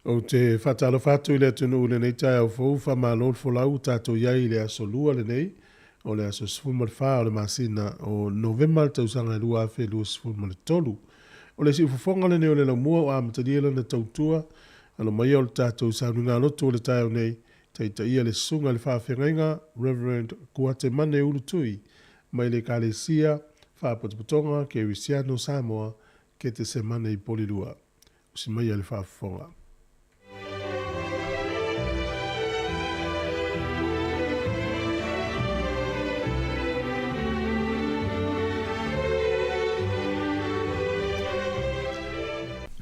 Ou te faatalofa atu i le atunuu i lenei taeao fou, faamalo le folau ua tatou i ai i le aso Lua lenei, o le aso 14 o le masina o Novema le tausaga e 2023. O le siufofoga lenei o le laumua ua amatalia lana tautua, alo maia o le tatou sauniga lotu o le taeao nei, taitaia le susuga i le faafeagaiga Reverend Kuatemane Ulutui mai le Ekalesia Faapotopotoga Kerisiano Samoa, Ketesemane i Polilua. Usi maia le faafofoga.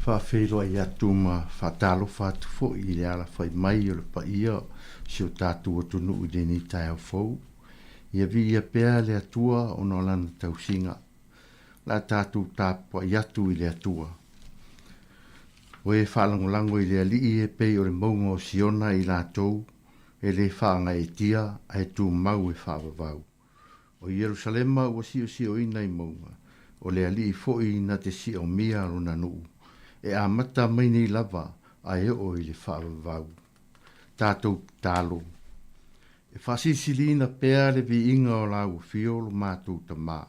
Faafeiloai atu ma faatalofa atu foi i le alafai mai o le paia o si o tatou atunuu i lenei taeao fou. Ia viia pea le Atua ona o Lana tausiga. O le a tatou tapuai atu i le Atua. O e faalagolago i le Alii e pei o le mauga o Siona i latou e le faagaeetia ae tumau e faavavau. O Ierusalema ua siosioina i mauga, o le Alii foi na te siomia lona nuu, e amata mai nei lava ae oo i le faavavau. Tatou tatalo. E faasilisiliina pea le viiga o lau Afio lo matou Tama,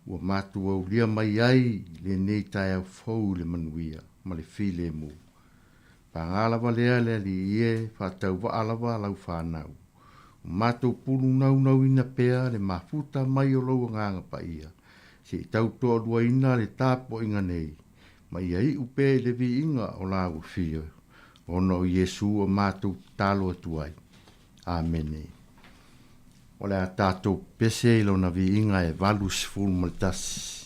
ua matou aulia mai ai lenei taeao fou i le manuia ma le filemu. Paga lava lea le Alii e, faatauvaa lava lau fanau. Ua matou pulunaunauina pea le mafuta mai o lou Agaga Paia, se i tau toaluaina le tapuaiga nei, ma ia iu pea i le viiga o lau Afio, ona o Iesu ua matou tatalo atu ai. Amene. O le a tatou pepese i Lona viiga e 81.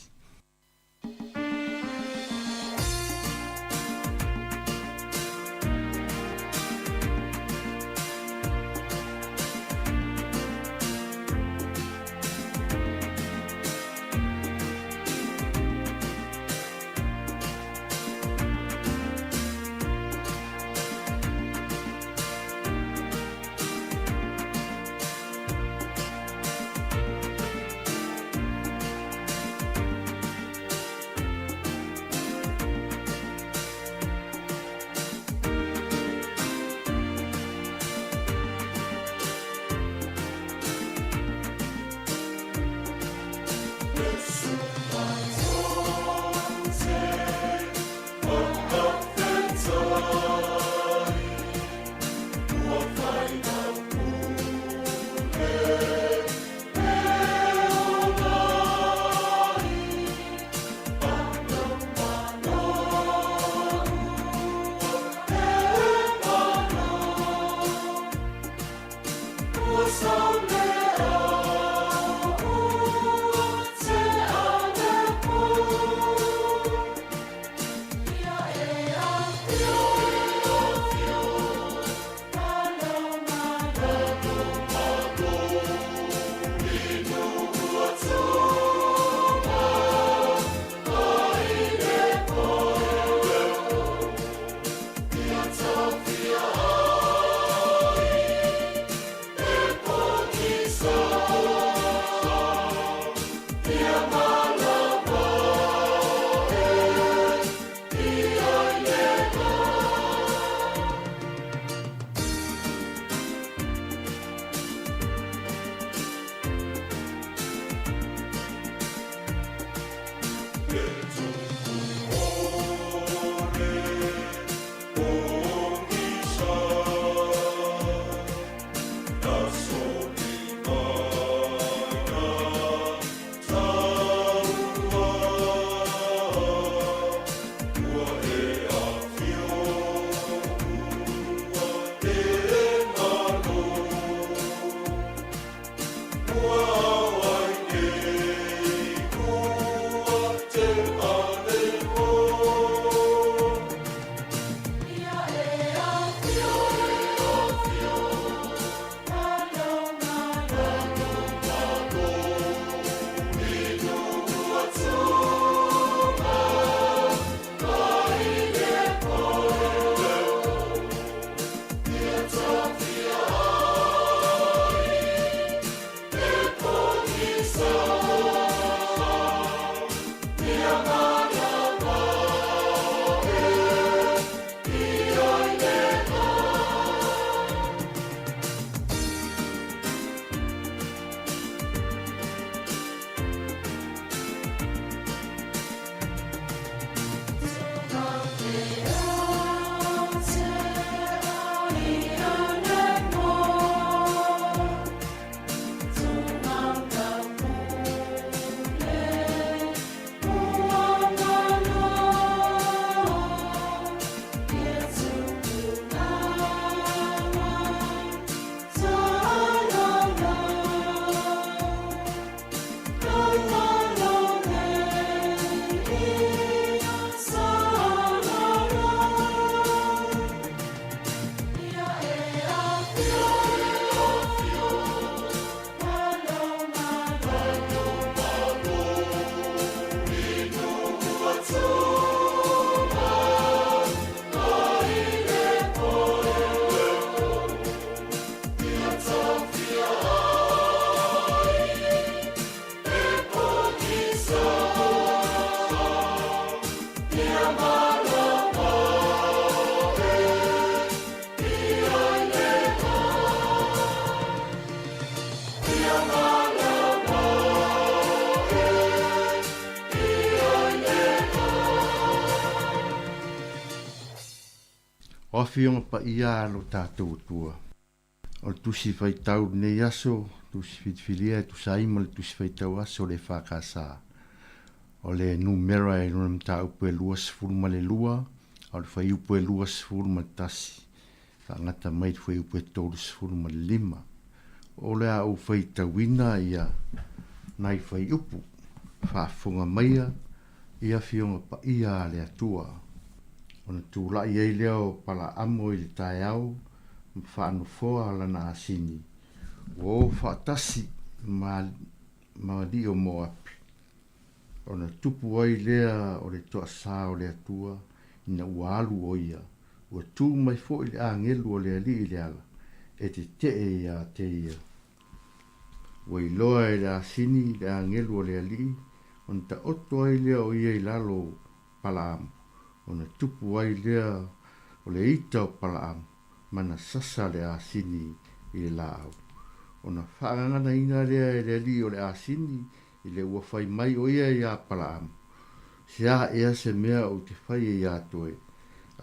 O Afioga Paia a lo tatou Atua. O le Tusi Faitau i lenei aso, Tusi Filifilia e tusa ai ma le Tusi Faitau Aso o le EFKS. O le numera e lona mataupu e 22, a o le fuaiupu e 21, faagata mai i le fuaiupu e 35. O le a ou faitauina ia nai fuaiupu, faafofoga maia i Afioga Paia a le Atua. Ona tulai ai lea o Palaamo i le taeao ma faanofoa lana asini, ua o faatasi ma ma alii o Moapi. Ona tupu ai lea o le toasā o le Atua ina ua alu ʻo ia, ua tū mai foi le agelu o le Alii i le ala, e tetee iā te ia. Ua iloa e le asini le agelu o le Alii, ona taoto ai lea o ia i lalo o Palaamo, ona tupu ai lea o le ita o Palaamo, ma na sasa le asini i le laau. Ona faagaganaina lea e le Alii o le asini i le ua fai mai ʻo ia iā Palaamo, Se a ea se mea ou te faia iā toe,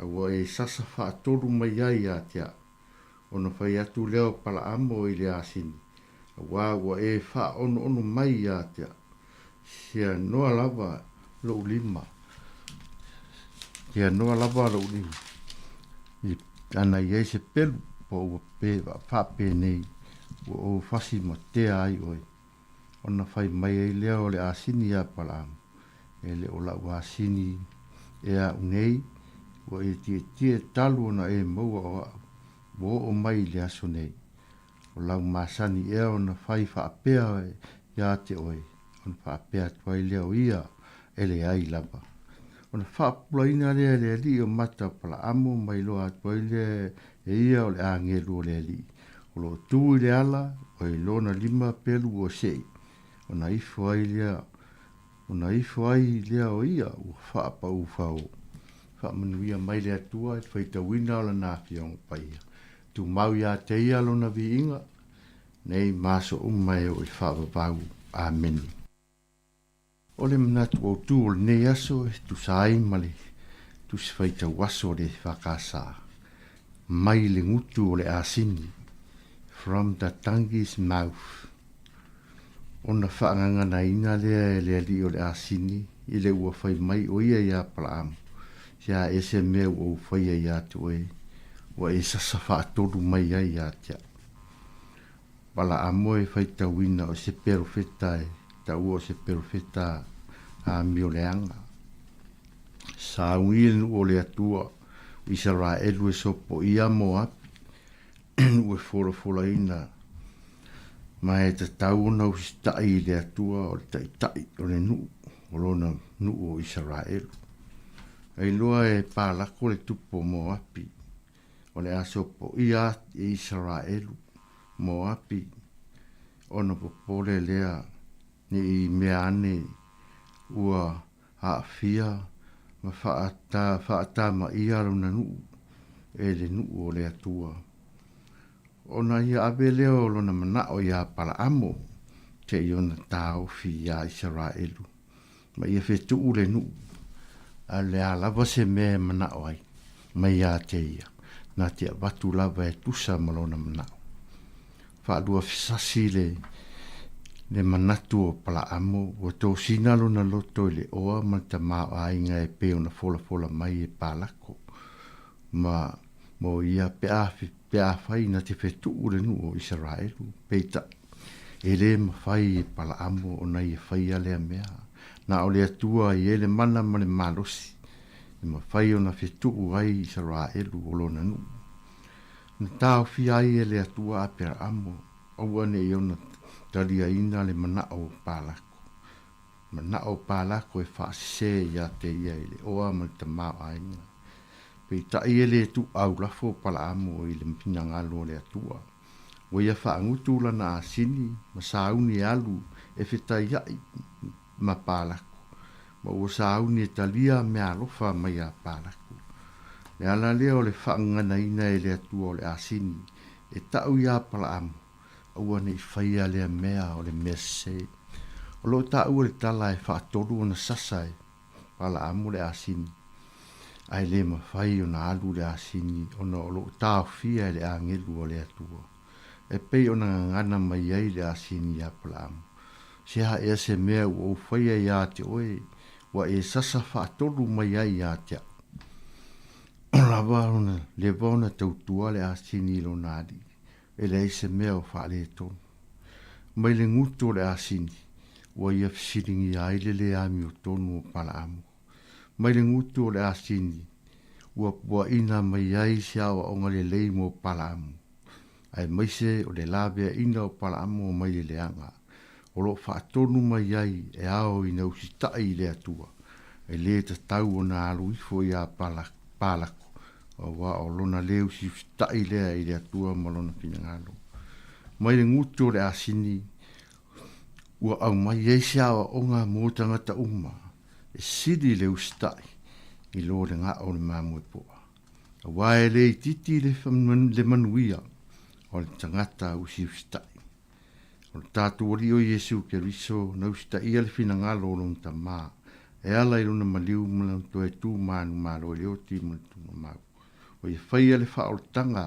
a ua e sasa faatolu mai ai iā te aʻu? Ona fai atu lea o Palaamo i le asini, Auā ua e faaonoono mai iā te aʻu, sea noa lava loʻu lima, sea noa lava loʻu lima, i ana i ai se pelu, po ua faapenei, ua ou fasi matea ai ʻoe. Ona fai mai ai lea o le asini iā Palaamo, E le o lau asini e aʻu nei, ua e tietie talu ona e maua o aʻu, ua oo mai i le aso nei. O lau masani ea ona fai faapea iā te oe, ona faapea atu ai lea o ia, E leai lava. Ona faapupulaina lea e le alii o mata o Palaamo ma iloa atu ai lea e ia o le agelu o le alii, o lo o tu i le ala, ua i lona lima pelu ua sei, ona ifo ai lea, ona ifo ai lea o ia ua faapaufao. Faamanuia mai le Atua i le faitauina o Lana Afioga Paia. Tumau iā te ia Lona viiga, nei ma aso uma e oo i le faavavau. Amene. O le manatu autū o lenei aso e tusa ai ma le Tusi Faitau Aso o le EFKS, Mai le gutu o le asini, From the Donkey's Mouth. Ona faagaganaina lea e le alii o le asini i le ua fai mai ʻo ia iā Palaamo, Se a ea se mea ua ou faia iā te oe, ua e sasa faatolu mai ai iā te aʻu. Palaamo e faitauina o se perofeta e taua o se perofeta amioleaga. Sauni le nuu o le Atua o Isaraelu e sopoia Moapi, nuu e folafolaina, ma e tatau ona usitai i le Atua o le Taitai o le nuu o lona nuu o Isaraelu. Ailoa e palako le tupu o Moapi O le a sopoia e Isaraelu, Moapi, ona popole lea ne i mea ane ua aafia ma faatamaia lona nuu e le nuu o le Atua. Ona ia ave lea o lona manao iā Palaamo, seia ona taofi iā Isaraelu. Ma ia fetuu le nuu, a o le a lava se mea e manao ai, mai ia te ia, na te avatu lava e tusa ma lona manao. Faaluafesasi le le manatu o Palaamo, ua tosina lona loto i le oa ma le tamaoaiga e pei ona folafola mai e Palako, ma mo ia pe a pe afai na te fetuu le nuu o Isaraelu, peitai, e lē mafai e Palaamo ona ia faia lea mea. Na o le Atua i ai le mana ma le malosi e mafai ona fetuu ai Isaraelu o lona nuu. Na taofia ai e le Atua Aperaamo, aua ne i ona taliaina le manao o Palako. Manao o Palako e faasesē iā te ia i le oa ma le tamaoaiga. Peitai e le tuuau lafo o Palaamo i le finagalo o le Atua. Ua ia faagutu lana asini ma sauni e alu e fetaiaʻi ma Palako. ma ua sauni e talia meaalofa mai iā Palaku. Le ala lea o le faagaganaina e le Atua o le asini e ta'u iā Palaamu, aua ne i faia lea mea o le mea sesē. O lo o taua le tala e faatolu ona sasa e Palaamu le asini, ae le mafai ona alu le asini ona o lo o taofia e le agelu a le Atua. E pei ona gagana mai ai le asini iā Palaamu, Se aha ea se mea ua ou faia iā te oe, ua e sasa faatolu mai ai iā te a'u? O lava ona leva ona tautua le asini i lona alii, e leai se mea o faaletonu. Mai le gutu o le asini, ua ia fesiligia ai le lē amiotonu o Palaamu. Mai le gutu o le asini, ua puaʻina mai ai se aoaoga lelei mo Palaamu, aemaise o le laveaina o Palaamu mai le leaga, o lo o faatonu mai ai e ao ina usitaʻi i le Atua, e lē tatau ona alu ifo iā Palako, auā o lona lē usiusitaʻi lea i le Atua ma lona finagalo. Mai le gutu o le asini, ua aumai ai se aoaoga mo tagata uma, e sili le usitaʻi i lo le gaʻo o le mamoe poa. Auā e lē itiiti le manuia o le tagata usiusitaʻi. O le tatou Alii o Iesu Keriso na usitaia le finagalo o lona Tamā e ala i lona maliu ma lona toe tu manumalo i le oti ma le tuugamau. O ia faia le faaolataga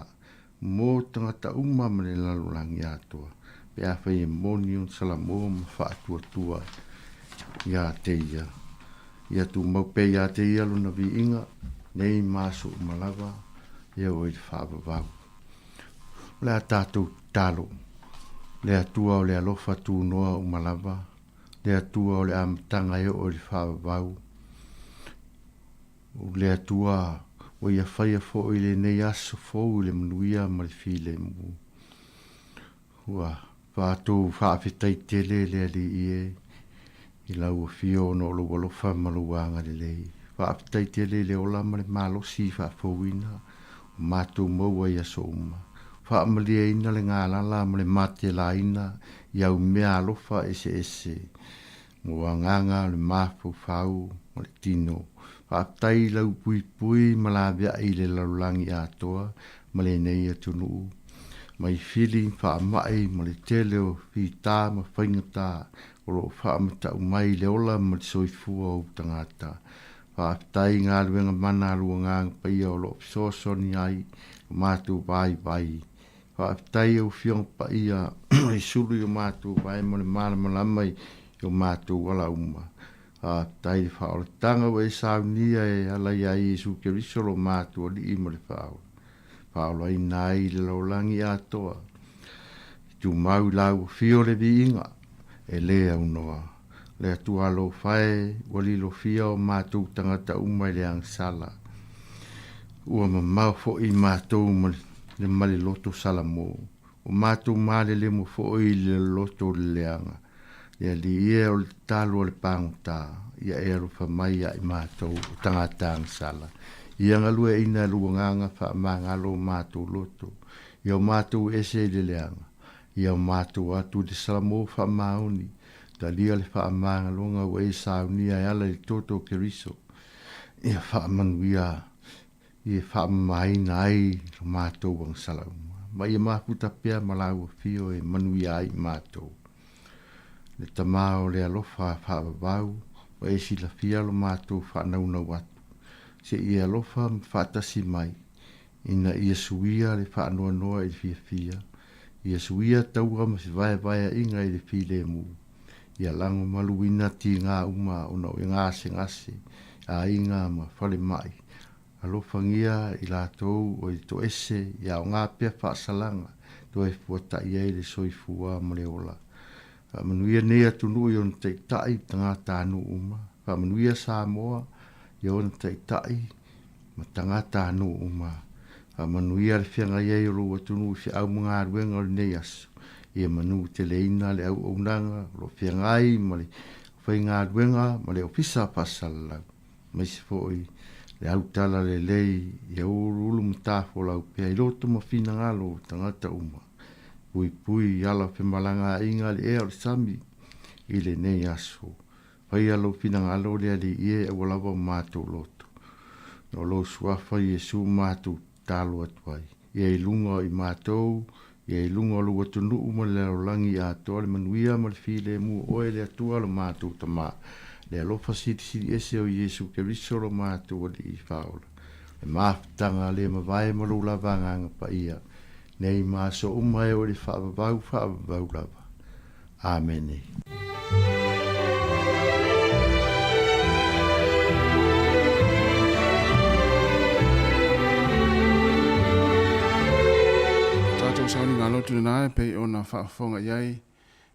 mo tagata uma ma le lalolagi atoa pe afai e moni ona salamo ma faatuatua iā te ia. Ia tumau pea iā te ia lona viiga nei ma aso uma lava e oo i le faavavau. O le a tatou tatalo, le Atua o le alofa tunoa uma lava, le Atua o le amataga e oo i le faavavau, o le Atua ua ia faia foi lenei aso fou i le manuia ma le filemu. Ua fatou faafetai tele le Alii e i lau afio ona o lou alofa ma lou agalelei. Faafetai tele i le ola ma le malosi i faafouina o matou maua i aso uma. Faamalieina le galala ma le matelaina i au mea alofa eseese mo agaga o le mafaufau ma le tino. Faafetai i lau puipui ma laveai i le lalolagi atoa ma lenei atunuu, mai fili faamai ma le tele o fita ma faigata o lo o faamatau mai i le ola ma le soifua o ou tagata. Faafetai i galuega mana a lou Agaga Paia o lo o fesoasoani ai lo matou vaivai. Faafetai i au Afioga Paia e sulu i o matou vae ma le malamalama i o matou ala uma. Faafetai i le faaolataga ua e saunia e ala iā Iesu Keriso lo matou Alii ma le Faaola. Faaolaina ai i le lalolagi atoa. I tumau i lau afio le viiga, e lē aunoa. Le Atua alofa e, ua lilofia o matou tagata uma i le agasala. Ua mamao foi matou ma le ma le loto salamo. Ua matou malelemo foi i le loto o le leaga. Le Alii e, o le tatalo a le pagota, ia e alofa mai ia i matou o tagata agasala. Ia galueaina e lou Agaga faamagalo o matou loto, ia o matou ese i le leaga, ia o matou atu i le salamo faamaoni, talia le faamagaloga ua e saunia e ala i le toto o Keriso, ia faamanuia ia faamamaina ai lo matou agasala uma, ma ia mafuta pea ma lau afio e manuia ai matou. Le Tama o le alofa faavavau, ua e silafia lo matou faanaunau atu, se i e alofa ma faatasi mai, ina ia suia le faanoanoa i le fiafia, ia suia taua ma fevaevaeaiga i le filemu, ia lagomaluina tiga uma ona o gasegase, aiga ma falemai, Alofagia i latou o i toese i aoga pea faasalaga toe fuataʻi ai le soifua ma le ola. Faamanuia nei atunuu i ona taitai tagatanuu uma. Faamanuia Samoa i ona taitai ma tagatanuu uma. Faamanuia le feagai ai o lou atunuu i feau ma galuega o lenei aso. Ia manuteleina le auaunaga o lo o feagai ma le aufaigaluega ma le Ofisa Faasalalau. aemaise foi le autala lelei ia uluulu ma tafolau pea i loto ma finagalo o tagata uma. Puipui i ala o femalagaaiga le ea o le sami i lenei aso. Faia lou finagalo le Alii e, aua lava o matou loto. Na o lou suafa Iesu matou tatalo atu ai. Ia i luga o i matou, ia i luga o lou atunuu ma le lalolagi atoa le manuia ma le filemu o oe le Atua lo matou Tama, le alofa silisili ese o Iesu Keriso lo matou Alii Faaola, le mafutaga le mavae ma lou lava Agaga Paia, nei ma aso uma e oo i le faavavau faavavau lava. Amene. Tatou sauniga lotu lena e pei ona faafofoga i ai,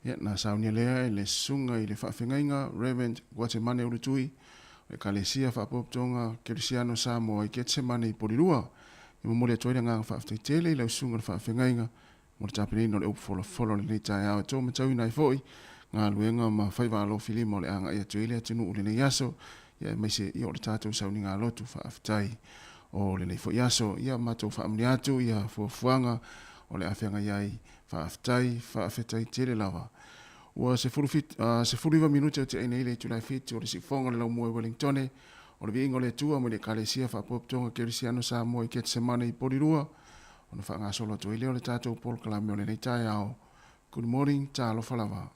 ia, na saunia lea e le Susuga i le Faafeagaiga Rev. Guatemane Ulutui o le Ekalesia Faapotopotoga Kerisiano Samoa i Ketsemane i Polilua. E momoli atu ai le agaga faafetai tele i lau Susuga i le Faafeagaiga mo le tapenaina o le upu folafola o lenei taeao e tou matauina ai foi galuega ma faiva alofilima o le agai atu ai le atunuu i lenei aso, ia aemaise ia o le tatou sauniga lotu faafetai o lenei foi aso. Ia matou faamanuia atu ia fuafuaga o le a feagai ai. Faafetai, faafetai tele lava. Ua 19 minute o tiai nei le itula e 7 o le siufofoga o le laumua i Wellingtone, o le viiga o le Atua mai le Ekalesia Faapotopotoga Kerisiano Samoa i Ketsemane i Polilua, ona faagasolo atu ai lea o le tatou polokalame o lenei taeao. Good morning, talofa lava.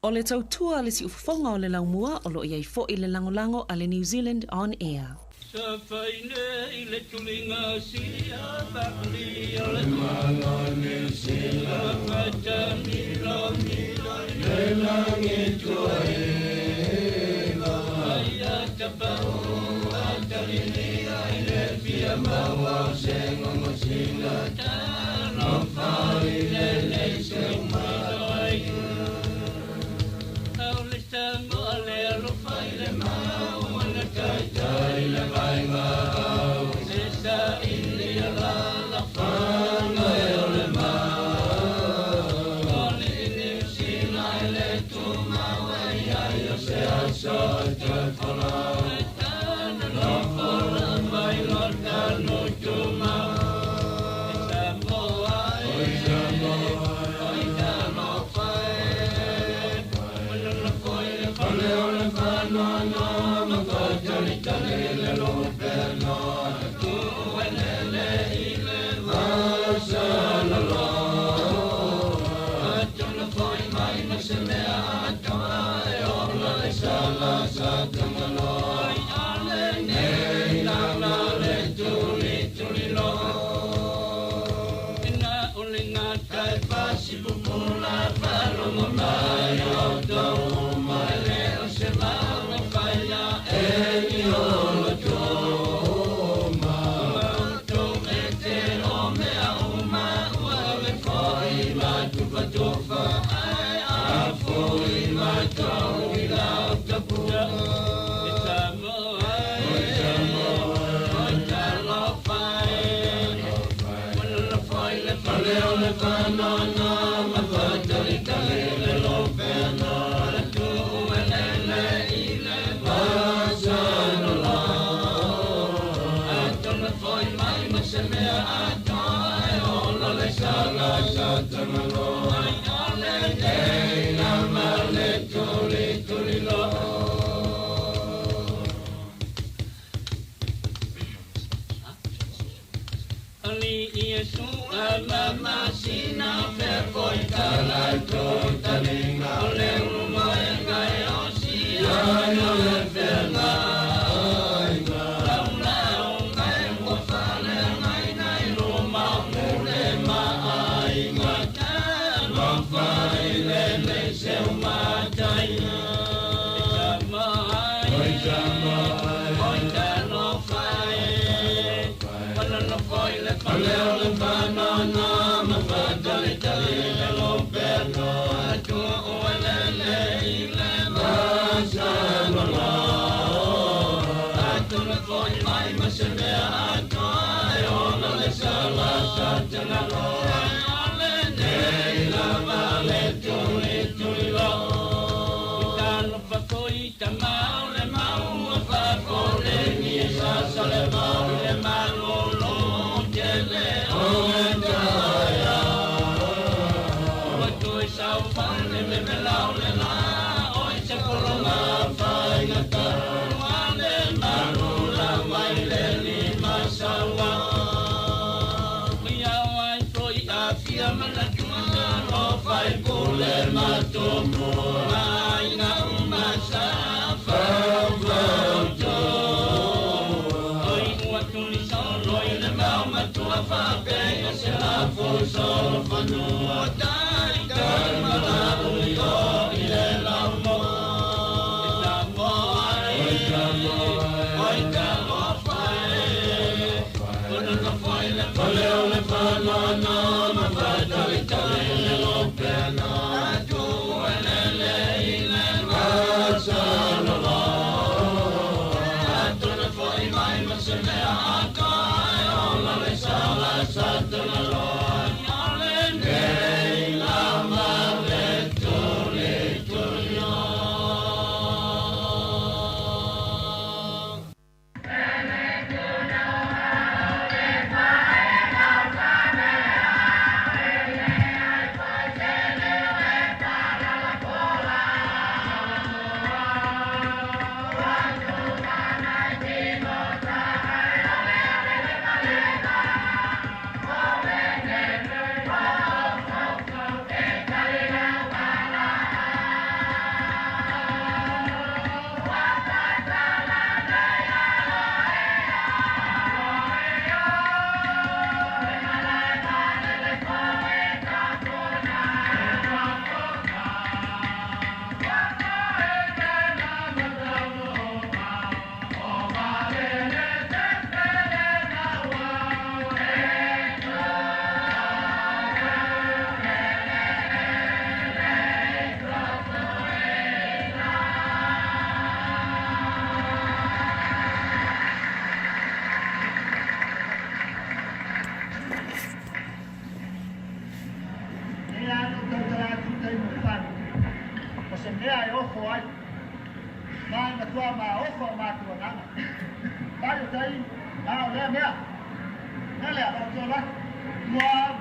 O le tautua a le siufofoga o le laumua o lo o i ai foi le lagolago a le New Zealand On Air. Wa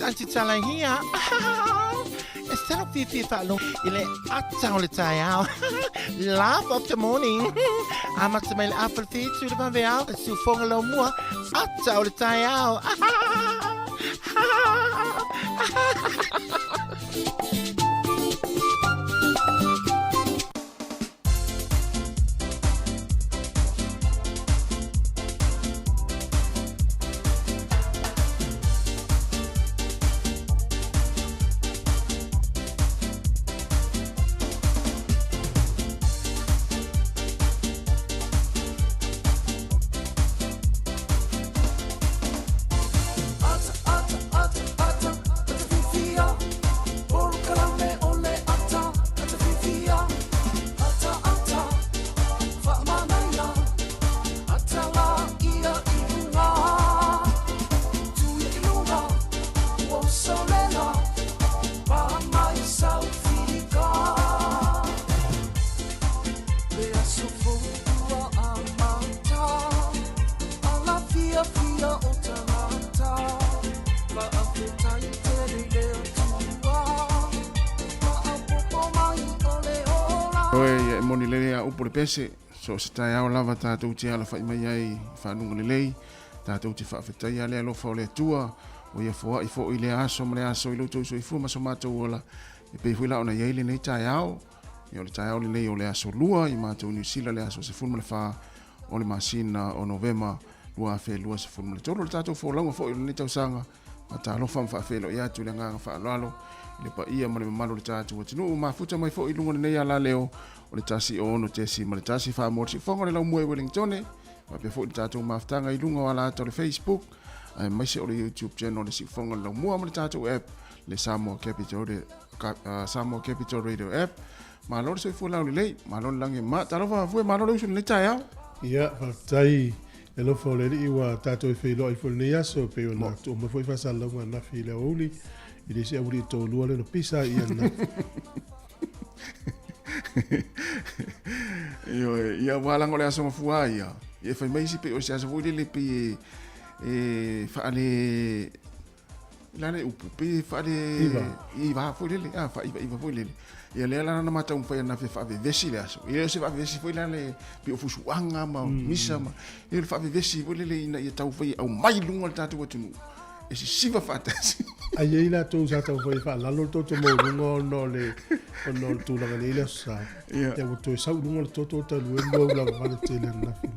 Aunty Tala here. E se lou fiafia e faalogo i le ata o le taeao. Laugh of the morning. Amata mai le afa le whitu i le vaveao, le siufoga laumua, ata o le taeao. Oe, e moni lelei a upu le pese, so o se taeao lava tatou te alafai mai ai i faluga lelei, tatou te faafetaia le alofa o le Atua, ua ia foai foi i lea aso ma le aso i lo outou soifua ma so matou ola, e pei foi la ona i ai lenei taeao. Ia o le taeao lenei o le aso Lua i matou i Niu Sila le aso 14 o le masina o Novema 2023. O le tatou folauga foi o lenei tausaga, faatalofa ma faafeiloai atu i le agaga faaaloalo i le paia ma le mamalu o le tatou atunuu. Mafuta mai foi i luga o lenei alaleo o le 106.1 Famoa le Siufofoga o le Laumua i Wellingtone, faapea foi le tatou mafutaga i luga o alaata o le Facebook, aemaise o le YouTube channel o le Siufofoga o le Laumua ma le tatou app le Samoa Capital, Samoa Capital Radio app. Malo le soifua laulelei, malo le lagi e ma. Talofa fue, malo le usu i lenei taeao. Ia, faafetai le alofa o le Alii ua tatou e feiloai foi i lenei aso, e pei ona tuu mai foi faasalalauga ananafi i le aoauli, i le isi aoauli e toalua lea na pisa ai ananafi. Ioe, ia ua laga o le aso mafua ia. Ia e fai mai isi pei o se aso foi lele pei e, e faale la le upu pe faale iva iva foi lele a fa iva iva foi lele ia lea la na matau mafai ana fe faavevesi le aso ia se faavevesi foi la le pe o fusuaga ma misa ma ia le faavevesi foi lele ina ia tau fai au mai luga le tatou atunuu e sisiva faatasi. Ai ai latou sa taumafai e faalalo le toto maualuga ona o le ona o le tulaga nei le aso sa. Ia ua toe sau i luga le toto talu ai lua ula vale tele ananafi.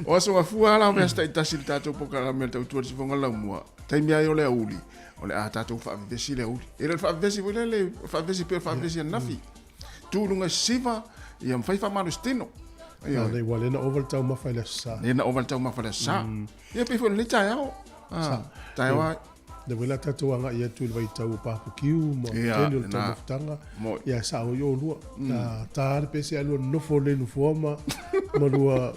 O aso gafua la o mea taitasi le tatou polokalame o le tautua i le sifoga laumua. Taimi ai o le aoauli, o le a tatou faavevesi le aoauli. E le o le faavevesi foi lea le faavevesi pei o le faavevesi ananafi. Tu i luga i sisiva, ia ma fai faamalositino. Ia ua le na ova le taumafa i le aso sa. Le na ova le taumafa i le aso sa. Ia pei foi o lenei taeao. Ah, taeao ai. Le wela tatou agai atu i le vaitau o papukiu ma yeah, tele o le taumafataga. Ia sao i olua. Ta ta le pese alua nofo le nofoa ma ma lua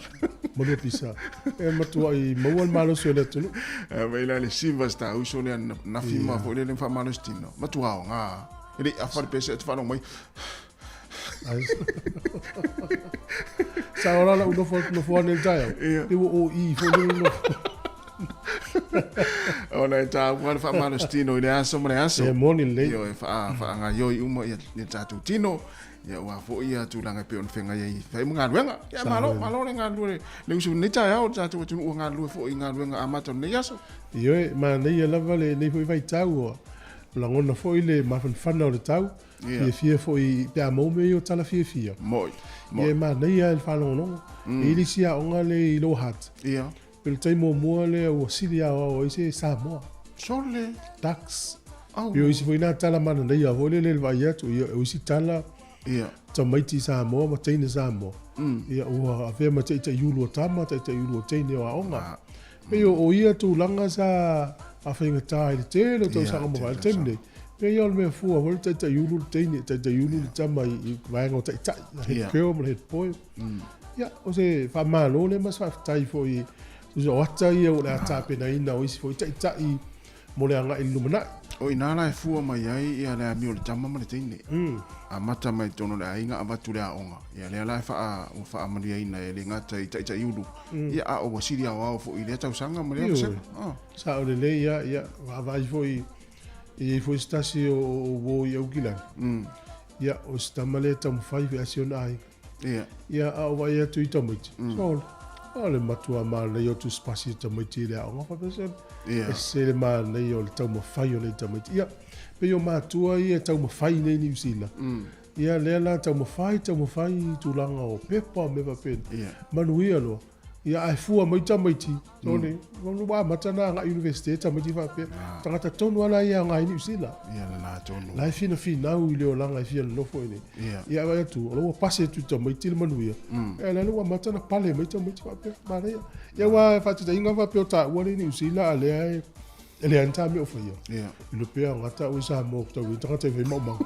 ma lua pisa. E matuai maua le malosi o le atunuu. E mai la le siva sta uso le nafi ma foi le faamalosi tino. Matua aoga. E le i afa le pese e te faalogo mai. Sa ora lau nofo nofo ane le taeao. E ua o i foi le nofo. Ona e taua le faamalosi tino i le aso ma le aso. E moni lelei. Ioe, faagaoioi uma ia tatou tino. Ia aua foi ia tulaga e pei ona feagai ai fai ma galuega. Ia malo, malo le galulue le usu i lenei taeao, le tatou atunuu ua galulue foi i galuega amata o lenei aso. Ioe, manaia lava lenei foi vaitau ua lagona foi le mafanafana o le tau. Fiafia foi pe a maua mea ia o tala fiafia. Moi. Ia e manaia i le faalogologo. E i ai le isi aoga lea i Lower Hutt. Ia. O le taimi muamua lea ua sili aoao ai se Samoa. Sole. Ducks. Au. Ia o isi foi na tala mananaia foi lele le vaai atu. Ia o isi tala. Ia. Tamaiti Samoa ma teine Samoa. Ia ua avea ma taitaiulu o tama, taitaiulu o teine o aoga. Pei o ia tulaga sa faafaigata i le tele o tausaga ua mavae i le taimi nei. Pei o le mea fua foi le taitaiulu le teine, taitaiulu le tama i vaega o taitai, head girl ma le head boy. Ia, o se faamalo lea ma se faafetai foi, o ata ia o le a tapenaina o isi foi taitai. mo le agai i le lumanai. O ina la e fua mai ai ia le amio o le tama ma le teine. Amata mai totonu o le aiga avatu le aoga. Ia lea la e faa, ua faamanuiaina e le gata i taitaiulu, ia a ua sili aoao foi i lea tausaga ma lea vasega. Sao lelei ia, ia vaavaai foi e i ai foi se tasi o uo i Aukilani. Ia o se tama lea e taumafai foi a si ona aiga. Ia. Ia a ou vaai atu i tamaiti, sole, o le matua manaia o tusipasi o tamaiti i le aoga faapea sole. Ia. E se le manaia o le taumafai o nei tamaiti. Ia, pei o matua ia e taumafai nei i Niu Sila. Ia lea la taumafai, taumafai i tulaga o pepa o mea faapena. Ia. Manuia loa. Ia ae fua mai tamaiti, sole, ua amata ona agai Universite tamaiti faapea. Tagata tonu lava la ia e aoga ai Niu Sila. Ia lena tonu. La e finafinau i le olaga e fia nonofo i inei. Ia. Ia vaai atu, o la ua pasi atu i tamaiti le manuia. Ia la ua amata ona pale mai tamaiti faapea, manaia. Ia aua faataitaiga faapea o taua lea i Niu Sila a lea e e leai ni ta mea o faia. Ia. I le pea o gata o i Samoa ku tau i tagata i fai maumau.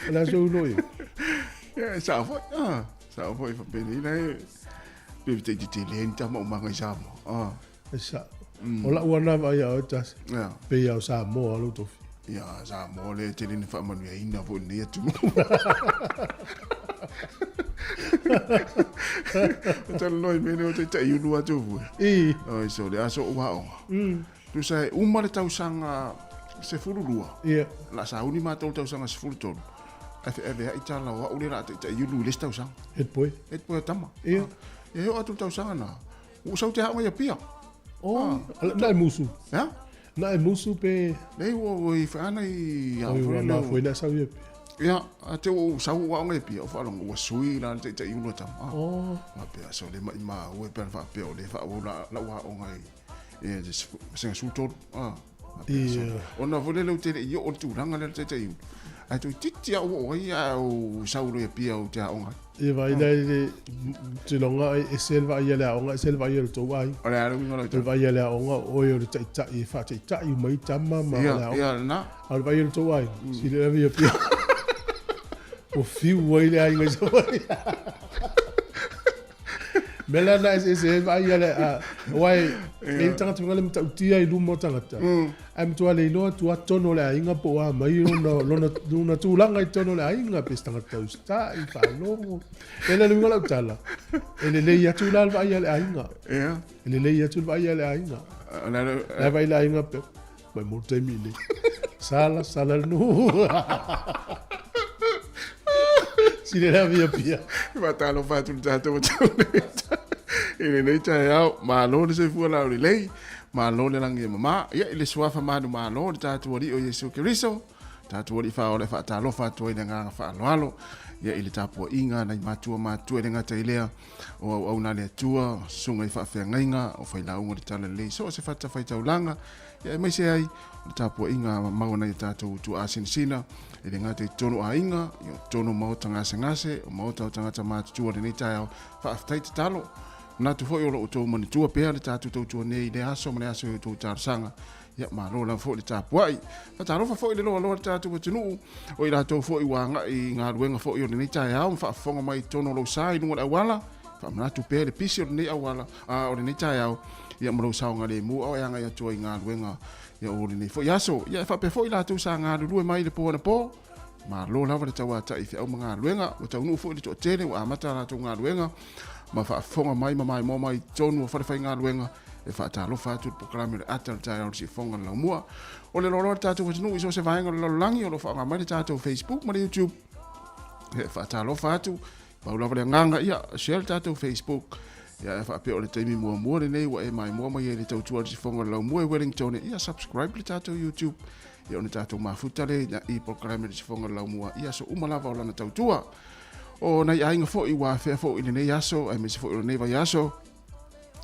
O le a sou iloa i ai? Ia, e sao foi. Ah, sao foi faapena ina e pe te te te le ni ta maumaga i Samoa. Ah. E sao. O lau ana vaai ia oe tasi. Ia. Pei lava o Samoa lou tofi. Ia, Samoa lea e tele ina faamanuiaina foi i lenei atunuu. O talanoa i mea nei o taitai ulu atu fue. I. Oi, so le aso o aoga. Tusa e uma le tausaga 12. Ia. La sauni matou le tausaga 13. Ae feaveai tala o au lea la taitai ulu i le isi tausaga. Head boy. Head boy o tama. Ia. Ia e oo atu le tausaga na. Ua sau te aoga i Apia. Oh, na e musu. Ea? Na e musu pe... Nei, ua ua i whaana i Oi, ua mafua ina sau i Apia. Ia, a te ua sau ua aoga i Apia, o whaalongo, ua sui la le taitai ulu tama. Ah. Oh. Whapea, so le mai mā, ua e pēr whapea, o le wha ua la, la ua aoga i, e, te senga sūtolu. Ah. Ia. Ona foi lele o te le i o le tūranga le taitai ulu. Ai toi titi au o ai a o sau lo i Apia o te aoga. Ia vaai la i le tulaga e ese le vaai a le aoga, ese le vaai a le tou aiga. O le a le uiga o lau O le vaai a le aoga, o oe o le taitai e faataitai uma ai tama ma le aoga. Ia, lena. A o le vaai a le tou aiga, sili ave ia pia. Ua fiu ai le aiga i Savaii. Mea la na eseese ai vaai a le, aua e i ai le tagata foi lea e matautia i luma o tagata. Ae matua le iloa atu lava totonu o le aiga po o a mai lona, lona, lona tulaga i totonu o le aiga, pe se tagata usitai, faalogo. E le uiga o lau tala, e lelei atu la le vaai a le aiga. Ia. E lelei atu le vaai a le aiga. La vaai le aiga pe, mai mo le taimi nei. Sala, sala le nuu. Sile la via pia. Faatalofa atu le tatou atunuu i lenei taeao. Malo le soifua laulelei, malo le lagi e mamā. Ia, i le suafa manumalo o le tatou Alii o Iesu Keriso, tatou Alii Faaola e faatalofa atu ai i le agaga faaaloalo, ia, i le tapuaiga a nai matua matutua e le gata i lea, o auauna a le Atua, susuga i faafeagaiga, o failauga o le Talalelei, so o se fatafaitaulaga, ia, aemaise ai o le tapuaiga mamao a nai o tatou tuaa sinasina, e le gata i totonu o aiga, ia, o totonu o maota gasegase, o maota o tagata matutua i lenei taeao. Faafetai tatalo. Manatu foi o lo outou manatua pea le tatou tautua nei i lea aso ma le aso i outou talosaga. Ia, malo lava foi le tapuai. Faatalofa foi i le loaloa o le tatou atunuu, o i latou foi ua agai i galuega foi o lenei taeao ma faafofoga mai i totonu o lou sa i luga o le auala. Faamanatu pea le pisi o lenei auala, a, o lenei taeao, ia ma lou saogalemu a o e agai atu ai i galuega ia o lenei foi aso. Ia, e faapea foi i latou sa galulue mai i le po anapo, malo lava le tauatai i feau ma galuega, ua taunuu foi le toatele ua amata a latou galuega ma faafofoga mai ma maimoa mai i totonu o falefaigaluega e faatalofa atu i le polokalame o le ata o le taeao o le siufofoga o le laumua. O le loaloa o le tatou atunuu i so o se vaega o le lalolagi o lo o faaaoga mai le tatou Facebook ma le YouTube. E faatalofa atu, pau lava le agaga, ia share le tatou Facebook. Ia e faapea o le taimi muamua lenei ua e maimoa mai ai i le tautua o le siufofoga o le laumua i Wellington, ia subscribe le tatou YouTube. Ia ona tatou mafuta lea i polokalame o le siufofoga o le laumua i aso uma lava o lana tautua. O nai aiga foi ua afea foi i lenei aso, aemaise foi o lenei vaiaso,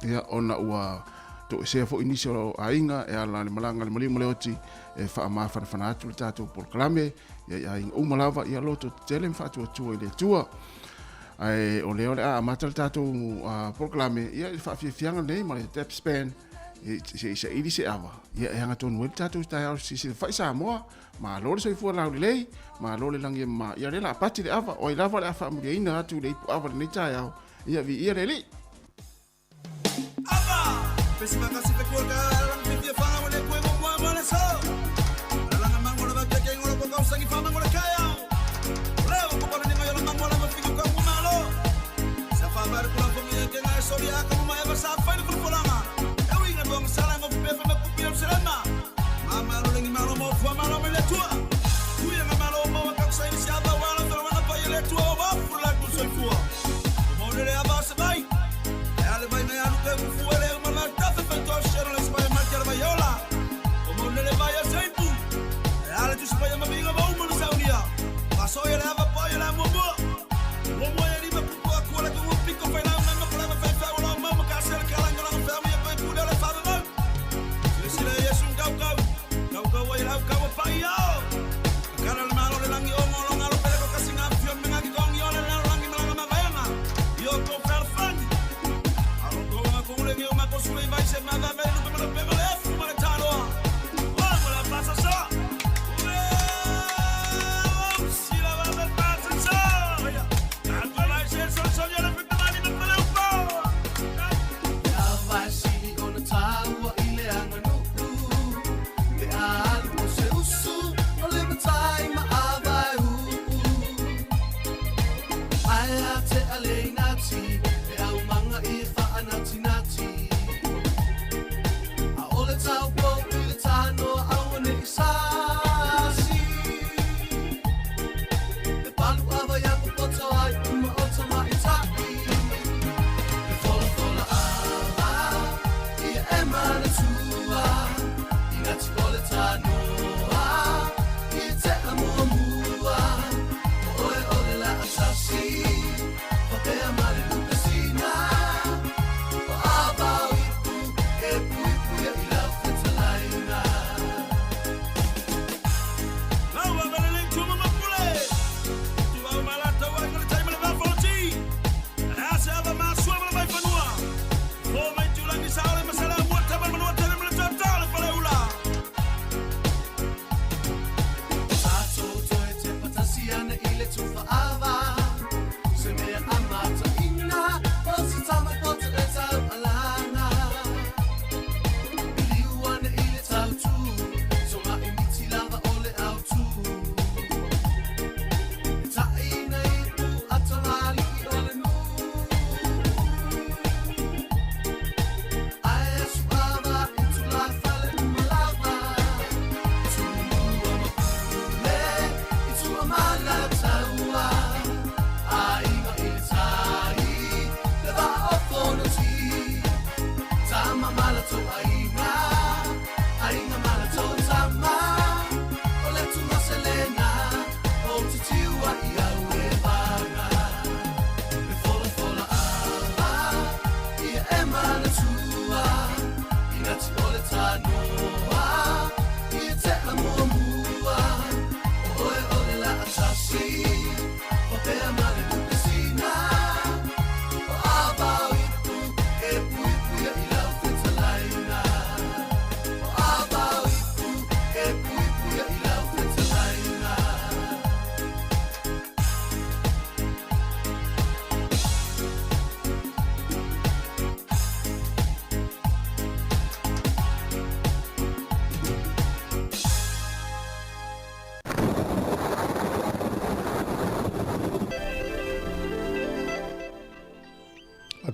ia ona ua toesea foi nisi o aiga e ala i le malaga a le maliu ma le oti e faamafanafana atu le tatou polokalame ia i aiga uma lava, ia loto tetele ma faatuatua i le Atua. Ae o lea o le a amata le tatou polokalame ia i le faafiafiaga lenei ma le Depth Span se i saili se ava ia e agatonu ai le tatou taeao silasila fai Samoa. Malo le soifua laulelei, malo le lagi e mama. Ia lea la pati le ava, o ai lava o le a faamuliaina atu le ipu ava lenei taeao. Ia viia le Alii.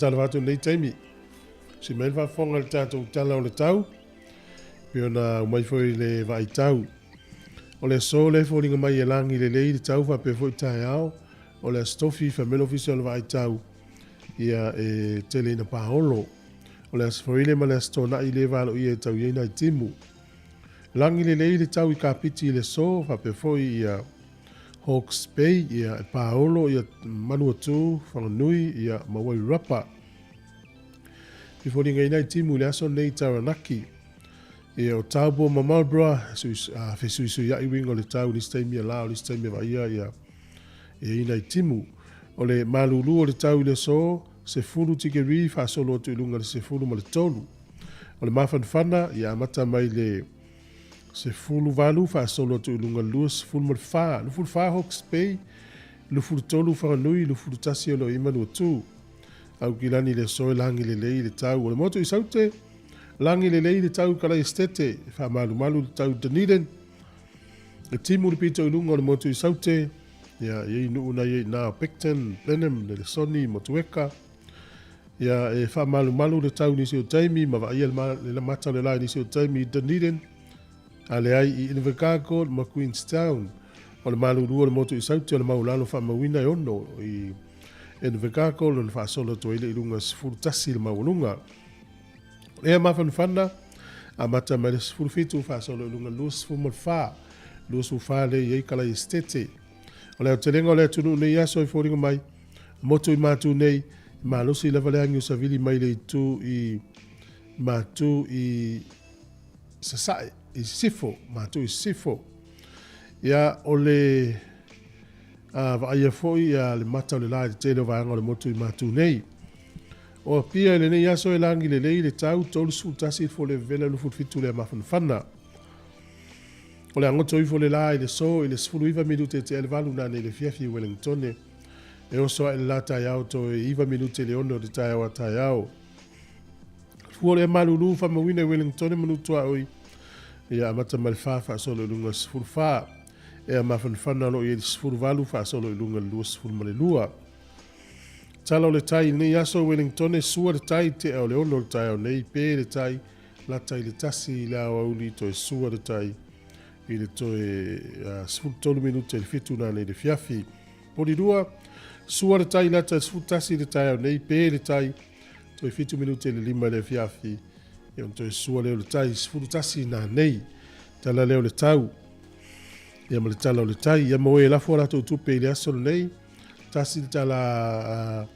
Faatalofa atu i lenei taimi. Si mai le faafofoga i le tatou tala o le tau, pei ona aumai foi le vaaitau. O le aso lea e foliga mai e lagi lelei le tau faapea foi taeao, o le Aso Tofi fai mai le Ofisa o le Vaaitau, ia e tele ina paolo. O le Aso Faraile ma le Aso Toonai lea e valoia e tau i ai nai timu. Lagi lelei le tau i Kapiti i le aso faapea foi ia Hawke's Bay, ia e paolo ia Manuatu, Whanganui, ia ma Wairarapa. I foliga i nai timu i le aso nei i Taranaki. Ia o Taupo ma Marlborough, fesuisuia'i uiga o le tau i le isi taimi ia la, o le isi taimi e vaaia ia e i nai timu. O le malulu o le tau i le aso, 10 tikeri faasolo atu i luga i le 13. O le mafanafana, ia amata mai le 18 faasolo atu i luga i le 24. 24 Hawke's Bay, 23 Whanganui, 21 o lo o i Manuatu. Aukilani i le aso e lagi lelei i le tau. O le motu i Saute, lagi lelei i le tau i Kalaesetete, e faamalumalu le tau i Dunedin. E timu le pito i luga o le motu i Saute, ia, e i ai nuu na i ai i ina o Picton, Blenheim, Nelesoni, Motueka. Ia, e faamalumalu le tau i nisi o taimi, ma vaaia le, le mata o le la i nisi o taimi i Dunedin. A leai i Invercargill ma Queenstown. O le malulu o le motu i Sauti o le maualalo faamauina e 6 i Invercargill ona faasolo atu ai lea i luga 11 le maualuga. O le ea mafanafana, amata mai le 17 faasolo i luga 24, 24 lea i ai Kalai Esitete. O le aotelega o le atunuu nei aso e foliga mai, motu i Matu nei, e malosi lava le agi o savili mai le itu i Matu i Sasae, i Sisifo, Matu i Sisifo. Ia, o le a, vaaia foi ia, le mata o le la i le tele o vaega o le motu i Matu nei. O Apia i lenei aso e lagi lelei le tau 31 le vevela 27 le mafanafana. O le agoto ifo le la i le so i le 19 minute te 8 nane i le fiafi i Wellingtone. E oso ae le la taeao toe 9 minute le 6 o te taeao a taeao. Fua o le malulu faamauina i Wellingtone manu tuaoi. Ia amata mai le 4 faasolo i luga 14. Ea mafanafana o lo o i ai le 18 faasolo i luga le 22. Tala o le tai i lenei aso Wellingtone sua le tai tea o le 6 o le taeao nei pe le tai lata i le 1 i le aoauli toe sua le tai i le toe 13 minute i le 7 nane i le fiafi. Polirua, sua le tai lata i le 11 i le taeao nei pe le tai toe 7 minute i le 5 i le afiafi ia ona toe sua lea o le tai 11 nanei. Tala lea o le tau. Ia ma le tala o le tai. Ia mo e lafo a latou tupe i le aso lenei. Tasi le tala a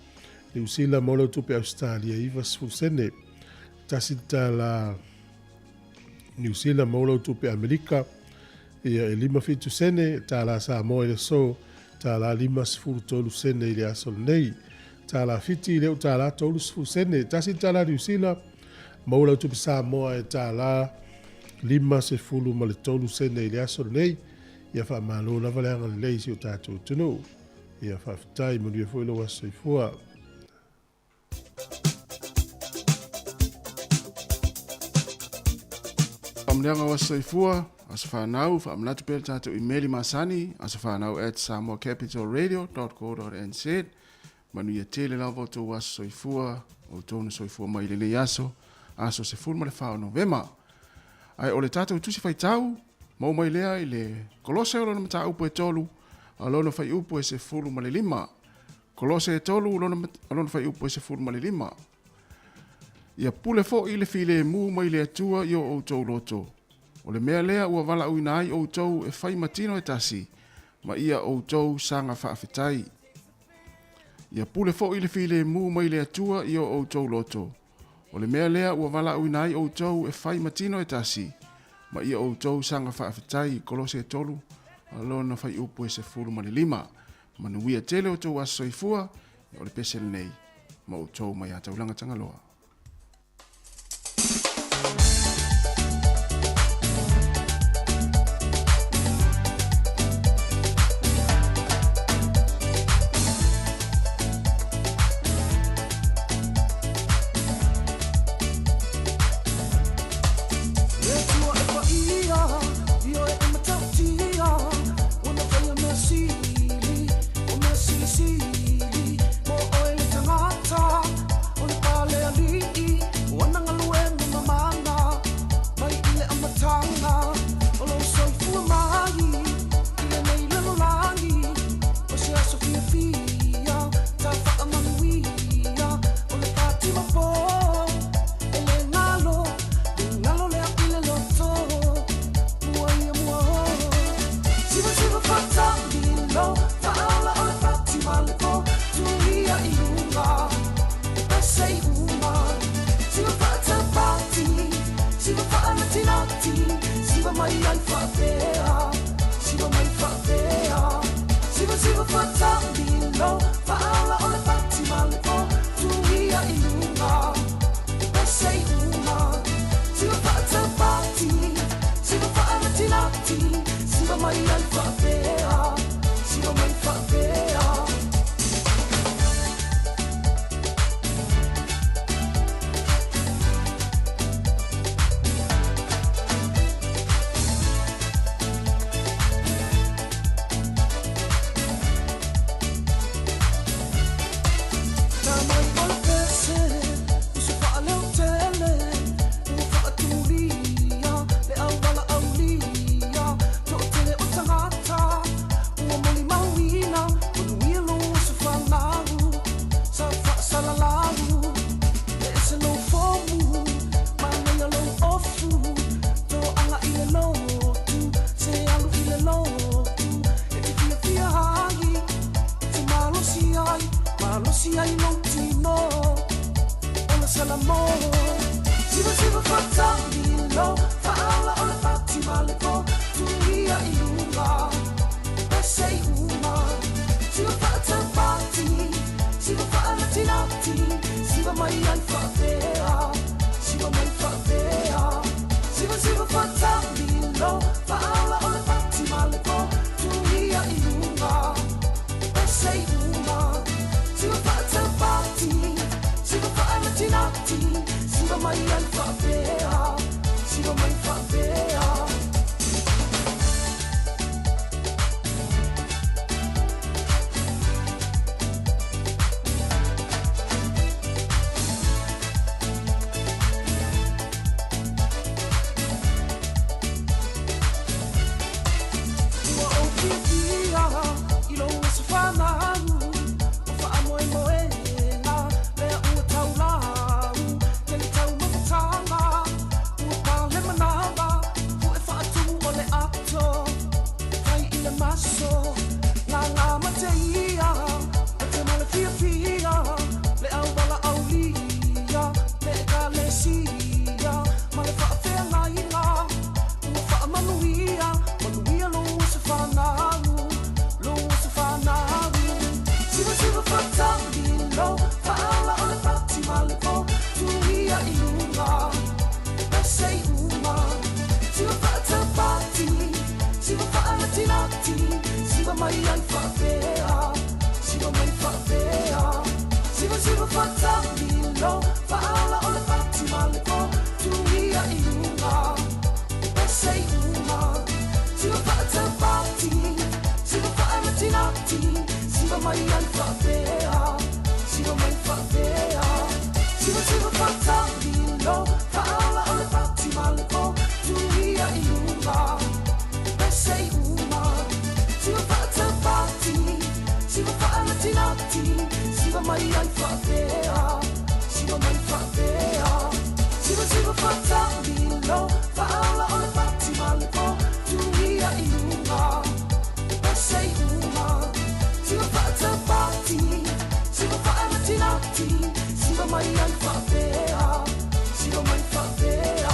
Niu Sila mo lau tupe Australia 90 sene. Tasi le tala Niu Sila mo lau tupe Amerika ia e 57 sene. Tala Samoa i le aso tala 53 sene i le aso lenei. Tala Fiti i le tala 30 sene. Tasi le tala Niu Sila mo lau tupe Samoa e tala 50 ma le 3 sene i le aso lenei. Ia faamalo lava le agalelei i si o tatou atunuu. Ia faafetai, manuia foi lou aso soifua. Faamanuiaga o aso soifua, aso fanau, faamanatu pea le tatou imeli masani, asofanau@samoacapitalradio.co.nz. Manuia tele lava o tou aso soifua, o outou na soifua mai i lenei aso, aso 14 o Novema. Ae o le tatou tusi faitau, maua mai lea i le Kolose o lona mataupu e 3, a lona fuaiupu e 15. Kolose e 3, lona fuaiupu e 15. Ia pule foi le filemu mai le Atua i o outou loto. O le mea lea ua valaauina ai outou e fai ma tino e tasi, ma ia outou saga faafetai. Ia pule foi le filemu mai le Atua i o outou loto. O le mea lea ua valaauina ai outou e fai ma tino e tasi, ma ia outou saga faafetai. Kolose e 3, lona fuaiupu e 15. Manuia tele outou aso soifua, o le pese lenei ma outou mai a taulaga Tagaloa. Malosi ai lou tino o le salamo. Siva siva faatamilo faaola o le pati ma le po tuia i luga pese i uma. Siva faataupati siva faanatinati siva mai ai faapea siva mai faapea. Siva siva faatamilo faaola o le pati ma le po tuia i luga pese i uma. Siva faataupati siva faanatinati siva mai ai faapea siva mai faapea. Ua ou fiafia i lou aso fanau o faamoemoega lea ua taulau tele taumafataga ua pale manava puʻe faatumu o le ato fai i le maso gaga mateia mate ma le fiafia le auala aulia le ekalesia ma le faafeagaiga ua faamanuia manuia lou aso fanau lou aso fanau. Siva siva faatamilo faaola o le pati ma le po tuia i luga pese i uma. Siva faataupati siva faanatinati siva mai ai faapea siva mai faapea. Siva siva faatamilo faaola o le pati ma le po tuia i luga pese i uma. Siva faataupati siva faanatinati siva mai ai faapea siva mai faapea. Siva siva faatamilo faaola o le pati ma le po tuia i luga pese i uma. Siva faataupati siva faanatinati siva mai ai faapea siva mai faapea. Siva siva faatamilo faaola o le pati ma le po tuia i luga pese i uma. Siva faataupati siva faanatinati siva mai ai faapea siva mai faapea.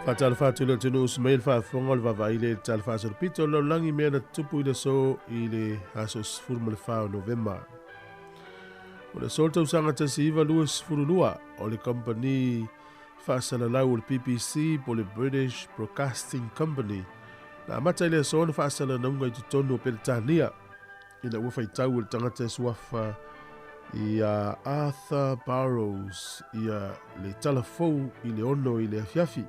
Faatalofa atu i le atunuu usu mai le faafofoga o le vaavaai le tala faasolopito o le lalolagi mea na tutupu i le aso i le aso 14 o Novema. O le aso o le tausaga 1922 o le kamupani faasalalau o le BBC po o le British Broadcasting Company na amata i le aso ona faasalalauga i totonu o Peretania ina ua faitau e le tagata e suafa ia Arthur Burrows ia le talafou i le 6 i le afiafi.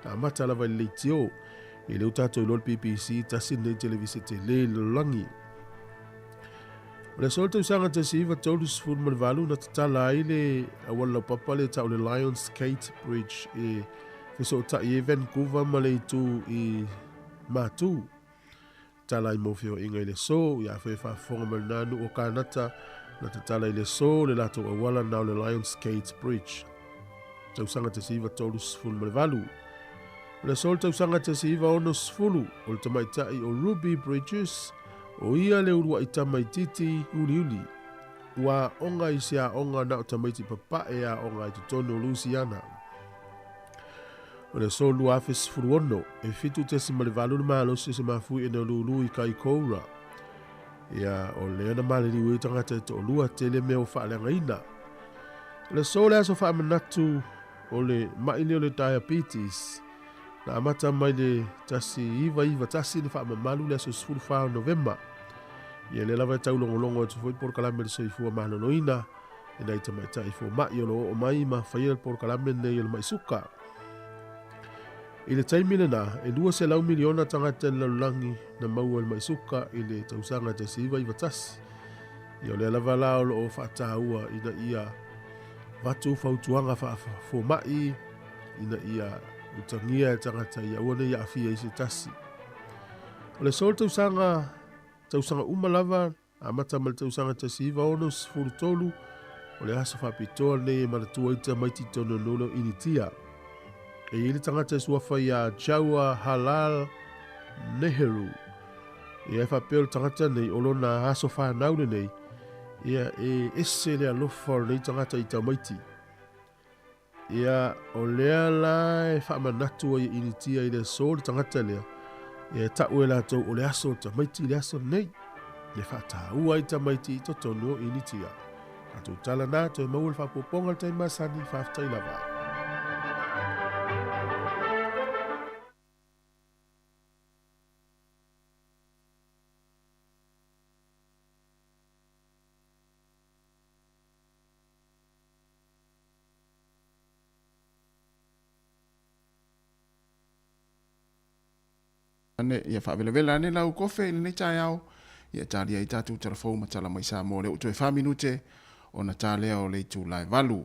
Na amata lava i le leitio i le utatou iloa le BBC tasi lenei televise tele i le lalolagi. O le aso o le tausaga 1938 na tatala ai le auala laupapa le tau o le Lions Gate Bridge e fesootai ai Vancouver ma le itu i Matu. Tala ai mo feoaiga i le aso, ia afai e faafofoga mai lena nuu o Kanata na tatala i le aso le latou auala na o le Lions Gate Bridge. Tausaga 1938. O le aso o le tausaga 1960 o le tamaitai o Ruby Bridges o ia le uluai tamaititi uliuli. Ua aoga i se aoga na o tamaiti papae aoga i totonu o Louisiana. O le aso 2016 e 7.8 le malosi o se mafui ena o lulu i Kaikoura. Ia o lea na maliliu ai tagata e toalua tele mea o faaleagaina. O le aso le aso faamanatu o le mai lea o le diabetes na amata mai le 1991 le faamamalu le aso 14 o Novema. Ia lea lava e taulogologo atu foi polokalame le soifua maloloina e nai tamaitai foma'i o lo oo mai ma faia le polokalame lenei o le mai suka. I le taimi lena, e 200 miliona tagata i le lalolagi na maua i le mai suka i le tausaga 1991. Ia o lea lava la o lo o faataua ina ia avatu fautuaga faafoma'i ina ia utagia e tagata ia aua ne i aafia i se tasi. O le aso o le tausaga, tausaga uma lava, amata mai le tausaga 1963, o le aso faapitoa lenei e manatua ai tamaiti i totonu o le nuu lea o Initia. E i ai le tagata e suafa ia Jawaharlal Nehru. Ia e faapea o le tagata nei, o lona aso fanau lenei, ia e ese le alofa o lenei tagata i tamaiti. Ia, o lea la e faamanatu ai e Initia i le aso le tagata lea, ia e tau e latou o le aso o tamaiti le aso lenei, e faataua ai tamaiti i totonu o Initia. Tatou tala na, toe maua le faaopoopoga i le taimi masani, faafetai lava. Ane, ia faavelavela ane lau kofe i lenei taeao, ia talia ai tatou tala fou ma tala mai Samoa lea ua toe fa minute ona ta lea o le itula e valu.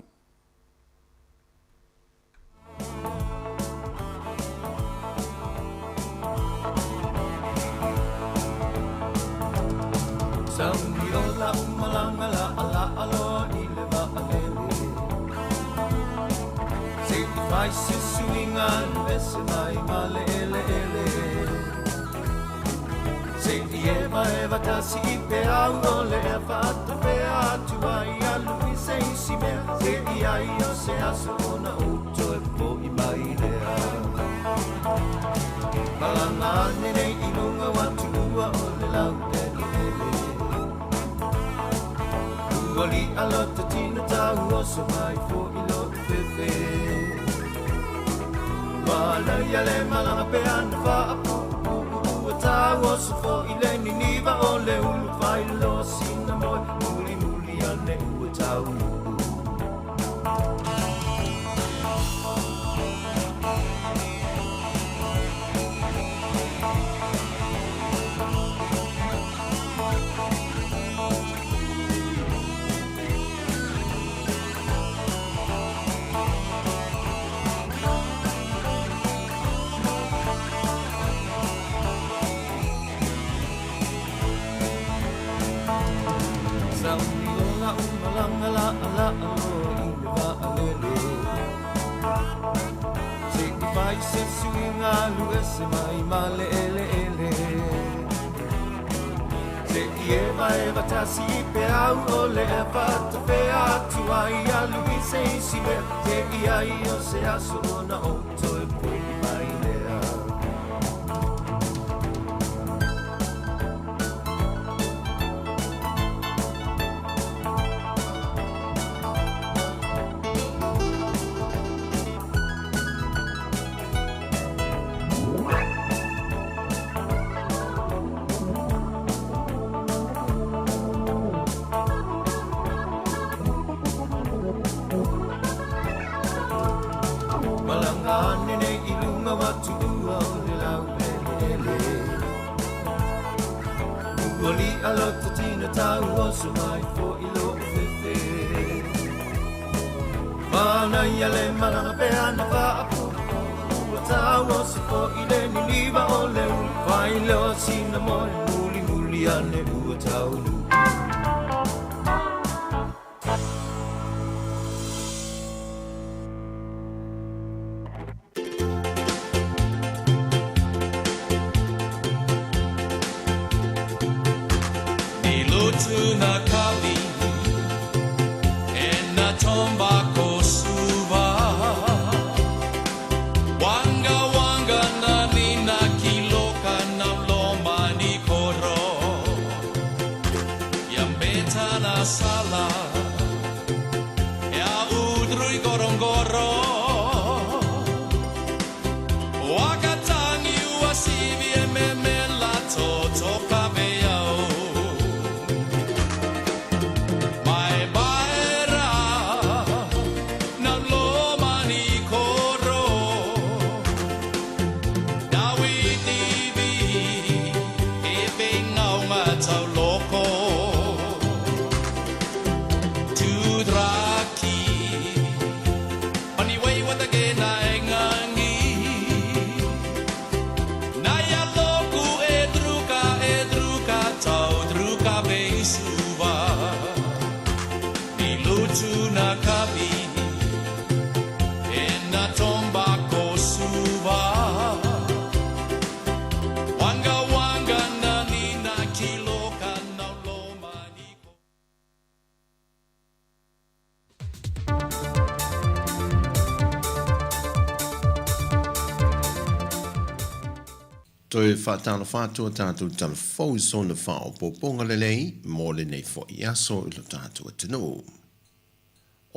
Toe faatalofa atu a tatou tala fou i sona faaopoopoga lelei mo lenei foi aso i lo tatou atunuu.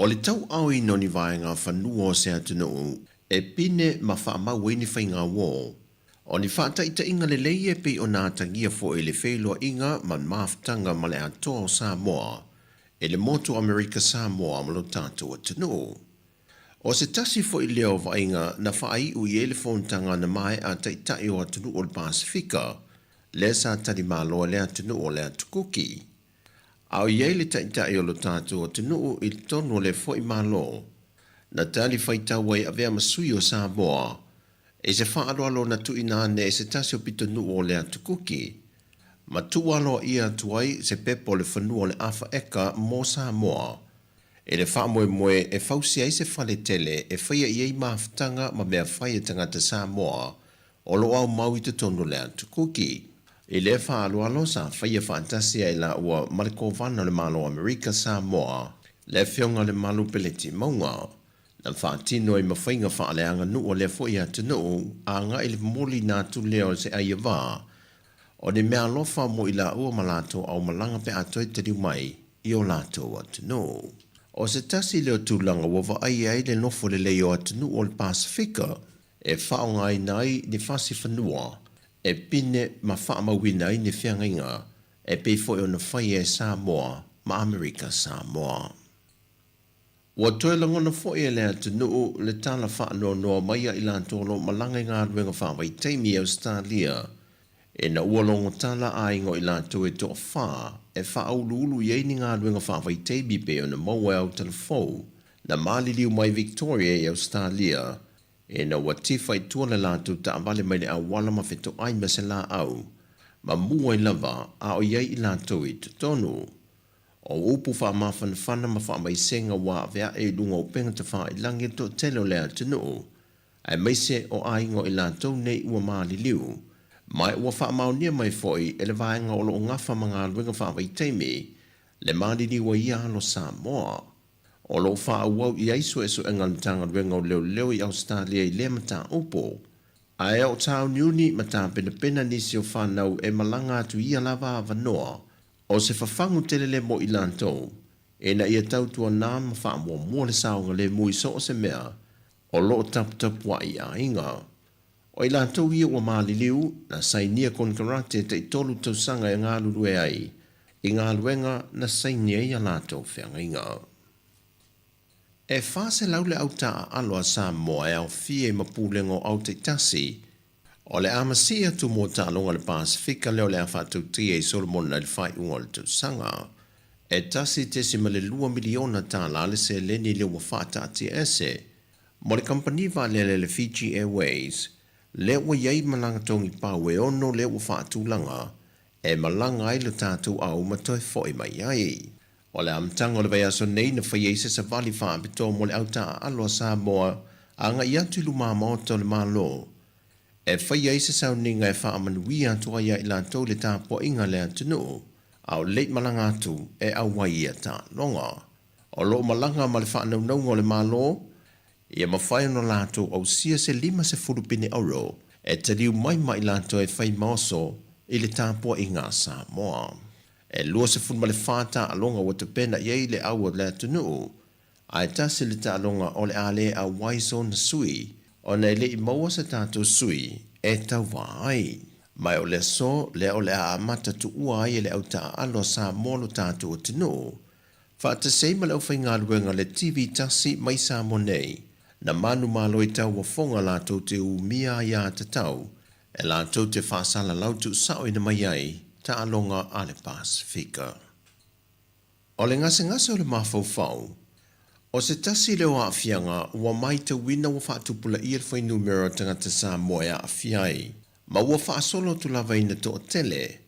O le tauaoina o ni vaega fanua o se atunuu e pine ma faamau ai ni faigauō, o ni faataitaiga lelei e pei ona atagia foi le feiloaiga ma mafutaga ma le Atoa o Samoa i le motu o Amerika Samoa ma lo tatou atunuu. O se tasi foi lea o vaaiga na faaiu i ai le fonotaga na maea a Taitai o atunuu o le Pasefika, lea sa talimalo e le atunuu o le Atu Kuki. A o i ai le Taitai o lo tatou atunuu i totonu o lea foi Malo, na tali faitau ai avea ma sui o Samoa i se faaaloalo na tuuina ane e se tasi o pitonuu o le Atu Kuki, ma tuualoaia atu ai se pepa o le fanua o le afa eka mo Samoa i le faamoemoe e fausia ai se fale tele e faia i ai mafutaga ma mea fai a tagata Samoa o lo o aumau i totonu o le Atu Kuki. I lea faaaloalo sa faia faatasi ai lāua ma le Kovana o le Malo o Amerika Samoa, le Afioga o Lemalu Peleti Mauga, na faatino ai ma faiga faaleaganuu a lea foi atunuu agai i le momoliina atu lea o se aiavā o ni meaalofa mo i laua ma latou aumalaga pe a toe taliu mai i o latou atunuu. O se tasi lea o tulaga ua vaaia ai le nofo lelei o atunuu o le Pasefika e faaaogaina ai ni fasi fanua e pine ma faamauina ai ni feagaiga e pei foi ona faia e Samoa ma Amerika Samoa. Ua toe lagona foi e le atunuu le tala faanoanoa mai a i latou o lo o malaga i galuega faavaitaimi i Ausetalia, ina ua logo tala aiga o i latou e toafa e faauluulu i ai ni galuega faavaitaimi pei ona maua e Aotalafou na maliliu mai Victoria i Ausetalia ina ua tifa i tua le latou taavale mai le auala ma fetoai ma se laau ma mu ai lava a o i ai i latou i totonu. O upu faamafanafana ma faamaisega ua aveae i luga o upega tafailangi i le toatele o le atunuu, aemaise o aiga o i latou nei ua maliliu, ma ua faamaonia mai foi e le vaega o lo o gafa ma galuega faavaitaimi le maliliu a ia alo Samoa. O lo o faaauau i ai suesuega a le Matagaluega o Leoleo i Ausetalia i lea mataupu, ae o tāuniuni ma tapenapena nisi o fanau e malaga atu i ia lava avanoa O se fafagu tele lea mo i latou, ina ia tautuanā ma faamuamua le saogalemu i so o se mea o lo o taputapuai i aiga. O i latou ia ua maliliu, na sainia konekarate e taitolu tausaga e galulue ai i galuega na saini ai a latou feagaiga. E 400 le au taaalo a Samoa e aofia i ma pulega o au taitasi O le a masii atu mo taaloga o le Pasefika lea o le a faatautia i Solomona i le faaiuga o le tausaga. E $1.2 miliona tala le seleni lea ua faataatiaese mo le kamupani vaalele a le Fiji Airways lea ua i ai malaga togipau e ono lea ua faatulaga e malaga ai lo tatou au ma toe foi mai ai. O le amataga o le vaiaso nei na fai ai se savali faapitoa mo le au taaalo a Samoa agai atu i lumamaota o le Malo e fai ai se sauniga e faamanuia atu ai ia i latou le tapuaiga a le atunuu a o lei malaga atu e auai ia taaloga. O lo o malaga ma le faanaunauga o le Malo ia mafai ona latou ausia se 50 pine euro e taliu mai ma i latou e fai maoso i le tapuaiga a Samoa. E 24 taaloga ua tapena i ai le au o le atunuu, ae tasi le taaloga o le a le auai sona sui ona e le i maua se tatou sui e tauva ai. Ma o le aso lea o le a amata tuua ai e le au taaalo a Samoa lo tatou atunuu, faatasi ai ma le aufaigaluega a le TV tasi mai Samoa nei, na manumalo i tauofoga latou te umia aiatatau e latou te faasalalau tuusaoina mai ai taaloga a le Pasefika. O le gasegase o le mafaufau, o se tasi lea o aafiaga ua maitauina ua faatupulaia le fuainumera o tagata Samoa e aafia ai, ma ua faasolo atu lava ina toatele,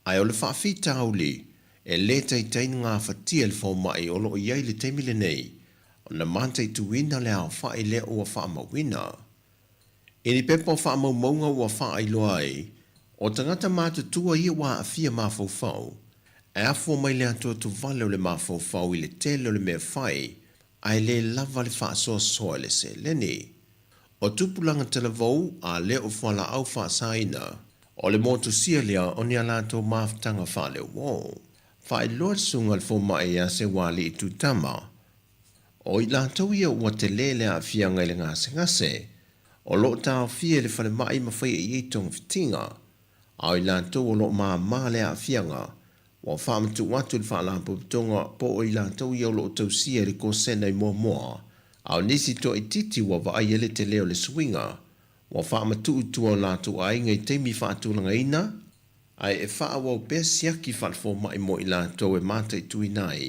ae o le faafitauli e le taitai na gafatia e le fomai o lo o i ai i le taimi lenei ona mataituina le aofai lea ua faamauina. I ni pepa o faamaumauga ua faailoa ai, o tagata matutua ia ua aafia mafaufau, e afua mai le atuatuvale o le mafaufau i le tele o le mea fai, ae le lava le faasoasoa i le seleni. O tupulaga talavou a lea o fualaau faasaina. O le motusia lea o ni a latou mafutaga faaleuō. Faailoa le susuga i le fomai ia Seualii Tutama, o i latou ia ua telē le aafiaga i le gasegase, o lo o taofia i le falemai ma faia i ai togafitiga, a o i latou o lo o māmā le aafiaga, ua faamatuu atu i le Faalapotopotoga po o i latou ia o lo o tausia i le kosena i muamua, a o nisi toaitiiti ua vaaia le telē o le suiga, Ua faamatuu i tua o latou aiga i taimi faatulagaina, ae e faaauau pea siaki faalefomai mo i latou e mataituina ai,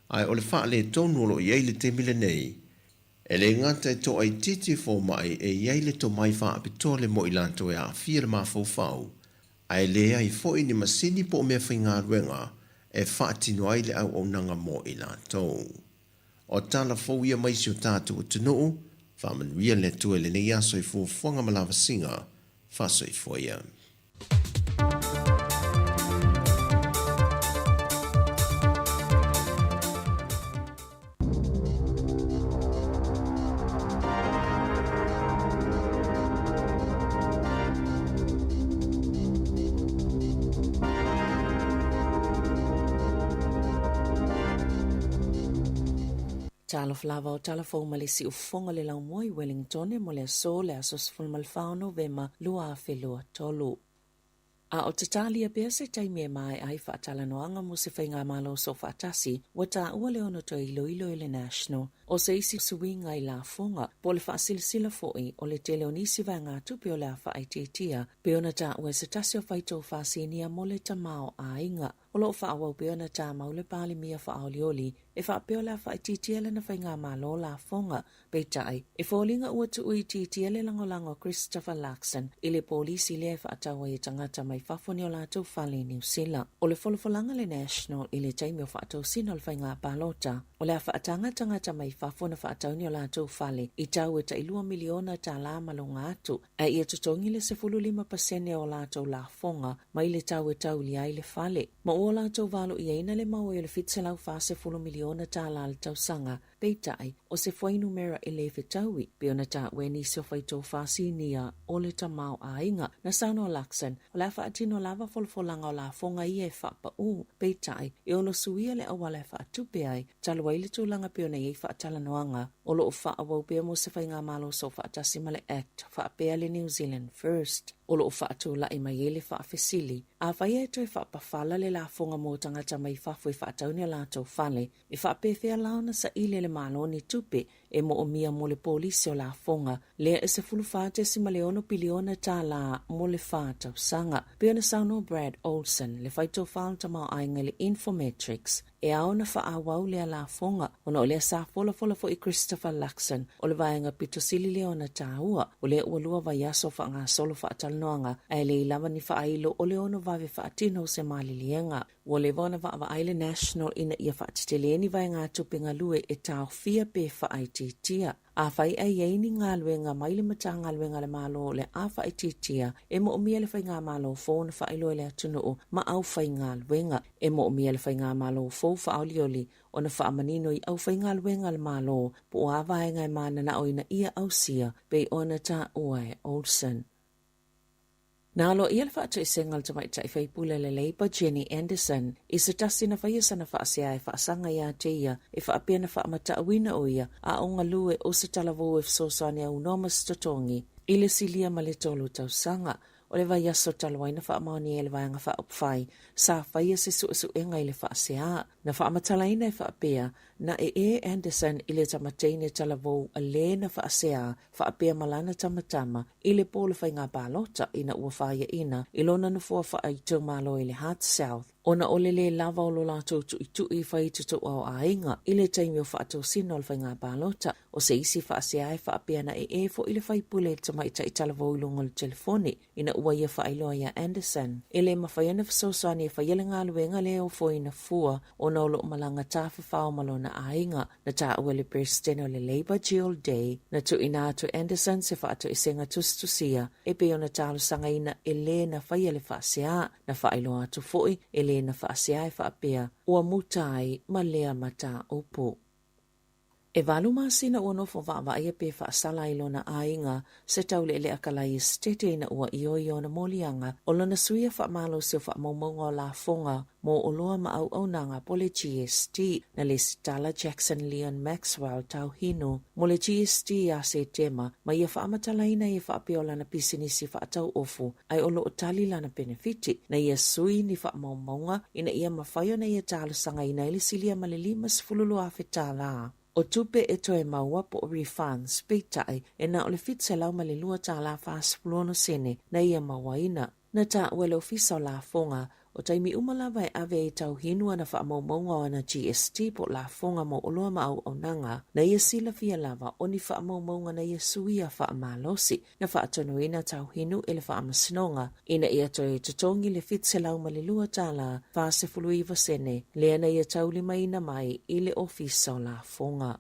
ae o le faaletonu o lo o i ai i le taimi lenei, e le gata e toaitiiti fomai e i ai le tomai faapitoa mo i latou e aafia le mafaufau, ae leai foi ni masini po o meafaigaluega e faatino ai le auaunaga mo i latou. O tala fou ia mai si o tatou atunuu, faamanuia le Atua i lenei aso i fuafuaga ma lavasiga, faasoifua ia. Talofa lava o tala fou ma le siufofoga le laumua i Wellingtone mo le aso le aso 14 o Novema 2023. A o tatalia pea se taimi e maea ai faatalanoaga mo se faigamalo soofaatasi, ua taua le ono toe iloilo e le National o se isi suiga i lafoga, po o le faasilasila foi o le tele o nisi vaegatupe o le a faaitiitia, pei ona taua e se tasi o faitofa sinia mo le tamaoaiga. O lo o faaauau pea ona tamau le Palemia faaolioli e faapea o le a faaitiitia lana faigamalo lafoga. Peitai, e foliga ua tuuitiitia le lagolago a Christopher Luxon i le polisi lea e faatau ai e tagata mai fafo ni o latou fale i Niu Sila. O le folafolaga a le National i le taimi o faatosina o le faiga palota, o le a faataga tagata mai fafo ona faatau ni o latou fale i tau e tai $2 miliona tala ma luga atu, ae ia totogi le 15% o latou lafoga mai le tau e taulia ai le fale, ma ua latou valoiaina le mau ai o le $740 miliona tala le tausaga. Peitai, o se fuainumera e lē fetaui, pei ona taua e nisi o faitofa sinia o le tamaoaiga. Na saunoa Luxon, o le a faatino lava folafolaga o lafoga ia e faapaū, peitai, e ono suia le auala e faatupe ai, talu ai le tulaga pei ona i ai faatalanoaga o lo o faaauau pea mo se faigamalo soofaatasi ma le Act faapea le New Zealand First. O lo o faatulai mai ai le faafesili, afai e toe faapafala le lafoga mo tagata mai fafo e faatau ni o latou fale, E faapefea la ona saili e le Malo ni tupe e moomia mo le polisi o lafoga lea e $14.6 piliona tālā mo le fa tausaga. Pei ona saunoa Brad Olsen, le faitofa o le tamaoaiga i le Infometrics, e ao ona faaauau lea lafoga ona o lea sa folafola foi Christopher Luxon o le vaega pito sili lea ona taua, o lea ua lua vaiaso faagasolo faatalanoaga ae leai lava ni faailo o le ono vave faatino o se maliliega. Ua leva ona vaavaai le National ina ia faatetele ni vaegatupe galue e taofia pe faaitiitia. Afai ae i ai ni galuega mai le Matagaluega a le Malo o le a faaitiitia, e moomia le Faigamalo fou ona faailoa i le atunuu ma aufaigaluega. E moomia le Faigamalo fou faaolioli ona faamanino i aufaigaluega a le Malo po o a vaega e mananao ina ia ausia, pei ona taua e Olsen. Na aloaia le faatoesega o le tamaitai faipule a le Labour Jenny Anderson i se tasi na faia sana faasea e faasaga iā te ia e faapea na faamatauina o ia a o galue o se talavou e fesoasoani aunoa ma se totogi i le silia ma le tolu tausaga. O le vaiaso talu ai na faamaonia e le Vaega Faaupufai sa faia se suesuega i le faasea. Na faamatalaina e faapea, na ee Anderson i le tamateine talavou le na faasea faapea ma lana tamatama i le po o le faiga palota ina ua faiaina i lona nofoa faaitumalo i le Hutt South ona o le lē lava o lo latou tuitui fai totoʻaoaiga i le taimi o faatosina o le faiga palota. O se isi faasea e faapea na ee foi le faipule i le tamaitai talavou i luga o le telefoni ina ua ia faailoa iā Anderson e le mafai ona fesoasoani e faia le galuega lea e ofoina fua ona o lo o malaga tafafao ma lona aiga. Na taua e le Peresetene o le Labour Jill Day, na tuuina atu e Anderson se faatoesega tusitusia e pei ona talosagaina e lē na faia le faasea. Na faailoa atu foi e lē na faasea e faapea ua muta ai ma lea mataupu. E valu masina ua nofo vaavaaia pe faasala ai lona aiga se taulealea kalai esetete ina ua ioe i ona moliaga o lona suia faamalosi o faamaumauga o lafoga mo oloa ma auaunaga po o le GST na lesitala Jackson Leon Maxwell Tauhinu mo le GST ia Setema ma ia faamatalaina ai e faapea o lana pisinisi faatau ofu ae o lo o tali lana penefiti na ia sui ni faamaumauga ina ia mafai ona ia talosagaina ai le silia ma le $52,000 tālā o tupe e toe maua po o refunds, peitai, e na o le $702.46 na ia mauaina. Na taua e le Ofisa o Lafoga, o taimi uma lava e ave ai Tauhinu ana faamaumauga o ana GST po o lafoga mo oloa ma auaunaga, na ia silafia lava o ni faamaumauga na ia suia faamalosi na faatonuina Tauhinu e le Faamasinoga ina ia toe totogi le $702 49 sene lea na ia taulimaina mai i le Ofisa o Lafoga.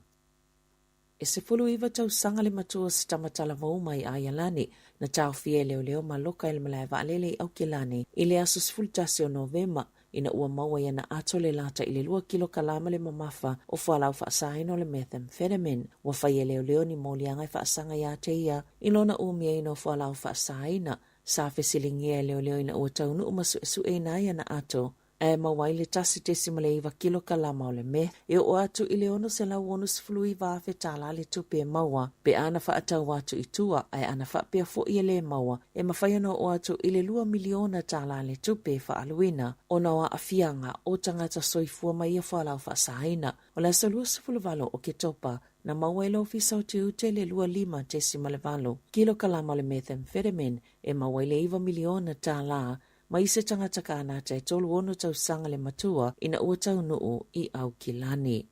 E 19 tausaga le matua o se tama talavou mai Aialani na taofia e leoleo ma loka i le malae vaalele i Aukilani i le aso 11 o Novema ina ua maua i ana ato le lata i le lua kilokalama le mamafa o fualaau faasaina o le methamphetamine. Ua fai e leoleo ni moliaga e faasaga iā te ia i lona umiaina o fualaau faasaina. Sa fesiligia e leoleo ina ua taunuu ma suesueina ai ana ato ae maua ai le 1.9 kilokalama o le meth e oo atu i le $669,000 tālā le tupe e maua pe ana faatau atu i tua ae ana faapea foi e lē maua e mafai ona oo atu i le $2 miliona tālā le tupe e faaaluina ona o aafiaga o tagata soifua ma ia fualaau faasaina. O le aso 28 o Oketopa, na maua e le Ofisa o Tiute le 25.8 kilokalama o le methamphetamine e maua ai le $9 miliona tālā mai se tagata Kānata e 36 tausaga le matua ina ua taunuu i Aukilani.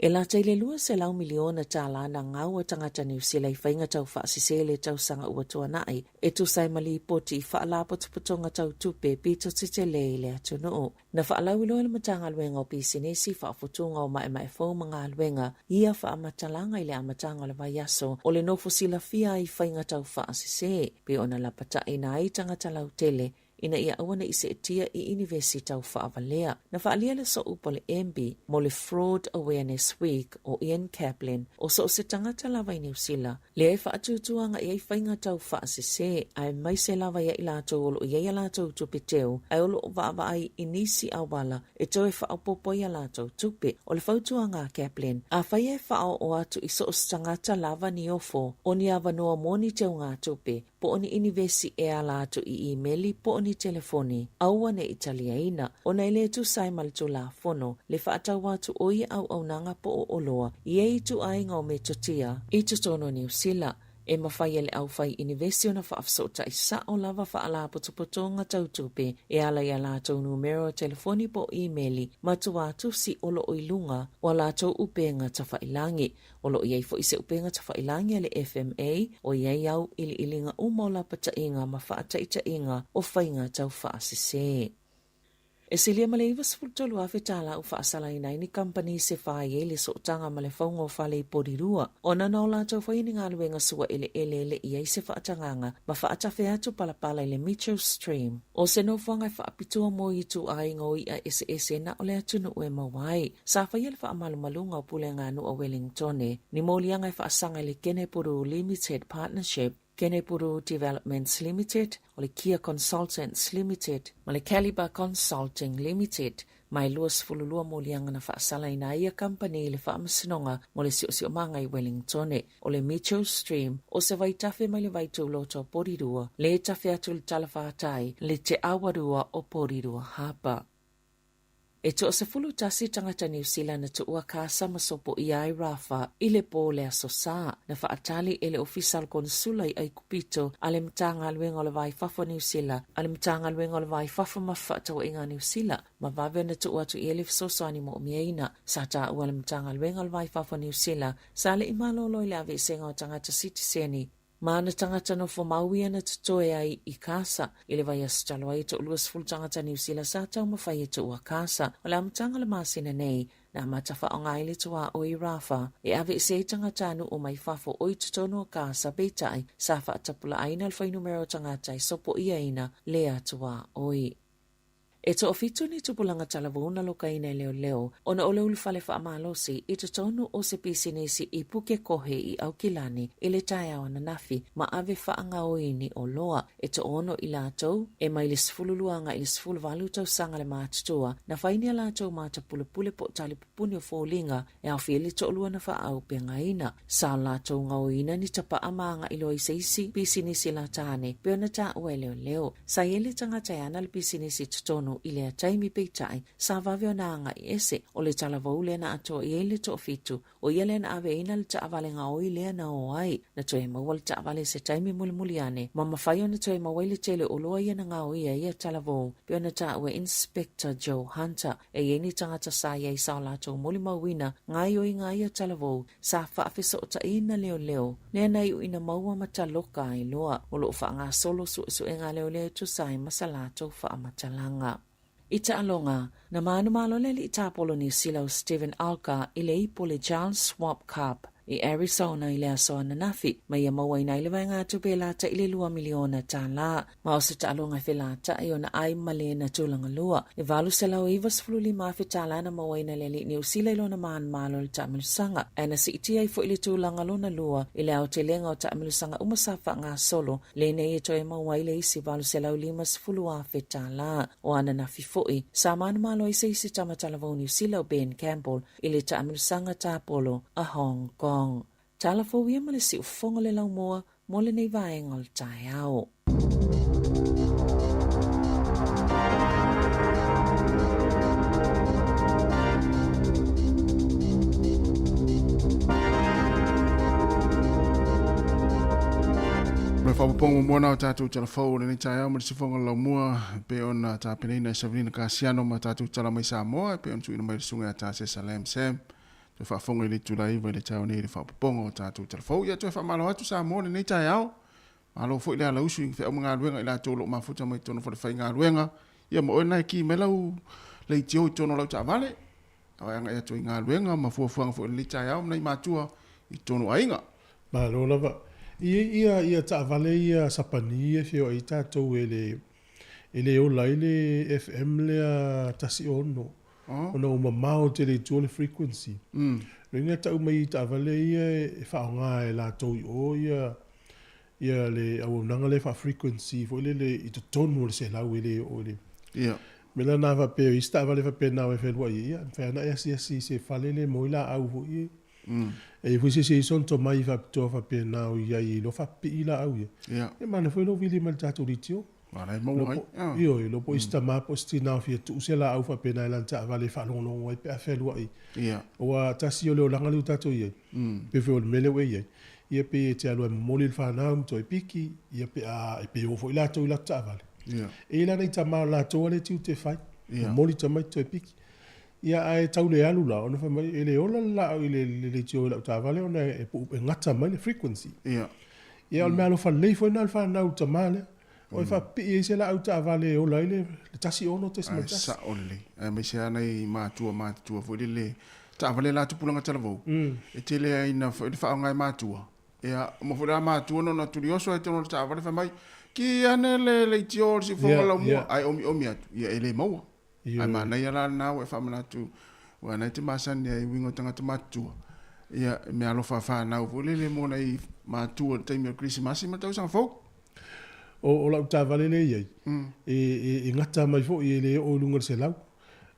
E lata i le 200 miliona tālā nā ngau a tagata Niu Sila i faiga tau faasese i le tausaga ua tuanai, e tusa ai ma lipoti i faalapotopotoga tau tupe pito tetele i le atunuu. Na faalauiloa e le Matagaluega o Pisinisi, Faafotuga o Maemae Fou ma Galuega ia faamatalaga i le amataga o le vaiaso o le nofo silafia ai i faiga tau faasese, pei ona lapataina ai tagata lautele ina ia aua ne i seetia i inivesi tau faavalea. Na faaalia le sooupu a le MB mo le Fraud Awareness Week o Ian Caplin, o so o se tagata lava i Niu Sila, lea e faatuatuaga i ai faiga tau faasese, aemaise lava ia i latou o lo o i ai a latou tupe teu, ae o lo o vaavaai i nisi auala e toe faaopoopo ai a latou tupe. O le fautuaga a Caplin, afai e faaoo atu i so o se tagata lava ni ofo o ni avanoa mo ni teugatupe, po o ni inivesi e ala atu i imeli po o ni telefoni, aua ne i taliaina, ona e le tusa ai ma le Tulafono le faatau atu o ia auaunaga po o oloa i ia ituaiga o metotia i totonu o Niu Sila. E mafai e le aufai inivesi ona faafesootai sao lava faalapotopotoga tau tupe e ala i a latou numera o telefoni po o imeli ma tuatusi o lo o i luga o a latou upega tafailagi. O lo o i ai foi se upega tafailagi a le FMA o i ai auiliiliga uma o lapataiga ma faataitaiga o faiga tau faasese. E silia ma le 93,000 tālā ua faasalaina ai ni kamupani se fā i ai le sootaga ma le fauga o fale i Porirua ona na o latou faia ni galuega sua eleele e le i ai se faatagaga ma faatafe atu palapala i le Mitchell Stream. O se nofoaga e faapitoa mo ituaiga o iʻa eseese na o le atunuu e maua ai. Sa faia le faamalumaluga o Puleaganuu o Wellingtone, ni moliaga e faasaga i le Kenepuru Limited Partnership, Kenepuru Developments Limited, o le Kia Consultants Limited, ma le Calibre Consulting Limited, ma e 22 moliaga na faasalaina ai ia kamupani i le Faamasinoga mo le Siosiomaga i Wellingtone. O le Mitchell Stream, o se vaitafe mai le vaitauloto o Porirua, le tafe atu i le talafātai le Te Awarua o Porirua Harbour. E toa-11 tagata Niu Sila na tuua kasa ma sopoia ai Rafah i le pō o le Aso Sa. Na faatali e le Ofisa o le Konesula i Aikupito a le Matagaluega o le Va i Fafo a Niu Sila, a le Matagaluega o le Va i Fafo ma Fefaatauaiga a Niu Sila, ma vave ona tuu atu i ai le fesoasoani moomiaina. Sa taua e le Matagaluega o le Va i Fafo a Niu Sila, sa le i malolo i le aveesega o tagata sitiseni Ma ana tagata nofo mau ia na totoe ai i Kasa. I le vaiaso talu ai e toa-20 tagata Niu Sila sa taumafai e tuua Kasa. O le amataga o le masina nei, na amata faaaoga ai le tuaoi i Rafah e aveese ai tagatanuu mai fafo o i totonu o Kasa peitai sa faatapulaaina le fuainumera o tagata e sopoiaina lea tuaoi. E toafitu ni tupulaga talavou na lokaina e leoleo ona o le ulufale faamalosi i totonu o se pisinisi i Pukekohe i Aukilani i le taeao ananafi ma ave faagaoi ni oloa. E toono i latou, e mai le 12 agai i le 18 tausaga le matutua, na fai ni a latou matapulepule po o talipupuni o foliga e aofia ai le toalua na faaaupegaina. Sa o latou gaoiina ni tapaa ma agai loa i se isi pisinisi latane pei ona taua e leoleo. Sa i ai le tagata e ana le pisinisi i totonu i lea taimi peitai, sa vave ona agai ese. O le talavou lea na atoa i ai le toafitu, ʻO ia lea na aveina le taavale gaoi lea na o ai. Na toe maua le taavale i se taimi mulimuli ane, ma mafai ona toe maua ai le tele o oloa ia na gaoia i ia talavou, pei ona taua e Inspector Joe Hunter. E i ai ni tagata sa i ai sa o latou molimauina gaoioiga a ia talavou, sa faafesootaina leoleo, lea na iu ina maua ma taloka ai loa. O lo o faagasolo suesuega a leoleo e tusa ai ma sa latou faamatalaga. I taaloga, na manumalo le alii tapolo Niu Sila o Steven Alker i le ipu o le Charles Schwab Cup i Arizona i le aso ananafi, ma ia mauaina ai le vaegatupe e lata i le $2 miliona. Ma o se taaloga e felataʻi ona ai ma le na tulaga lua. E $895,000 na mauaina e le alii Niu Sila i lona manumalo i le taamilosaga, ae na siitia ai foi le tulaga lona lua i le aotelega o taamilosaga uma sa faagasolo Lenei e toe maua ai le isi $850,000. O ananafi foi, sa manumalo ai se isi tama talavou Niu Sila o Ben Campbell i le taamilosaga tapolo a Hong Kong. Tala fou ia ma le siufofoga o le laumua mo lenei vaega o le taeao. O le faaopoopoga muamua na o tatou tala fou o lenei taeao ma le sifoga o le laumua e pei ona tapenaina e Savelina Kasiano ma tatou tala mai Samoa e pei ona tuuina mai e le susuga ia Tasesa Lam Sam. Toe faafofoga i le itula 9 i le taeao nei i le faaopoopoga o tatou tala fou. Ia toe faamalo atu Samoa i lenei taeao. Malo foi le alausu i feau ma galuega i latou o lo o mafuta mai totonu o falefaigaluega. Ia ma oe lena e ki mai lau leitio i totonu o lau taavale. Ae agai atu ai i galuega ma fuafuaga foi o lenei taeao ma nai matua i totonu o aiga. Malo lava. I ia ia taavale ia Sapani ia e feoai ai tatou e le e le ola ai le FM lea 16 ona ua mamao tele i tua le frequency. Lona uiga e tau mai i taavale ia e faaaoga e latou i o ia ia le auaunaga lea faa-frequency foi lele i totonu o le 100 e le oo i le Ia. mea la lena faapea o isi taavale faapena o e fealuai ai, ia, e mafai lava ona e asiasi i se fale lea e maua ai laau foi ia. E i ai foi se isi e i ai sona tomai faapitoa faapena o i ai e iloa faapipii laau ia. Ia. E manaia foi lou vili mai le tatou leitio. Aua la e maua ai. Ioe, iloa po o isi tama po o isi tina o fia tuu se laau faapena i lana taavale e faalogologo ai pe a fealuai. Ia. Aua tasi o le olaga lea ua tatou i ai, pei foi o le mea lea ua e i ai, ia pei e te alu e momoli le fanau ma toe piki, ia pe a, e pei e o foi latou i latou taavale. Ia. E i ai la nai tama o latou lava lea e tiute fai, Ia. momoli tamaiti toe piki. Ia ae tau le alu la, ona fai mai, e le ola le laau i le leitio i lau taavale ona e puu, e gata mai le frequency. Ia. Ia o le meaalofa lelei foi lena i le fanau i le tama lea. O e faapipii ai se laau taavale e ola ai le 16.1. Ae sao lelei. Aemaise lava nai matua matutua foi lele, taavale la tupulaga talavou, e tele ai ina le faaaoga e matua. Ia, uma foi la matua na ona tulioso ai totonu o le taavale fai mai, ki ane le leitio o le siufofoga laumua, ae omiomi atu, ia e le maua. Ae manaia la lena ua e faamanatu, aua na e te masani ai i uiga o tagata matutua, ia, e meaalofa a fanau foi lele mo nai matua i le taimi o le Kerisimasi ma le tausaga fou. O lau taavale lea e i ai, e gata mai foi e le oo i luga o le 100.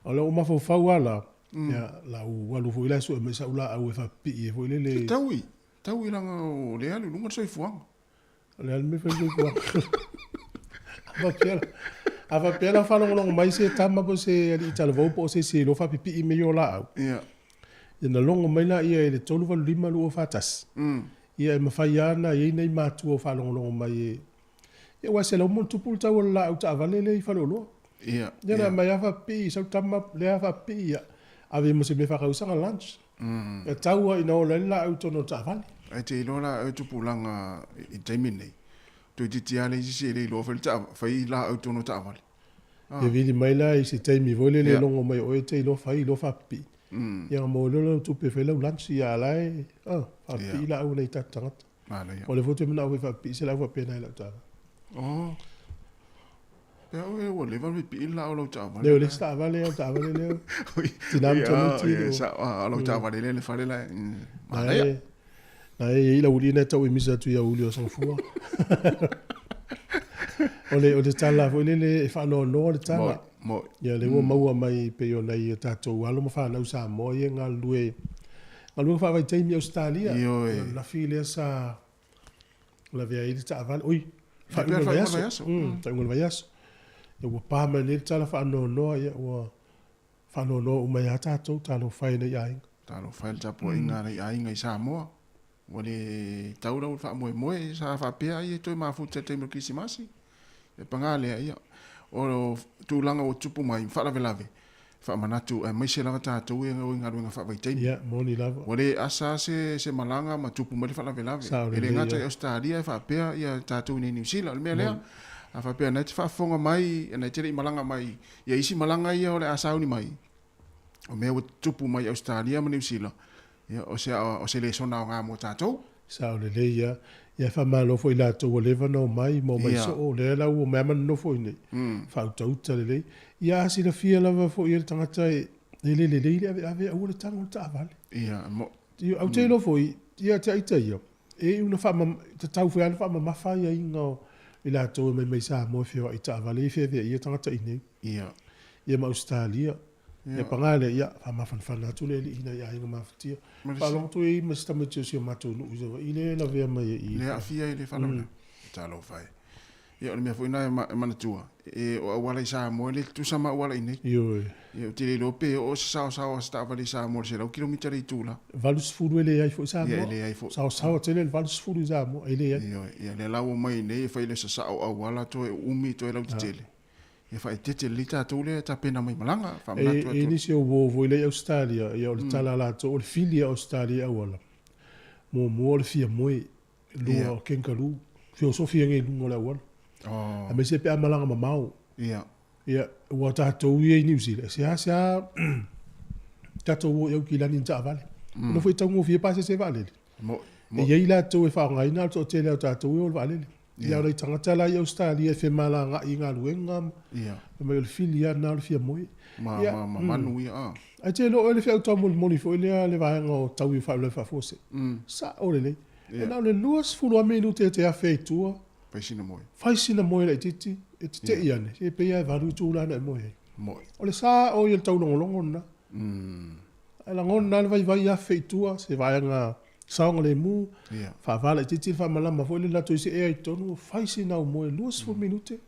O lou mafaufau lava la, ia, la ou alu foi la e sue mai sau laau e faapipii ai foi lele. Taui, taui leaga o lea e alu i luga le soifuaga. O le a le mea e fai i le soifuaga? A faapea la, a faapea la o faalogologo mai se tama po o se alii talavou po o se isi e iloa faapipii mea ia o laau, Ia. Ia ona logo mai laia i le 385 241. Ia e mafai lava ona i ai nai matua o faalogologo mai e, ia aua e selau ma ona tupu le tau o le laau taavale lea i faleoloa. Ia, Ia na aumai lava faapipii i sau tama lea faapipii ia ave mo se mea faakausaga lunch. Ia tau lava ina ola ai le laau i totonu o le taavale. Ae te iloa la oe tupulaga i le taimi lenei, toeitiiti lava le isi se le iloa fai le taavale, fai laau i totonu o taavale. Ia vili mai la i se taimi foi lele e logo mai o oe e te iloa fai, iloa faapipii. Ia ona maua loa lea o lau tupe e fai lau lunch, ia a o la e faapipii laau a nai tatou tagata. Manaia. O lea foi ou te manao e faapipii se laau faapena i lau taavale. Oh. Pea oe ua leva ona pipii le laa o lau taavale. Leo le isi taavale o le taavale lea. Tina ma tamaiti. Ia, sao, a o lau taavale lea i le fale la e manaia. Na e i ai lau alii na e tau emisa atu i aoauli o Songafua. O le, o le tala foi lele e faanoanoa le tala. Moi, moi. Ia lea ua maua mai pei o nai o tatou alo ma fanau Samoa ia e galulue galuega faavaitaimi i Ausetalia. Ioe. O le lafi lea sa lavea ai le taavale. Oi, faaiuga o le vaiaso. Faaiuga o le vaiaso. Ia ua pa mai nei le tala faanoanoa, ia ua faanoanoa uma ai lava tatou, talofa e nai aiga. Talofa e le tapuaiga a nai aiga i Samoa. Ua le tau lau faamoemoe sa faapea ai e toe mafuta i le taimi o le Kerisimasi. Ia paga lea, ia, o tulaga ua tutupu mai ma faalavelave, faamanatu aemaise lava tatou ia o i galuega faavaitaimi. Ia, moni lava. Ua le asa se malaga ma tupu mai le faalavelave. Sao E le lelei gata i ia. Ausetalia e faapea ia tatou i inei i Niu Sila. O le mea lea, Moni. a faapea na e te faafofoga mai, na e te le i malaga mai ia isi malaga ia o le a sauni mai, o mea ua tutupu mai i Ausetalia ma Niu Sila, ia, o se, o se lesona aoga mo tatou. Sao lelei ia. Ia e faamalo foi i latou ua leva ona omai ma omai soo, o lea la ua omai lava ma nonofo i inei, faautauta lelei. Ia a silafia lava foi e le tagata e le lelei le aveave, aua le tago i le taavale. Ia, mo. Ia, ou te iloa foi, ia te ita ia, e iu ina faamam, tatau foi lava ona faamamafa aiaiga o i latou e omai mai Samoa e feoai i taavale ia e feaveaia tagata i inei. Ia. Ia ma Ausetalia. Ia paga lea, ia, faamafanafana atu le alii i nai aiga mafatia. Faalogo atu ai ma si tamaiti o si o matou nuu i Savaii lea e lavea mai ai i. Le aafia i le faalavelave. Talofa e. Ia o le mea foi lena e manatua, e, o auala i Samoa e le tutusa ma auala i inei. Ioe. Ia ou te le iloa pe oo se saosaoa a se taavale i Samoa i le 100 kilomita i le itula. 80 e leai foi Samoa. Ia e leai foi. Saosaoa tele le 80 i Samoa, e leai. Ioe, ia lea la ua omai i inei e fai le sasao o auala toe uumi toe lautetele. Ia faaeteete lelei tatou lea e tapena mai malaga, faamanatu atu. E i ai nisi o uo foi lea i Ausetalia, ia o le tala a latou, o le fili a Ausetalia i auala, muamua o le fia moe, lua o kangaroo, feosofi ai i luga o le auala. Aemaise pe a malaga mamao. Ia, aua tatou ia i Niu Sila, e seasea tatou o i Aukilani i ni taavale. Ona foi e taugofie pasese vaalele. E i ai latou e faaaogaina a o le toatele lava o tatou e o i le vaalele. Ia o nai tagata la i Ausetalia e femalagaai i galuega ma fai mai o le fili lava lena o le fia moe. Ma Ia, ma ma manu ia a. Ae te iloa oe le feau taumolimoli foi lea le vaega o taui o faalavelave faafuasei. Sao lelei. E na o le 20 lava minute e te afe ai i tua. Fai sina moe. Fai sina moe laitiiti e tetei ane, se pei lava e valu itula na e moe ai. Moe. O le sao ia o le taulogologo lena. Ae lagona lava le vaivai afe i tua, se vaega saogalemu, faava laitiiti le faamalama foi lele latou i seea i totonu, fai sina au moe 20 minute,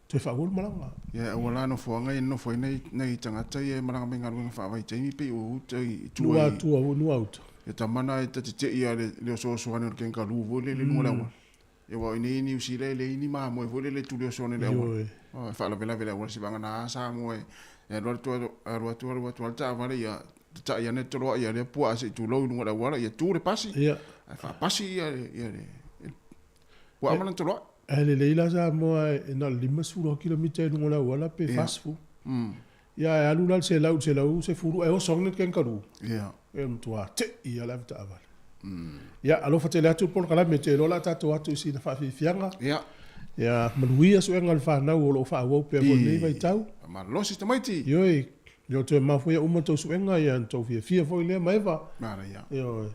toe faaauau le malaga. Ia, e aua la nofoaga ia e nonofo ai nai, nai tagata ia e malaga mai galuega faavaitaimi pei o uta i tua i. Nua atua, nua uta. Ia tama na e ta tete'i lava i le osooso ane o le kangaroo foi lele i luga o le auala. Ia aua o i inei i Niu Sila e leai ni mamoe foi lele e tuli oso ane i le auala. Ioe. Oh, e faalavelave le auala seiavagana Samoa e alu atu alu atu alu atu lava le taavale ia tata'i ane toloa'i ia lea puaa se i tulou i luga o le auala ia tu le pasi Ia. ae faapasi ia le ia le puaa ma lana toloa'i. Ae lelei la Samoa e na o le 50 kilomita i luga o le auala pe 40. Ia ae alu la le 100 i le 110 ae oso ane le kangaroo. Ia. E matua te'i lava le ave taavale. Ia, alofa tele atu le polokalame, te iloa o le a tatou atu i sina faafiafiaga. Ia. Ia, manuia suega o le fanau o lo o faaauau pea foi i lenei vaitau. Faamalosi tamaiti. Ioe, ioe toe mafuia uma tou suega, ia ona tou fiafia foi lea ma Eva. Manaia. Ioe.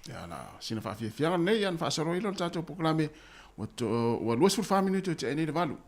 Ia, na sina faafiafiaga lenei, ia ona faasolo ai lea o le tatou polokalame, ua, ua 24 minute o tea nei le valu.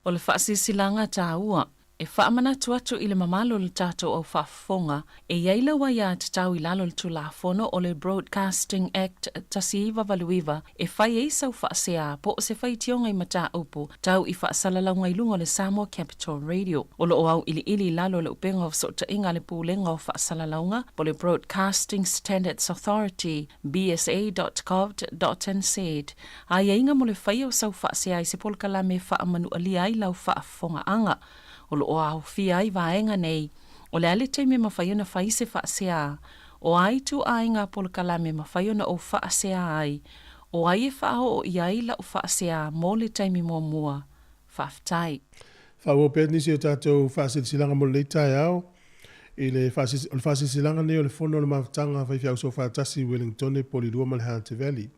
O le faasilasilaga taua, e faamanatu atu i le mamalu o le tatou au faafofoga, e i ai lau aiatatau i lalo o le Tulafono o le Broadcasting Act 1989 e fai ai sau faasea po o se faitioga i mataupu tau i faasalalauga i luga o le Samoa Capital Radio. O lo o auiliili i lalo o le upega o fesootaiga a le Pulega o Faasalalauga po o le Broadcasting Standards Authority, bsa.govt.nz, Aiaiga mo le faia o sau faasea i se polokalame e faamanualia ai lau faafofogaaga. O lo o aofia ai vaega nei, o le a le taimi e mafai ona fai se faasea, o a ituaiga polokalame e mafai ona ou faasea ai, o ai e faaoo i ai lau faasea mo le taimi muamua. Faafetai. Faaauau pea nisi o tatou faasilasilaga mo lenei taeao. I le o le faasilasilaga lenei o le Fono o le Mafutaga a Faifeau Soofaatasi i Wellingtone, Polilua ma le Hunter Valley.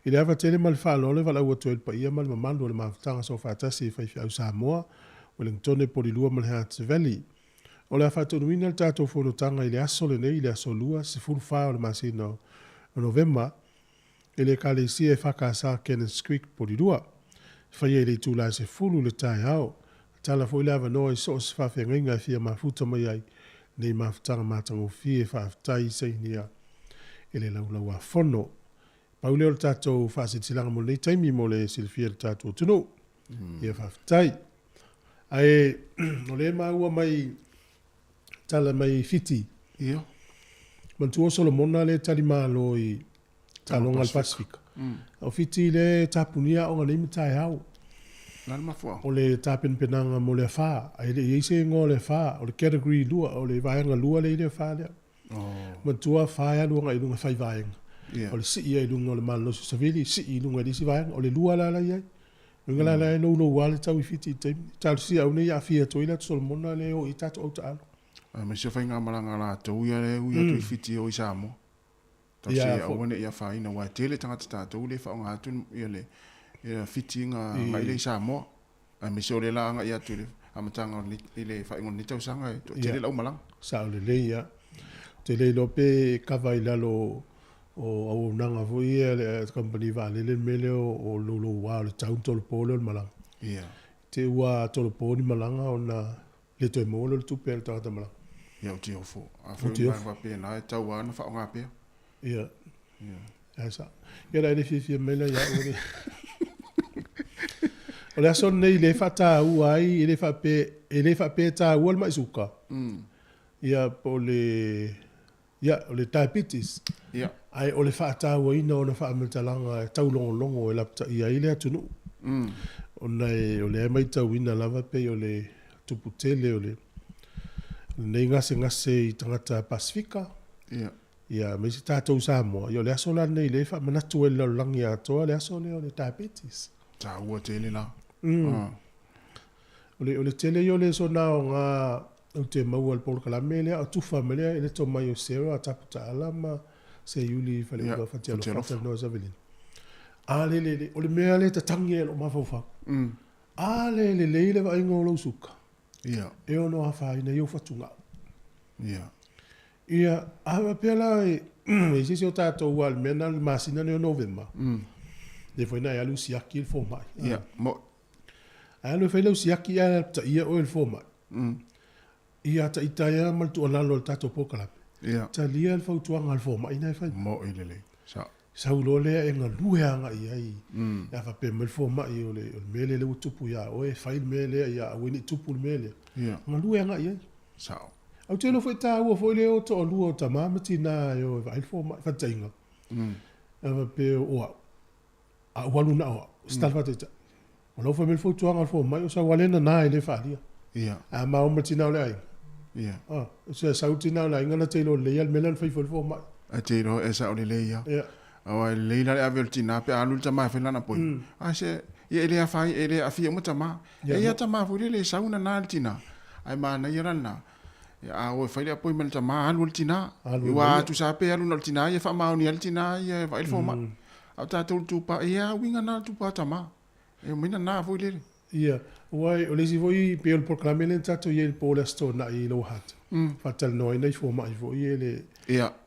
I le ava tele ma le faaaloalo e valaau atu ai i le paia ma le mamalu o le Mafutaga Soofaatasi i Faifeau Samoa, Wellingtone, Polilua ma le Hunter Valley. O le a faatonuina le tatou fonotaga i le aso lenei i le aso Lua, 14 o le masina o Novema, i le Ekalesia EFKS Cannons Creek, Polilua. E faia i le itula e 10 i le taeao. Tatala foi le avanoa i so o se faafeagaiga e fia mafuta mai ai nei mafutaga matagofie faafetai sainia i le laulauafono. Pau lea o le tatou faasilasilaga mo lenei taimi mo le silafia e le tatou atunuu. Ia faafetai. Ae o lea e maua mai tala mai Fiti. Ia. Manatua o Solomona lea e tali malo i taaloga a le Pasefika. O Fiti lea e tapunia aoga nei ma taeao. Le a le mafuaaga? O le tapenapenaga mo le afa, ae le i i ai se igoa o le afa, o le category 2, o le vaega 2 lea i le afa lea. Manatua afa e alu agai i luga e fai vaega. O le sii ai i luga o le malolosi savili, sii i luga i le isi vaega. O le 2 la la i ai. O le uiga la la e louloua le tau i Fiti i le taimi. Talosia aua ne i aafia atu ai le Atu Solomona lea e o i ai tatou au taaalo. Aemaise o faigamalaga a latou ia lea e ui atu i Fiti e o i Samoa. Talosia aua ne i afaina aua e tele tagata tatou lea e faaaoga atu ia le Fiti na agai lea i Samoa. Aemaise o lea la agai atu i le amataga o lenei, i le faaiuga o lenei tausaga e toatele le aumalaga. Sao lelei ia. Ou te le iloa pe kava i lalo o auaunaga foi ia a le kamupani vaalele le mea lea o louloua o le tau tolopo lea o le malaga. Ia. Te ua tolopo ni malaga ona le toe maua lea o le tupe a le tagata malaga. Ia, o te ofo. Afai o ni vaega faapena, e tatau lava ona faaaoga pea. Ia. Ia. Ae sao. Ia la e le fiafia mai la ia au le. O le aso lenei le faataua ai, e le faapea, e le faapea e taua le mai suka. Ia po o le, ia, o le diabetes. Ia. Ae o le faatauaina o ona faamatalaga e taulogologo e lapataia ai le atunuu. Ona e, o lea e matauina lava pei o le tupu tele o le, lenei gasegase i tagata Pasefika. Ia. Ia, aemaise tatou Samoa, ia o le aso la lenei lea e faamanatu ai i le lalolagi atoa le aso lea o le diabetes. Taua tele la. O le, o le tele ia o le sona aoga ou te maua i le polokalame lea, o tufa mai lea i le tomai o Sarah Taputaala ma Seiuli Faleula Ia, Fatialofa Fatialofa. talanoa Savelina. A le le le, o le mea lea e tatangi ai i lou mafaufau. A le lelei le vaaiga o lou suka, Ia. e ono afaina ai ou fatugao. Ia. Ia, a faapea la e i ai se isi o tatou aua o le mea lena o le masina lenei o Novema, lea foi na e alu siaki le fomai. Ia, mo. Ae alu e fai lau siaki ae lapataia oe e le fomai. Ia ita ai lava ma le tuualalo a le tatou polokalame. Ia. Talia le fautuaga a le fomai na e fai. Mo'i lelei. Sao. Sau loa lea e galue agai i ai. A faapea mai le fomai o le mea lea ua tupu ia oe, fai le mea lea ia aua ne i tupu le mea lea. Ia. Galue agai i ai. Sao. Ou te iloa foi e taua foi le o toalua o tama ma tina e o e vaai le fomai, faataitaiga. A faapea o au, a ou alu na o au, se tala faataitai. O lau fai mai le fautuaga a le fomai, o sau lava lea nana e le faalia. Ia. A maua ma le tina o le aiga. Ia. Ah, se sau le tina o le aiga na te iloa lelei lava le mea lea na fai foi le fomai. A te iloa e sao lelei ia. Ia. Aua e lelei la le ave o le tina pe a alu le tama e fai lana poina. A se, ia e le afaina, e le aafia uma tama. Ia, E i ai tama foi lele e sau nana le tina. Ae manaia la lena. Ia a o e fai le apoi ma le tama, alu le tina. Alu Ua tusa pe alu na o le tina ia e faamaonia ai le tina ia e vaai le fomai. A o tatou le tupa, ia uiga na le tupa a tama. E omai nana foi lele. Ia, aua o le isi foi pei o le polokalame lea na tatou i ai i le po o le Aso Toonai i Lower Hutt. Faatalanoaina i fomai foi ia i le,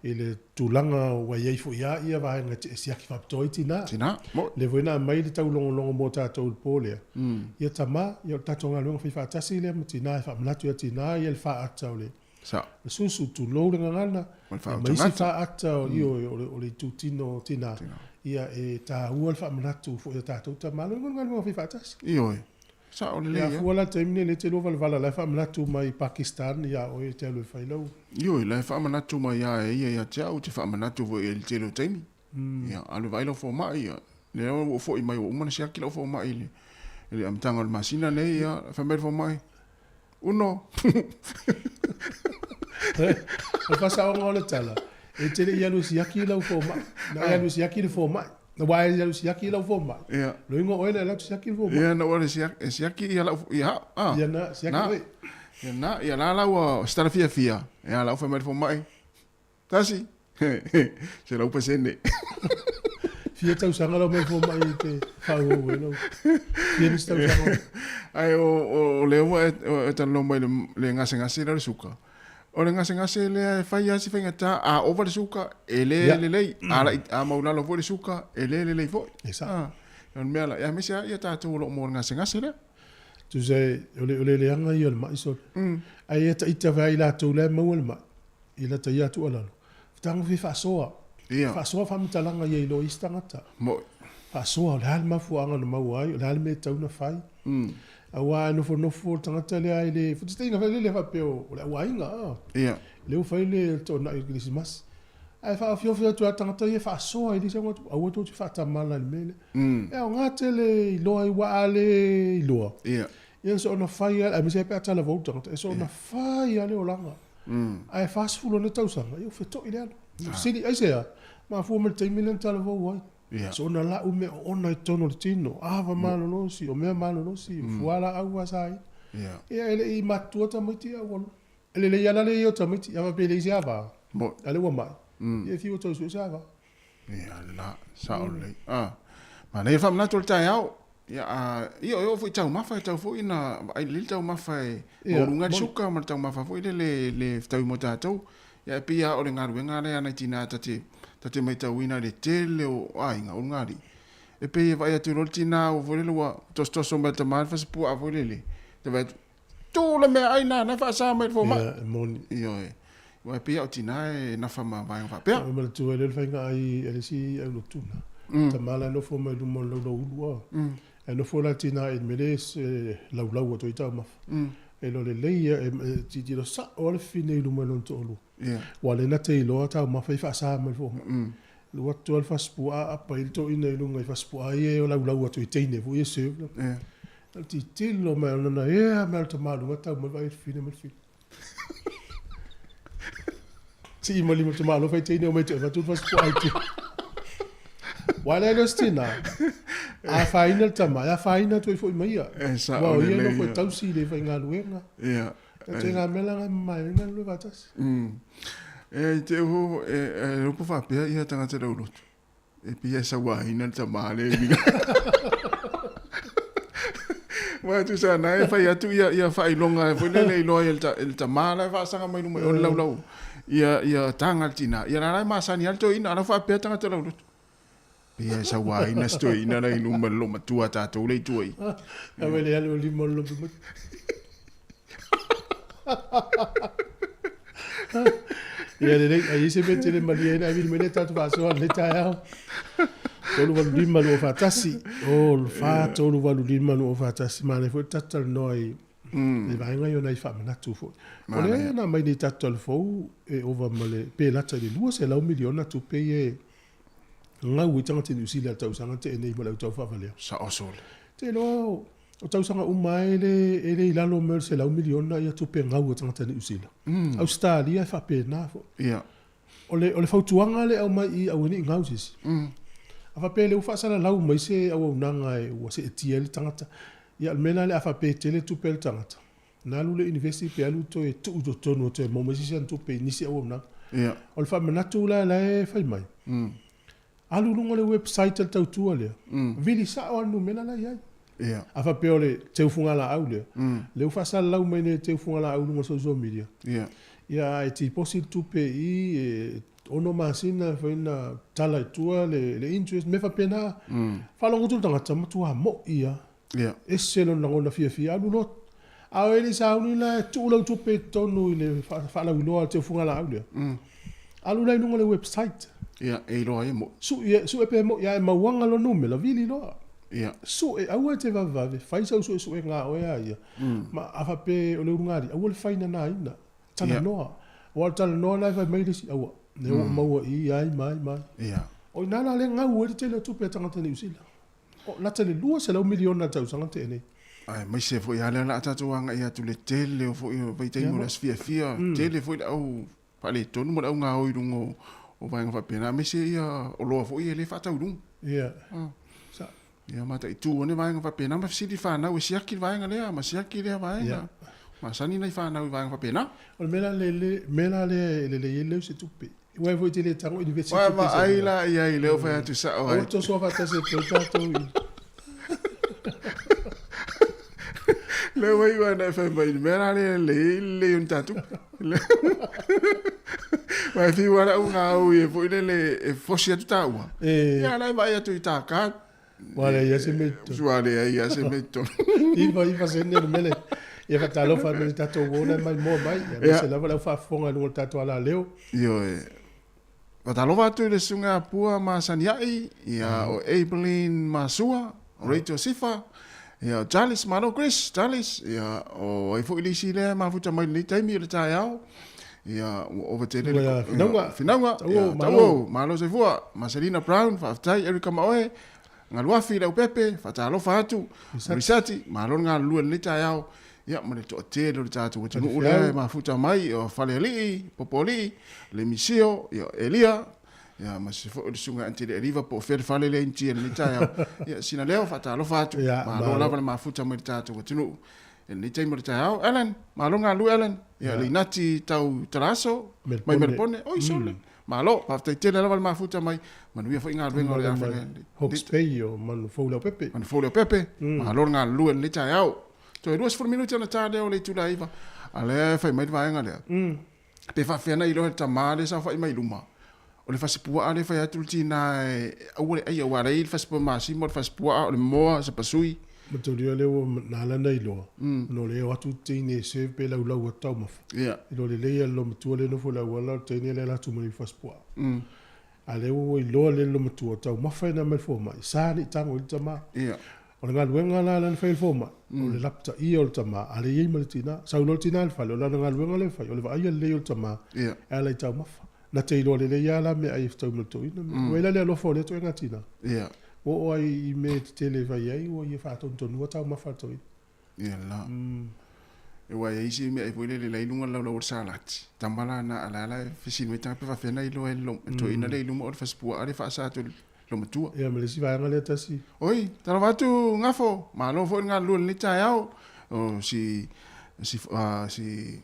i le tulaga ua i ai foi lava ia vaega e siaki faapitoa ai tina. Tina, moni. Lea foi na aumai le taulogologo mo tatou i le po lea. Ia tama, ia o le tatou galuega faifaatasi lea ma tina e faamanatu ia tina ia le faata o le Sao. Le susu, tulou le gagana, Ma le ma isi faautagata. faata o, ioe, o le itutino o tina. Tina. Ia e taua le faamanatu foi ia tatou tama, o le galuega faifaatasi. Ioe. Sao lelei Ia a. fua la le taimi lenei lea e te lua valavala la e faamanatu mai Pakistan ia oe e te alu e fai lau. Ioe, la e faamanatu mai a e ia ia te au, ou te faamanatu foi i ai i le tele o taimi. Ia, alu e vaai lau fomai, ia, lea ua ou foi mai ua uma ona siaki lau fomai i le, i le amataga o le masina nei, ia, fai mai le fomai, Uno. O le faasaoga o le tala, e te le i alu e siaki lau fomai. Na e alu e siaki le fomai. Aua e alu e siaki lau fomai. Ia. Loiga o oe na e alu atu siaki le fomai. Ia, na ou alu e siaki, e siaki ia lau, ia au, ah. Ia na, siaki Na. oe. Ia na, ia la la ua, se tala fiafia, ia la ua fai mai le fomai, Tasi, 100%. Fia tausaga lau mai fomai i te faaauau ai lau. Fia nisi tausaga. Ae o, o, o lea ua e, e talanoa mai le, le gasegase lea o le suka. O le gasegase lea e fai lava si faigata, a ova le suka, e le Ia. lelei. A, lai, a maulalo foi le suka, e le lelei foi. E sao. Ah, o le mea la, aemaise lava ia tatou o lo o maua i le gasegase lea. Tusa o le, o le leaga ia o le mai sole. Ae ia taita vaai i latou la e maua le mai. I lata ia tuualalo, fetagofie faasoa. Ia. Faasoa faamatalaga ia iloa isi tagata. Moi. Faasoa o le a le mafuaaga na maua ai, o le a le mea e tatau ona fai. Aua a nofonofo le tagata lea e le, fetaiga foi lele faapea o le auaiga a. Ia. Lea ua fai le toonai o le Kerisimasi. Ae faaofiofi atu lava le tagata ia e faasoa i le isi atu, aua tou te faatamala i le mea lea. E aoga tele iloa ai aua a le iloa, Ia. ia soona fai lava, aemaise lava pe a talavou le tagata, e soona fai lava le olaga. Ae 40 ona tausaga, ia ua feto'i le alu. Ua fesili, aisea? Mafua mai le taimi lea na talavou ai. Soona la'u mea oona i totonu o le tino, ava malolosi, o mea malolosi, o fualaau faasāina. Ia e le i matutua tamaiti ae ua E lelei lava la le ia o tamaiti, a faapea e leai se ava, a o lea ua ma'i, ia e fiu e toe sue se ava. Ia la, sao lelei. Ah, manaia le faamanatu o le taeao. Ia, a, ia, e oo foi i taumafa, e tau foi ina vaai lelei le taumafa e maualuga ai le suka ma le taumafa foi lele e le fetaui mo tatou. Ia, e pei lava o le galuega lea a nai tina ta te, ta te maitauina i le tele o aiga, o luga alii. E pei e vaai atu loa le tina ua foi lele ua tosotoso mai le tama le fasipuaa foi lele, ta vaai atu, Tu le meaai na, na e faasa mai le fomai. Ia, e moni. Ioe. Aua e pei lava o tina e nafa ma vaega faapea. E manatua ai lea le faiga ai a le isi aulotuna. Tama la e nofo mai luma o le laulaulu a. Ae nofo la tina i le mea lea e laulau atu ai taumafa. E iloa lelei ia, e tilotilo sao lava le fafine i luma i lona toalua. Aua o lea na te iloa taumafa ia faasa mai le fomai. Alu atu lava le fasipuaa aapa ai le toeaina i luga i fasipuaa ia e laulau atu i teine foi ia e serve. Na tilotilo mai o lana ea mai o le tamaluga tau mai vaai le fafine ma le fili. Sii ma lima tamalo fai teine o mai te avatu le fasipuaa i tua. Aua le le tina, a afaina le tama, e afaina atu ai foi ma ia. E sao Aua o ia lelei nofo e ia. tausi i le faigaluega. Ia. E tēnā mea la ngai mamae ai galulue faatasi. E i te uho, e, e upu faapea ia tagata lauloto. E pei e sauaina le tama lea e uiga. Aua e tusa ana e fai atu ia, ia faailoga foi lele e iloa ai e le, e le tama la e faasaga mai luma i o le laulau ia, ia taga le tina. Ia la la e masani lava le toeaina, a la e faapea tagata lauloto. Pei e sauaina si toeaina la i luma i le loomatua a tatou lea i tua i. Aua le alu o lima o le loto mai. Ia lelei, ai i se mea tele malie ai na vili mai lea tatou faasoa i lenei taeao. 385 241. O, 4 385 241. Manaia foi le tatou talanoa i le vaega ia o nai faamanatu foi. O lea na aumai nei tatou talafou e ova ma le, pe lata i le 200 miliona tupe ia e gau ai tagata i Niu Sila i le tausaga tea nei ma le au tau faavalea. Sao sole. Te iloa o tausaga uma e le, e le i lalo mai o le 100 miliona ia tupe gau a tagata Niu Sila. Ausetalia e faapena foi. Ia. O le, o le fautuaga lea e aumai i i aua ne i gau se isi. A faapea o lea ua faasalalau mai se auaunaga e ua seetia ai le tagata, ia o le mea la lea a faapea e tele tupe a le tagata, na alu le university pe alu toe tuu i totonu e toe maua mai se isi ana tupe i nisi auaunaga. Ia. O le faamanatu la la e fai mai, alu i luga o le website a le tautua lea, vili sao lava le numera la e i ai. Ia. A faapea o le teu fugalaau lea, lea ua faasalalau mai nei e teu fugalaau i luga o le social media. Ia. Ia, a e tiposi le tupe i i, e ono masina e mafai ona tala i tua le, le interest, mea faapena. Faalogo atu le tagata, matua mo'i lava. Ia. Ese lona lagona fiafia, alu loa. A o e le i sauni la e tuu lau tupe i totonu i le faalauiloa a le teufugalaau lea, alu la i luga o le website. Ia, e iloa ai e mo'i. Sue, sue pe mo'i, a e mauaga lona numera, vili loa. Ia. Sue, aua e te vavevave, fai sau suesuega a oe a ia. Ma a faapea o le ulugalii, aua le fai nanaina, talanoa. Aua o le talanoa la e fai mai le isi, aua, lea ua ou maua i i, ai ma ai ma ai. Ia. O i ina la lea e gau ai le tele o tupe a tagata Niu Sila. O, lata i le 200 miliona i le tausaga tea nei. Aemaise foi lava lea o le a tatou agai atu i le tele o foi o vaitaimi o le aso fiafia, tele foi le au faaletonu ma le au gaoi i luga o vaega faapena, aemaise ia oloa foi e le faatau i luga. Ia. Sa. Ia mataitu ane vaega faapena ma fesili fanau e siaki le vaega lea ma siaki lea vaega. Masani nai fanau i vaega faapena. O le mea la lele, mea la lea e lelei ai le leu se tupe. Uae foi te le tago i ni vesi tupe. Ua vaai la i ai lea ua fai atu sao ai. Aua tosoa faatasi atu ai tatou i. Lea ua iu ana e fai mai i le mea la lea e lelei ai le lelei o ni ta tupe. Aua e fiu lava le au gaoi e foi lele e fosi atu taua. Ia la e vaai atu i ta card. Ua leai lava se mea i totonu. Ua leai lava se mea i totonu. Iva, iva sene le mea lea. Ia faatalofa atu i le tatou uo la e maimoa mai. Ia aemaise lava le au faafofoga i luga o le tatou alaleo. Ioe. Faatalofa atu i le Susuga ia Pua Masaniai, ia o Abeline Masua, o Rachel Sifa, ia o Charles, malo Chris, Charles, ia o ai foi le isi lea e mafuta mai i lenei taimi o le taeao. Ia ua ova tele le Ia, Finauga. Finauga, Tauo, ia, malo. Tauo, malo soifua. Marcelina Brown, faafetai, Erica Maoe, Galuafi Leaupepe, faatalofa atu. Risati, malo le galulue i lenei taeao. Ia, ma le toatele o le tatou atunuu lea e mafuta mai, o Falealii, Popoalii, Lemisio, ia, Elia, ia, ma se foi o le susuga ia Aunty Lealiva po o fea le fale lea e initia i lenei taeao. Ia, sina leo, faatalofa atu. Ia, Malo malo. lava le mafuta mai i le tatou atunuu i lenei taimi o le taeao. Alan, malo le galulue Alan. Ia, Leinati tau Talaaso, mai Melepone. Oi, sole. Malo, faafetai tele lava le mafuta mai, manuia foi galuega o le a feagai. Hawke's Bay o Manufou Leaupepe. Manufou Leaupepe, malo le galulue i lenei taeao. Toe 20 minute ona ta lea o le itula e 9, a lea e fai mai le vaega lea. Pe faafefea ona iloa e le tama lea e saofai mai luma, o le fasipuaa lea e fai atu le tina e aua le aia, aua o la e i ai le fasipuamasima, o le fasipuaa, o le moa, sapasui. Mataulia lea ua na ala ona iloa, ona o lea e o atu le teine e serve pe laulau atu taumafa. Iloa lelei lava e le loomatua lea e nofo i le auala, o le teine lea e alu atu ma le fasipuaa. A o lea ua iloa lelei e le loomatua, o taumafa ina mai le fomai, sa le i tago i le tama. O le galuega la lea na fai e le fomai, o le lapataia o le tama, a lea e i ai ma le tina. Sau loa le tina i le fale, o lana galuega lea e fai, o le vaaia lelei o le tama e ala i taumafa. Na te iloa lelei lava la meaai e fetau ma le toeaina. Ua i ai la le alofa o lea ituaiga tina. Ua oo lava i mea tetele e fai ai, ua ia faatonutonua taumafa a le toeaina. Ia la. Aua e i ai isi meaai foi lele la e i luga o le laulau o le salati. Tama la na, a la la e fesili mai tagata pe faafefea ona iloa e le toeaina lea i luma o le fasipuaa lea e faasa atu e le loomatua. Ia ma le isi vaega lea tasi. Oi, talofa atu Gafo, malo foi le galulue i lenei taeao. O si, si, si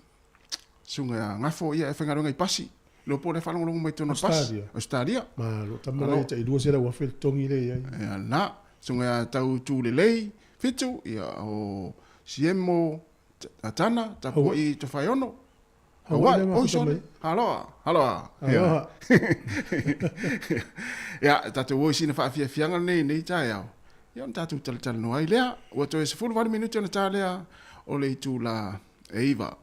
Susuga ia Gafo, ia e faigaluega i pasi. Iloa po o lea e faalogologo mai totonu o le pasi. Australia. Australia. Malo, tama la ia tai 200,000 le totogi lea e i ai. Ia la, Susuga ia Tau Tulelei, Fitu, ia o Siemo Tana, Tapuai Tofaeono. Hawaii, oi sole. Aloha, aloha. Aloha. Ia, tatou o i sina faafiafiaga lenei i lenei taeao. Ia ona tatou talatalanoa ai lea. Ua toe 18 minute ona ta lea o le itula e 9.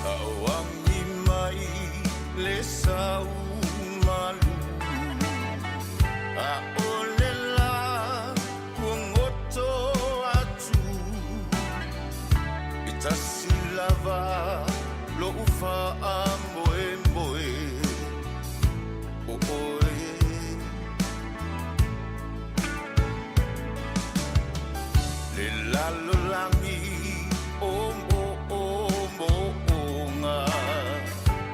Auagi mai le sau malu ʻAʻole lā kua goto atu I tasi lava loʻu faamoemoe ʻO ʻoe Le lalolagi o moʻomoʻoga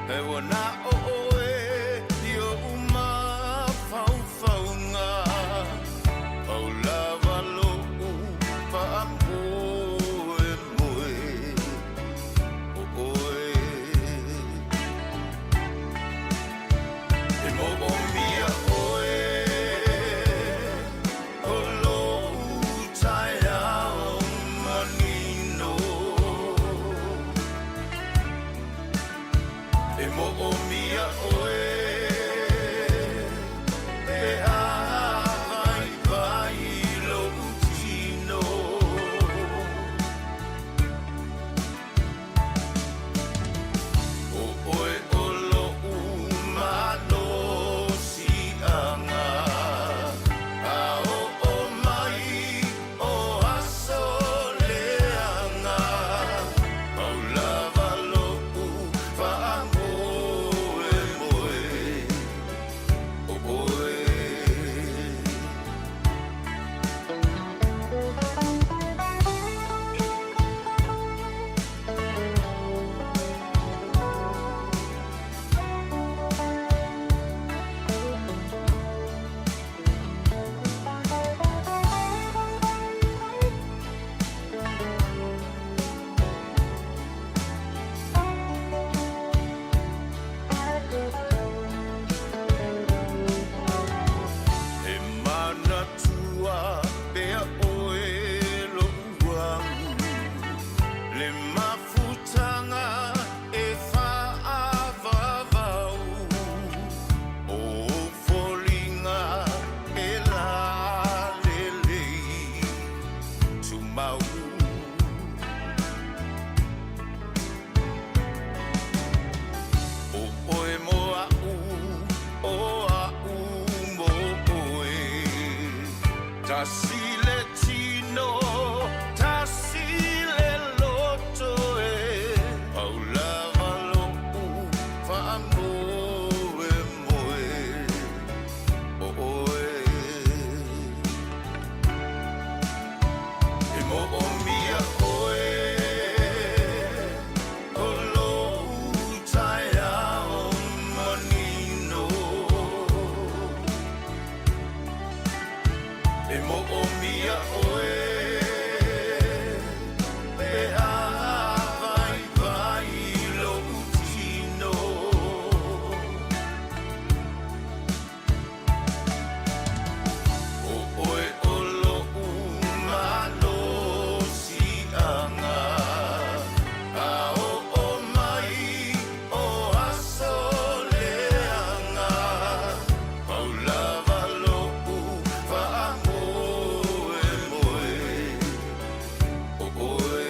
He ua na ʻo ʻoe. E manatua pea ʻoe loʻu au, le mafutaga e faaavaavau, o ou foliga e lalelei tumau. ʻO ʻoe mo aʻu, ʻo aʻu mo ʻoe. Tasi le tino, tasi le loto e. Pau lava loʻu faamoemoe o ʻoe. E moʻomia ʻoe o lou taeao manino. E moʻomia ʻoe pe aha waiwai loʻu tino. ʻO ʻoe ʻo loʻu malosiʻaga, A oʻo mai o aso leaga, Pau lava loʻu faamoemoe o ʻoe.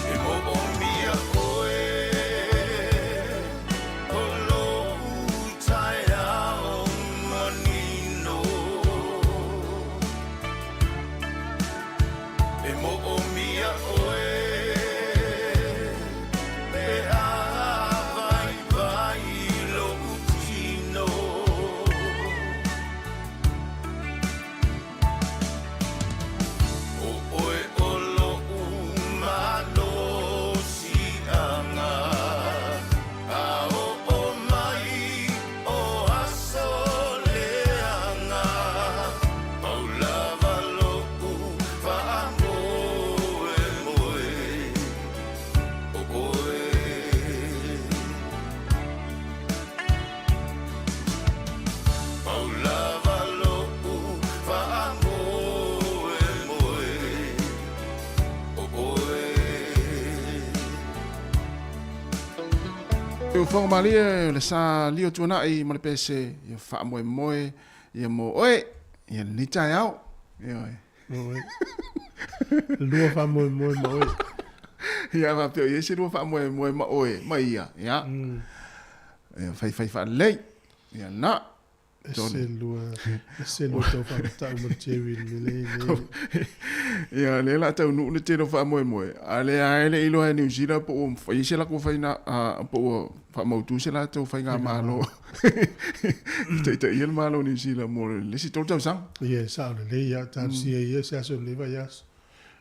E moʻomia ʻoe o lou taeao manino. E moʻomia ʻoe pe aha waiwai loʻu tino. ʻO ʻoe ʻo loʻu malosiʻaga, A oʻo mai o aso leaga, Pau lava loʻu faamoemoe o ʻoe. Pau lava loʻu faamoemoe o ʻoe. E ufoga malie o le sa lio tuanai ma le pese ia faamoemoe ia mo oe ia lenei taeao. Ioe. Oe. Lua faamoemoe ma oe. Ia faapea o i ai se lua faamoemoe ma oe ma ia. Ia. Ia faifai faalelei. Ia na. Ese lua, ese lua tau faamatau ma le Jerry i le mea lea. Ia, lea la taunuu le tele o faamoemoe, a lea lava e le i iloa e Niu Sila po ua fai se lakou faiga, po ua faamautu se latou faigamalo e taitaia le Malo o Niu Sila mo le isi tolu tausaga. Ia, e sao lelei lava, talosia ia se aso o lenei vaiaso.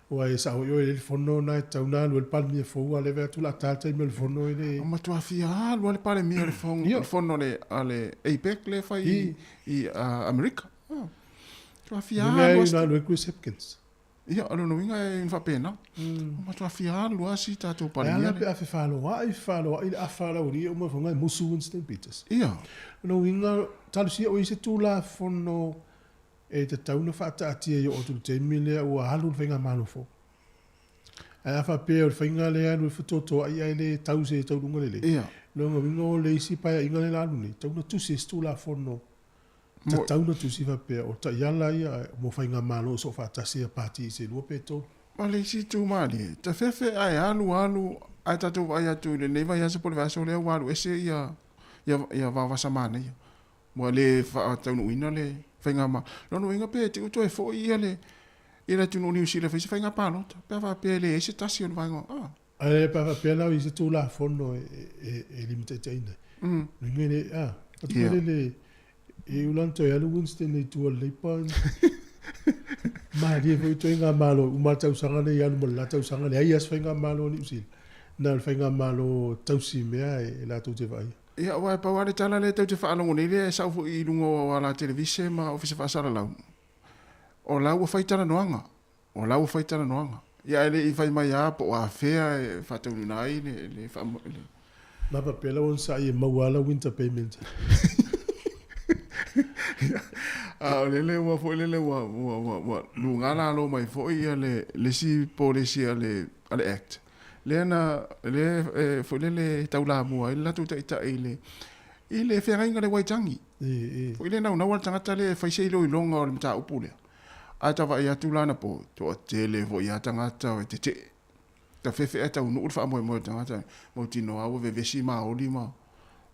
Aua e sao foi oe i le fono na e tatau ona alu ai le Palemia fou, a o lea e vaai atu o le a ta le taimi o le fono e le. Ua matua fia alu lava le Palemia i le fono a le APEC lea e fai i Amerika. Matua fia alu lava. Le mea na alu ai Chris Hipkins. Ia, o lona uiga e faapena. Ua matua fia alu lava si tatou Palemia. E ala pe a fefaloai, fefaloai le afa a le aualii e uma ifo e musu Winston Peters. Ia. O lona uiga, talosia oe i se Tulafono e tatau ona faataatia i oo atu i le taimi lea ua alu le faigamalo fou. Ae a faapea o le faiga lea e alu e fetotoai ae le tau i se taunuuga lelei, lona uiga o le isi paeaiga lea o le a alu nei, tatau ona tusi e se Tulafono, tatau ona tusi faapea o taiala ia mo faigamalo o soofaatasi a Pati i se lua pe tolu. Ma le isi itu malie, tafefe ae alu alu ae tatou vaai atu i lenei vaiaso po o le vaiaso lea ua alu ese ia ia Vaovasa Manaia. Ua le faataunuuina le faigamalo. Lona uiga pe te i ua toe foi ia le ia le atunuu o Niu Sila e fai se faiga palota pe a faapea e leai se tasi o le vaega o. Ae pe a faapea la o i ai se Tulafono e limataitaiina ai, lona uiga e le, a, atu foi lele, e iu la ona toe alu Winston i tua o le Labour, malie foi ituaiga Malo uma lava tausaga nei alu ma le la tausaga, leai lava se faigamalo a Niu Sila, na o le faigamalo tausi mea e latou te vaaia. Ia, aua e pau lava le tala lea tou te faalogo nei lea e sau foi i luga o ala televise ma ofisa faasalalau, o la ua fai talanoaga, o la ua fai talanoaga. Ia ae le i fai mai lava po o afea e faataunuuina ai le, le, le. Ma faapea lau onosai e maua lava lau winter payment. Ia, a o lele ua foi lele ua, ua, ua, ua luga lalo mai foi ia le, le isi polisi a le, a le Act. Lea na, lea e, foi lele e taulamua ai le latou taitai i le, i le feagaiga le Waitangi. Foi le naunau a le tagata lea e fai se iloiloga o le mataupu lea. Ae ta vaai atu la anapo, toatele foi a tagata e tetee. Tafefe ae taunuu le faamoemoe o le tagata, mautinoa ua vevesi maoli ma,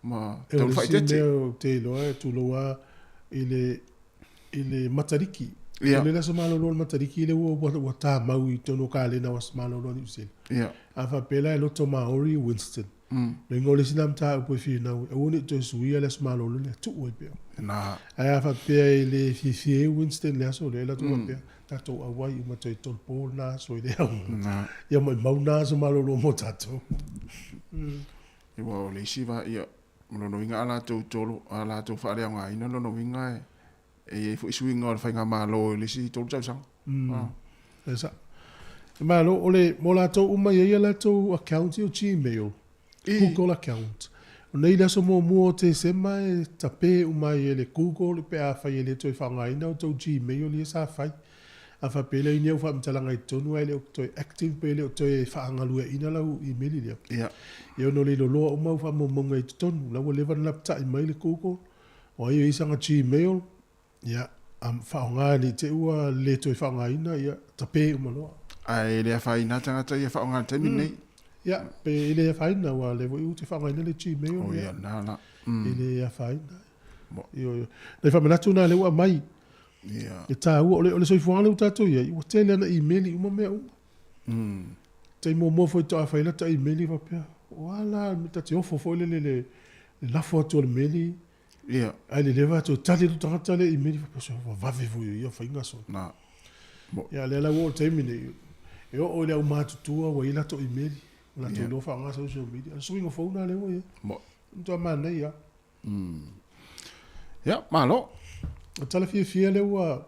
ma E o le isi mea ou te iloa e tulou a i le, i le Matariki. Ia. O le aso malolo o le Matariki lea ua, ua, ua tāmau i totonu o kalena o aso malolo a Niu Sila. Ia. A faapea la e loto Maori Winston. Loiga o le isi lena mataupu e finau ai, aua ne i toe suia le aso malolo lea, tuu ai pea. Na. Ae a faapea e le fiafia ai Winston i le aso lea, e alu atu faapea, tatou auai uma toe tolopo lena aso i le auga. Na. Ia maumau lena aso malolo mo tatou. Aua o le isi va, ia, o lona uiga a latou tolo, a latou faaleaogaina lona uiga e, e i ai foi suiga o le faigamalo i le isi tolu tausaga. E sao. Malo, o le, mo latou uma e i ai a latou account ia o Gmail, Google account. O nei le aso muamua o Tesema e tape uma ai e le Google pe afai e le toe faaaogaina outou Gmail ia sa fai. A faapea lea i ni au faamatalaga i totonu ae le o toe active pe le o toe faagalueaiina lau email lea. Ia ona o le loloa uma au faamaumauga i totonu. La ua leva ona lapatai mai le Google, o ai o i ai sana Gmail, ia, faaaoga ne i te i ua le toe faaaogaina, ia, tape uma loa. Ae e le afaina tagata ia e faaaoga i le taimi lenei. Ia, pe e le afaina, aua o lea foi ou te faaaogaina le Gmail. Oh, ia, na la. E le afaina. Ioe. Nai faamanatu na lea ua aumai. Ia. E taua, o le soifuaga lea ua tatou i ai, ua tele ana imeli uma mea uma. Taimi muamua foi faatoa fai lata imeli faapea, o a la, ta te ofo foi lele i le lafo atu o le meli. Ia. Ae le leva atu e tali atu le tagata lea i imeli faapea, se ua vave foi o ia faiga soo. Na. Ia, lea la ua oo i le taimi nei, e oo i le aumatutua ua i ai latou imeli, ua latou iloa faaaoga social media. O le suiga fou lena lea ua i ai. Matua manaia lava. Ia, malo. O tala fiafia lea ua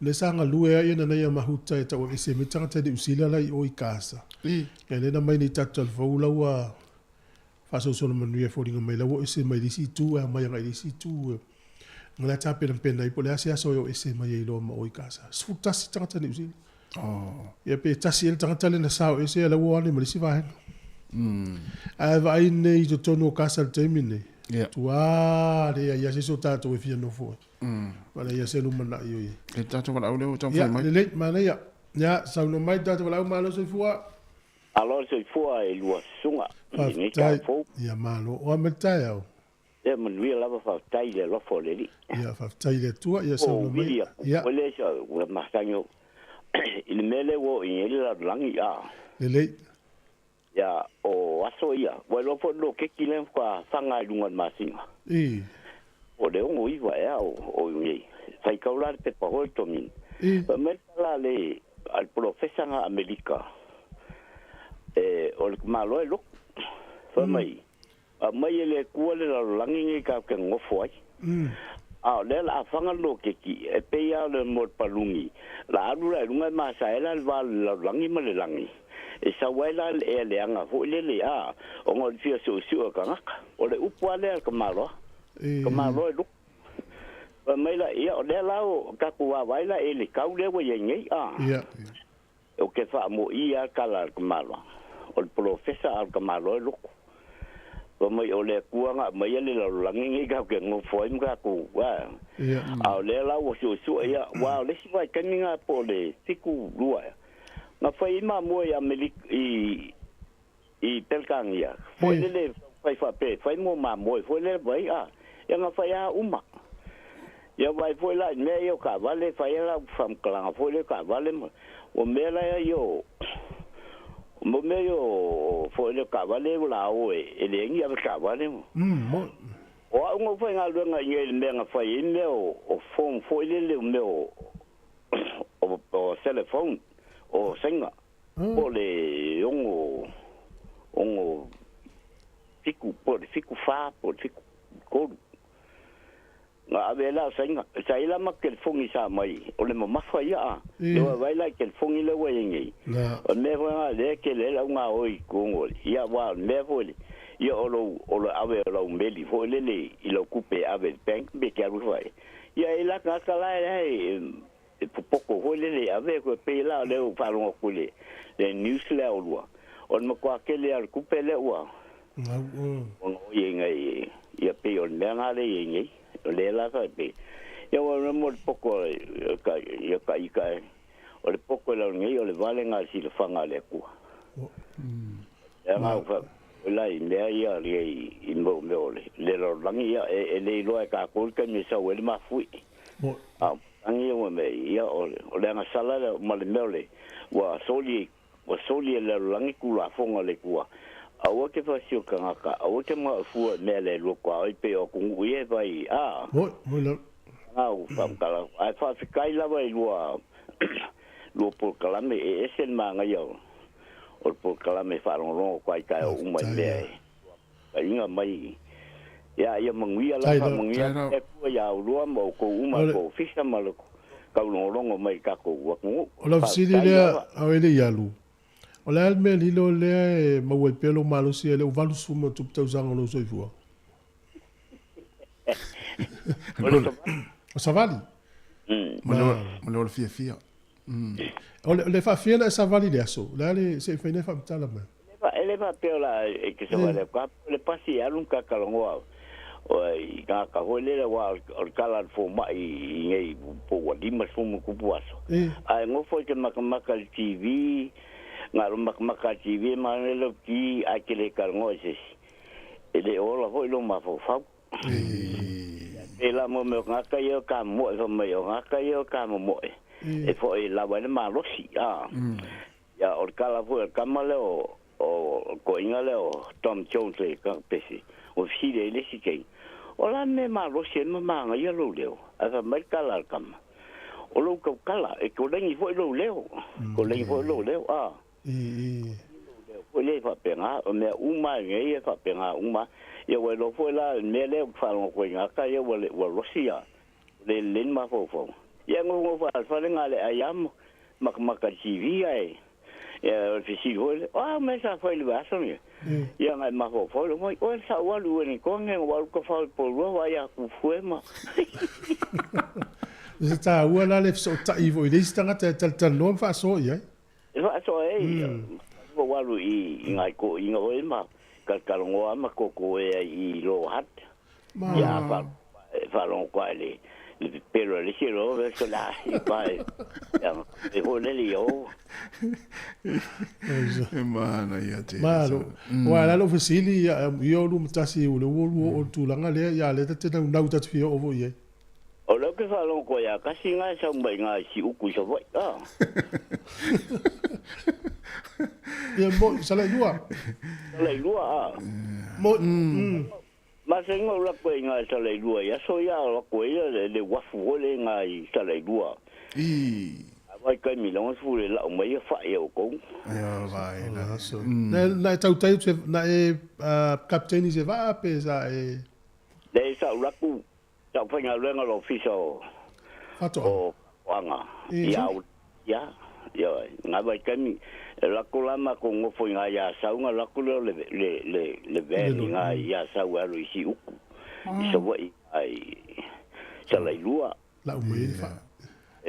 lea sa galue ai Nanaia Mahuta e tauaveese mai tagata i Niu Sila la i o i Kasa. Ia lea na mai nei tatou talafou la ua faasolosolo manuia e foliga mai la ua ese mai le isi itu ae omai agai i le isi itu. O la e tapenapena ai po o le a se aso e o ese mai ai loa ma o i Kasa. 11 tagata Niu Sila. Ia pe tasi ea le tagata lea na sao ese a la ua o ane ma le isi vaega. Ae vaai nei i totonu o Kasa i le taimi lenei, tua leai lava se isi o tatou e fia nofo ai. Ua leai lava se lumanai o i ai. Le tatou valaau lea ua taumafai mai. Ia, lelei, manaia. Ia, saunoa mai le tatou valaau, malo soifua. Malo le soifua e lua susuga i lenei taeao fou. Ia, malo. O a mai le taeao? Ia manuia lava faafetai i le alofa o le Alii. Ia faafetai i le Atua ia saunoa mai. William Ia. Ua le sa ua masani o i le mea lea ua oo i ai le lalolagi a. Lelei. Ia o aso ia ua iloa foi le loketi lea faatoa faga i luga o le masina. I. O le 69 ea o o i faitau la le pepa foi le Tomina. I. Fai mai le tala a le a le polofesa na Amerika e o le tamaloa e lotu. Fai mai Aumai e le Atua le lalolagi nei tatou te nonofo ai. A o lea o le a faga le loketi, e pei lava o le mo le paluni, o le a alu la i luga e masaela le va o le lalolagi ma le lagi, e sau ai la le ea leaga foi lele, a, ona o le fia suesue o tagata. O le upu lava lea a le tamaloa, tamaloa e lotu. Fai mai la, ia, o lea la o tatou vaavaai la i le tau lea ua i ai nei, a. O ke faamoia lava le tala a le tamaloa, o le polofesa a o le tamaloa e lotu. Fai mai o le Atua na aumaia le lalolagi lenei tatou te nofo ai ma tatou, a a o lea la ua suesue ia, aua o le isi vaitaimi na po o le 72 ea, na fai ai mamoe i Amerika i i Peretania, foi lele fai faapea e fai mo mamoe foi lele vai a, ia na fai a uma. Ia vaai foi la i mea ia o taavale, fai ai lau faamatalaga foi lea o taavale ma, o mea la ia o, mo mea ia o foi lea o taavale ua la o e leai ni avetaavale ma. O au na ou faigaluega i inei i le mea na fai ai mea o phone foi lele o mea o o telephone o Saina. Po o le ono, ono fiku, po o le fiku fa, po o le fiku tolu. Na ave ai la o Saina. Sa i ai la matou telefoni sa aumai, o le mamafa ia a. Le vaavaai la i telefoni lea ua i ai nei. O le mea foi lena lea e tele ai le au gaoi i totonu o le, ia aua o le mea foi le, ia o lou, o le ave o lau meli foi lele i lau tupe e ave i le bank pe te alu ifo ai. Ia e i ai la tagata la e, e popoto foi lele e ave e pei la o lea ua faalogo atu i le news lea o lua, o le matua tele lava o le tupe lea ua gaoioi ai nei, ia pei o le mea lena lea e i ai nei, o lea la e pei, ia ua mo le poto ia ka ika o le poto e lau nei o le vale lena o le silafaga a le Atua. Lea na ou faapea la i mea ia i mea o le lalolagi ia e le iloa e tatou le taimi e sau ai le mafui. A o matagi ia ua mea ia o le agasala lea ma le mea o le ua soli ua soli e le lalolagi tulafono a le Atua aua te fasi o tagata aua te manao fua i mea le lua tuaoi pei o atunuu ia e fai a na ou faamatala ae faafetai lava i lua lua polokalame e ese le manaia o le polokalame e faalogologo atu ai taeao uma i mea e Aiga mai ia ia manuia la faamanuia le Atua ia oulua ma outou uma le tou ofisa ma le taulogologo mai i tatou atunuu. O lau fesili lea a o e le i alu, o le a le mea lilo lea e maua ai pea lou malosi e le o 80+ tausaga o lou soifua? O savali. Ma le ola fiafia. O le faafia la e savali i le aso, o le a le, se i fai nei faamatala mai. E le faapea o la e te savali atu lava, o le pasi e alu ma talanoa i tagata foi lele aua o le tala a le fomai i nei po ua 50 ma tupu aso. Ae nofo i te matamata i le TV, na o le matamata i le TV e manaia lau ti ae te le talanoa i se isi. E le o ola foi lou mafaufau. Pēlā mo mea o tagata ia o ka momoe fai mai o tagata ia o ka momoe e foi e lawa ai le malosi a. Ia o le tala foi a le tama lea o o toeaina lea o Tom Jones le pese ua fesili ai i le isi taimi, o le a le mea e malosi ai ma manaia lou leo? Ae fai mai le tala a le tama, o lou tautala e koleni foi lou leo, koleni foi lou leo a. Foi lea e faapena, o mea uma lava nei e faapena uma. Ia ua iloa foi la le mea lea ou te faalogo atu ai i gata ia ua ua losi a, ua le lelei le mafaufau. Ia nofonofo lava i le fale na o le ai lava ma matamata i le TV ae ia o le fesili foi lea, o a mea sa fai i le vaiaso lenei? Ia na e mafaufau lea, oi oe sa ou alu i Ueligitone na ou alu tafao i Polua vaai atu fue ma O se taua la le fesootai foi i le isi tagata e talatalanoa ma faasoa i ai. E faasoa ai, ua ou alu i nai toeaiina foi ma talatalanoa ma totoe ai i Lower Hutt. Ia faalogo atu lava i le pepelo a le isi loa vesa la i pa e e foi lele ia o. E manaia tele. Malo. Aua la lou fesili ia ia o luma tasi o le ua lua oo i le tulaga lea ia lea ta te naunau ta te fia oo foi i ai. O lea ou te faalogo koe ia kasi nga e sau mai nga i Siuku i Savaii a. Ia moi Salailua. Salailua a. Moi. Masani ona ou lako i nga i Salailua i aso ia o lako ia le uafu foi lea i nga i Salailua. I. A vai taimi longa fu le lau mai ia fai e outou. Ia vai la. Na e tautai atu na e kapteini se vaa pe sa e. Leai sa ou lako Sa ou faigaluega le ofisa o Faatoaga. Faatoaga ia au ia ia nga vaitaimi e lako la makou nofo i nga i Asau na lako lea o le le le le van i nga i Asau e alu i Siuku i Savaii i Salailua. Lau mai ai le fai.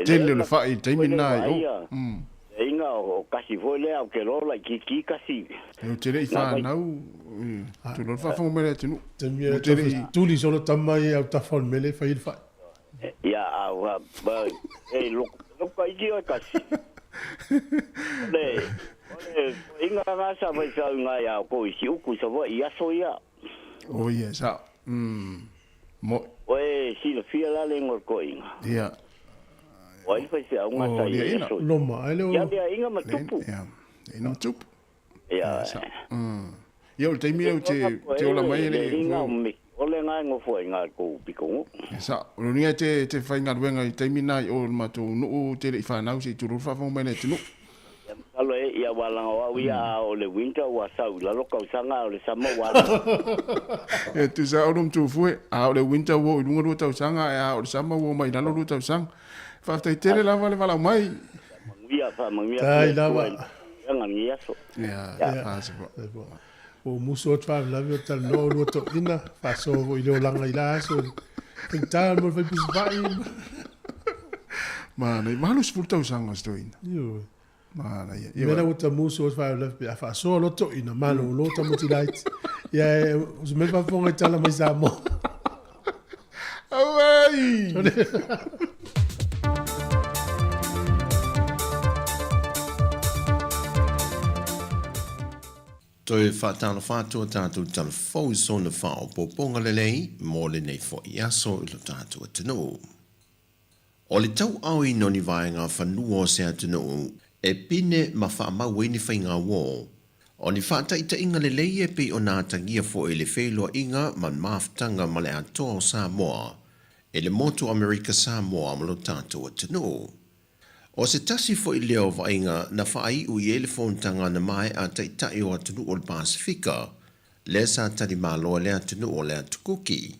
Tele o le fai i le taimi lena i o. Inga o kasi foi lea o ke loa laitiiti kasi. Ou te le i whanau, tulou le faafofoga mai le atunuu. Taimi e tuli solo tama ia au tafa o le mele e fai ai le fai. Ia, a ua, e loko, loko iti oe kasi. O le, o le inga nga sa fai sau inga ia ko i si uku sa i aso ia. O ia, sa. Mo. Oe silafia la le ingoa o le toeaina. Ia. O ai le faifeau ga sa i ai aso ia? Loma, ai le o. Ia liaina ma tupu. Ia, liaina ma tupu. Ia. Sa. Ia, o le taimi lea ou te, te ola mai e le. Liaina o meki ole ga e nofo ai ga i kou pitonuu. Ia, sa. O le uiga e te, te faigaluega i taimi na i o i le matou nuu te le i fanau se i tulou le faafofoga mai le atunuu. Ia masalo e ia ua laga o au ia a o le winter ua sau i lalo tausaga a o le summer ua alu. E tusa olo ma tufue, a o le winter ua oo i luga lua tausaga ae a o le summer ua oo mai i lalo lua tausaga. Faafetai tele lava le valaau mai. Faamanuia, faamanuia atu Tai le Atua lava. i le galuega i lenei aso. Ia, fasi foi. Ua ou musu atu faalavelave o talanoa olua toeaina, faasoa foi i le olaga i la aso, faigata mo le fai pusi pai. Manaia, 80 tausaga o si toeaina. Ioe. Manaia. Mea la ua ta musu atu faalavelave pe a faasoa loa toeaina, malolo tamaiti laiti. Ia e, o se mea faafofoga i tala mai Samoa. Auai! Toe faatalofa atu a tatou tala fou i sona faaopoopoga lelei mo lenei foi aso i lo tatou atunuu. O le tauaoina o ni vaega fanua o se atunuu e pine ma faamau ai ni faiga uo. O ni faataitaiga lelei e pei ona atagia foi i le feiloaiga ma mafutaga ma le atoa o Samoa i le motu Amerika Samoa ma lo tatou atunuu. O se tasi foi lea o vaaiga na faaiu i ai le fonotaga na maea a Taitai o atunuu o le Pasefika, lea sa tali malo e le atunuu o le Atu Kuki.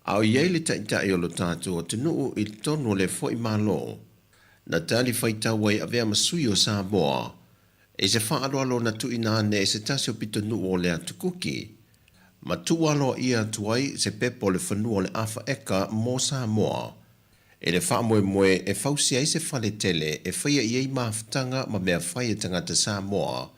A o i ai le Taitai o lo tatou atunuu i totonu o lea foi Malo, na tali faitau ai avea ma sui o Samoa i se faaaloalo na tuuina ane e se tasi o pitonuu o le Atu Kuki, ma tuualoaia atu ai se pepa o le fanua o le afa eka mo Samoa I le faamoemoe e fausia ai se fale tele e faia i ai mafutaga ma mea fai a tagata Samoa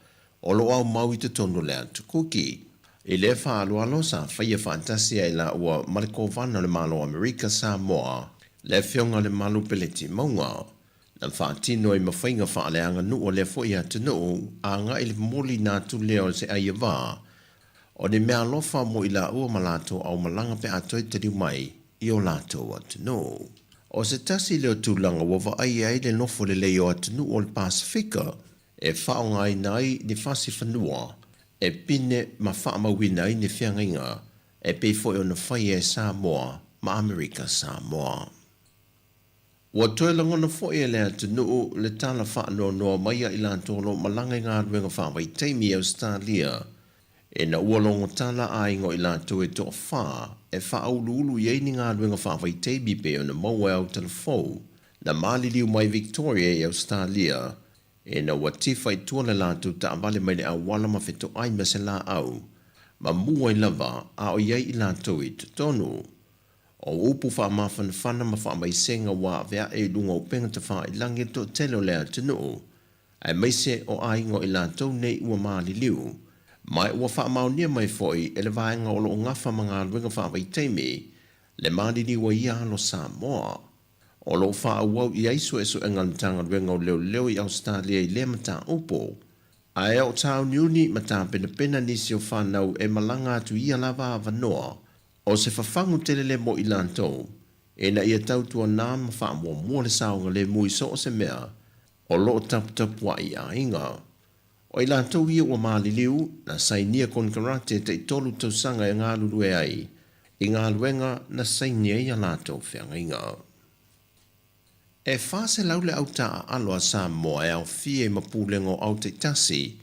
o lo o aumau i totonu o le Atu Kuki. I lea faaaloalo sa faia faatasi ai laua ma le Kovana o le Malo o Amerika Samoa, le Afioga Lemalu Peleti Mauga. Na faatino ai ma faiga faaleaganuu a lea foi atunuu agai i le momoliina atu lea o se ai ava O ni meaalofa mo i laua ma latou aumalaga pe a toe taliu mai i o latou atunuu. O se tasi lea o tulaga ua vaaia ai le nofo lelei o atunuu o le Pasefika e faaaogaina ai ni fasi fanua e pine ma faamauina ai ni feagaiga e pei foi ona faia e Samoa ma Amerika Samoa. Ua toe lagona foi e le atunuu le tala faanoanoa mai a i latou o lo o malaga i galuega faavaitaimi i Ausetalia, ina ua logo tala aiga o i latou e toafa e faauluulu i ai ni galuega faavaitaimi pei ona maua e Aotalafou na maliliu mai Victoria i Ausetalia ina ua tifa i tua le latou taavale mai le auala ma fetoai ma se laau ma mua ai lava a o i ai i latou i totonu. O upu faamafanafana ma faamaisega ua aveae i luga o upega tafailangi le toatele o le atunuu, aemaise o aiga o i latou nei ua maliliu, ma ua faamaonia mai foi e le vaega o lo o gafa ma galuega faavaitaimi le maliliu a ia alo Samoa. O lo o faaauau i ai suesuega a le Matagaluega o Leoleo i Ausetalia i lea mataupu, ae o tāuniuni ma tapenapena nisi o fanau e malaga atu i ia lava avanoa O se fafagu tele le mo i latou, ina ia tautuanā ma faamuamua le saogalemu i so o se mea o lo o taputapuai i aiga. O i latou ia ua maliliu, na sainia konekarate e taitolu tausaga e galulue ai i galuega na saini ai a latou feagaiga. E 400 le au taaalo a Samoa e aofia i ma pulega o au taitasi.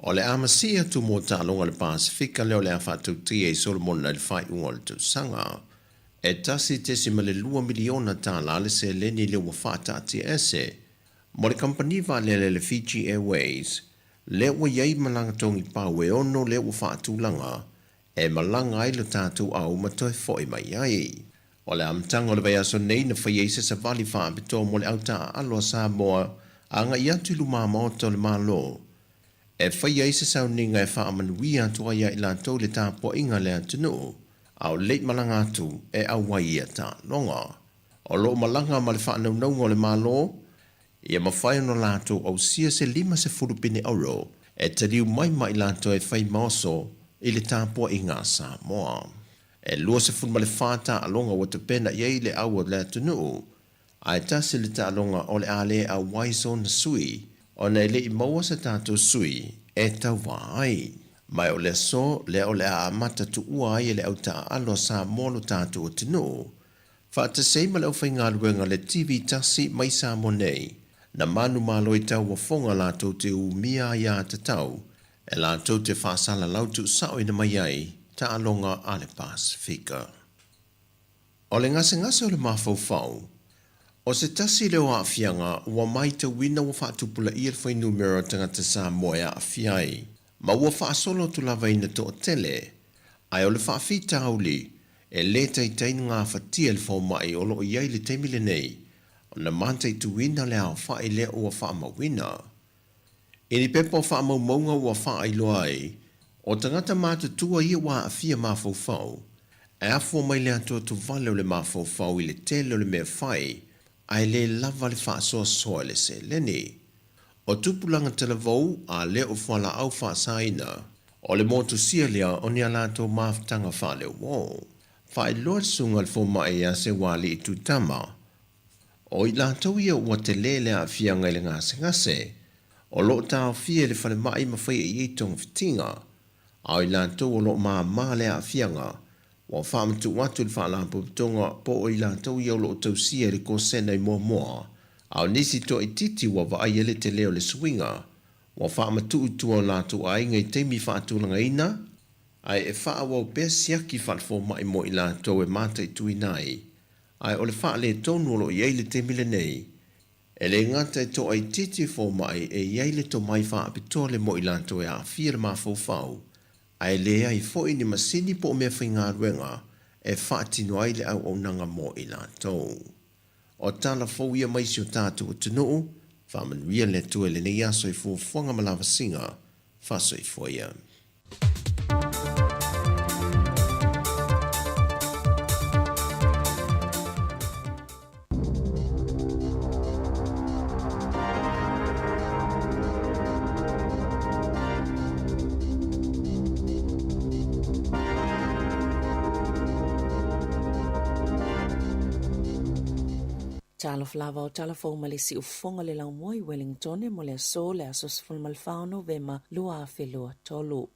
O le a masii atu mo taaloga o le Pasefika lea o le a faatautia i Solomona i le faaiuga o le tausaga. E $1.2 miliona tala le seleni lea ua faataatiaese mo le kamupani vaalele le Fiji Airways lea ua i ai malaga togi pau e ono lea ua faatulaga e malaga ai lo tatou au ma toe foi mai ai. O le amataga o le vaiaso nei na fai ai se savali faapitoa mo le au taaalo a Samoa Agai atu i lumamaota o le Malo e faia ai se sauniga e faamanuia atu ai ia i latou le tapuaiga a le atunuu, a o le i malaga atu e auai ia taaloga. O lo o malaga ma le faanaunauga o le Malo, ia mafai ona latou ausia se 50 pine euro e taliu mai ma i latou e fai maoso i le tapuaiga a Samoa. E 24 taaloga ua tapena i ai le au o le atunuu, Ae tasi le taaloga o le a le auai sona sui, ona e le i maua se tatou sui e tauva ai. Ma o le aso lea o le a amata tuua ai e le au taaalo a Samoa lo tatou atunuu, faatasi ai ma le aufaigaluega a le TV tasi mai Samoa nei, na manumalo i tauofoga latou te umia aiatatau e latou te faasalalau tuusaoina mai ai taaloga a le Pasefika. O le gasegase o le mafaufau, o se tasi lea o aafiaga ua maitauina ua faatupulaia le fuainumera o tagata Samoa e aafia ai, ma ua faasolo atu lava ina toatele, ae o le faafitauli e le taitai na gafatia e le fomai o lo o i ai i le taimi lenei ona mataituina le aofai lea ua faamauina. I ni pepa o faamaumauga ua faailoa ai, o tagata matutua ia ua aafia mafaufau, e afua mai le atoatovale o le mafaufau i le tele o le mea fai, ae le lava le faasoasoa i le seleni. O tupulaga talavou a lea o fualaau faasaina, o le motusia lea o ni a latou mafutaga faaleuo. Faailoa le susuga i le fomai ia Seualii Tutama, O i latou ia ua tele le aafiaga i le gasegase, o lo o taofia i le falemai ma faia i ai togafitiga, a o i latou o lo o māmā le aafiaga, ua faamatuu atu i le Faalapotopotoga po o i latou ia o lo o tausia i le kosena i Moamoa, a o nisi toaitiiti ua vaai ai le tele o le suiga, ua faamatuu i tua o latou aiga i taimi faatulagaina, ae e faaauau pea siaki faalefomai mo i latou e mataituina ai Ae o le faaletonu o lo o i ai i le taimi lenei, e le gata e toaitiiti fomai e i ai le tomai faapitoa le mo i latou e aafia le mafaufau, ae leai foi ni masini po o meafaigaluega e faatino ai le auaunaga mo i latou. O tala fou ia mai si o tatou atunuu, faamanuia le Atua i lenei aso i fuafuaga ma lavasiga faasoifua ia. Talofa lava o tala fou ma le siufofoga le laumua i Wellingtone mo le aso le aso 14 o Novema 2023.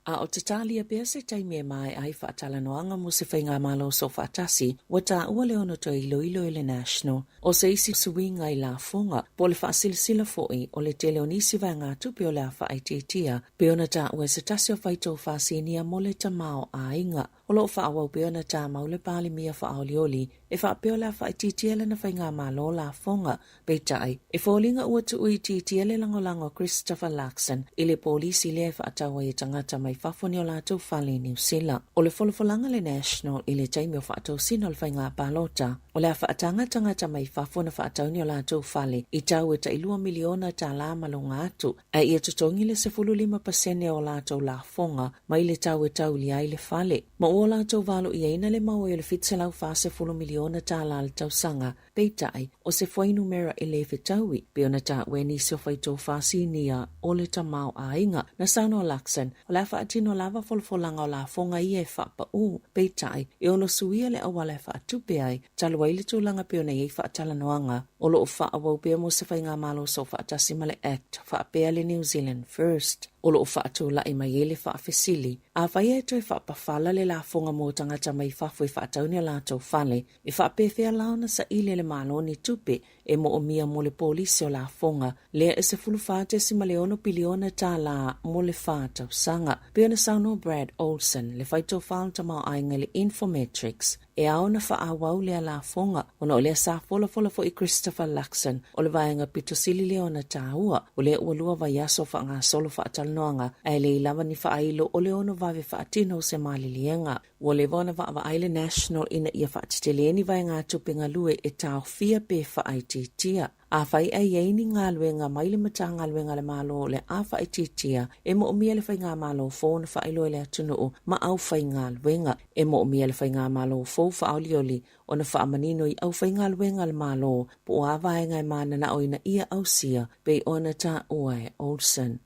A o tatalia pea se taimi e maea ai faatalanoaga mo se faigamalo soofaatasi, ua taua le ono toe iloilo e le National o se isi suiga i lafoga po o le faasilasila foi o le tele o nisi vaegatupe o le a faaitiitia pei ona taua e se tasi o faitofa sinia mo le tamaoaiga. O lo o faaauau pea ona tamau le Palemia faaolioli e faapea o le a faaitiitia lana faigamalo lafoga. Peitai, e foliga ua tuuitiitia le lagolago a Christopher Luxon i le polisi lea e faatau ai e tagata mai fafo ni o latou fale i Niu Sila. O le folafolaga a le National i le taimi o faatosina o le faiga palota, o le a faataga tagata mai fafo ona faatau ni o latou fale i tau e tai $2 miliona tala ma luga atu, ae ia totogi le 15% o latou lafoga mai le tau e taulia ai le fale, ma ua latou valoiaina le mau ai o le $740 miliona tala le tausaga. Peitai, o se fuainumera e le fetaui, pei ona taua e nisi o faitofa sinia o le tamaoaiga. Na saunoa Luxon, o le a faatino lava folafolaga o lafoga ia e faapaū, peitai, e ono suia le auala e faatupe ai, talu ai le tulaga pei ona i ai faatalanoaga o lo o faaauau pea mo se faigamalo soofaatasi ma le Act faapea le New Zealand First. O lo o faatulai mai ai le faafesili, afai e toe faapafala le lafoga mo tagata mai fafo e faatau ni o latou fale, e faapefea la ona saili e le Malo ni tupe e moomia mo le polisi o lafoga lea e $14.6 piliona tala mo le fa tausaga? Pei ona saunoa Brad Olsen, le faitofa o le tamaoaiga i le Infometrics, E ao ona faaauau lea lafoga, ona o lea sa folafola foi Christopher Luxon o le vaega pito sili lea ona taua, o lea ua lua vaiaso faagasolo faatalanoaga, ae leai lava ni faailo o le ono vave faatino o se maliliega. Ua leva ona vaavaai le National ina ia faatetele ni vaegatupe galue e taofia pe faaitiitia. Afai ae i ai ni galuega mai le Matagaluega a le Malo o le a faaitiitia, e moomia le Faigamalo fou ona faailoa i le atunuu ma aufaigaluega. E moomia le Faigamalo fou faaolioli ona faamanino i aufaigaluega a le Malo po o a vaega e mananao ina ia ausia, pei ona taua e Olsen.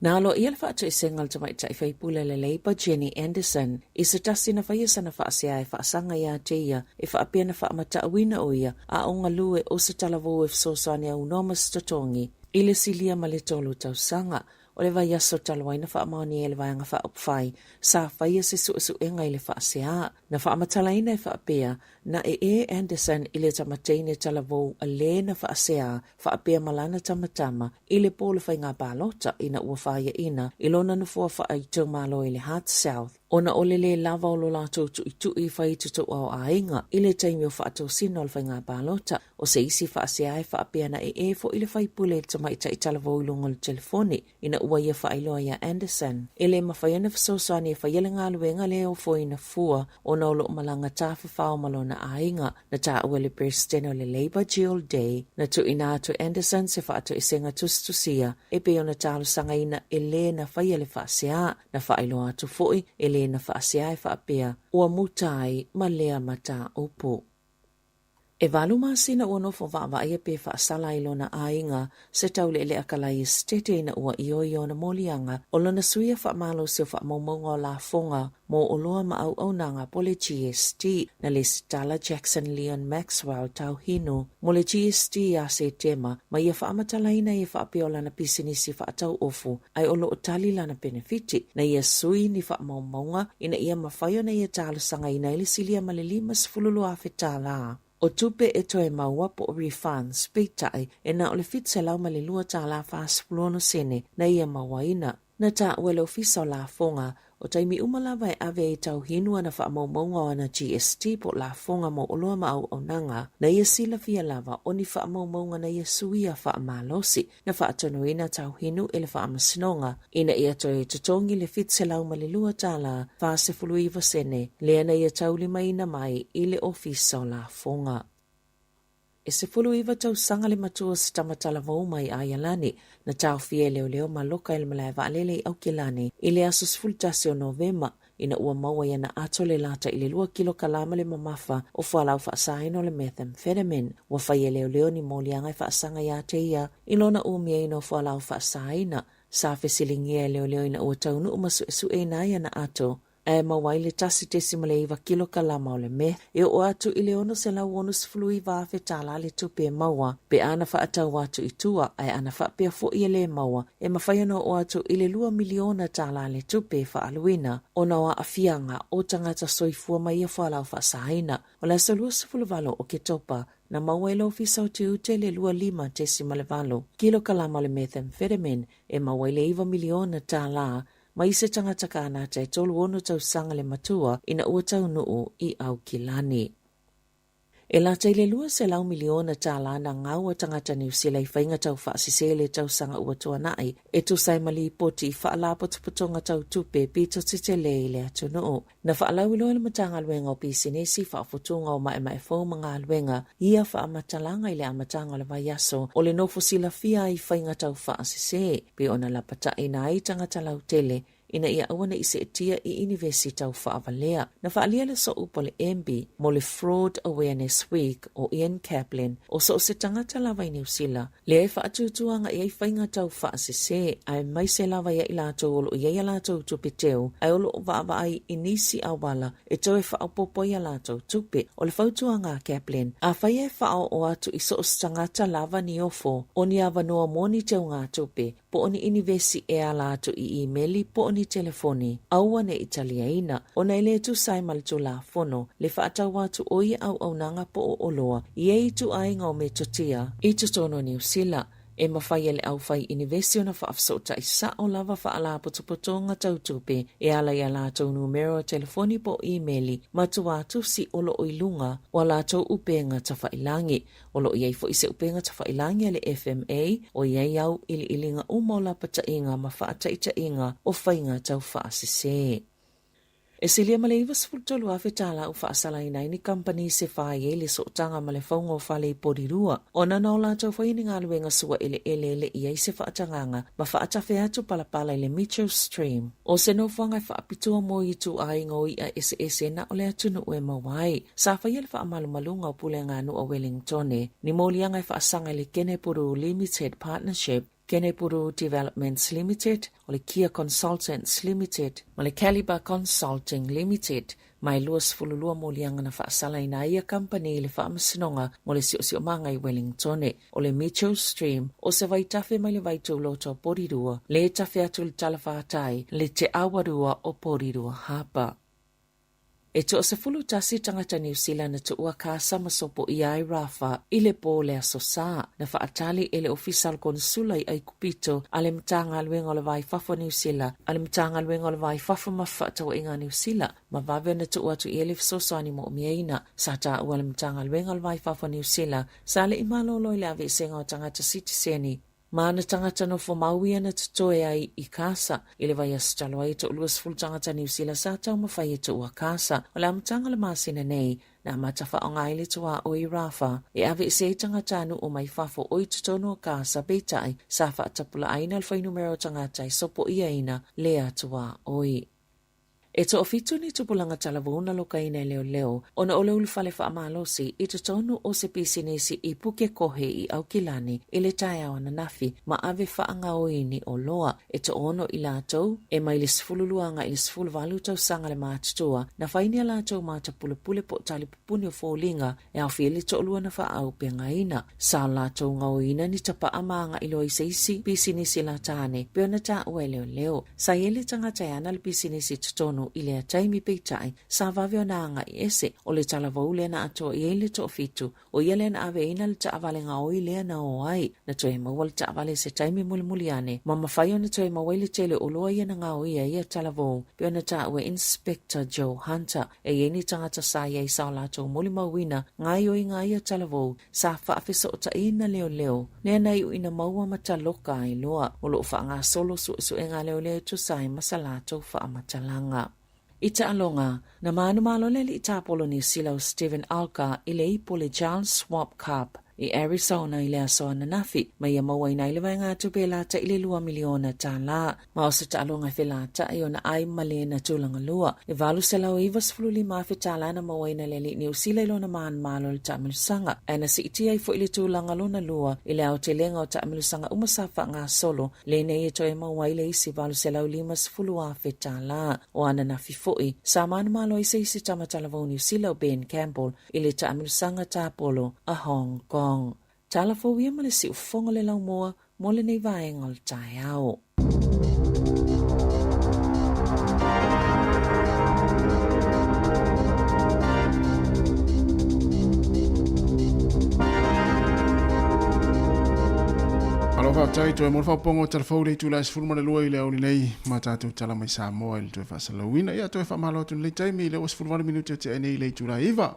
Na aloaia le faatoesega a le tamaitai faipule a le Labour Jenny Anderson i se tasi na faia sana faasea e faasaga iā te ia e faapea na faamatauina o ia a o galue o se talavou e fesoasoani aunoa ma se totogi i le silia ma le tolu tausaga. O le vaiaso talu ai na faamaonia e le Vaega Faaupufai sa faia se suesuega i le faasea. Na faamatalaina e faapea, na ee Anderson i le tamateine talavou le na faasea faapea ma lana tamatama i le po o le faiga palota ina ua faiaina i lona nofoa faaitumalo i le Hutt South ona o le lē lava o lo latou tuitui fai totoa o aiga i le taimi o faatosina o le faiga palota. O se isi faasea e faapea na ee foi le faipule i le tamaitai talavou i luga o le telefoni ina ua ia faailoa iā Anderson e le mafai ona fesoasoani e faia le galuega lea e ofoina fua ona o lo o malaga tafafao ma lona aiga. Na taua e le Peresetene o le Labour Jill Day, na tuuina atu e Anderson se faatoesega tusitusia e pei ona talosagaina e lē na faia le faasea. Na faailoa atu foi e lē na faasea e faapea ua muta ai ma lea mataupu. E valu masina ua nofo vaavaaia pe faasala ai lona aiga se taulealea kalai esetete ina ua ioe i ona moliaga o lona suia faamalosi o faamaumauga o lafoga mo oloa ma auaunaga po le GST na lesitala Jackson Leon Maxwell Tauhinu mo le GST ia Setema ma ia faamatalaina ai e faapea o lana pisinisi faatauofu ae o lo o tali lana penefiti na ia sui ni faamaumauga ina ia mafai ona ia talosagaina ai le silia ma le $52,000 tālā o tupe e toe maua po o refunds, peitai, e na o le $702 tālā 46 sene na ia mauaina. Na taua e le Ofisa o Lafoga, o taimi uma lava e ave ai Tauhinu ana faamaumauga o ana GST po o lafoga mo oloa ma auaunaga, na ia silafia lava o ni faamaumauga na ia suia faamalosi. Na faatonuina Tauhinu e le Faamasinoga ina ia toe totogi le $702 tālā 49 sene lea na ia taulimaina mai i le Ofisa o Lafoga. E 19 tausaga le matua o se tama talavou mai Aialani na taofia e leoleo ma loka i le malae vaalele i Aukilani i le aso 11 o Novema ina ua maua i ana ato le lata i le lua kilokalama le mamafa o fualaau faasaina o le methamphetamine. Ua fai e leoleo ni moliaga e faasaga iā te ia i lona umiaina o fualaau faasaina. Sa fesiligia e leoleo ina ua taunuu ma suesueina ai ana ato ae maua ai le 1.9 kilokalama o le meth e oo atu i le $669,000 tālā le tupe e maua pe ana faatau atu i tua ae ana faapea foi e lē maua e mafai ona oo atu i le $2 miliona tālā le tupe e faaaluina ona o aafiaga o tagata soifua ma ia fualaau faasaina. O le aso 28 o Oketopa, na maua e le Ofisa o Tiute le 25.8 kilokalama o le methamphetamine e maua ai le $9 miliona tālā mai se tagata Kānata e 36 tausaga le matua ina ua taunuu i Aukilani. E lata i le $200 miliona tālā nā ngau a tagata Niu Sila i faiga taufaasese i le tausaga ua tuanai, e tusa ai ma lipoti i faalapotopotoga tau tupe pito tetele i le atunuu. Na faalauiloa e le Matagaluega o Pisinisi, Faafotuga o Maemae Fou ma Galuega ia faamatalaga i le amataga o le vaiaso o le nofo silafia ai i faiga taufaasese, pei ona lapataina ai tagata lautele ina ia aua ne i seetia i inivesi tau faavalea. Na faaalia le sooupu a le MB mo le Fraud Awareness Week o Ian Caplin, o so o se tagata lava i Niu Sila, lea e faatuatuaga i ai faiga tau faasese, aemaise lava ia i latou o lo o i ai a latou tupe teu, ae o lo o vaavaai i nisi auala e toe faaopoopo ai a latou tupe. O le fautuaga a Caplin, afai e faaoo atu i so o se tagata lava ni ofo o ni avanoa mo ni teugatupe, po o ni inivesi e ala atu i imeli po o ni telefoni, aua ne i taliaina, ona e le tusa ai ma le Tulafono le faatau atu o ia auaunaga po o oloa i ia ituaiga o metotia i totonu o Niu Sila. E mafai e le aufai inivesi ona faafesootai sao lava faalapotopotoga tau tupe e ala i a latou numera o telefoni po o imeli ma tuatusi o lo o i luga o a latou upega tafailagi. O lo o i ai foi se upega tafailagi a le FMA o i ai auiliiliga uma o lapataiga ma faataitaiga o faiga tau faasese. E silia ma le 93,000 tala ua faasalaina ai ni kamupani se fā i ai le sootaga ma le fauga o fale i Porirua, ona na o latou faia ni galuega sua eleele e le i ai se faatagaga ma faatafe atu palapala i le Mitchell Stream. O se nofoaga e faapitoa mo ituaiga o iʻa eseese na o le atunuu e maua ai. Sa faia le faamalumaluga o Puleaganuu a Wellingtone, ni moliaga e faasaga i le Kenepuru Limited Partnership, Kenepuru Developments Limited, o le Kia Consultants Limited, ma le Calibre Consulting Limited, ma e 22 moliaga na faasalaina ai ia kamupani i le Faamasinoga mo le Siosiomaga i Wellingtone. O le Mitchell Stream, o se vaitafe mai le vaitauloto o Porirua, le tafe atu i le talafātai, le Te Awarua o Porirua Harbour. E toasefulu tasi tagata Niu Sila na tuua Kasa ma sopoia ai Rafah i le pō o le Aso Sa. Na faatali e le Ofisa o le Konesula i Aikupito a le Matagaluega o le Va i Fafo a Niu Sila, a le Matagaluega o le Va i Fafo ma Fefaatauaiga a Niu Sila, ma vave ona tuu atu i ai le fesoasoani moomiaina. Sa taua e le Matagaluega o le Va i Fafo a Niu Sila, sa le i malolo i le aveesega o tagata sitiseni, Ma ana tagata nofo mau ia na totoe ai i Kasa. I le vaiaso talu ai, e toaluasefulu tagata Niu Sila sa taumafai e tuua Kasa. O le amataga o le masina nei, na amata faaaoga ai le tuaoi i Rafah e aveese ai tagatanuu mai fafo o i totonu o Kasa, peitai, sa faatapulaaina le fuainumera o tagata e sopoiaina lea tuaoi. E toafitu ni tupulaga talavou na lokaina e leoleo ona o le ulufale faamalosi i totonu o se pisinisi i Pukekohe i Aukilani i le taeao ananafi ma ave faagaoi ni oloa. E toono i latou, e mai le 12 agai i le 18 tausaga le matutua, na fai ni a latou matapulepule po o talipupuni o foliga e aofia ai le toalua na faaaupegaina. Sa o latou gaoina ni tapaa ma agai loa i se isi pisinisi la tāne, pei ona taua e leoleo. Sa i ai le tagata e ana le pisinisi i totonu i lea taimi peitai, sa vave ona agai ese. O le talavou lea na atoa i ai le toafitu, o ia lea na aveina le taavale gaoi lea na o ai. Na toe maua le taavale i se taimi mulimuli ane, ma mafai ona toe maua ai le tele o oloa ia na gaoia i ia talavou, pei ona taua e Inspector Joe Hunter. E i ai ni tagata sa i ai sa o latou molimauina gaoioiga ia talavou sa faafesootaina leoleo lea na iu ina maua ma taloka ai loa. O lo o faagasolo suesuega a leoleo e tusa ai ma sa latou faamatalaga. I taaloga, na manumalo le alii tapolo Niu Sila o Steven Alker i le ipu o le Charles Schwab Cup i Arizona i le aso ananafi, ma ia mauaina ai le vaegatupe e lata i le $2 miliona. Ma o se taaloga e felataʻi ona ai ma lena tulaga lua. E $895,000 tala na mauaina e le alii Niu Sila i lona manumalo i le taamilosaga, ae na siitia ai foi le tulaga lona lua i le aotelega o taamilosaga uma sa faagasolo lenei e toe maua ai le isi $850,000 tala. O ananafi foi, sa manumalo ai se isi tama talavou Niu Sila o Ben Campbell i le taamilosaga tapolo a Hong Kong. Tala fou ia ma le siufofoga o le laumua mo lenei vaega o le taeao. Malo faafetai toe mo le faaopoopoga o tala fou le itula e 12 i le aoauli nei ma tatou tala mai Samoa i le toe faasalauina. Ia toe faamalo atu i lenei taimi i le 28 minute o tea nei i le itula e 9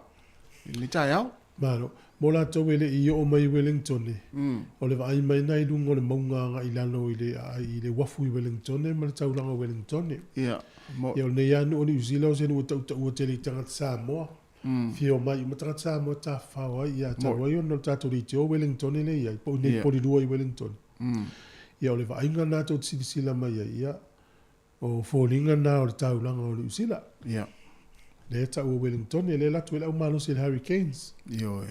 i lenei taeao. Malo. Mo latou e le i oo mai i Wellingtone, o le vaai mai na i luga o le mauga agai i lalo i le i le uafu i Wellingtone ma le taulaga o Wellingtone. Ia, mo. Ia o lenei lava nuu o Niu Sila o se nuu e tautaua tele i tagata Samoa. Fia omai uma tagata Samoa e tafafao ai, ia talu ai ona o le tatou leitio o Wellingtone lea e i ai, po o i nei Porirua i Wellingtone. Ia o le vaaiga lena tou te silasila mai ai, ia, O foliga na o le taulaga o Niu Sila. Ia. Lea e tau o Wellington, lea e alu atu ai le au malosi a le Hurricanes. Ioe,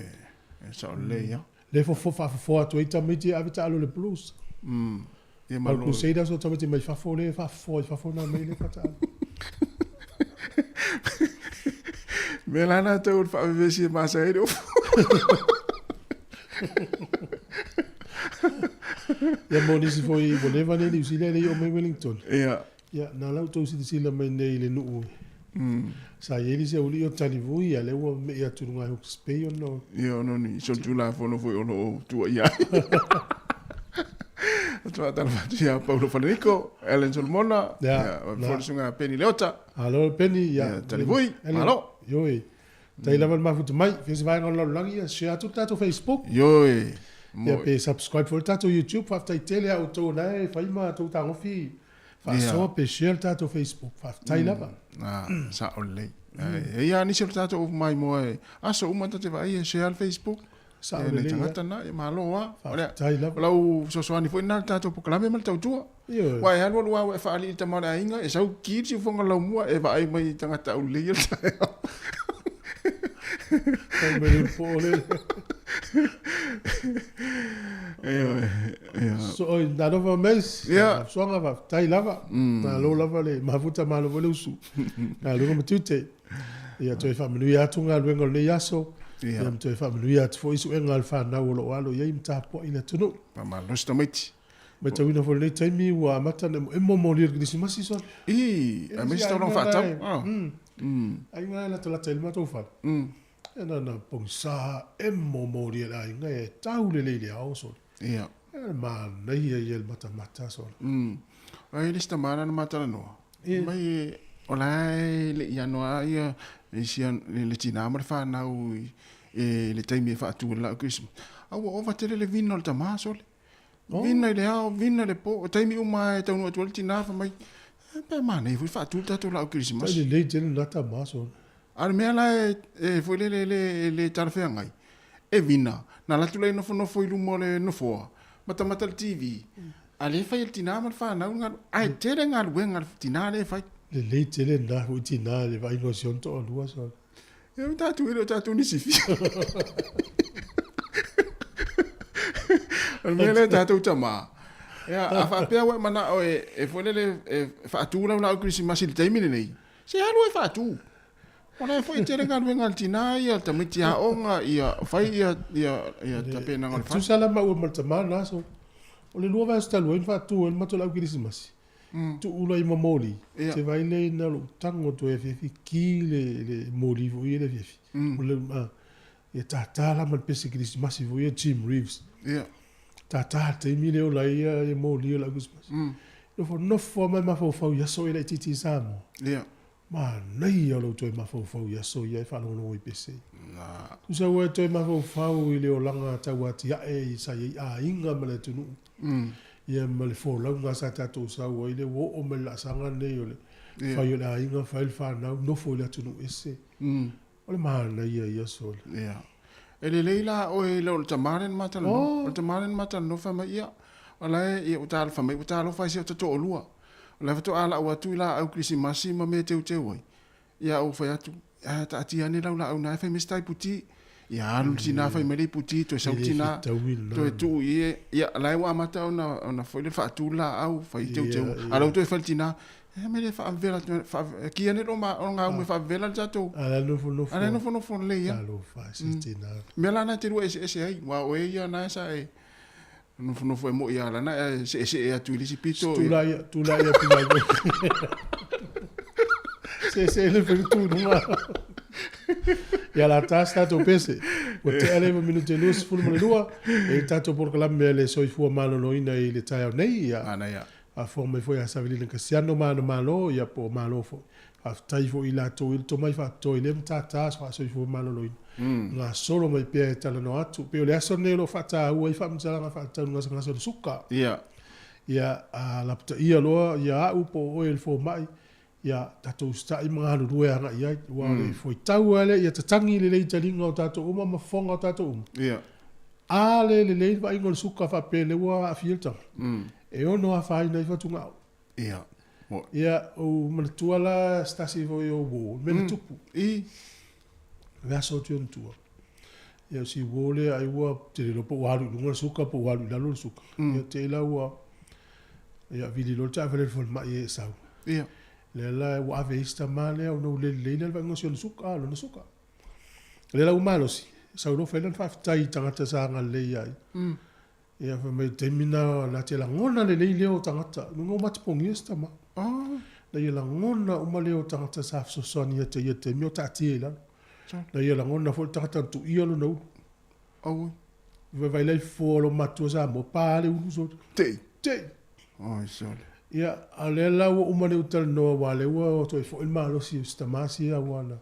e sao lelei lava. Lea e fofo faafofoa atu ai tamaiti e ave taalo i le Blues. Ia ma o le Crusaders o tamaiti mai fafo lea e faafofoa i fafo na mai lea faataalo. Mea la na tau o le faavevesi e masa ai le ofu. Ia mo nisi foi ua leva nei Niu Sila e le i oo mai Wellington. Ia. Ia, na la outou silasila mai nei i le nuu sa i ai le isi aualii o Talivui, a lea ua me'i atu i luga i Hawke's Bay ona o... Ia, ona o ni solitulafono foi o lo o tuuaia ai. Ou te faatalofa atu ia Paulo Faleniko, Ellen Solomona, Ia, ia, na. foi le susuga a Penny Leota. Alo Penny, ia. Ia, Talivui, Ellen, malo. Ioe. Tai lava le mafuta mai, fia se vaega o le lalolagi, ia share atu le tatou Facebook. Ioe. Ia pe subscribe foi le tatou YouTube, faafetai tele a outou o la e fai ma outou tagofi. Faasoa pe share le tatou Facebook. Faafetai lava. Ah, sao lelei. E i ai lava nisi o le tatou maimoa e aso uma ta te vaai e share le Facebook. Sao Ia, nai lelei, tagata na, ia malo lava. O le, Faafetai lava. o lau fesoasoani foi lena i le tatou polokalame ma le tautua. Ioe. Aua e alu alu lava ua e faalii i le tama o le aiga, e sau ki le siufofoga laumua e vaai mai i tagata aulelei ia le taeao. Tau mai le po le. Ioe, ia. So, oi, talofa mais, Ia. soaga faafetai lava. Malo lava le mafuta malo foi le usu. Galuega ma tiute. Ia toe faamanuia atu galuega o lenei aso. Ia. Ia ma toe faamanuia atu foi suega a le fanau o lo o alo i ai ma tapuai le atunuu. Faamalosi tamaiti. Matauina foi i lenei taimi ua amata ona emoemo moli o le Kerisimasi sole. Ii, aemaise taulaga faatau. Ah. Aiga e latalata i le matou fale. Ia na ona pogisa emo moli e le aiga e tau lelei i le ao sole. Ia. Ia le manaia ia i le matamata sole. Ai le isi tama lea na ma talanoa, mai o la e le i anoa ia isi le tina ma le fanau i le taimi e faatu ai le laau Kerisimasi. A ua ova tele le vina o le tama sole. Vina i le ao, vina i le po, o taimi uma lava e taunuu atu ai le tina fai mai, eh, pe manaia foi faatu le tatou laau Kerisimasi. Tai lelei tele lena tama sole. A o le mea la e, e foi lele e le, e le talafeagai, e vina, na alu atu lea e nofonofo i luma o le nofoa, matamata i le TV, a lea e fai e le tina ma le fanau le galuega, ae tele galuega a le tina lea e fai. Lelei tele lena foi tina i le vaaiga o si ona toalua sole. Ia o tatou e le o tatou ni sifia. O le mea lea tatou tama. Ia, a faapea ua e manao e, e foi lele e faatu lau laau Kerisimasi i le taimi lenei, se alu e faatu. O la e foi e tele galuega a le tina ia, le tamaiti aoga, ia fai ia, ia, ia tapenaga o le fale. Tusa la maua ma le tama lena so. O le lua vaiaso talu ai na faatu ai le matou laau Kerisimasi. Tuu la i ma moli, te vaai lea ina lou tago toe afiafi ki le, le moli foi ia le afiafi. O le, a, ia tātā la ma le pese Kerisimasi foi ia Jim Reeves. Ia. Tātā le taimi lea ola ai ia, ia moli o lau Kerisimasi. Nofo nofo lava ma mafaufau i aso ia laitiiti i Samoa. Ia. Manaia o lou toe mafaufau i aso ia e faalogologo i pese. Tusa ua e toe mafaufau i le olaga tauatiae sa i ai aiga ma le atunuu. Ia ma le folauga sa tatou sau ai lea ua oo mai le laasaga lenei o le fai o le aiga, fai le fanau, nofo i le atunuu ese. O le manaia ia sole. Ia. E lelei la oe i le o le tama lea na ma talanoa. O le tama lea na ma talanoa fai mai, ia, o la e, ia, ua talofa mai, ua talofa ai si ota toalua. O la e faatoa lau atu i laau Kerisimasi ma mea teuteu ai. Ia ou fai atu, Ae taatia ane lau laau na e fai mai se tai puti. Ia alu le tina fai mai le iputi, toe sau le tina, toe tuu i e. Ia la e ua amata ona, ona foi le faatu le laau, fai teuteu. A la ua toe fai le tina, e mea le faavela, ki ane lo ma, o ngā ume faavela le tatou. A la e nofonofo. A la e nofonofo lelei ia. Talofa e se tina. Mea la na e te lua eseese ai, aua o e ia na e sa e Nofonofo e moi a lana e seesee atu i le isi pito. Tula ia, tula ia tula ia. Seesee le fai tu nunga. Ia la tas tatou pese. Ua tea le iva minute e 22, e i tatou polokalame a le soifua maloloina i le taeao nei. Ia. Manaia. Faafofoga mai foi ia Savelina Kasiano ma ana Malo, ia po o Malo foi. Faafetai foi i latou i le tomai faapitoa i lea matata faasoifua maloloina. Gasolo mai pea e talanoa atu. Pei o le aso lenei o lo o faataua ai faamatalaga faatatau i le gasegase o le suka. Ia. Ia, a lapataia loa ia au po o oe e le fomai, ia tatou usitai ma galulue agai i ai. Aua o le fuaitau lava lea ia tatagi lelei taliga o tatou uma ma fofoga o tatou uma. Ia. A le lelei le vaaiga o le suka faapea lea ua aafia le tagata, e ono afaina ai fatugao. Ia. Ia, ou manatua la se tasi foi o uo, le mea na tupu. I. Le aso atu i ona tua. Ia, o si uo lea ai ua, te le iloa po ua alu i luga le suka po ua alu i lalo le suka. Ia, te i la ua, ia, vili loa le taavale i le falemai e sau. Ia. Lea la ua ave ai si tama lea ona ua le lelei lea le vaaiga o si ona suka, lona suka. Lea la ua malosi, sau loa fai lana faafetai i tagata sa agalelei ia ia. Ia fai mai taimi na na te lagona lelei leo o tagata, luga o matapogia si tama. Na ia lagona uma leo o tagata sa fesoasoani ia te ia taimi o taatia i lalo. Na ia lagona foi le tagata na tuia lona ulu. Auoi. Vaivai la i fofo o lo matua Samoa, pa le ulu sole. Tei. Tei. Oi sole. Ia, a o lea la ua uma le talanoa aua lea ua toe foi le malosi o si tama sia aua na.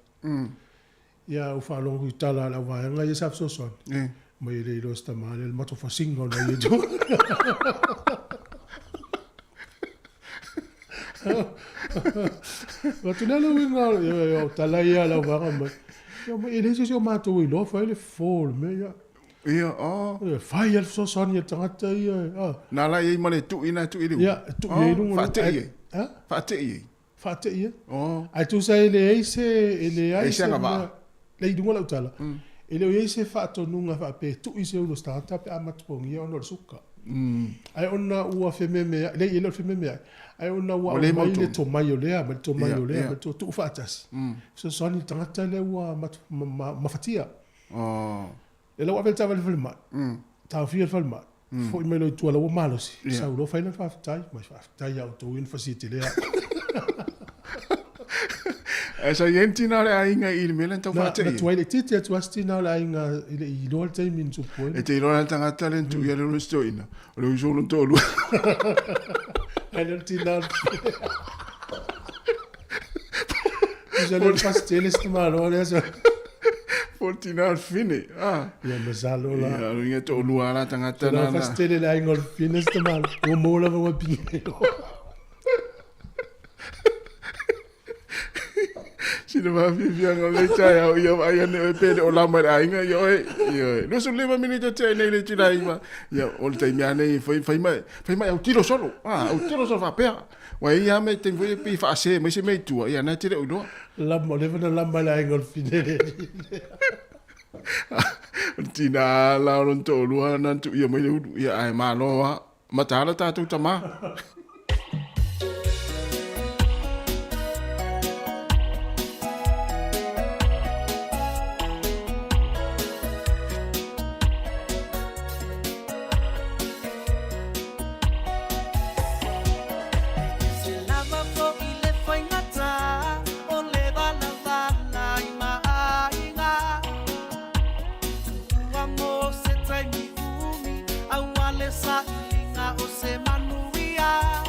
Ia, ua faalogo i tala a le auvaega ia sa fesoasoani. Mai e le iloa se tama lea le matou fasiga ona ia tu. Atu lea le uiga o tala ia a lau vaega mai. Ia mai e leai se isi o matou e iloa fai le fofo o le mea ia. Ia, oh. Ia, fai lava le fesoasoani a le tagata ia. Ah. Na la i ai ma le tui na tui i le ulu. Ia, tui ai i luga. Faatei ai. Ha? Faatei ai. Faatei ai. Oh. Ae tusa e leai se e leai se agavaa. Le i luga lau tala. E le o i ai se faatonuga faapea e tui se ulu o se tagata pe a matupogia ona o le suka. Ae ona ua fememeai, leai e le o le fememeai, ae ona ua aumai le tomai o lea ma le tomai o lea ma le tuu faatasi, fesoasoani i le tagata lea ua mafatia. E lau ave le taavale i le falemai, taofia le falemai, foi mai loa i tua la ua malosi, sau loa fai lana faafetai, mai faafetai ia outou ia na fasiatele au. Ae sa i ai le tina o le aiga i le mea lea na tau faate'i ai? Na tuai laitiiti atu lava si tina o le aiga e le i iloa le taimi na tupu ai. E te iloa la le tagata lea na tuu i ai le lona toeaina, o le uso o lona toalua. Ae le o le tina o le Tusa lea o le fasi tele si tamaloa lea sa. Po o le tina o le fine. Ah. Ia masalo la. Ia, o le toalua la tagata na. Na fasi tele le aiga o le fine si tamaloa. Ua maua lava ua pinga. Sina faafiafiaga o lenei taeao, ia vaai ane oe pe le o lama i le aiga, ia oe, ia oe. 25 minute tea nei le itula iva. Ia, o le taimi lava nei, fai, fai mai, fai mai autilo solo. Ah, autilo solo faapea. Ua i ai lava taimi foi e pei e faase mai se mea i tua, ia na e te le o iloa. Lama, leva na lama i le aiga o le fine le O le tina la o lona toalua na tuuia mai le ulu, ia ae malo lava. Mataala tatou tama. Se lava foi le faigata o le valavala i maaiga. Tuua mo se taimi umi, aua le sailiga o se manuia.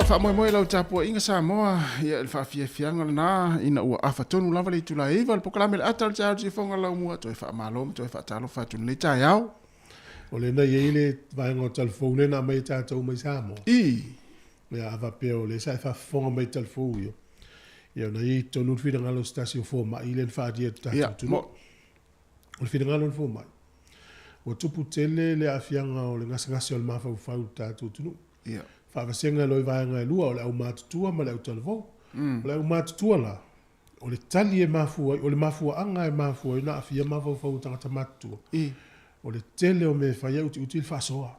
faamoemoe lau tapuaiga Samoa, ia le faafiafiaga lena ina ua afa tonu lava le itula e 9 o le polokalame le ata o le taeao i le siufofoga laumua, toe faamalo ma toe faatalofa atu i lenei taeao. O lea na i ai le vaega o talafou lea na aumai e tatou mai Samoa. I. Ia, a faapea o lea sa e faafofoga mai i talafou ia, ia ona i ai i totonu le finagalo o se tasi o fomai lea na faaalia i le tatou atunuu. O le finagalo o le fomai, ua tupu tele le aafiaga o le gasegase o le mafaufau i le tatou atunuu. Faavasega loa i vaega e lua, o le aumatutua ma le autalavou. O le aumatutua la, o le tali e mafua ai, o le mafuaaga e mafua ai ona aafia mafaufau o tagata matutua, o le tele o mea e fai ae utiuti le faasoa.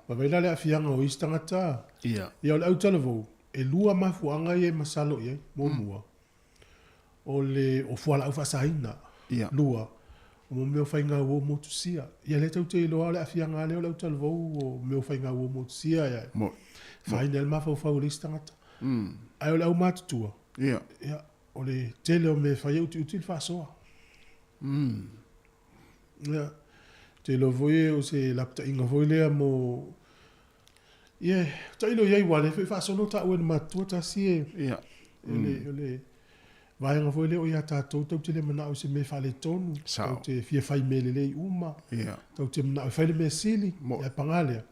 Vaavaai la le aafiaga o isi tagata. Ia, o le autalavou, e lua mafuaaga ia e masalo i ai. Muamua, o le o fualaau faasaina. Lua, o mea o faiga uo motusia. Ia lea tatou te iloa o le aafiaga lava lea o le autalavou o mea o faiga uo motusia e afaina ai le mafaufau o le isi tagata. Ae o le aumatutua, ia, o le tele o mea e fai e utiuti le faasoa. Ia, ou te iloa foi o se lapataiga foi lea mo Ia, tailo i ai, aua o lea foi e faasolo taua e le matutua tasi e, o le vaega foi lea o ia tatou tatou te le manao i se mea e faaletonu, tatou te fia fai mea lelei uma, tatou te manao e fai le mea sili, ae paga lea,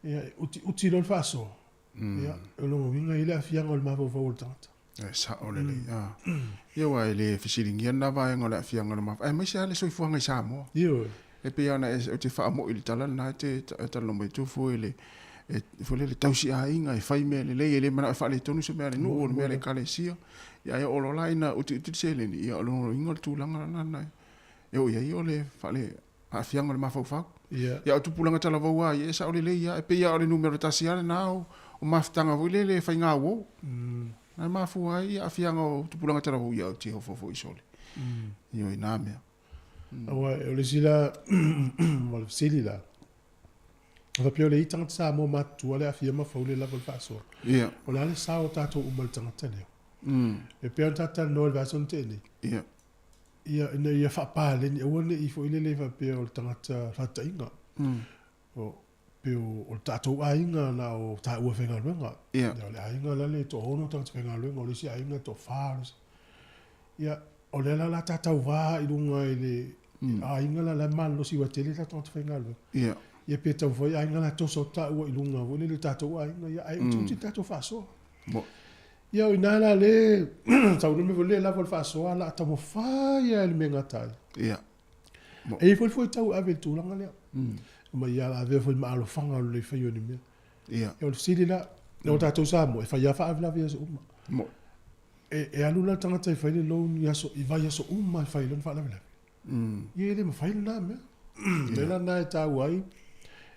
ia, e utiuti loa le faasoa, ia, o lona uiga e i ai le aafiaga o le mafaufau o le tagata. E sao lelei. A. Ia aua e le fesiligia lena vaega o le aafiaga o le mafaufau, aemaise lava le soifuaga i Samoa. Ioe. E pei lava ona e, ou te faamo'i i le tala lena e te talanoa mai atu foi i le, e, foi lele, tausi aiga, e fai mea lelei, e le manao e faaletonu se mea a le nuu, o le mea a le ekalesia. Ia ae oo loa la ina utiuti le seleni, ia o lona uiga o le tulaga lena e oo i ai o le faale, aafiaga o le mafaufau. Ia. Ia o tupulaga talavou lava ia e sao lelei lava, e pei lava o le numera tasi lava lena o, o mafutaga foi lele e faiga uo. Na e mafua ai aafiaga o tupulaga talavou, ia ou te ofo foi sole. Ioe i na mea. Aua o le isi la, o le fesili la, a faapea o le i tagata Samoa matutua le aafia ma fau le lava o le faasoa. Ia. O le a le sao o tatou uma i le tagata lea? E pei ona tatou talanoa i le vaiaso na tea nei. Ia. Ia, ina ia faapaleni, aua ne i foi lele faapea o le tagata faataiga. O, pei o, o le tatou aiga na o taua faigaluega. Ia. O le aiga la le toaono tagata faigaluega, o le isi aiga toafa, o le isi. Ia, o lea la o le a ta tauva i luga i le aiga la, la e malolosi ua tele tatou tagata faigaluega. Ia. Ia pe taumafai aiga la toso atu taua i luga foi lele o tatou aiga, ia ae utiuti le tatou faasoa. Ia o ina la le sau le mea foi le lava o le faasoa la taumafai lava i le mea e gata ai. Ia. E i ai foi le fuaitau e ave i le tulaga lea. Ma ia avea foi ma alofaga o le le faia o ni mea. Ia. O le fesili la, o tatou Samoa, e fai lava faalavelave i aso uma. E, e alu la le tagata e fai le loan i aso, i vaiaso uma e fai ai lona faalavelave. Ia e le mafai lena mea. O le mea la lena e taua ai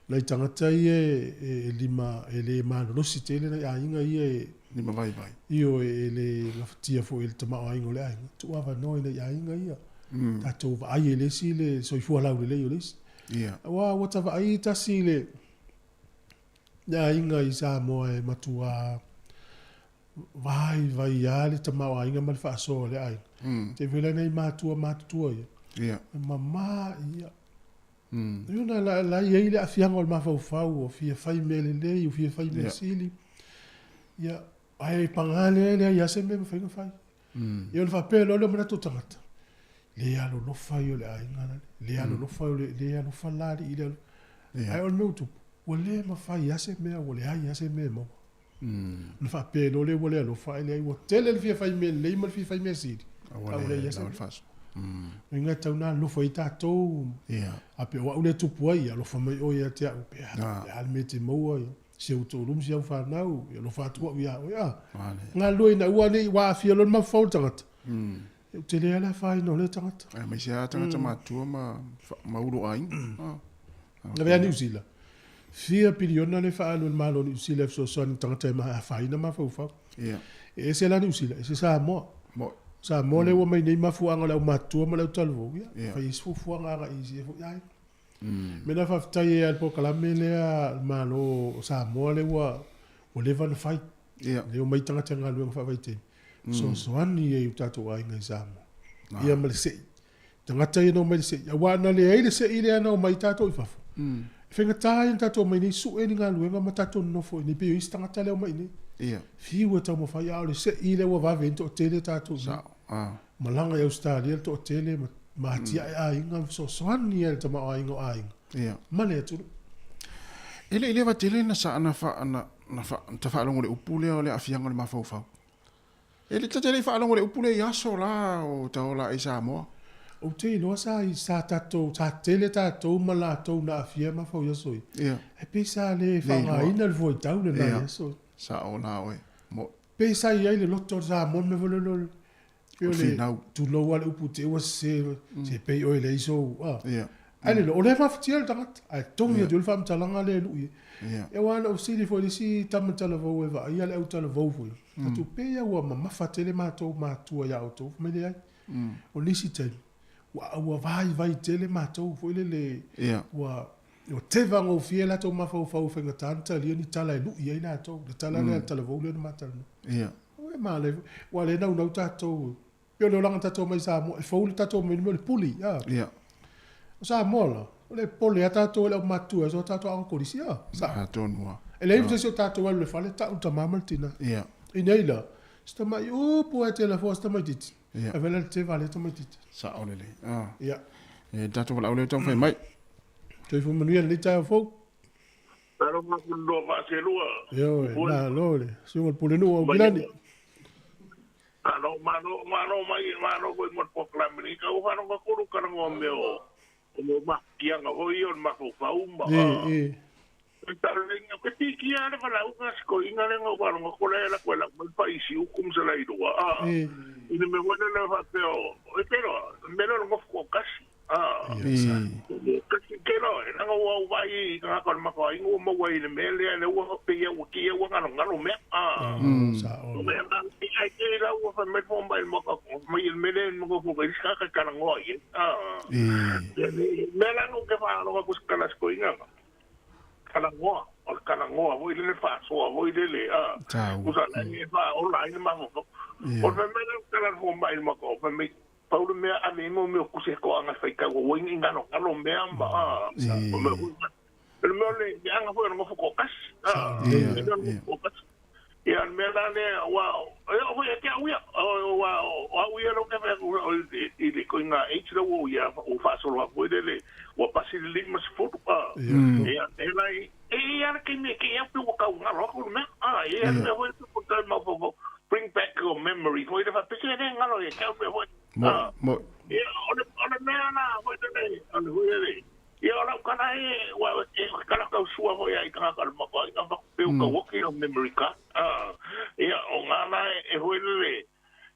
nai tagata ia e lima, e le malolosi tele nai aiga ia e lima vaivai. Ioe, e le gafatia foi e le tamaoaiga o le aiga, tuu avanoa i nai aiga ia. Tatou vaai e le isi le soifua laulelei o le isi. Ia. Aua ua ta vaai tasi i le aiga i Samoa e matua vaivai lava le tamaoaiga ma le faasoa o le aiga. Te foi la nei matua matutua ia. Ia. E mama ia. Ia na la, la i ai le aafiaga o le mafaufau, o fia fai mea lelei, o fia fai mea sili. Ia, ae paga lea e leai lava se mea e mafai ona fai. Ia ona faapea loa lea o manatu o tagata, le alolofa ia o le aiga lale, le alolofa o le, le alofa la alii, le alofa. Ae o le mea ua tupu, ua le mafai lava se mea, ua leai lava se mea e maua. Ona faapea loa lea ua le alofa ae leai ua tele le fia fai mea lelei ma le fia fai mea sili. A ua leai lava se mea. Uiga e tatau ona alofa ai tatou. A pei o au lea e tupu ai, ia alofa mai oe ia te au, pe a, pe a le mea e te maua, ia, si ou toalua ma si au fanau, ia alofa atu au ia oe. A, galulue ina ua nei, ua aafia loa le mafaufau o le tagata. E tele lava le afaina o lea tagata. Aemaise lava tagata matutua ma ulu aiga. Lavea Niu Sila. Fia piliona le faaalu e le Malo o Niu Sila e fesoasoani i tagata e afaina mafaufau. E ese la Niu Sila, ese Samoa. Samoa lea ua mai nei mafuaaga o le aumatutua ma le autalavou, ia, fai ai se fuafuaga agai i isi foi aiga. Mea na faafetai ai lava i le polokalame lea a le Malo o Samoa lea ua leva ona fai. Lea omai tagata i galuega faavaitaimi, fesoasoani ai i o tatou aiga i Samoa. Ia ma le sei. Tagata ia na omai i le sei, aua ana leai le sei lea na omai tatou i fafo, E faigata ai ona tatou omai nei sue ni galuega ma tatou nonofo i inei pei o isi tagata lea omai i inei. Ia. Fiu e taumafai a o le sei lea ua vave ai le toatele tatou i inei. Sao. Ah. Malaga i Ausetalia le toatele ma, ma atiae aiga ma fesoasoani ai i le tamaoaiga o aiga Ia. ma le atunuu. E le i leva tele na sa na fa na na fa ta faalogo i le upu lea o le aafiaga o le mafaufau. E le ta te le i faalogo i le upu lea i aso la o ta ola ai i Samoa. Ou te iloa sa i sa tatou sa tele tatou ma latou na aafia mafau i aso ia. Ia. Ae pei sa le faaaogaina le fuaitau lena i aso ia. Sao la oe. Mo. Pei sa i ai le loto o le Samoa le mea foi lele o le pei o le Finau. Tulou lava le upu te i ua sese se pei oe e leai sou a. Ia. Ae le iloa o lea e mafatia le tagata ae togi atu ai le faamatalaga lea e lui ai. Ia. Aua na ou fesili foi i le isi tama talavou e vaaia le au talavou foi. Atu pei lava ua mamafa tele matou matua ia outou. Fai mai leai. O nisi taimi ua ua vaivai tele matou foi lele Ia. ua ua tevagofie latou mafaufau e faigata ona talia ni tala e lui ai latou. Le tala lea a le talavou lea na ma talanoa. Ia. Ua e manaia foi. Aua o lea e naunau tatou, pei o le olaga na tatou omai i Samoa, e fou le tatou omai i le mea o le puli. A. Ia. O Samoa la, o le pole lava tatou e le aumatutua e aso a tatou aoga kolisi. A. Sao. Atonu lava. E leai ma se isi o tatou e alu i le fale, tau le tama ma le tina. Ia. I nei la, si tamai upu lava e te lafoa si tamaitiiti, Ia. ae vaai la le teva a lea tamaitiiti. Sao lelei. A. Ia. E tatou valaau lea o taumafai mai. Soifua manuia lenei taeao fou. Talofa atu i le loa faaselua. Ioe, malo le susuga i le Pulenuu o Aukilani. Malo, malo, malo mai, malo foi mo le polokalame lenei. Kau faalogo atu lou talanoa mea o, o mea o mafatiaga foi ia o le mafaufau ma, E, e. Talenga, ke pikia le valaauga a si toeaina lea na ou faalogo atu la e alu atu e lau mai le paisi uku ma se lailua, a, E. i le mea foi lea faapea o, e te iloa, le mea lea o le nofo toatasi, a, kasi te iloa, leaga ua ou vaai i tagata o le matou aiga ua maua ai i le mea lea, lea ua pei ua tia ua galogalo mea, a, Sao. o mea la, ai te la ua fai mai le fomai i le matou, mai i le mea lea e nofo ai isi tagata e talanoa i ai, a, mea la na ou te faalogo atu i se tala a si toeaina lena. Talanoa, o le talanoa foi lele faasoa foi lele, a, tusa la e faaola ai le mafaufau. O le fai mai la o le tala a le fomai i le matou, fai mai, pau le mea ave ai mea o tusi e toaga e faitau aua ne i galogalo mea ma, a, o mea foi na. O le mea o le leaga foi o le nofo toatasi, a, o le mea o le nofo toatasi. Ia, o le mea la lea, aua, e oo foi ia te au ia, aua o au ia lea ou te fai atu i le ituaiga age lea ua ou i ai, ua faasolo atu foi lele, ua pasi le 50, a, ia, e la, e i ai lava le taimi e te i au pei ua tau galo atu le mea, a, e i ai lava le mea foi lea pe toe mafaufau, bring back your memory foi lea faapea, se e le galo ia te au le mea foi, a, ia, o le mea la foi lele, o le foi lele, Ia, o lau tala e, ua e tala tau sua foi ai tagata o le mataoaiga ma pe o tau oki lau memory card. Ah, ia, o ngā la e hoi lele,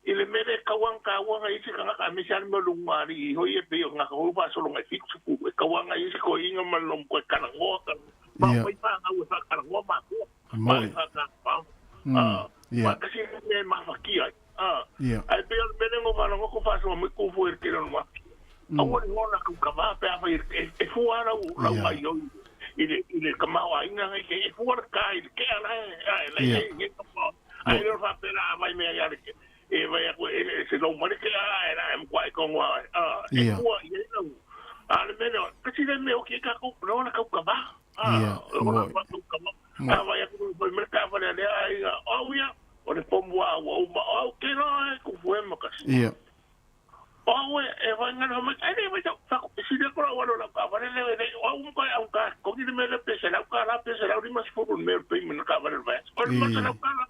i le mele kau anga ka ua ngai isi tagata aemaise lava le mea o le ulugalii i hoi e pei o ngaka hoi faasolo ngai 70 e kau anga isi toeaiga ma le lomo e talanoa ka ma mai fanau e faatalanoa matua ma e faatalanoa ah ma kasi le mea e mafatia ai ah ae pei o le mea lea na ou faalogo atu faasoa mai kou foi i le tele o le mafatia. Aua le hona kau kava pe a fai e fua lau lau gaioi i le i le tamaoaiga nei e fua le ka i le kea la e a e la e e a e le faapea la a vai mea ia le e vai atu e se lou mai le kea a e la e matua e togo a a e fua i ai lau a le mea lea kasi le mea oki ai tatou le ona kau kava a ona kau kava a vai atu fai mai le taavale a lea aiga o au ia o le pomu a ua uma o au ke loa e kufu e ma kasi. O au e whai ngana mai, ai nei mai tau, whaku, e sili aku lau alo lau kaavale lea e nei, o au umuka e au ka, kongi le mea lea pe selau ka la, pe selau 50 le mea o le payment o le kaavale o le vaiaso. O le ma selau ka la,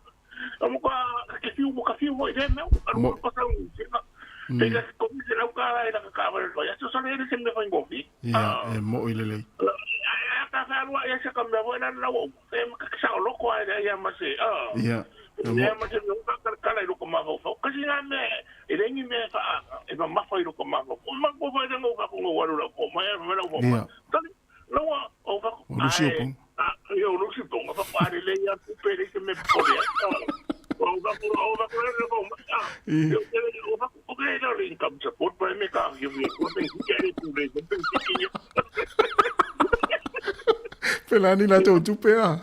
o muka ke whiu, muka whiu hoi lea mea, alu Mo. ka tau sina, pe ka kongi selau ka la e laka kaavale o le vaiaso, sa le ele se mea whaingofie. Ia, e mo'i lelei. Ai a ka whalua ia se ka mea hoi la lau au, e maka ke sao loko ai lea ia ma se, Ia, e Lea mo. ma se mea ka kala i loko mafaufau. Kasi ngā mea, e leai ni mea e wha, e mamafa i loko mafaufau. Ma ko whai ranga o kako ngau aru lau po mai, aru lau po mai. Ia. Tali, laua, o kako, O Lusi ae, Oponga. a, ia o Lusi Oponga, whako are lei a kupe lei se mea pore ai. O kako, o kako lei lau po mai, a, Ia. o o kako, o ke lau le income support, pa e me ka hio hio, kua pe hiki are pule, pe hiki ia. Pelani la tou tupe a.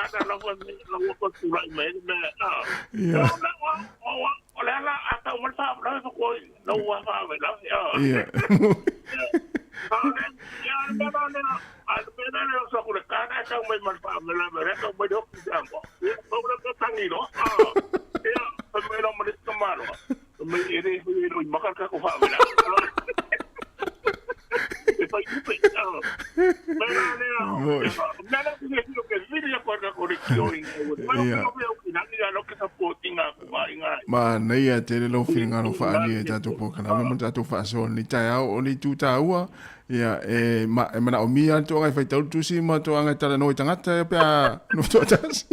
kana la fa me la ua ko tulai mai le mea a. Ia. O la o o le ala a tau mai fa la fa ko la ua fa me la a. Ia. A le ia le mea le a le mea le so ku le kana tau mai mai fa me la me le tau mai do ku sa mo. Ia ko le ko tangi no. A. Ia fa me lo mo le kamaro. Me ere ere ro maka ka ko fa me la. E fai tupe. Me la le Moi. me la ku le ke vili ko ka ko le kio i. Ia. Me lo ke na ni lo ke supporting a ku ba inga. Manaia tele lou finagalo faaalia i tatou polokalame ma le tatou faasoa i lenei taeao o le itu taua ia e ma e manaomia le toaga e faitau le tusi ma toaga e talanoa i tagata ia pe a nofo toatasi.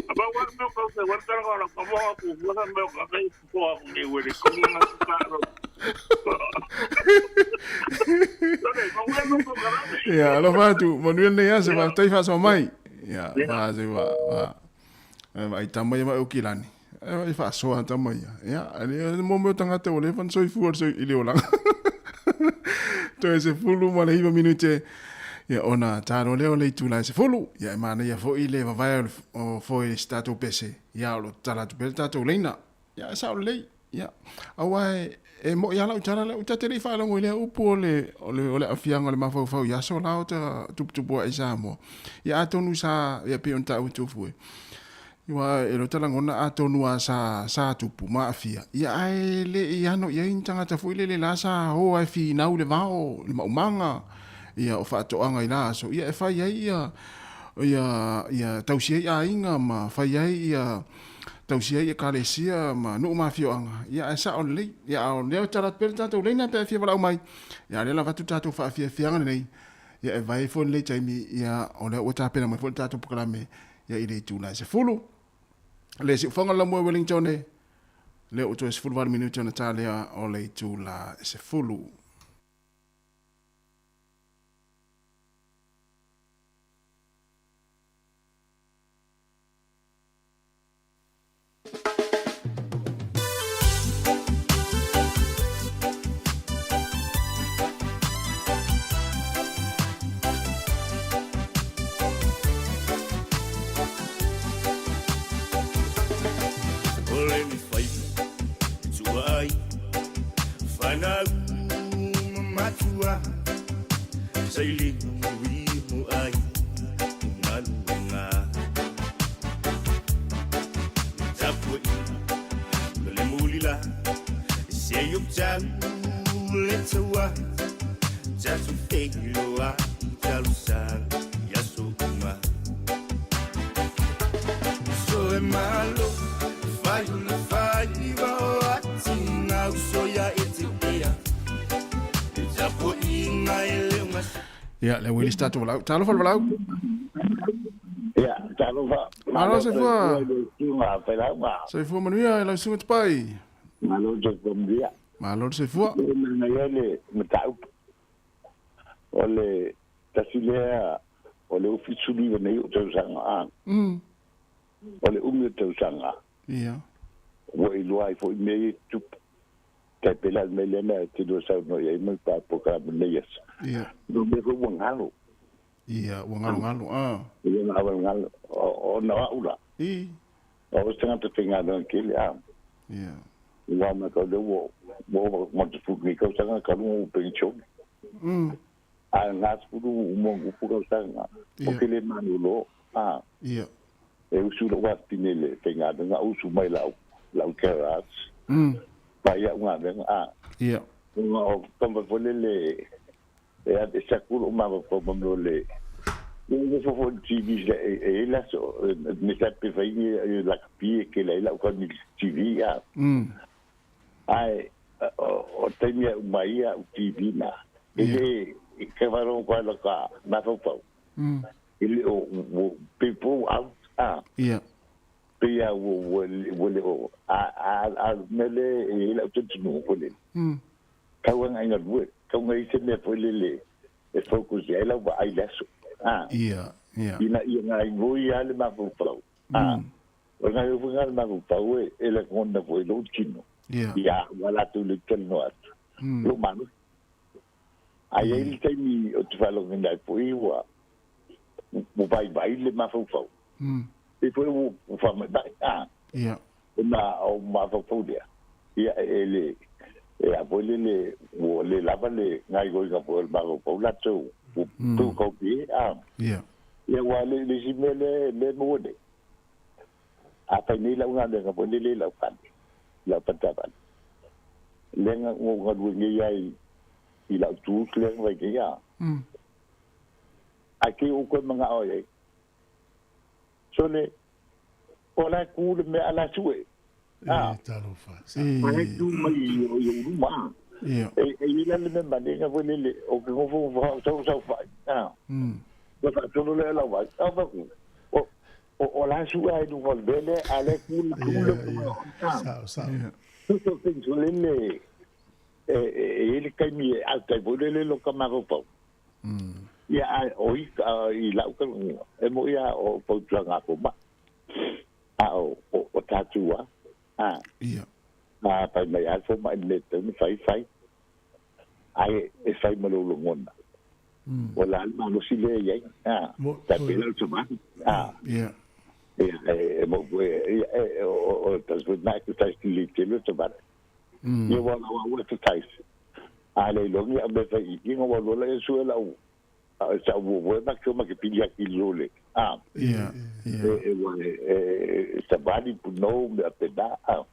Aba wa me ko se wa tala ko ko mo ku wa me ko ka ko ku ni we ko ni na ka ro. Ia, alofa atu, manuia lenei aso, faafetai faasoa mai. Ia, faasoa, fa. Vaai tama ia ma Aukilani. E faasoa tama ia. Ia, le mo mea o tagata ua leva ona soifua i le olaga. Toe 19 minute ia ona talo lea o le itula e 10. Ia e manaia foi le vavae o foe i se tatou pese. Ia o lo o tatala atu pea le tatou leina. Ia e sao lelei. Ia, aua e, e mo'i lava lau tala lea, ta te le i faalogo i lea upu o le, o le, o le aafiaga o le mafaufau i aso la o ta tuputupu ae i Samoa. Ia atonu sa, ia pei ona taua Tofu e, aua e lota lagona atonu lava sa, sa tupu ma aafia, ia ae le i ano i ai ni tagata foi lele la sa o ae finau i le vao, le maumaga, ia o faatoaga i la aso, ia e fai ai ia, ia, ia tausi ai aiga ma fai ai ia, tausia ai Ekalesia ma nuu ma afioaga, ia ae sao lelei. Ia a o lea e tala atu pea le tatou leina pe a fia valaau mai, ia a o lea lava atu le tatou faafiafiaga lenei, ia e vae foi lenei taimi, ia o lea ua tapena mai foi le tatou polokalame, ia i le itula e 10. Le siufoga le laumua i Wellington, lea ua toe 18 minute ona ta lea o le itula e 10. Ia, le Willis tatou valaau. Talofa le valaau. Ia, talofa. Malo soifua. Soifua. Soifua manuia e lau susuga Tupai. Malo soifua manuia. Malo le soifua. E manaia le mataupu. O le tasi lea o le 79 nei o tausaga a. O le umi o tausaga. Ia. Ua iloa ai foi mea ia e tutupu. Tai pei la o le mea lea na te lua saunoa i ai ma le polokalame nei aso. Ia. No mea foi ua galo. Ia, ua galogalo, a. Ia, ua galo. Ona o au la. I. O se tagata faigaluega tele, a. Ia. Ua ma kau lea ua ua ova ma te fulu nei tausaga talu ona ou penisione. A na sefulu uma ona upu tausaga, ou te le malolo, a. Ia. E usu lou afafine i le faigaluega, usu mai lau lau garage. Fai au galuega, a. Ia. Ona o tama foi lele E a e saku lou mafaufau ma mea o le Ua nofo foi i le TV e i ai le aso me sa pe fai ni lakapi e kele ai lau kani TV a. Ae o taimi a uma ai au TV na e le e ka wharongo koe la ka mafaufau. E le o people out a. Ia. Pei a ua ua le o a a a mea le e i ai lau talitonuga foi lele. Tau ana i galue, tau na i se mea foi lele e focus i ai lau vaai i le aso. A. Ia, ia. Ina ia gaoioi lava le mafaufau. A. O le gaoioiga o le mafaufau e, e lagona foi i lou tino. Ia. Ia au a latou le talanoa atu. Lou malosi. A i ai le taimi ou te faalogoina ai foi ua, ua vaivai le mafaufau. E foi ua faamaimai, a. Ia. Ona o mafaufau lea, ia e le, e a foi lele, ua le lava le gaioiga foi o le mafaufau latou, ua tu kaupie, a. Ia. Ia ua le, le isi mea lea, lea e maua nei. A fai nei lau galuega foi lele i lau fale, lau faletaavale. Lea na ou galue nei ai i lau tools lea na fai nei, a. Ae kei ou toe manao ai ai. Sole, o la e ku le mea a la sue. A. Talofa. A la e tu mai i ou luma, a. E i ai la le mea manega foi lele, o ke nofo sau sau fai. A. Ua faatolo lea lau vai. A fai atu, o, o la e sue ai luga o le mea lea, a la e ku le ku le. Sao, sao. Sort of things foi lele, e i ai le taimi e out ai foi lele lo ka mafaufau. Ia, a o i, i lau talanoa, e moi lava o fautuaga a fomai, a o, o, o tatou lava, a. Ia. A fai mai lava le fomai i le mea e tatau ona fai, fai. Ae e fai ma lou lagona. O le a le malosi lea e i ai, a. Tai pei la o le savali, a. Ia. Ia, e, e mo foi, ia, e, o, o, o, tasi foi na exercise lelei tele o le savali. Ia ua lau au exercise. A le iloa ni au mea fai i i, ua lola ia sue lau sa ua ua ma ke ma ke pili aki lole. A. Ia, ia. E ua e e savali punou mea pena. A.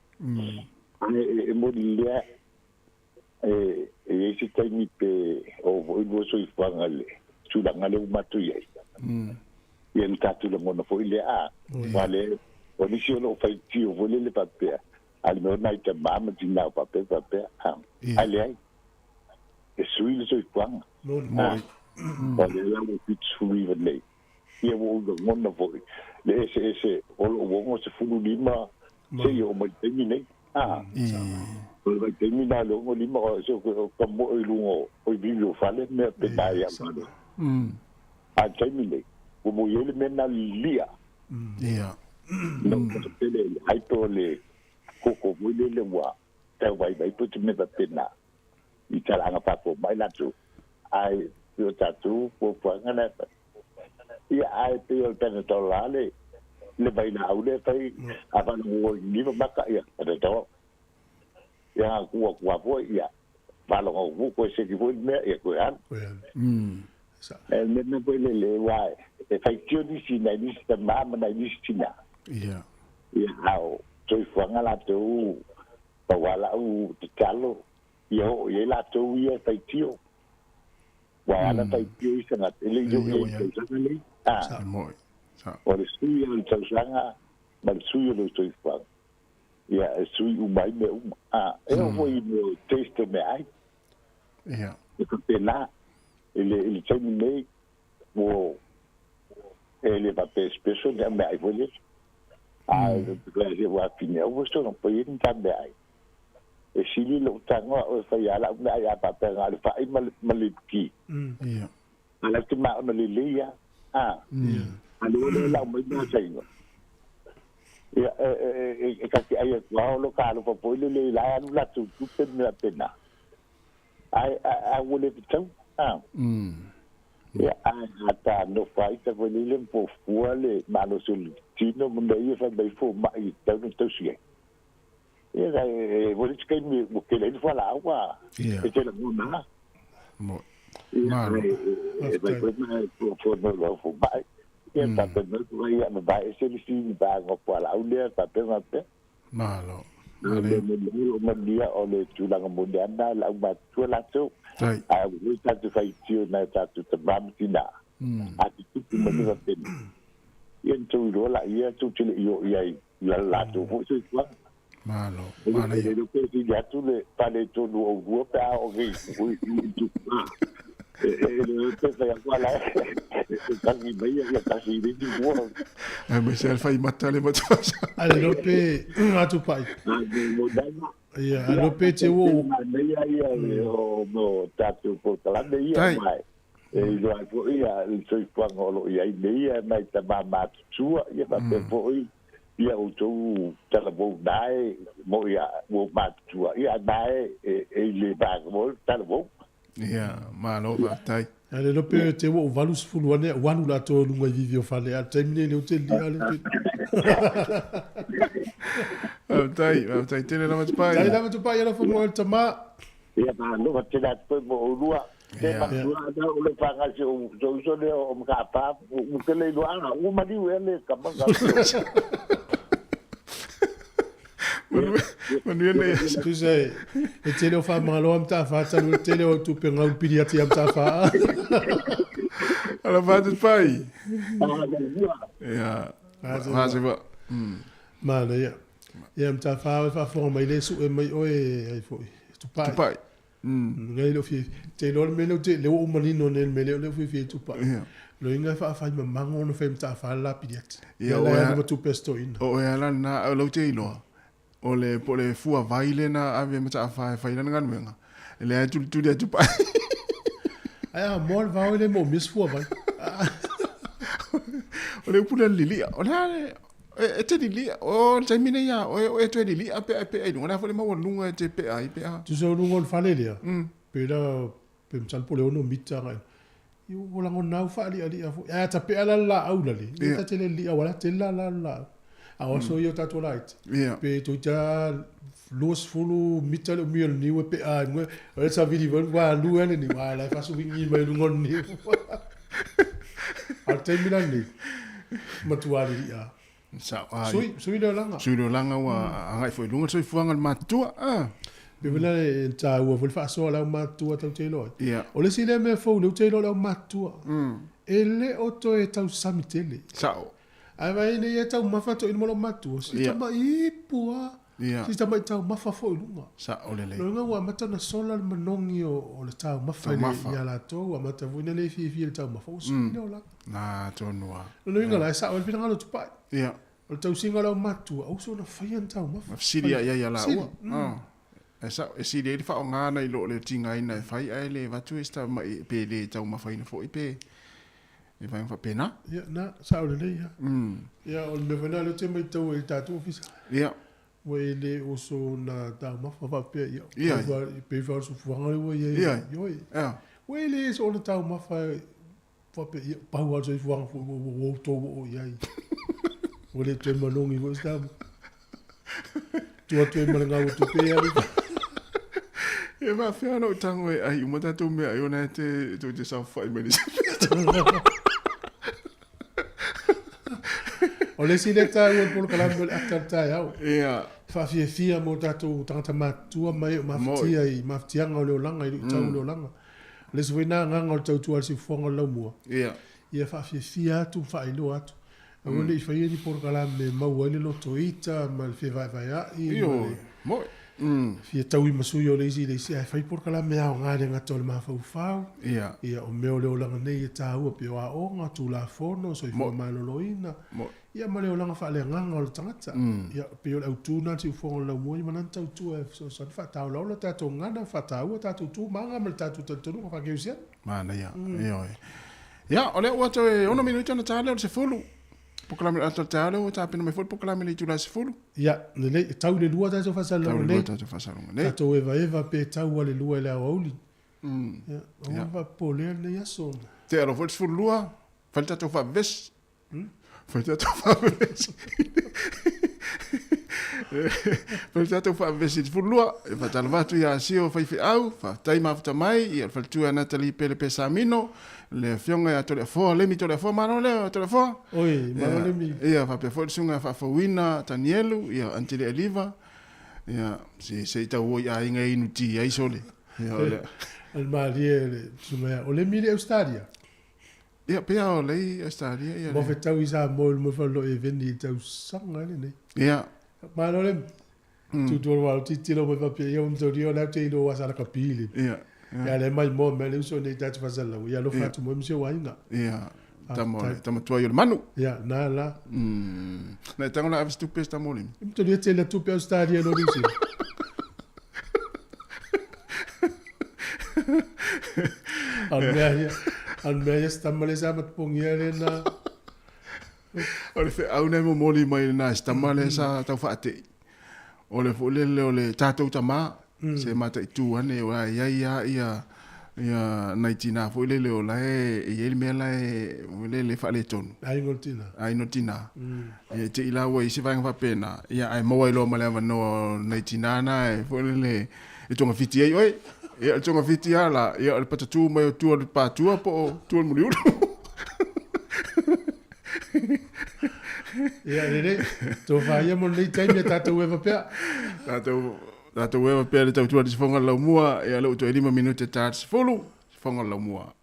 E e moni lea e e i ai se taimi pe o foi lua soifuaga le tulaga lea ua matou i ai. Ia le tatou lagona foi lea a. Aua lea o nisi o lo o faitio foi lele faapea A le mea o nai tama ma tina o faapea faapea, a, ae leai, e sui le soifuaga. Moni. O lea la ua 79 nei, ia ua ou lagona foi le eseese o lou 65 seia oo mai i le taimi nei. A, o le vaitaimi lena i le 65, o se o ka moe i luga o ivivi o fale, mea pena ia malo. A i le taimi nei, ua moi ai le mea lena lilia. Ia. No, ka pele le hyper o le koko foi lele ua tau vaivai po te mea faapena i talaaga faafomai latou. Ae pei o tatou fuafuaga na e fai. Ia, ae pei o le Panadol lava le, le vailaau lea e fai, a faalogo i niva maka, ia, Panadol. Ia, a tuu atu lava foi, ia, faalogo atu foi, toe seki foi le mea, ia, toe alu. E le mea foi lele, aua e faitio nisi, nai nisi tama ma nai nisi tina. Ia. Ia, a o soifuaga latou, pau lava lau tatalo, ia oo i ai latou ia e faitio. Aua a na faitio isi tagata, e le i oo i ai i le tausaga nei. A, o le sui o le tausaga ma le sui o lou soifuaga, ia, e sui uma ai mea uma. A, e oo foi i mea o taste o meaai. Ia. E faapena, i le, i le taimi nei, ua, e le faapea special ni au meaai foi lele. A e ua afine aua sono pai ai ni ta meaai. E sili lou tago a'u e fai a la'u meaai a faapea na o le fa'i ma le, ma le ki. Ia. A lau te maona lelei a. A. Ia. A le ole lau mai mea saino. Ia, e, e, e, e ka te ai atu a olo ka alofa foi lele i la e alu latou tupe ma mea pena. Ae, ae, ae ua le fetau. A. Ia, ae a ta nofo ai ta foi lele ma fuafua le malosi o le tino ma mea ia fai mai fomai e tatau ona tausi ai. Ia, e, e, ua le isi taimi ua tele ai le fualaau a, e te lagona lava. Mo. Ia, Malo. e, e, e fai foi ma e fuafua mai lau fomai. Ia, faapea mai, ia, ma vae ese le isi vaega o fualaau lea, faapea ma faapea. Malo. Le Malo. mea moni o manuia o le tulaga moni lava lena le aumatutua latou. Tai. Ae ua foi tatou faitio nai o tatou tama ma tina. A tutupu mai le faapena, ia ona tou iloa laia tou te le i oo i ai i la latou foi soifuaga. Malo. E le Manaia. iloa pe sili atu le faaletonu o oulua pe a oo nei i tupu. E le iloa pe fai atu a la e tagi mai ia tasi i le isi mua. Aemaise lava le faimata le matua. A le iloa pe atupai. Ia, a le iloa pe te ua. Manaia ia o o tatou polokalame ia Tai. ma e iloa ai foi ia le soifuaga o lo o i ai nei ia nai tama matutua ia faapea foi ia outou talavou nae mo ia ua matutua ia nae e i le vaega foi talavou. Ia, malo faafetai. A le iloa pe te ua ou 80 ane au alu latou i luga i vivi o fale, a o le taimi nei lea ou te li'a le te. Faafetai, faafetai tele lava Tupai. Faafetai lava Tupai, alofa mo oe le tama. Ia malo tele atu foi mo oulua. Te matua ana o le whangai se o so uso le o mkapa u ke le iloa ana u maliu e le kama ka. Manuia nei. Tusa e tele o whamangaloa mtafa talu e tele o tupe ngau pili ati a mtafa. Alofa atu Tupai. Ia. Faa Manaia. Ia mtafa o e faafofoga mai le sue mai oe ai foi. Tupai. Tupai. Ngai leo fiafia. Te iloa le mea lea ou te, lea ua ou manino nei i le mea lea, lea ou fiafia ai Tupai. Ia. Loiga e faafai mamago ona fai matafa le la pili ati. Ia, Ia la o e e alu ma tupe a si toeaina. O oe lava la lena, o lea ou te iloa, o le, po o le fua vai lea na ave e Mataafa e fai lana galuega, lea e tulituli atu Tupai. Ae a moa le vao e le moomia se fua vai. O le upu lea o le lilia, o le a le, E te lilia, o le taimi nei a oe, o e toe lilia pe a e pea i luga, o le a foi le maualuga e te pea ai pe a. Tusa o luga o le fale lea, pe la, pe masalo po o le 6 mita agai. Io ua lagona au faalialia foi. Ae a tapea la le laau lale, ia ta te le lilia aua la tele la la o le laau. A o aso ia o tatou laiti, pe toeitiiti lava 20 mita le umi o le niu e pea ai luga, o le savili foi ua alu ai le niu, a o la e faasuigi mai luga o le niu. A o le taimi la lenei, matua lilia. Sao, ai. Sui, sui le olaga. Sui le olaga ua agai foi i luga le soifuaga o le matutua. Ah. Pei foi la e taua foi le faasoa a le aumatutua tatou te iloa ai. Ia. O le isi lea mea fou lea ou te iloa i le aumatutua, e le o toe tausami tele. Sao. Ae vaai nei e taumafa toeaina ma lou matua, si tama ipu lava, si tamai taumafa foi i luga. Sao lelei. Lona uiga ua amata ona sola le manogi o le taumafa ia latou, ua amata foi ona le fiafia i le taumafa, ua sui le olaga. Na tonu lava. Lona uiga la, e sao ai le finagalo o Tupai. Ia. O le tausiga o le aumatua, aua soona faia ni taumafa. Ma fesili ai ia laua. E sao, e sili ai le faaaoga nai lo le tigaina e fai ae le avatu e se tamai pe le taumafaina foi pe e vaega faapena. Ia, na, sao lelei lava. Ia, o le mea foi lena lea ou te matau ai i le tatou ofisa. Ia. Ua e le oso na taumafa faapea, ia, Ia. pei foi o le soifuaga lea ua i ai. Ia. Ioe. Ia. Ua e le soona taumafa faapea, ia, pau lava le soifuaga foi ua outou oo i ai. Ua le toe manogi foi se taumafa. Tuu atu ai ma le gau o tupe e alu. E faafefea ona ou tago e ai uma tatou meaai ona e te tou te saofai mai le O le isi lea taua o le polokalame o le ata o le taeao. Ia. Faafiafia mo tatou tagata matutua ma e o mafatia i mafatiaga o le olaga, i luitau o le olaga. O le isi foi na agaga o le tautua a le siufofoga o le laumua. Ia. Ia faafiafia atu ma faailoa atu. Aua ne i faia ni polokalame e maua ai le loto ita ma le fevaevaea'i ma le Moi. fia taui ma sui o le isi i le isi, ae fai polokalame aoga e le gata o le mafaufau, Ia. ia, o mea o le olaga nei e taua pei o aoga, tulafono, soifua maloloina, ia ma le olaga faaleagaga o le tagata. Ia, pei o le autu lena o le siufofoga o le laumua ia ma lana tautua e fesoasoani faataolaola tatou gagana, faataua tatou tu ma aga ma le tatou talitonuga faakerisiano. Manaia, ioe. Ia, o lea ua toe 6 minute ona ta lea o le 10. Polokalame o le ata o le taeao lea ua tapena mai foi le polokalame i le itula e 10. Ia, lelei, e tau i le 2 tatou faasalalauga Tau i le nei. 2 tatou faasalalauga nei. Tatou evaeva pe tau a le 2 i le aoauli. Ia, aua le faapopolea lenei aso. Tea loa foi le 12, fai le tatou faavevesi. Fai le tatou faavevesi. Fai le tatou faavevesi i le 12. E faatalofa atu ia Sio Faifeau, faafetai mafuta mai, ia le faletua ia Natalie Pele Pesamino, le afioga ia Toleafoa, Lemi Toleafoa, malo lea Toleafoa. Oi, malo Lemi. Ia, faapea foi le susuga ia Faafouina Tanielu, ia Aunty Lealiva, ia, se, se i tau o i aiga e inu ti ai sole. Ia, o le... O le malie le susuga ia, o Lemi le Australia. Ia, pei lava o lei Australia ia. Mo fetau i Samoa i luma o le faleoloa Eveni i tausaga lenei. Ia. Malo le tutu o le wao titilo mai faapea ia umtoria o le au te iloa ua sala kapili. Ia. Ia le mai mo me le uso nei tatu fasalau. Ia alofa atu mo mse wainga. Ia. Tama tama tuai o le manu. Ia, na la. Na e tango la ave se tupe se tama o lemi. Umtoria tele tupe Australia no New Zealand. A o le mea ia, a o le mea ia se tama lea sa matapogia lena. O le feau na e momoli mai lena e se tama lea sa tau faate'i. O le foi lele o le tatou tama, se mataitu ane aua e i ai lava ia Ia nai tinā foi lele o la e e i ai le mea la e foi lele e faaletonu. Aiga o le tinā. Aiga o le tinā. Ia te i la ua i se vaega faapena, ia ae maua ai loa ma le avanoa o nai tinā na e foi lele e togafiti ai oe. Ia o le togafiti lava la, ia o le patatū mai o tua o le pātua po o tua o le muliulu. Ia lelei, tofa ia mo lenei taimi a tatou eva pea. Tatou Tatou eva pea le tautua i le sifoga o le laumua, ia lea ua toe 5 minute ta le 10, sifoga o le laumua.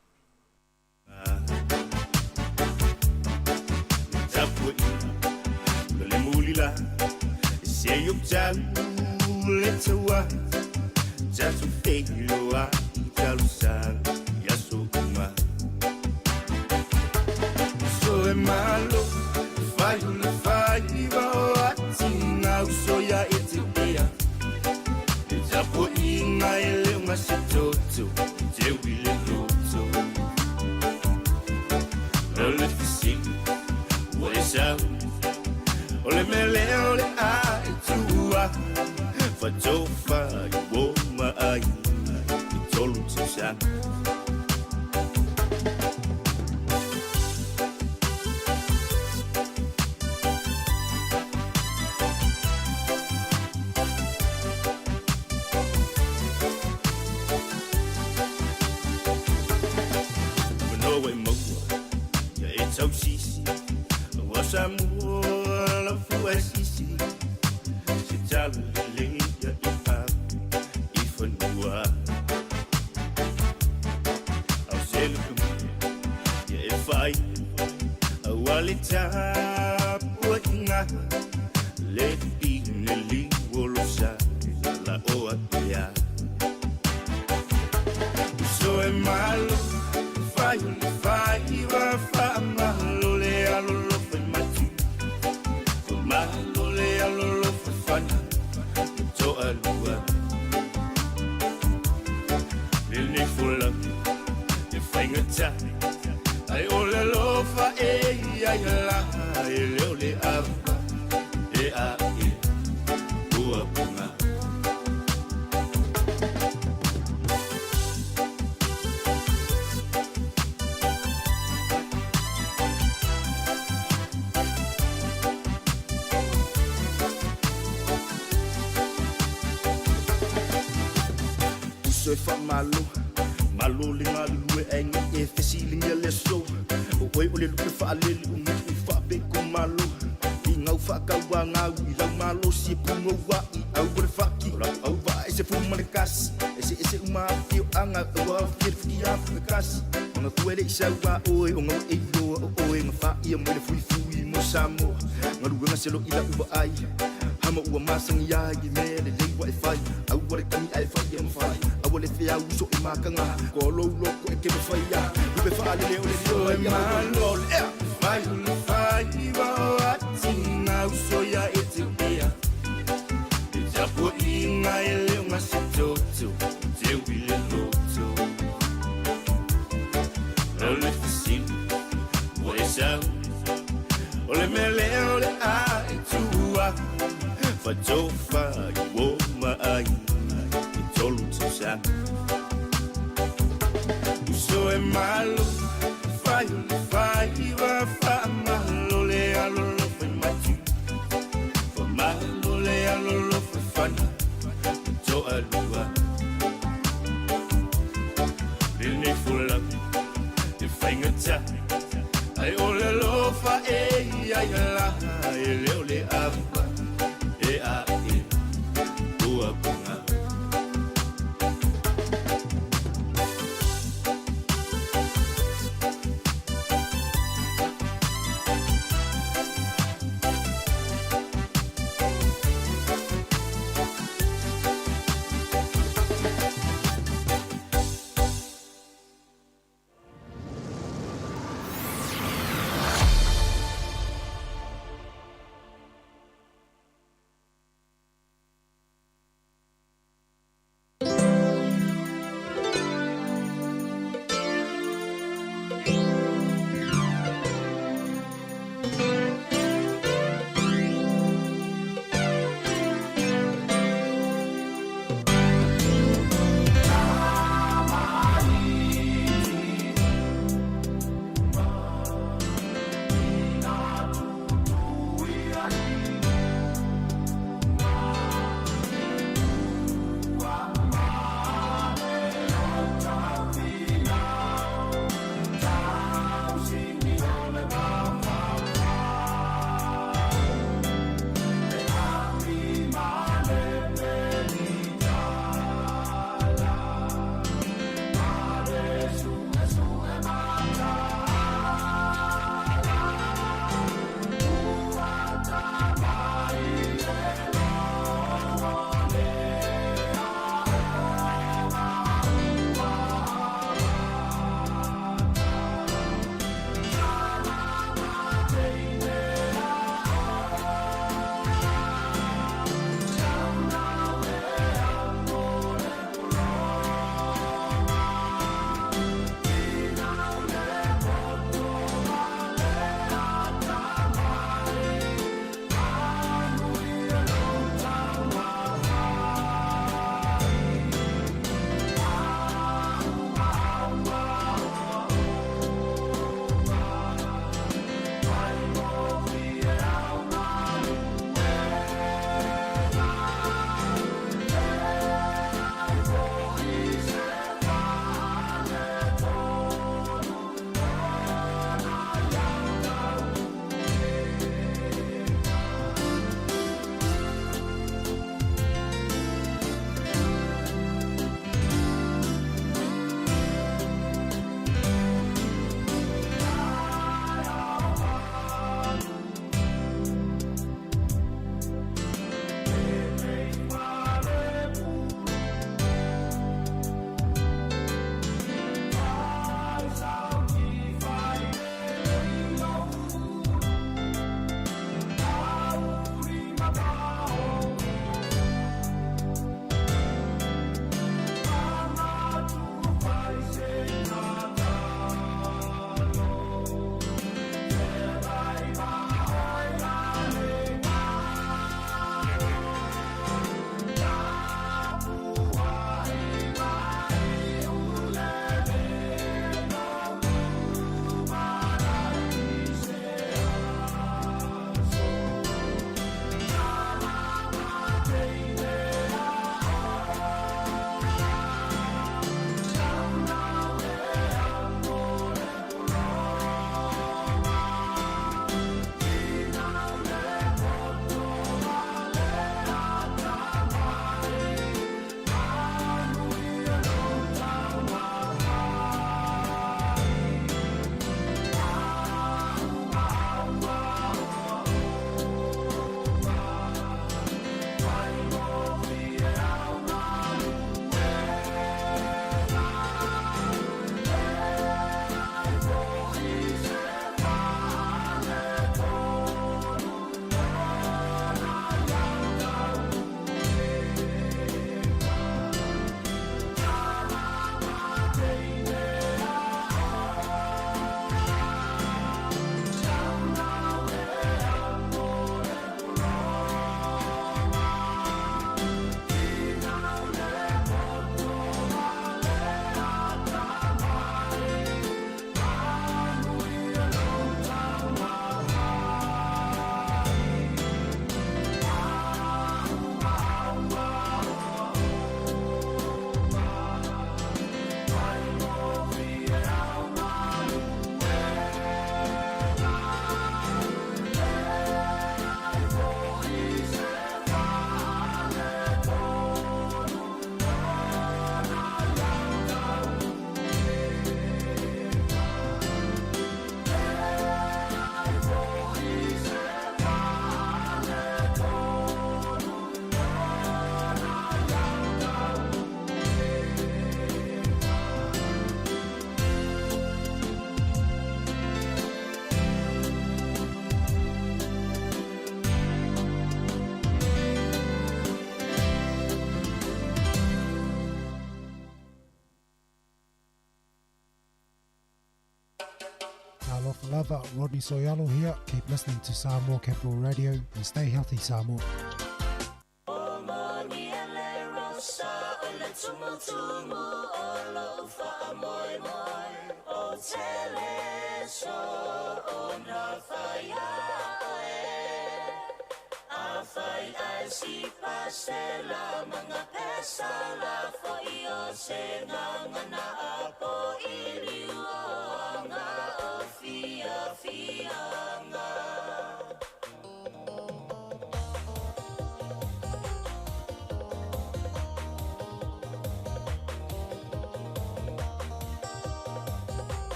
Talofa lava, Rodney So'oialo here. Keep listening to Samoa Capital Radio and stay healthy Samoa.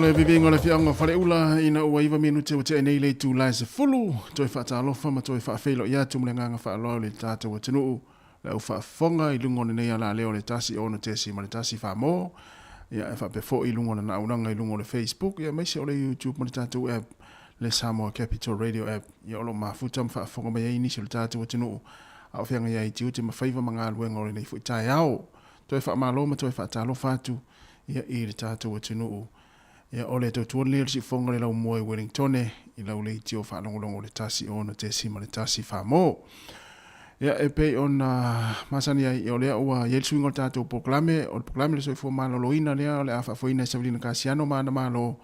O le viviga o le afioaga o Faleula ina ua iva minute ua tea nei le itula e sefulu, toe faatalofa ma toe faafeiloai atu ma le agaga faaaloalo i le tatou atunuu le au faafofoga i luga o lenei alaleo o le 1 6.1 Samoa, ia e faapea foi i luga o lana auaunaga i luga o le Facebook, ia aemaise o le YouTube ma le tatou app, le Samoa Capital Radio App, ia o lo o mafuta ma faafofoga mai ai nisi o le tatou atunuu a o feagai ai i tiute ma faiva ma galuega o lenei foi taeao. Toe faamalo ma toe faatalofa atu ia i le tatou atunuu. Ia o le tautua lenei o le siufofoga o le laumua i Wellingtone i lau leitio faalogologo o le 1 6.1 Samoa. Ia e pei ona masani ai, ia o lea ua i ai le suiga o le tatou polokalame, o le polokalame o le soifua maloloina lea o le a faafoeina e Savelina Kasiano ma ana malo,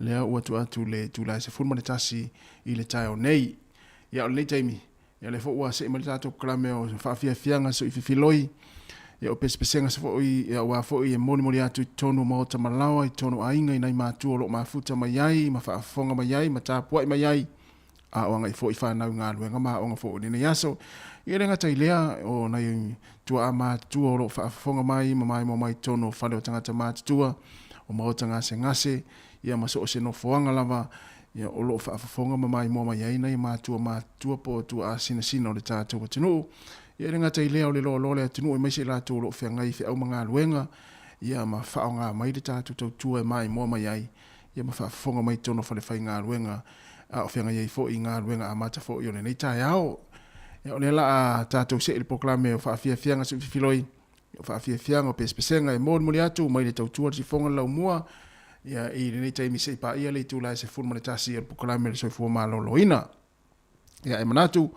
lea ua tuu atu le itula e 11 i le taeao nei. Ia o lenei taimi, ia lea foi ua see mai le tatou polokalame o faafiafiaga soififiloi. Ia, o pesepesega foi, ia, aua foi e molimoli atu i totonu o maota malaoa, i totonu o aiga i nai matua o lo o mafuta mai ai, ma faafofoga mai ai, ma tapuai mai ai, a o agai foi fanau i galuega ma aoga foi o lenei aso. Ia e le gata i lea, o nai tuaa matutua o lo o faafofoga mai ma maimoa mai i totonu o fale o tagata matutua, o maota gasegase, ia ma so o se nofoaga lava, ia o lo o faafofoga ma maimoa mai ai nai matua matutua po o tuaa sinasina o le tatou atunuu. Ia e le gata i lea o le loaloa o le atunuu aemaise i latou o lo o feagai i feau ma galuega, ia ma faaaoga mai le tatou tautua e maimoa mai ai, ia ma faafofoga mai i totonu o falefaigaluega a o feagai ai foi i galuega amata foi o lenei taeao. Ia o lea la a tatou see i le polokalame o faafiafiaga siufifiloi, o faafiafiaga o pesepesega e molimoli atu mai le tautua le sifoga le laumua, ia i lenei taimi se i paia le itula e 11 o le polokalame o le soifua maloloina. Ia e manatu,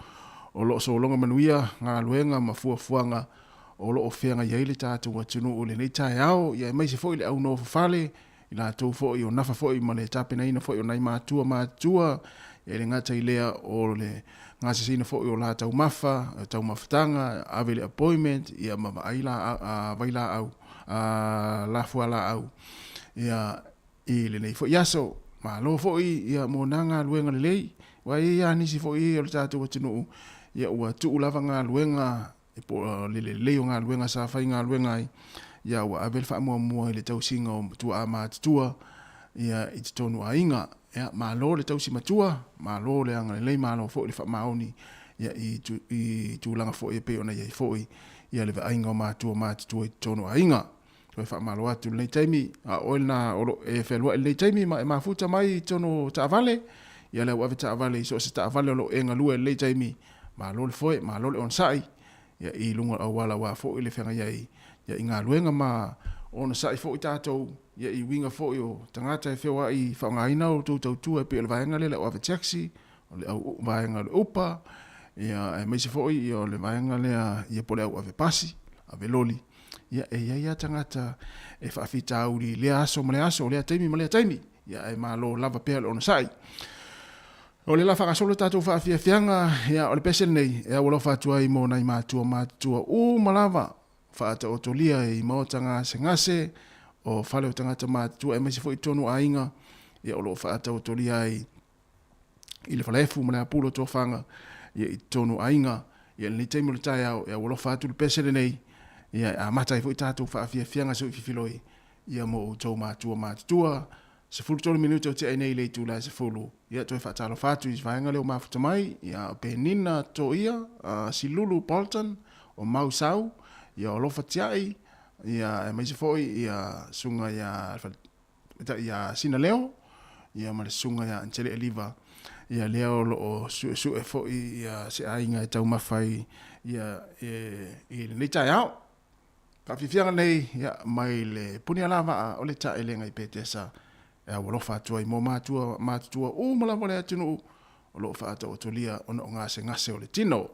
o lo o sologa manuia galuega ma fuafuaga o lo o feagai ai le tatou atunuu i lenei taeao, ia aemaise foi le au nofo fale, i latou foi o nafa foi ma le tapenaina foi o nai matua matutua, ia e le gata i lea o le gaseseina foi o la taumafa, taumafataga, ave le appointment, ia ma vaai la, vailaau, lafualaau, ia I lenei foi aso, malo foi ia mo na galuega lelei, aua e i ai lava nisi foi o le tatou atunuu ia ua tuu lava galuega po o le lelei o galuega sa faigaluega ai, ia ua ave le faamuamua i le tausiga o tuaa matutua ia i totonu o aiga. Ia malo le tausi matua, malo le agalelei, malo foi le faamaoni ia i tulaga foi e pei ona i ai foi ia le vaaiga o matua matutua i totonu o aiga. Toe faamalo atu i lenei taimi, a o oe lena o lo o e fealuai i lenei taimi ma e mafuta mai i totonu o taavale, ia le au ave taavale i so o se taavale o lo o e galue i lenei taimi, malo le foe, malo le onosai, ia i luga o le auala aua foi le feagai ai ia i galuega ma onosai foi tatou ia i uiga foi o tagata e feoai e faaaogaina outou tautua e pei o le vaega lea o le au ave taxi, o le au vaega o le Uber, ia aemaise foi ia o le vaega lea ia po o le au ave pasi, ave loli. Ia, e i ai lava tagata e faafitauli i lea aso ma lea aso, lea taimi ma lea taimi, ia ae malo lava pea le onosai. O lea la faagasolo le tatou faafiafiaga, ia o le pese lenei e aualofa atu ai mo nai matua matutua uma lava faataotolia i maota gasegase o fale o tagata matutua aemaise foi totonu o aiga, ia o lo o faataotolia ai i le falaefu ma le apulu o tofaga ia i totonu o aiga. Ia i lenei taimi o le taeao, e aualofa atu le pese lenei, ia e amata ai foi tatou faafiafiaga soififiloi, ia mo outou matua matutua. 13 minute o tea ai nei i le itula e 10, ia toe faatalofa atu i vaega lea o mafuta mai, ia o Penina Toia, Silulu Bolton, o Mau Sau, ia o Alofa Tiai, ia aemaise foi ia susuga ia ia Sina Leo, ia ma le susuga ia Anchele Eliva, ia lea o lo o suesue foi ia se aiga e taumafa ai ia i lenei taeao. Faafiafiaga nei ia mai le Punialavaa o le Taelega i Petesa e aualofa atu ai mo matua matutua uma lava o le atunuu o lo o faataotolia ona o gasegase o le tino.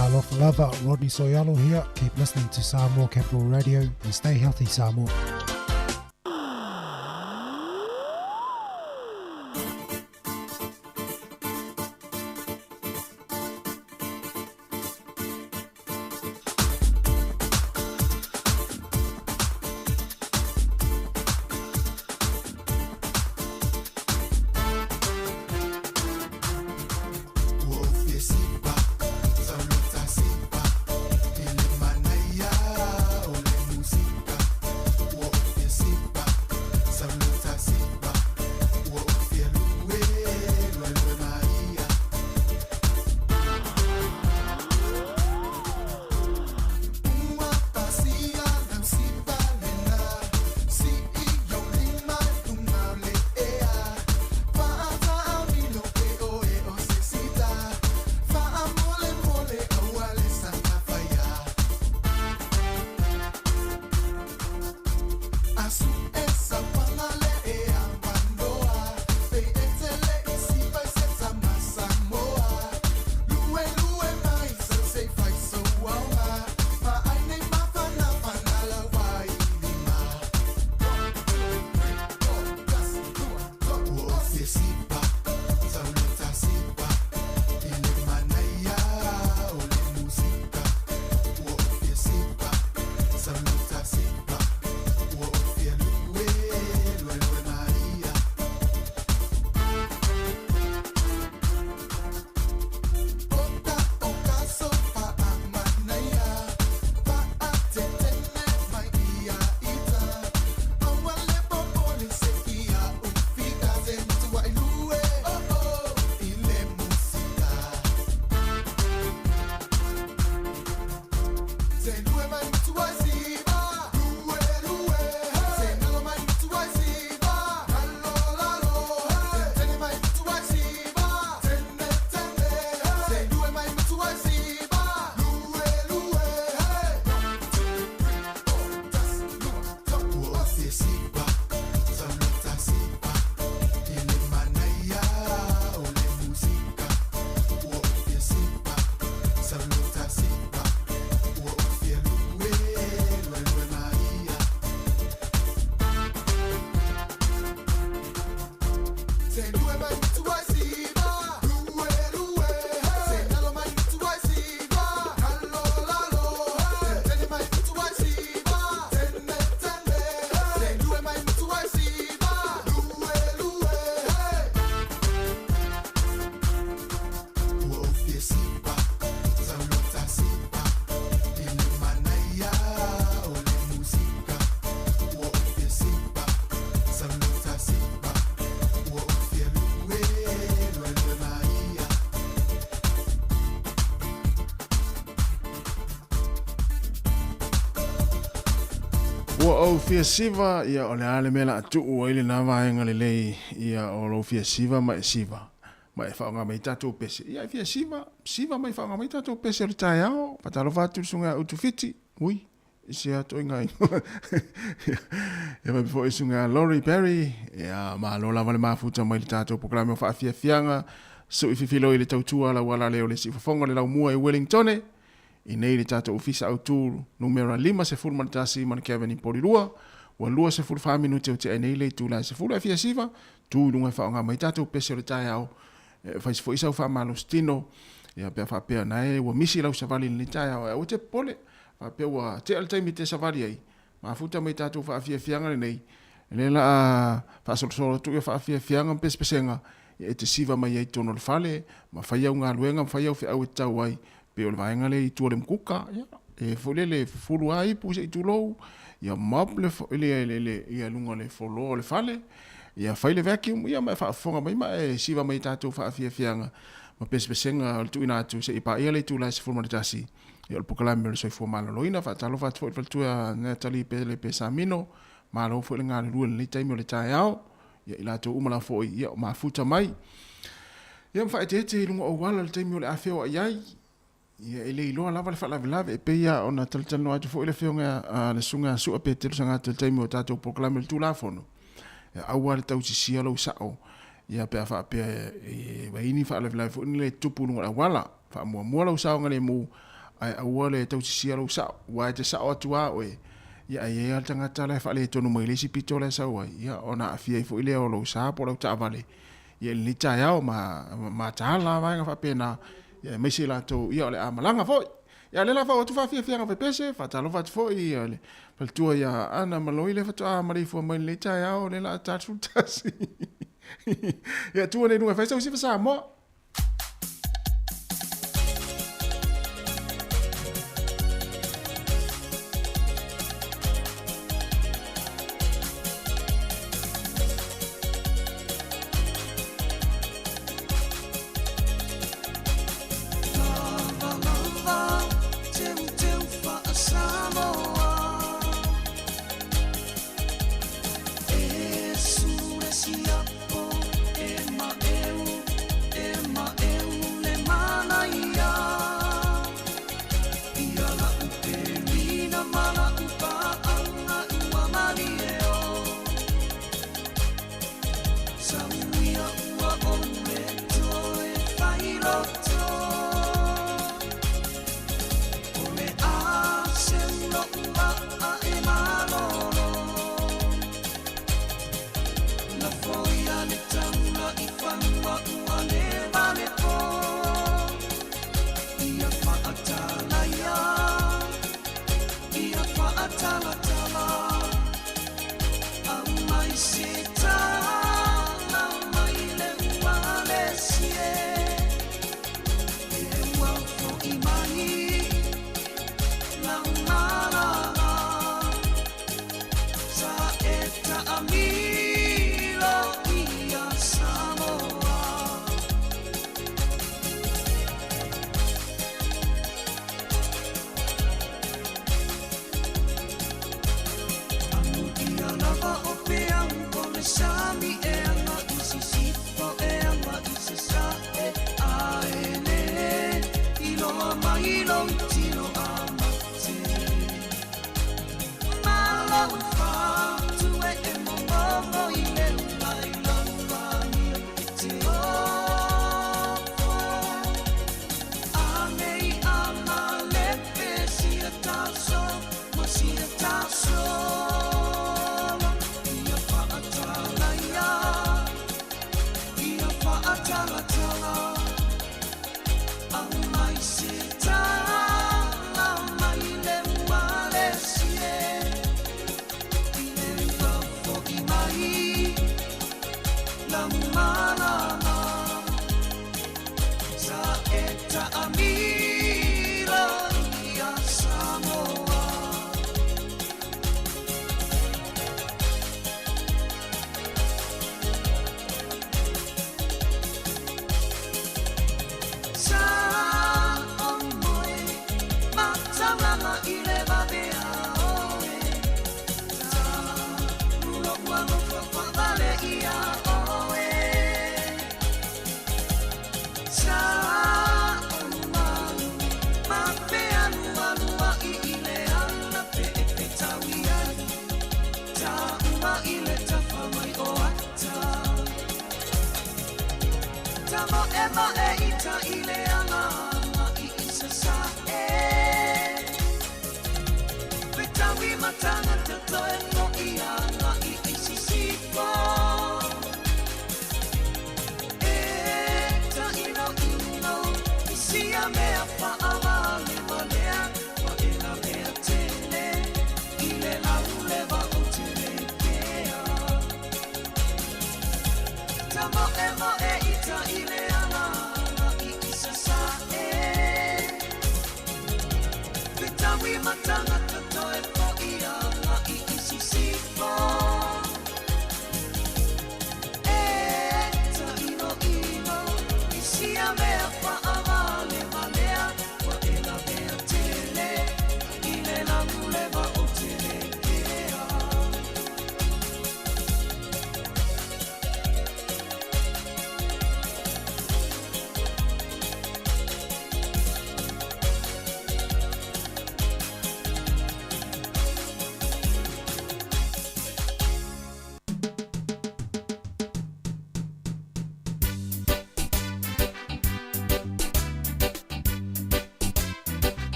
Talofa lava, Rodney So'oialo here. Keep listening to Samoa Capital Radio and stay healthy, Samoa. Ua ou fia siva, ia o le a le mea la a tuu ai lena vaega lelei, ia o lou fia siva ma e siva, ma e faaaoga mai tatou pese. Ia e fia siva, siva ma e faaaoga mai tatou pese o le taeao, faatalofa atu i le susuga ia Utufiti, ui, i se atoiga ia faapea foi le susuga ia Laurie Barry, ia malo lava le mafuta mai le tatou polokalame o faafiafiaga, sui fifilo i le tautua lauala lea o le siufofoga o le laumua i Wellingtone, I nei le tatou Ofisa Autu numera 51 ma le Kevin i Polilua, ua 24 minute o tea nei le itula e 10 e fia siva, tu i luga e faaaoga mai tatou pese o le taeao, e fai foi sau faamalositino, ia pe a faapea na e ua misi lau savali i lenei taeao, ae aua te popole, faapea ua tea le taimi e te savali ai, mafuta mai tatou faafiafiaga lenei, lea la a faasolosolo atu ia faafiafiaga ma pesepesega, ia e te siva mai ai i totonu o le fale, ma fai au galuega ma fai au feau e tatau ai, pei o le vaega lea i tua o le mukuka, ia, e foi lele e fufulu lava ipu se i tulou, ia mop le, le, le, le, ia luga o le floor o le fale, ia fai le vacuum, ia ma e faafofoga mai ma e siva mai i tatou faafiafiaga ma pesepesega o le tuuina atu se i paia le itula e 11, ia o le polokalame o le soifua maloloina. Faatalofa atu foi i le faletua ia Natalie Pele Pesamino, malo foi le galulue i lenei taimi o le taeao, ia i latou uma la foi, ia o mafuta mai. Ia ma faaeteete i luga o auala i le taimi o le a feoai ai, ia e le iloa lava le faalavelave, e pei lava ona talatalanoa atu foi le afioga a le Susuga ia Sua Petelo Sagata i le taimi o tatou polokalame o le Tulafono, ia aua le tausisia lou sao, ia pe a faapea e i ai ni faalavelave foi lele e tupu i luga o le auala. Faamuamua lou saogalemu, Ae aua le tausisia lou sao, aua e te sao atu lava oe, ia ae i ai lava le tagata la e faaletonu mai le isi pito la e sau ai, ia ona aafia ai foi lea o lou sa po o lau taavale ia i lenei taeao ma mataala lava vaega faapena, ia aemaise i latou ia o le a malaga foi. Ia o lea la fau atu faafiafiaga pepese, faatalofa atu foi ia le faletua ia Ana Maloi lea faatoa maleifua mai i lenei taeao, lea la ta 11. Ia tua nei luga e fai sau sifa Samoa.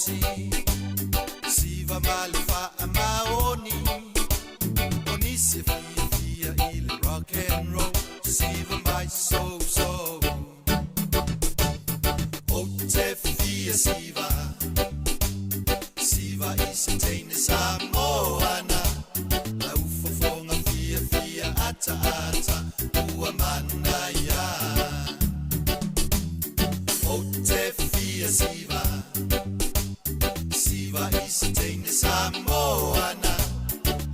malosi Siva ma le faamaoni O nisi e fiafia i le rock and roll Siva mai so so Ou te fia siva Siva i se teine Samoana Lau fofoga fiafia ataata ua manaia Ou te fia siva Siva i se teine Samoana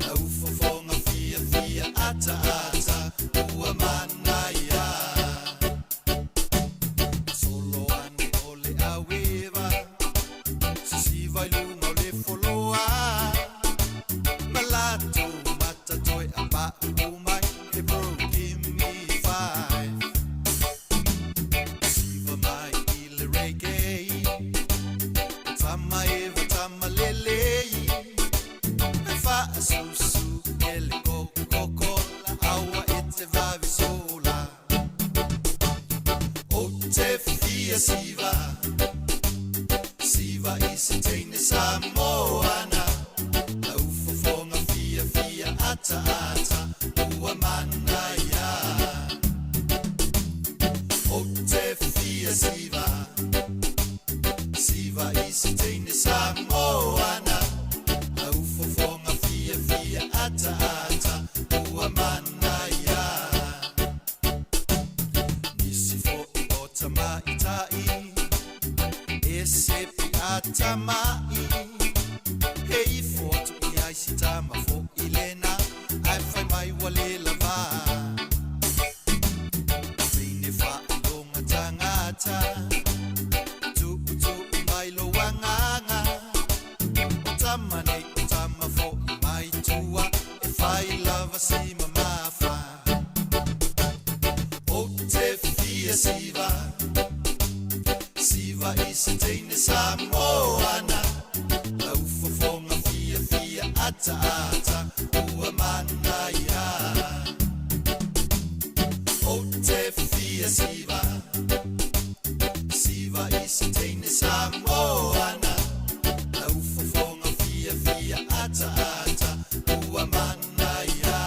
Lau fofoga fiafia ataata ua manaia Solo ane o le aueva Sisiva i luga o le foloa Ma latou mata toe apauu mai Hey bro give me five Siva mai i le reggae O tama eva tama lelei E faasusu e le Coca-Cola Aua e te vave sola Ou te fia siva Siva i se teine Samoana Lau fofoga fiafia ataata ua manaia Ou te fia siva Siva i se teine Samoana Lau fofoga fiafia ataata ua manaia Nisi foi o tamaitai E sepi atamai E ifo atu i ai si tama fo'i lena Ae fai mai ua le lava Teine faailoga tagata Tuutuu mai lou agaga O tama nei o tama fo'i mai tua E fai lava si mamafa Ou te fia siva Siva i se teine Samoana Lau fofoga fiafia ataata ua manaia Ou te fia siva Siva i se teine Samoana Lau fofoga fiafia ataata ua manaia.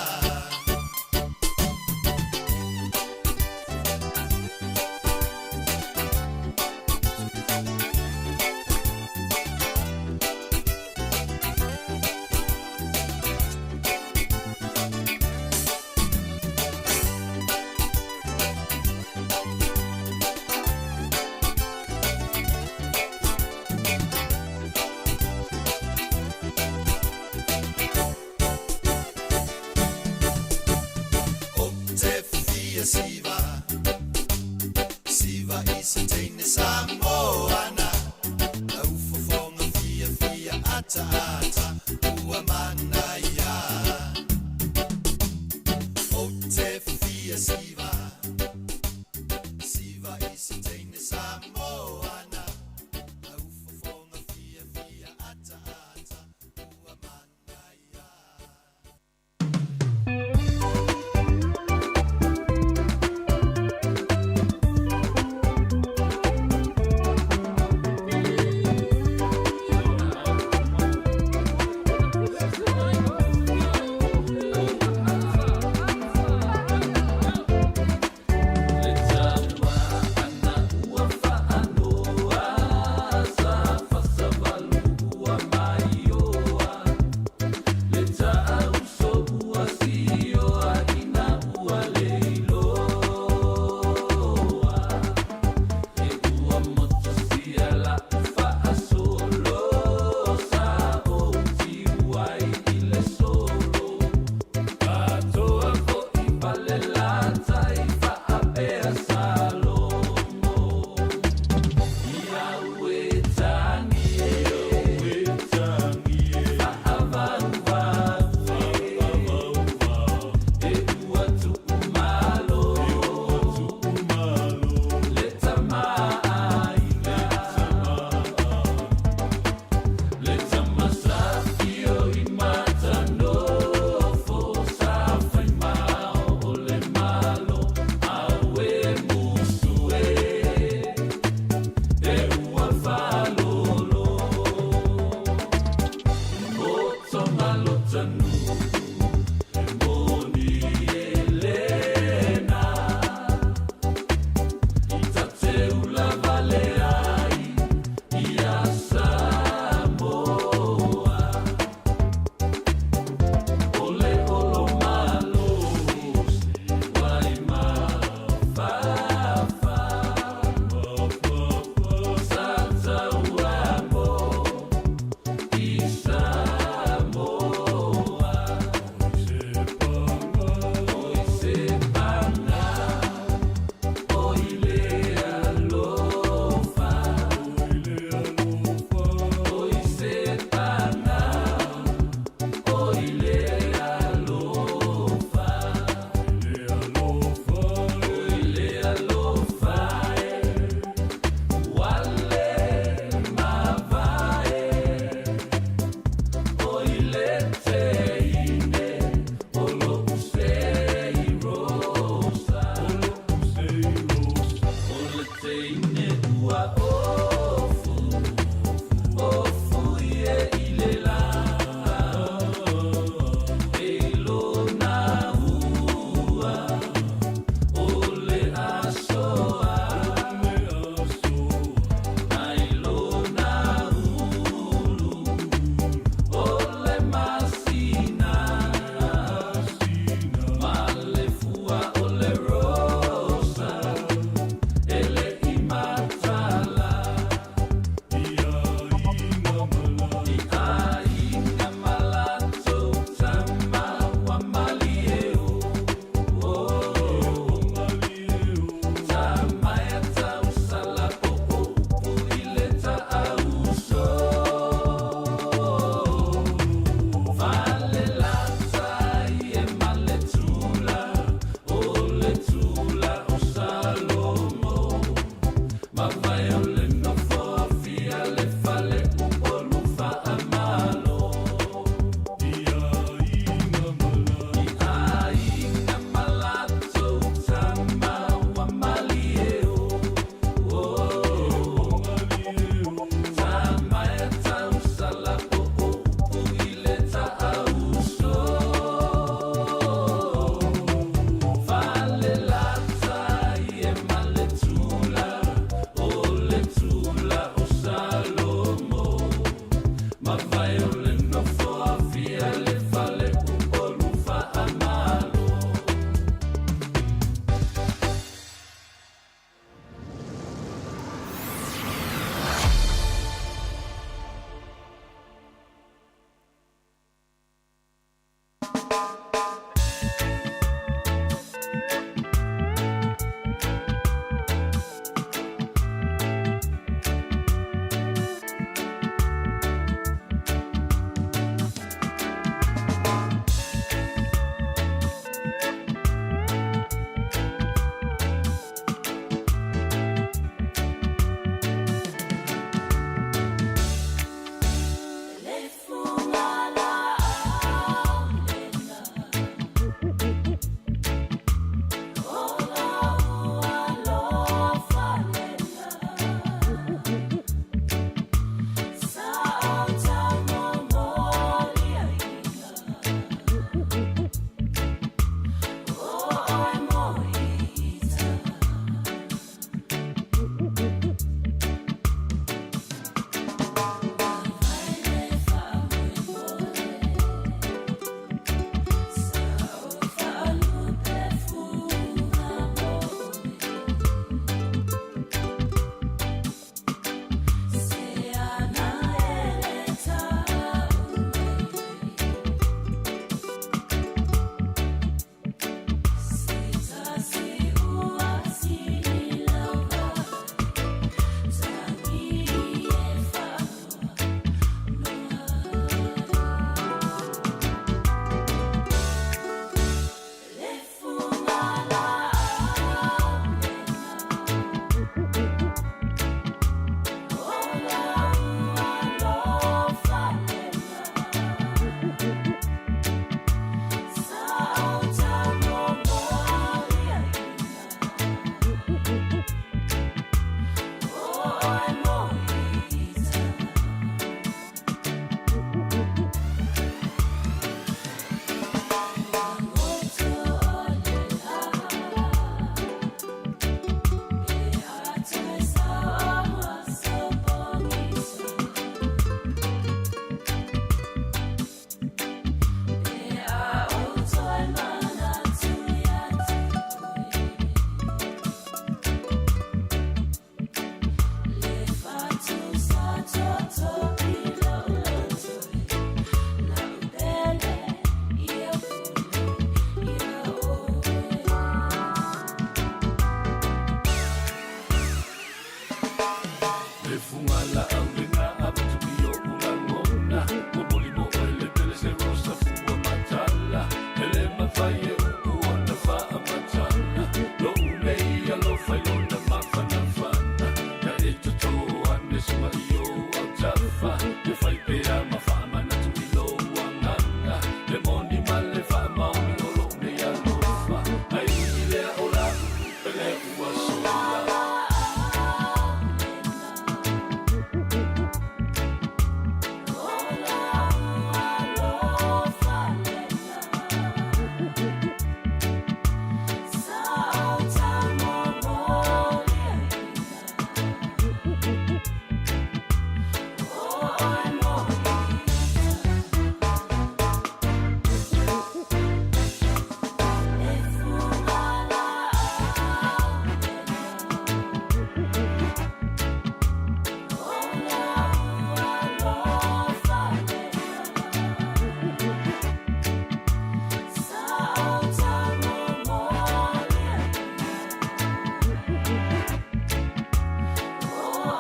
Ou te fia siva Siva i se teine Samoana Lau fofoga fiafia ataata ua manaia Ou te fia siva Siva i se teine Samoana Lau fofoga fiafia ataata ua manaia.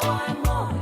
oe moe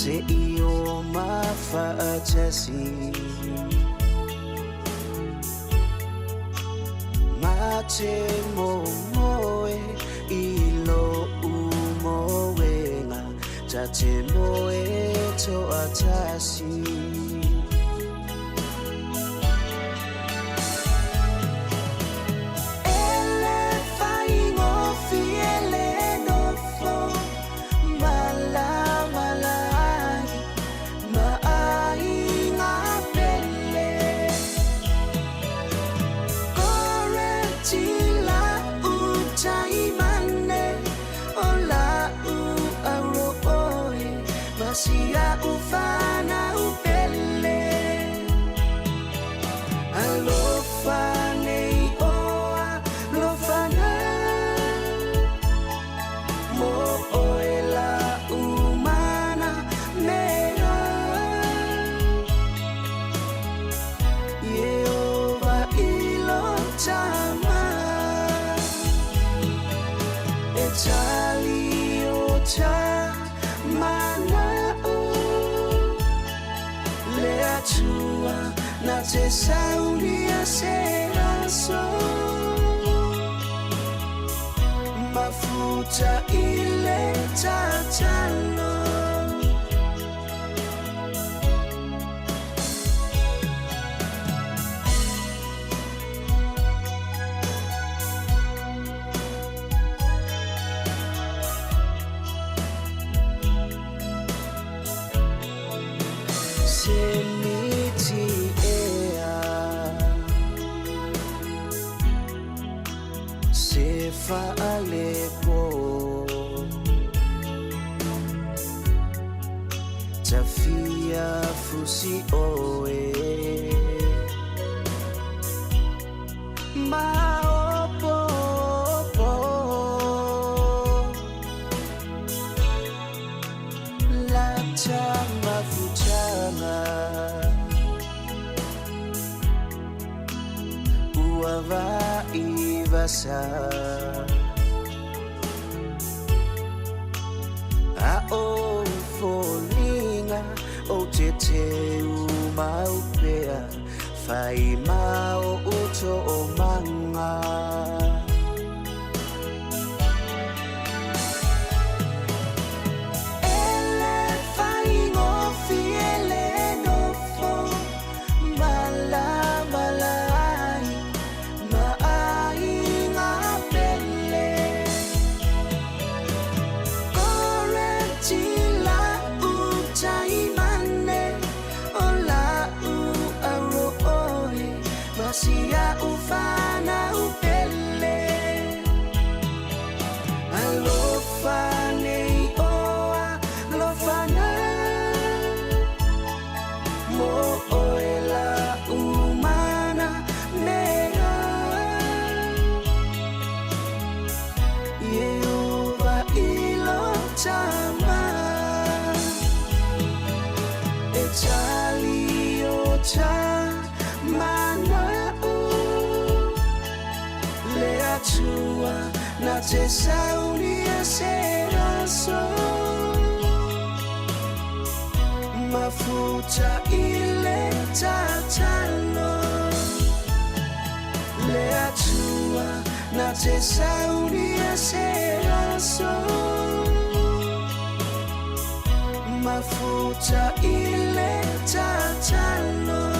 Se i o mafaatasi Ma te momoe i lo umoenga Ta te moe toatasi. Te sauria se aso Mafuta ile tatalo. Se miti ea Se faalepo Tafia fusi oe Maopo Lata mafutanga Ua vai vasa A o folinga o te te umaupea Whai mao o o manga. Te sauria se aso Mafuta ile tatalo Le atua na te sauria se aso Mafuta ile tatalo.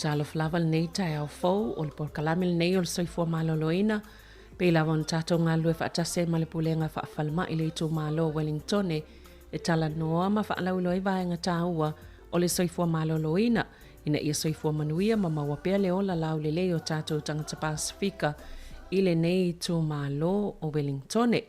Talofa lava lenei taeao fou, o le polokalame lenei o le soifua maloloina, pei lava ona tatou galulue faatasi ai ma le Pulega Faafalemai i le itumalo o Wellingtone e talanoa ma faalauiloa ai vaega taua o le soifua maloloina ina ia soifua manuia ma maua pea le ola laulelei o tatou tagata Pasefika i lenei itumalo o Wellingtone.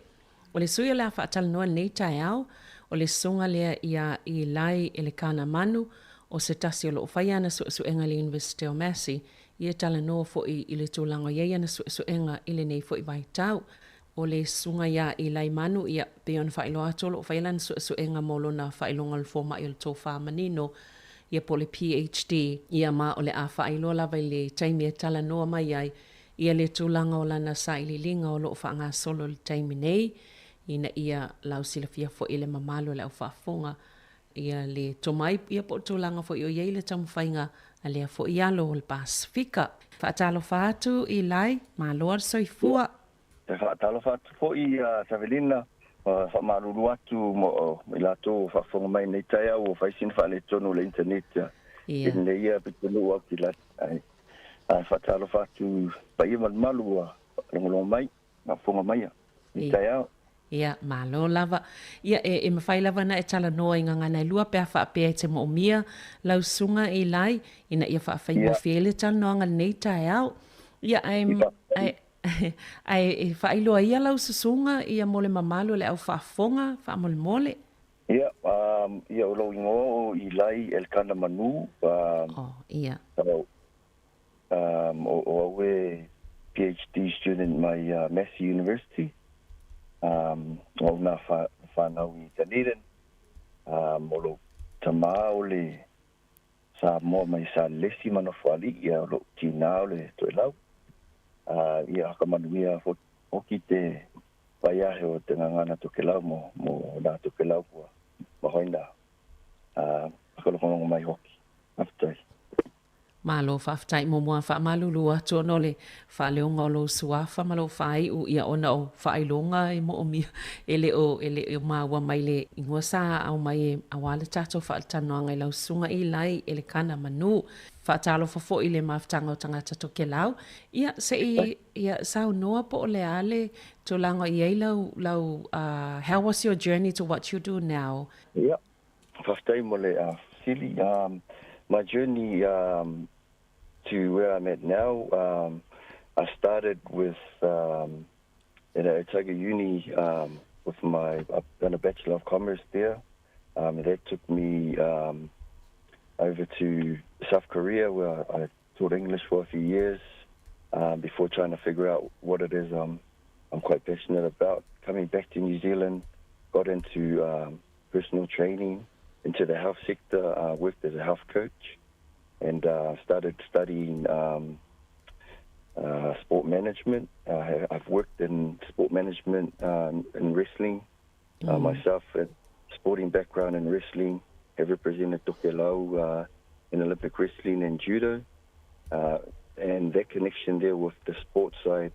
O le sui o le a faatalanoa i lenei taeao, o le susuga lea ia Eli Elekana Manu, o se tasi o lo o faia ana suesuega i le Iunivesite o Massey, ia talanoa foi i le tulaga o i ai ana suesuega i lenei foi vaitau. O le susuga ia Eli Manu, ia, pei ona faailoa atu o lo o faia lana suesuega mo lona faailoga o le fomai o le tofa manino, ia po o le PHD, ia ma o le a faailoa lava i le taimi e talanoa mai ai ia le tulaga o lana sailiiliga o lo o faagasolo i le taimi nei, ina ia lausilafia foi e le mamalu o le aufaafofoga ia le tomai ia po o le tulaga foi o i ai le taumafaiga a lea foi alo o le Pasefika. Faatalofa atu Eli, maloa le soifua. E faatalofa atu foi ia Savelina, faamalulu atu mo i latou o faafofoga mai nei taeao ua fai sina faaletonu o le internet i lenei ia pitonuu au ki ae faatalofa atu i paia ma le mamalu ua faalogologo mai, faafofoga mai i taeao. Ia, malo lava. Ia, e, e mafai lava ona e talanoa i gagana e lua pe a faapea e te moomia lau susuga Eli, ina ia faafaigofie ai le talanoaga i lenei taeao. Ia, ae, ae, ae e faailoa ia lau susuga ia mo le mamalu o le au faafofoga, faamolemole. Ia, um, ia o lou ingoa o Eli Elkana Manu, um, Oh, ia. Um, o, o au e PhD student mai uh, Massey University. Um, o au nā wha, whanau i Dunedin. Um, o lou tamā o le Samoa mai Salelesi ma Nofoalii, ia o lou tinā o le Toelau. Uh, ia hakamanuia hoki te vaiahe o te Gagana Tokelau mo, mo nā Tokelau kua mahoina. Uh, whakalongolongo mai hoki. Faafetai. Malo faafetai muamua faamalulu atu ona o le faaleoga o lou suafa ma lou faaiu ia ona o faailoga e moomia e le o e le o maua mai le igoa sa aumai e aua le tatou faatalanoaga i lau susuga Eli Elekana Manu. Faatalofa foi i le mafutaga o tagata Tokelau. Ia se i ia saunoa po o le a le tulaga o i ai lau lau uh, how was your journey to what you do now? Ia, Faafetai mo le fesili. My journey to where I'm at now, I started with at Otago Uni with my I've done a Bachelor of Commerce there. That took me over to South Korea where I taught English for a few years before trying to figure out what it is I'm I'm quite passionate about. Coming back to New Zealand, got into personal training, into the health sector, worked as a health coach, and started studying sport management. I've worked in sport management in wrestling myself, a sporting background in wrestling, have represented Tokelau in Olympic wrestling and judo. And that connection there with the sports side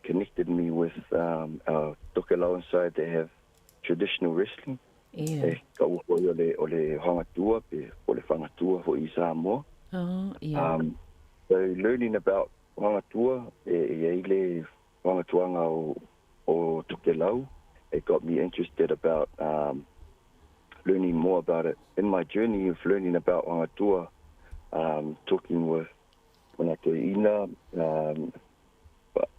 connected me with our Tokelauan side that have traditional wrestling. Yeah. E kaua foi o le, o le hangatua, pe o le whangatua foi i Samoa. Oh, yeah. So learning about hangatua, e, e ai le whangatuanga o, o Tokelau, it got me interested about learning more about it. In my journey of learning about hangatua, talking with ona toeina,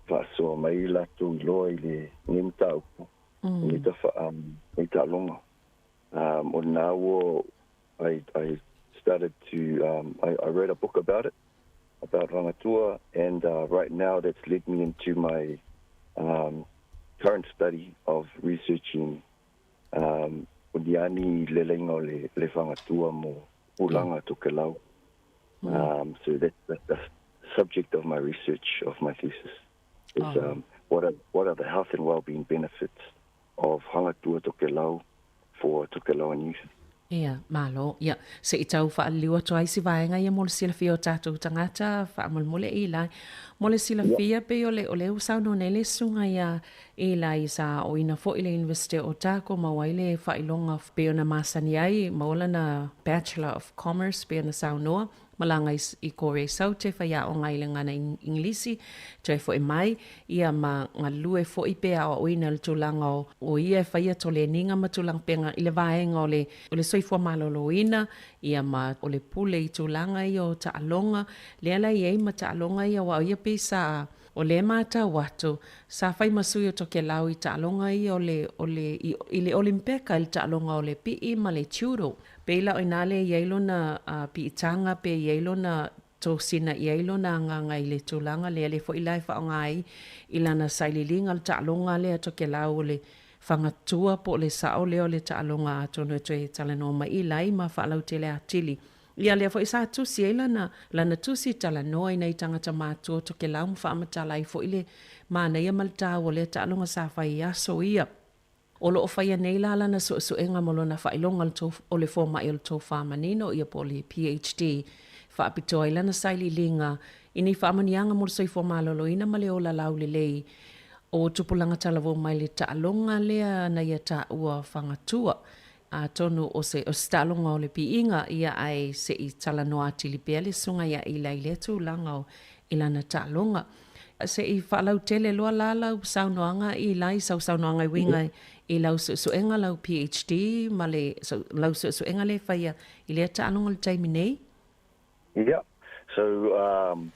faasoa mai latou iloa i lenei mataupu, lenei tafa, lenei taaloga. O lena ua I, I started to, I, I wrote a book about it, about Rangatua, and right now that's led me into my current study of researching o ni ani leleiga o le, le Whangatua mo Pulanga Tokelau. So that's, that's the subject of my research, of my thesis, is what are, what are the health and well-being benefits of Hangatua Tokelau for Tokelauan youth. Ia, malo. Ia, se i tau whaaliliu atu ai si vaega ia mo le silafia o tātou tangata, faamolemole i lai. Mo le silafia, pei o le, o lea ua saunoa nei le Susuga ia Eli sa aoina foi i le Iunivesite o Otago maua ai le faailoga pei ona masani ai, maua lana Bachelor of Commerce pei ona saunoa, malaga i Korea Saute faiaoga ai i le gana Igilisi, toe foi mai, ia ma galue foi pe aoaoina i le tulaga o, o ia e faia toleniga ma tulaga pega i le vaega o le, o le soifua maloloina, ia ma o le pule i tulaga ia o taaloga, lea la e i ai ma taaloga ia aua o ia pei sa, o lea e matau atu, sa fai ma sui o Tokelau i taaloga ia o le, o le, i, i le Olimpeka i le taaloga o le pii ma le judo. Pei la o ina lea e i ai lona piitaga pe i ai lona tosina i ai lona agaga i le tulaga lea, lea foi la e faaaoga ai i lana sailiiliga le taaloga lea Tokelau o le fagatua po o le sao lea o le taaloga atonu e toe talanoa mai i lai ma faalautele atili. Ia lea foi sa tusi ai lana, lana tusi talanoa i nai tagata matua o Tokelau ma faamatala ai foi le manaia ma le taua o lea taaloga sa fai i aso ia. O lo o faia nei la lana suesuega mo lona faailoga o le fomai o le tofa manino ia po o le PHD. Faapitoa ai lana sailiiliga i ni faamanuiaga mo le soifua maloloina ma le ola laulelei o tupulaga talavou mai le taaloga lea na ia taua fagatua. Atonu o se o se taaloga o le piiga ia ae se i talanoa atili pea le susuga ia Eli i lea tulaga o i lana taaloga. Se i faalautele loa la lau saunoaga i lai sau saunoaga e uiga i lau suesuega, lau PHD ma le lau suesuega lea e faia i lea taaloga i le taimi nei. Ia, so um,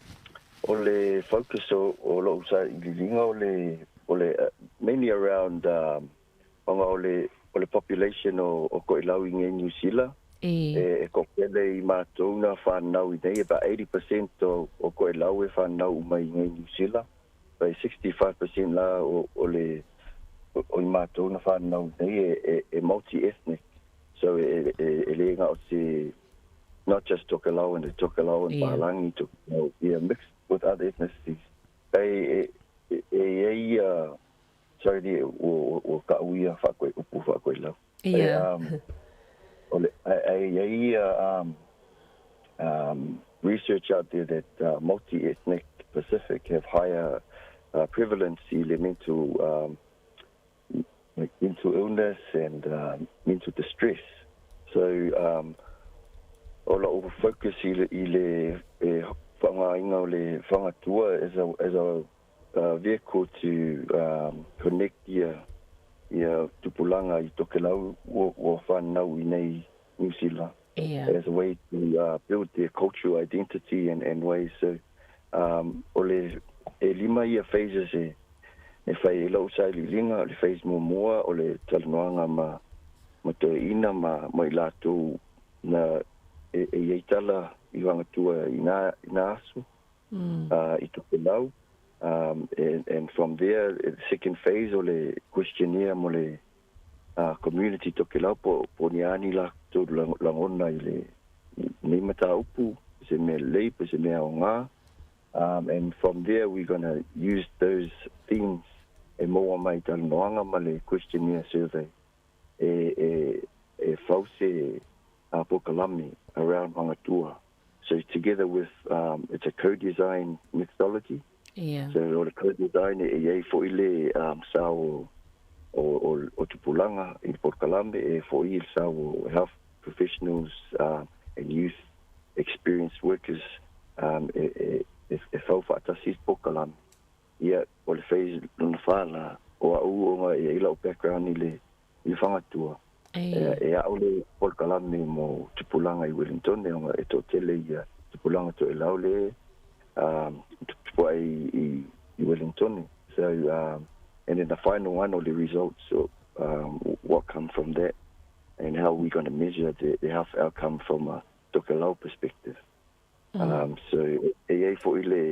o le focus o, o lou sailiiliga o le, o le mainly around um, Ona o le, o le population o, o Koʻilau i nei Niu Sila, E. e, e toatele i matou na whanau i nei, about 80% o, o Koʻilau e whanau uma i nei Niu Sila, but 65% la o, o le, o, o i matou na whanau i nei e, e, e multi-ethnic. So e, e, e le nga o se, not just Tokelau and the Tokelau and Ia. Palangi, Tokelau, yeah, mixed with other ethnicities. E, e, e, e i ai uh, Sorry, ua, ua ka'u ia fa'akoe upu fa'akoilau. Ia. Um, o le, ai, ai ia um, um, research out there that multi-ethnic Pacific have higher prevalence i le mental, um, like mental illness and mental distress. So, um, o la'u focus i le, i le e fa'aaogaina o le fagatua as a, as a vehicle to connect ia ia tupulaga i Tokelau ua ua whanau i nei New Zealand Ia. as a way to build their cultural identity and and ways so um o le e lima ia phases e e whai e lou sailiiliga o le phase muamua o le talanoaga ma ma toeaina ma ma i latou na e e iai tala i Vagatua i na i na aso i Tokelau and and from there the second phase o le questionnaire mo le community Tokelau po po ni a ni latou lagona i le nei mataupu se mea lelei po se mea aoga and from there we gonna use those themes e maua mai i talanoaga ma le questionnaire survey e e e fau se polokalame around Mangatua. So together with um it's a co-design methodology. Ia. So o le co-design e i ai fo'i le um sao o o o tupulaga i le polokalame e fo'i le sao o health professionals um and youth experienced workers um e e e fau fa'atasi le polokalame. Ia o le phase lona fa la o a'u ona e i ai la'u background i le i le Fagatua. E. E a'u le polokalame mo tupulaga i Wellington ona e toatele ia tupulaga toelau le um tuputupua'i i i Wellington. So um and then the final one o le results o um what come from that and how we gonna measure the the health outcome from a Tokelau perspective. Um so e i ai fo'i le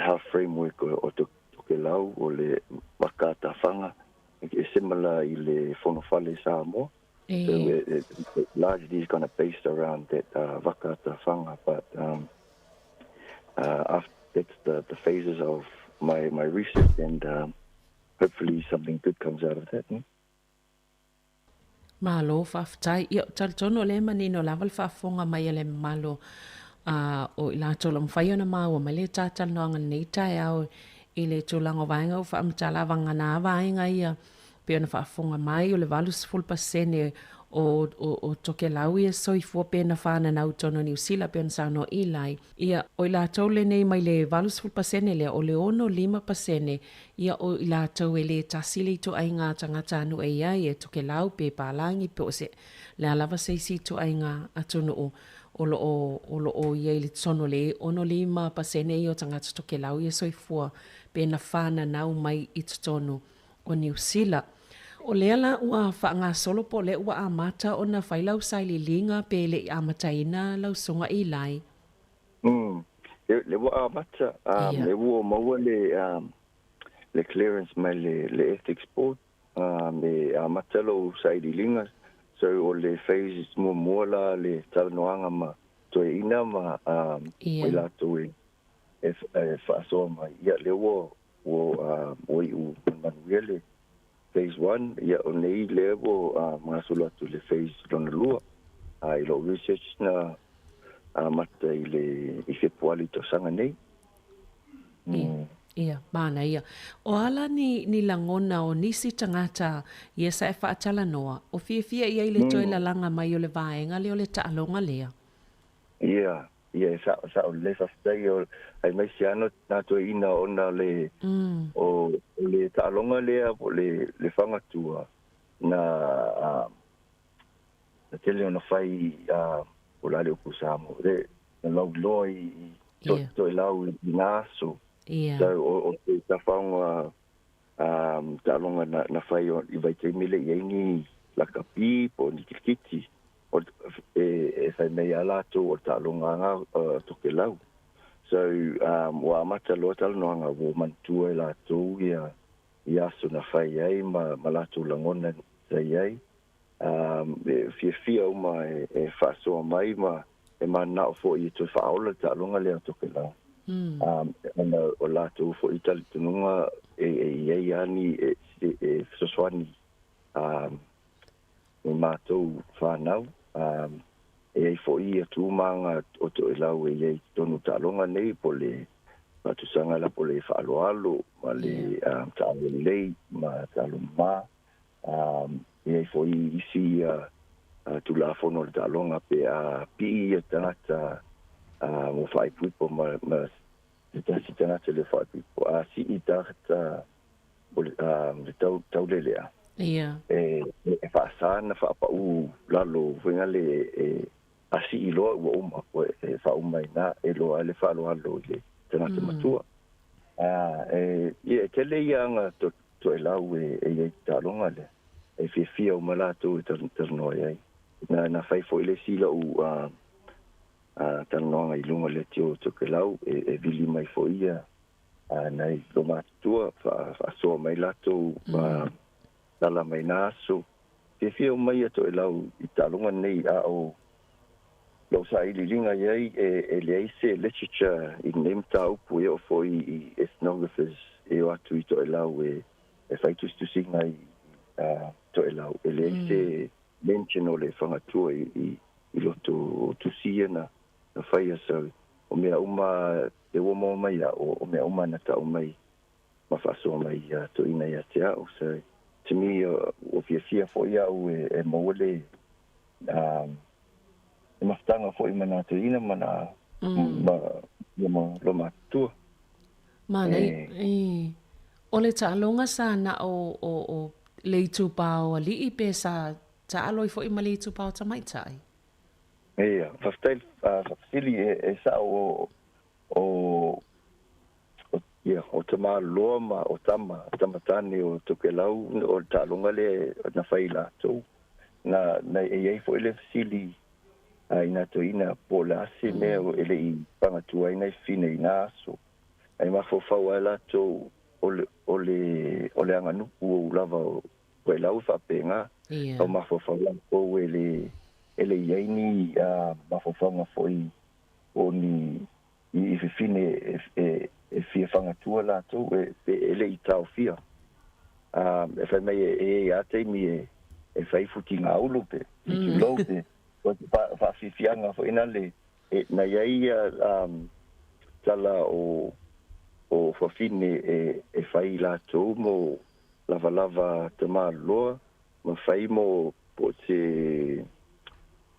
health framework o Tokelau o le Vaka Tafanga e similar i le Fonofale Samoa. So it, it largely is kind of based around that Vaka Tafanga, but um, after, that's the, the phases of my, my research and um, hopefully something good comes out of that. Malo faafetai. Ia, talitonu o lea e manino lava le faafofoga mai a le mamalu A o i latou o lo o mafai ona maua mai le talatalanoaga i lenei taeao i le tulaga o vaega ua faamatala vagana vaega ia pei ona faafofoga mai o le 80% o, o, o Tokelau ia soifua pe na whananau tonu Niu Sila pei ona saunoa Eli. Ia, o i latou lenei mai le 80% lea, o le 65% ia o i latou e le tasi le ituaiga tagatanuu e i ai, e Tokelau pe Palagi pe o se, le a lava se isi ituaiga atunuu o lo o, o lo o i ai i le totonu o le 65% ia o tagata Tokelau ia soifua pe na whananau mai i totonu o Niu Sila. O lea la ua faagasolo po o lea ua amata ona fai lau sailiiliga pe le i amataina lau susuga Eli? Mm. Le, le ua amata, um, yeah. le ua maua le, um, le clearance mai le, le ethics board, um, e amata lou sailiiliga. So o le phase muamua la le talanoaga ma toeaina ma um, yeah. i latou e, e, e faasoa mai. Ia, le ua Ua ua iu manuia le phase one, ia o nei lea ua gasolo atu i le phase lona lua. I lou research na amata i le i Fepuari i tausaga nei. Ia, ia, manaia. O a la ni, ni lagona o nisi tagata ia sa e faatalanoa, o fiafia i ai le toe lalaga mai o le vaega lea o le taaloga lea? Ia, Ia e sao sao lelei faafetai o aemaise a na toeaina ona le o le taaloga lea po o le le fagatua na na tele ona fai a po o le a le upu Samoa le na lauiloa i Toelau i na aso. So o te tafaoga taaloga na fai i vaitaimi e le i ai ni lakapi po o ni kirikiti, e fai mai lava latou o le taaloga lava o Tokelau. So, ua amata loa talanoaga ua manatua e latou ia aso na fai ai ma latou lagona sa i ai. E fiafia uma e faasoa mai ma e mananao foi e toe faaola le taaloga lea o Tokelau. Ona o latou foi talitonuga e i ai lava ni e fesoasoani i matou whanau. E i ai foi ia tūmāga o Toelau e i ai i totonu o taaloga nei, po o le faatusaga la po o le faaaloalo ma le taalo lelei ma taalo mamā. E i ai foi isi ia Tulafono o le taaloga pe a pii ia tagata ua faaipoipo ma se tasi tagata le faaipoipo, a sii tagata o le taulelea, e faasa ona faapaū lalo foi lea e a sii loa ua uma, e faauma ai i ina, e iloa ai le faaaloalo i le tagata matua. E tele ia aga toelau e i ai i te taaloga lea, e fiafia uma latou e talanoa i ai. Na fai foi le isi lou talanoaga i luga o le leitio o Tokelau, e vili mai foi ia nai loomatutua, faasoa mai latou lala mai na aso. Fiafia uma ia Toelau i taaloga nei, a o lou sailiiliga i ai, e leai se literature i lenei mataupu e oo foi i ethnographers e o atu i Toelau e fai tusitusiga i Toelau. E leai se mention o le fagatua i roto o tusi ia na faia. So, o mea uma e ua maua mai au, o mea uma na tau mai ma faasoa mai ia toeaina ia te au. So, to me, ua fiafia foi au e maua le mafutaga foi ma nā toeaina ma nā ma loomatutua. Manaia, e. O le taaloga sa na o, o, o le itupa o alii pe sa taalo ai foi ma le itupa o tamaitai? Ia, faafetai faafesili, e sao o, o, o, ia, o tamaloa ma o tama, tama tane o Tokelau, o le taaloga lea na fai i latou. Na, na e i ai foi le fesili i nā toeaina po o le a se mea e le i pagatua ai nai fafine i nā aso. Ai mafaufau ai latou o le, o le, o le aganupu ou lava o Toelau e faapena. Tau mafaufau latou e le, e le i ai ni mafaufauga foi po o ni i fafine e, e fia fagatua latou e, e le i taofia. E fai mai e i ai lava taimi e, e fai futigaulu pe, futulou pe, o se faafiafiaga foi na le. E, na i ai ia um, tala o, o fafine e, e fai latou mo lavalava tamāloloa, ma fai mo po o se,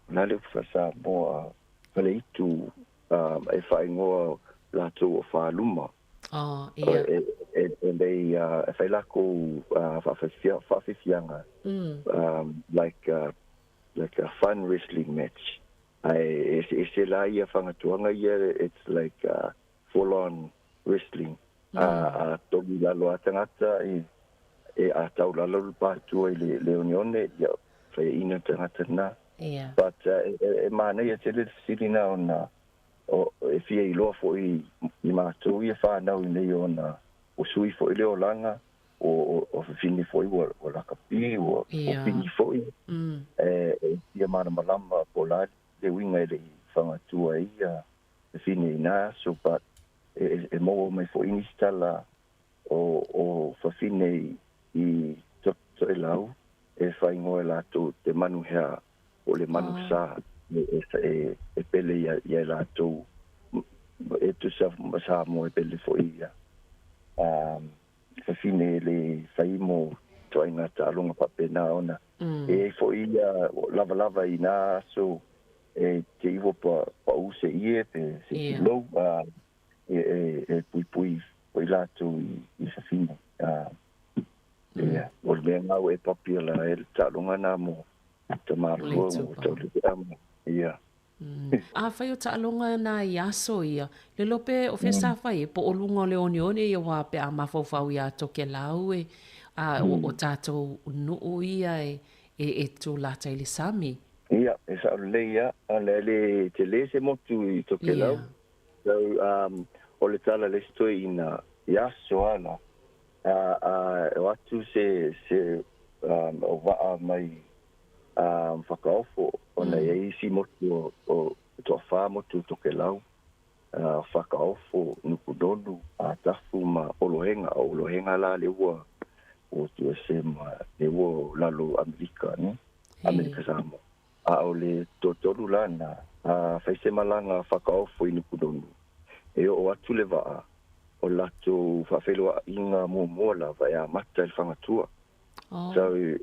o le a le upu faa-Samoa, faleitu um, e faaigoa latou o faluma. Oh, ia. E, e, e, they, uh, e fai lakou uh, faafiafiaga, um, like, uh, like a fun wrestling match. Ae e eseese la ia fagatuaga ia, it's like a full on wrestling. A, a togi lalo a tagata i, e a tau lalo le patua i le, le oneone, ia faiaina tagata na. Ia. But uh, e, e, e manaia tele le fesili na ona o, e fia iloa foi i matou ia whanau i nei ona o sui foi le olaga, o, o, o fafine foi ua, ua lakapi, ua, ua pii foi, e, e fia malamalama po o le a le uiga e le i fagatua ai ia fafine i na aso, but e, e, e maua mai foi nisi tala o, o fafine i, i Tokelau e faaigoa e latou te manu hea po o le manu sa e, e, e, e pele ia, ia latou e tusa ma Samoa e pele foi ia. Um, fafine e le fai mo ituaiga taaloga faapena ona e i ai foi ia lavalava i na aso e te iwa pa paʻu se ie pe se kilou a e e e puipui foi latou i i fafine a ia o le mea lena ua e popular ai le taaloga lena mo tamalua mo tauleale'a ia. Afai o taaloga na i aso ia, le lope o fea sa fai e po o luga o le oneone ia wā pe a mafaufau iā Tokelau e, a o, o tātou nuu ia e, e, e tūlata i le sami. Ia, e sao lelei ia, a le le tele se motu i Tokelau. So, um, o le tala le isi toeaina i aso ala, a, a, o atu se, se, um, o vaa mai a whakaofo ona e ai isi motu o, o toawhā motu o Tokelau, a whakaofo, Nukunonu, Atafu ma Olohenga. O Olohenga la le ua o USA ma le ua o lalo Amerika, ne? Amerika Samoa. A o le toatolu la na, a whai se malanga whakaofo i Nukunonu. E oo atu le vaa o latou whaawheloainga muamua lava e amata i le Whangatua. Oh. So, e,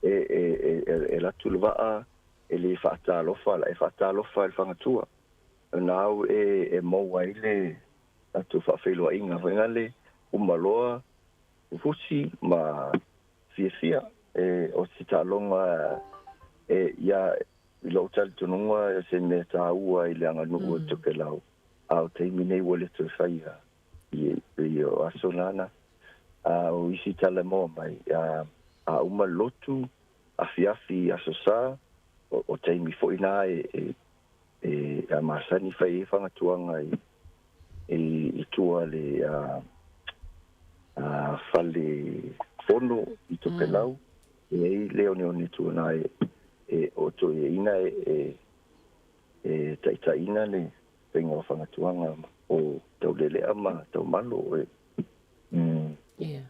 e, e, e, e latu le vaa, e le whaatalofa, la e whaatalofa i le whangatua. Na au e, e maua ai le latou faafeiloaiga foi le uma loa fusi ma fiafia e o se taaloga e ia i lou talitonuga o se mea taua i le aganuu o Tokelau a o taimi nei ua le toe faia i i o aso lana a o isi tala moa mai a a uma le lotu afiafi i aso sa o, o taimi foi na e, e e a masani fai ai fagatuaga i i i tua le a a fale fono i Tokelau e ai le oneone tuanā e e o toeaiina e e e taitaiina le faiga o fagatuaga o Taulelea ma Taumalo e mm. Yeah.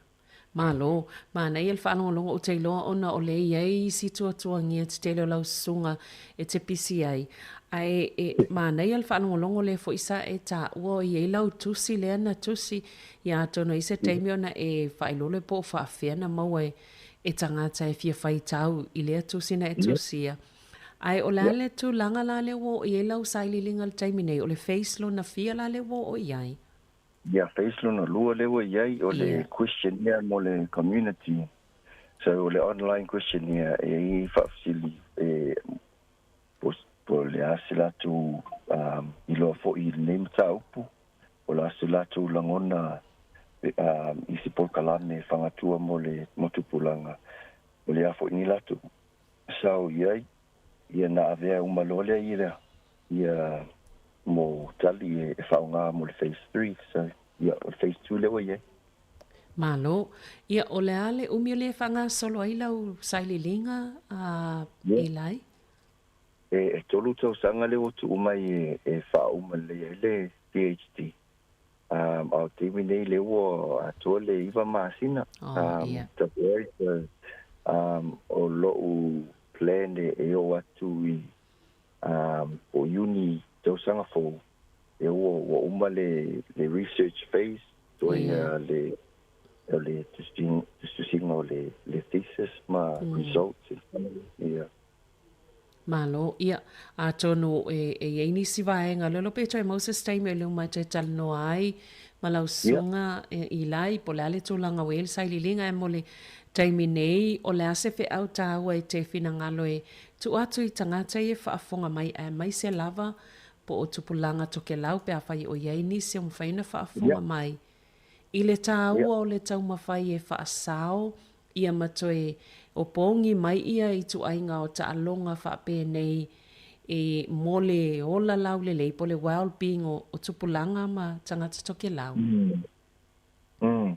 Malo, manaia le faalogologo ou te iloa ona o le i ai isi tuatuagia tetele o lau susuga e te pisi ai, ae e manaia le faalogologo lea foi sa e taua o i ai lau tusi lea na tusi, ia atonu ai se taimi ona e faailolo po o faafea na maua e e tagata e fia faitau i lea tusi na e tusia. Ae o le a le tulaga la lea ua oo i ai lau sailiiliga i le taimi nei, o le phase lona fia la lea ua oo i ai? Ia, phase lona lua lea ua i ai, o le questionnaire mo le community. So o le online questionnaire e ai faafesili e po po o le a se latou um iloa foi i lenei mataupu, po o le a se latou lagona um i se polokalame fagatua mo le motupulaga, o le a foi ni latou sao i ai, ia na avea uma loa lea ia ia mo tali e faaaoga mo le phase 3 so ia o le phase 2 lea ua i ai. Malo. Ia o le a le umi o lea e faagasolo ai lau sailiiliga a Eli? E tolu tausaga lea ua tuu mai e faauma lelei ai le PhD. A o le taimi nei lea ua atoa le 9 masina. Oh, ia. Talu ai, so, o lo'u plan e oo atu i po o Iuni tausaga tausaga fou, ia ua ua uma le le research phase, toe le o le tusitusiga o le le thesis ma results and summary, ia. Malo, ia, atonu e e i ai nisi vaega, lolo pe toe maua se isi taimi o le uma e toe talanoa ai ma lau susuga Eli, po o le a le tulaga ua i ai le sailiiliga, ae mo le taimi nei, o le a se feau tāua e te finagalo e tuu atu i tagata ia e faafofoga mai aemaise lava po o tupulaga tokelau pe afai o i ai nisi o mafai ona faafofoga mai i le tāua o le taumafai e faasao ia ma toe opogi mai ia ituaiga o taaloga faapenei e mo le ola laulelei po o le well-being o, o tupulaga ma tagata tokelau. Mm. Mm.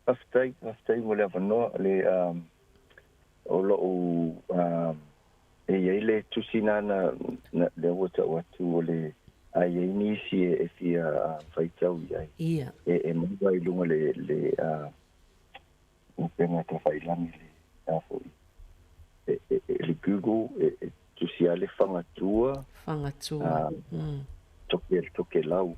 Faafetai, faafetai mo le avanoa. Le, um, o lo'u, um, e i ai le tusi na na, na lea ua ta'u atu o le, a i ai nisi e, e fia uh, faitau i ai. Ia. E, e maua i luga le, le uh, upega tafailangi le a foi e, e, e, le Google e, e tusi a le Fagatua. Fagatua. Mm. Toke, Tokelau.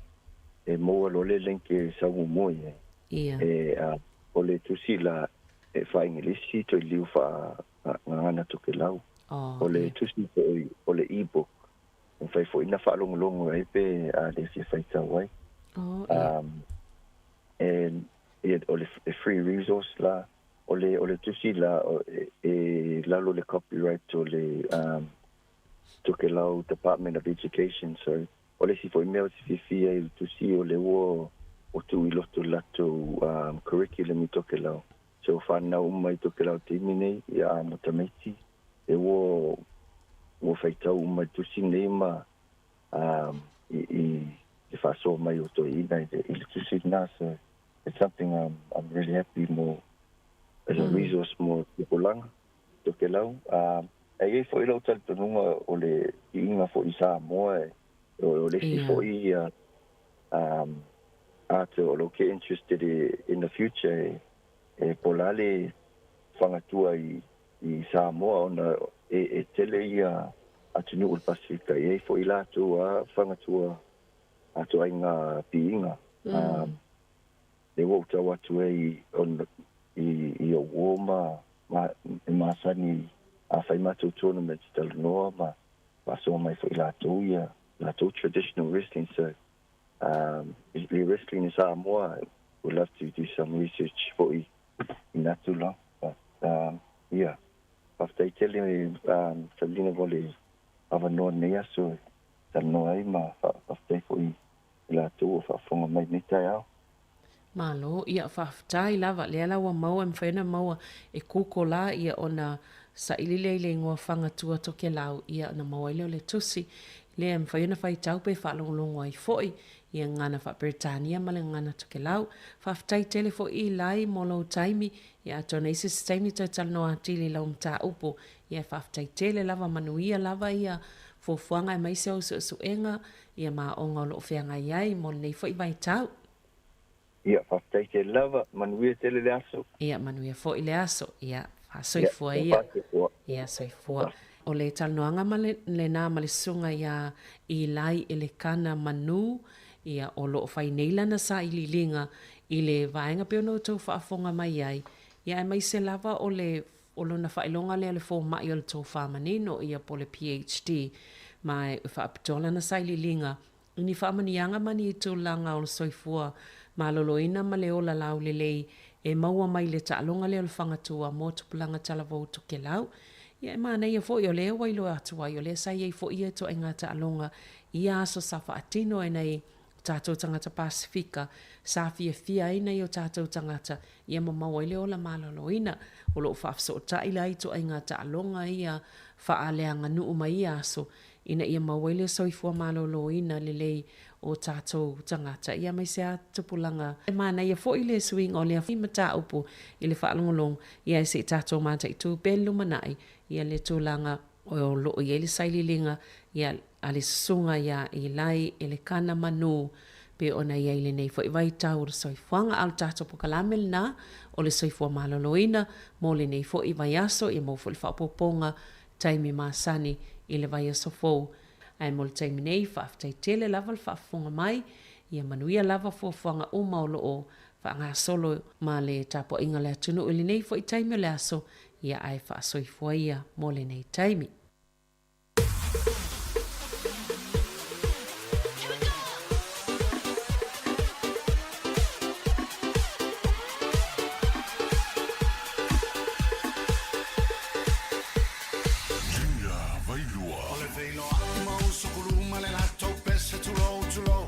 E maua loa le link e sau muamua i ai. Ia. E, a, o le tusi la e faa-English toe liu faa gagana Tokelau. Oh, O le ia. tusi foi o le e-book. E mafai foi na faalogologo ai pe a le fia faitau ai. Oh, ia. Um, and ia o le free resource la, o le o le tusi la e, e lalo le copyright o le um, Tokelau Department of Education. So o le isi foi mea o te fiafia i le tusi o le ua o tuu i loto le latou um, curriculum i Tokelau. So whanau uma i Tokelau taimi nei, ia a mo tamaiti, e ua ua faitau uma i tusi nei ma um, i, i le faasoa mai o toeaina i le, i le tusi lena. So it's something I'm, I'm really happy mo as a resource mo tupulaga Tokelau. Um, e i ai foi lou talitonuga o le iiga foi i Samoa e, o, o le isi foi ia um, art o lo ke interested in the future e, e po la le fagatua i, i Samoa ona e, e tele ia atunuu o le Pasifika e i ai foi latou a fagatua atoaiga piiga. Um, le ua ou tau atu ai ona i, i ou uo ma, ma, e masani a fai matou tournaments talanoa ma faasoa mai foi latou ia latou traditional wrestling. So um, le wrestling in Samoa, would love to do some research foi i nā tulaga. But um, yeah, faafetai tele um, Salina mo le avanoa nei aso e talanoa ai ma faafetai foi i latou o faafofoga mai nei taeao. Malo, ia faafetai lava, lea la ua maua e mafai ona maua e Google la ia ona saili lea i le igoa Fagatua Tokelau ia ona maua ai lea o le tusi lea e mafai ona faitau pe faalogologo ai foi ia gagana faa-Peretania ma le gagana Tokelau. Faafetai tele foi Eli mo lou taimi, ia atonu e i ai se isi taimi toe talanoa atili i lau mataupu. Ia faafetai tele lava, manuia lava ia fuafuaga aemaise ou suesuega ia ma aoga o lo o feagai ai mo lenei foi vaitau. Ia, faafetai tele lava, manuia tele le aso. Ia, manuia foi le aso. Ia, faasoifua ia. Ia, faasoifua. Ia, soifua. O le talanoaga ma le, lena ma le susuga iā Eli Elekana Manu, ia, o lo o fai nei lana sailiiliga i le vaega pei ona outou faafofoga mai ai, ia aemaise lava o le O lona faailoga lea o le fomai o le tofa manino, ia po o le PHD, ma e faapitoa lana sailiiliga i ni faamanuiaga ma ni tulaga o le soifua maloloina ma le ola laulelei e maua mai le taaloga lea o le fagatua mo tupulaga talavou Tokelau. Ia e manaia foi o lea ua iloa atu ai o lea sa i ai foi ia ituaiga taaloga i ia aso sa faatino e nai o tatou tagata Pasifika sa fiafia ai nai o tatou tagata ia ma maua ai le ola maloloina. O lo o faafesootai la ituaiga taaloga ia faaleaganuu ma ia aso ina ia maua ai le soifua maloloina lelei o tatou tagata ia aemaise a tupulaga. E manaia foi le suiga o lea mataupu i le faalogologo ia ae se i tatou mataitu pea le lumanai ia le tulaga o lo o i ai le sailiiliga ia a le susuga iā Eli Elekana Manu pei ona i ai lenei foi vaitau o le soifuaga. A o le tatou pokalame lena o le soifua maloloina mo lenei foi vaiaso, ia maua foi le faaopoopoga taimi masani i le vaiaso fou. Ae mo le taimi nei, faafetai tele lava le faafofoga mai, ia manuia lava fuafuaga uma o lo o faagasolo ma le tapuaiga a le atunuu i lenei foi taimi o le aso, ia ae faasoifua ia mo lenei taimi. Junior Vailua. O le feiloai ma uso kuluma le latou pese tulou tulou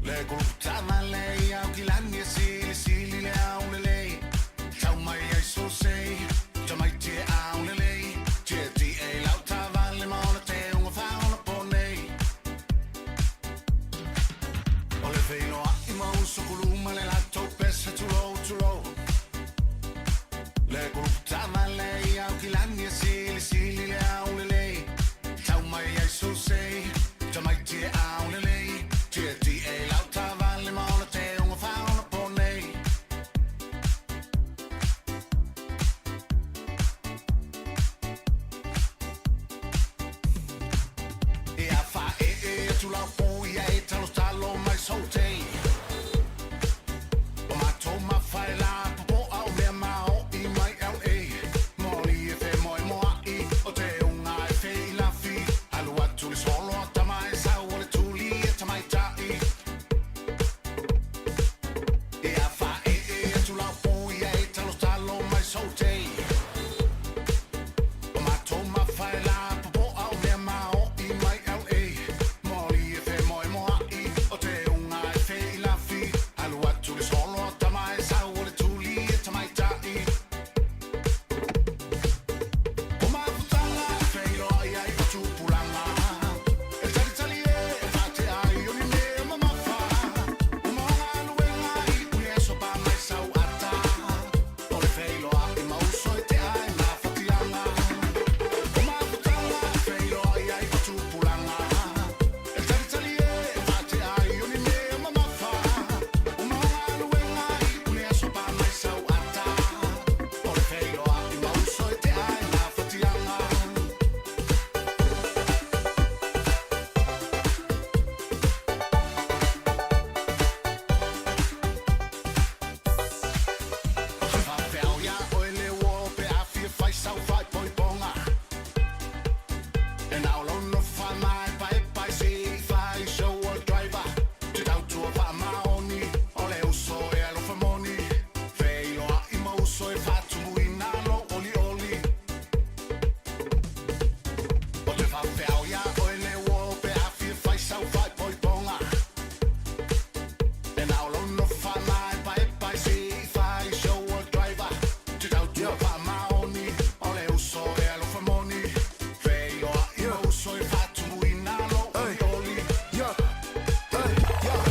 Le kulupu taavale i Aukilani e silisili le aulelei Tau mai ai sosei tamaiti e aulelei Tietie i lau taavale ma ona teuga faaonaponei O le feiloai ma uso kuluma le latou pese tulou tulou Le kulupu taavale i Aukilani e silisili le aulelei Tau mai ai sosei tamaiti e aulelei Tietie i lau taavale ma ona teuga faaonaponei E a faaee atu lau po ia e talotalo mai saute O matou mafae la popo'a o mea mao'i mai LA Moli e femoemoa'i o te uga e feilafi Alu atu le solo a tama e sau o le tuli e tamaita'i E a faaee atu lau po ia e talotalo mai saute O matou mafae la popo'a o mea mao'i mai LA Moli e femoemoa'i o te uga e feilafi Alu atu le solo a tama e sau o le tuli e tamaita'i O mafutaga e feiloai ai o tupulaga E talitali e e faatea ai o ni mea mamafa Uma o galuega i uli aso pa mai sau ata O le feiloai ma uso e tea ai mafatiaga O mafutaga e feiloai ai o tupulaga E talitali e e faatea ai o ni mea mamafa Uma o galuega i uli aso pa mai sau ata O le feiloai ma uso e tea ai mafatiaga. Ou te faafeao iā oe le uo pe a fia fai sau faaipoipoga E na o lou nofo faamaepaepae se i fai show o le driver Te tautua faamaoni o le uso e alofa moni Feiloai ma uso e faatumuina lou olioli Ou te faafeao iā oe le uo pe a fia fai sau faaipoipoga E na o lou nofo faamaepaepae se i fai show o le driver Te tautua faamaoni o le uso e alofa moni Feiloai ma uso e faatumuina lou olioli Yeah, hey, yeah.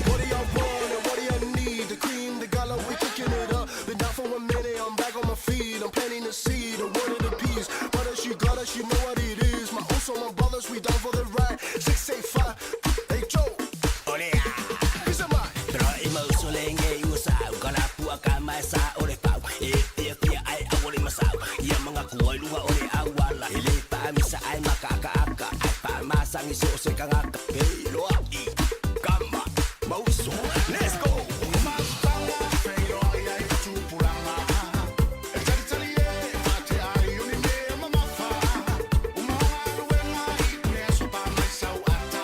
What do y'all want and what do you need? The cream, the gala, we cooking it up. Been down for a minute, I'm back on my feet. I'm planting the seed, the word of the peace. But she got us, you know what it is. My also my brothers, we down for the ride. 685, hey Joe. Peace of mind. Tro i mau so le nge i sa u ka la pua ka mai sa o le pau e fia fia ai a o le masau ia manga ku ai lunga o le auala e le pa misa ai maka aka aka ai pa masangi so se kangaka pe loa i kama mauso let's go. Mafutaga e feiloai ai o tupulaga E talitali e e faatea ai o ni mea mamafa Uma o galuega i uli aso pa mai sau ata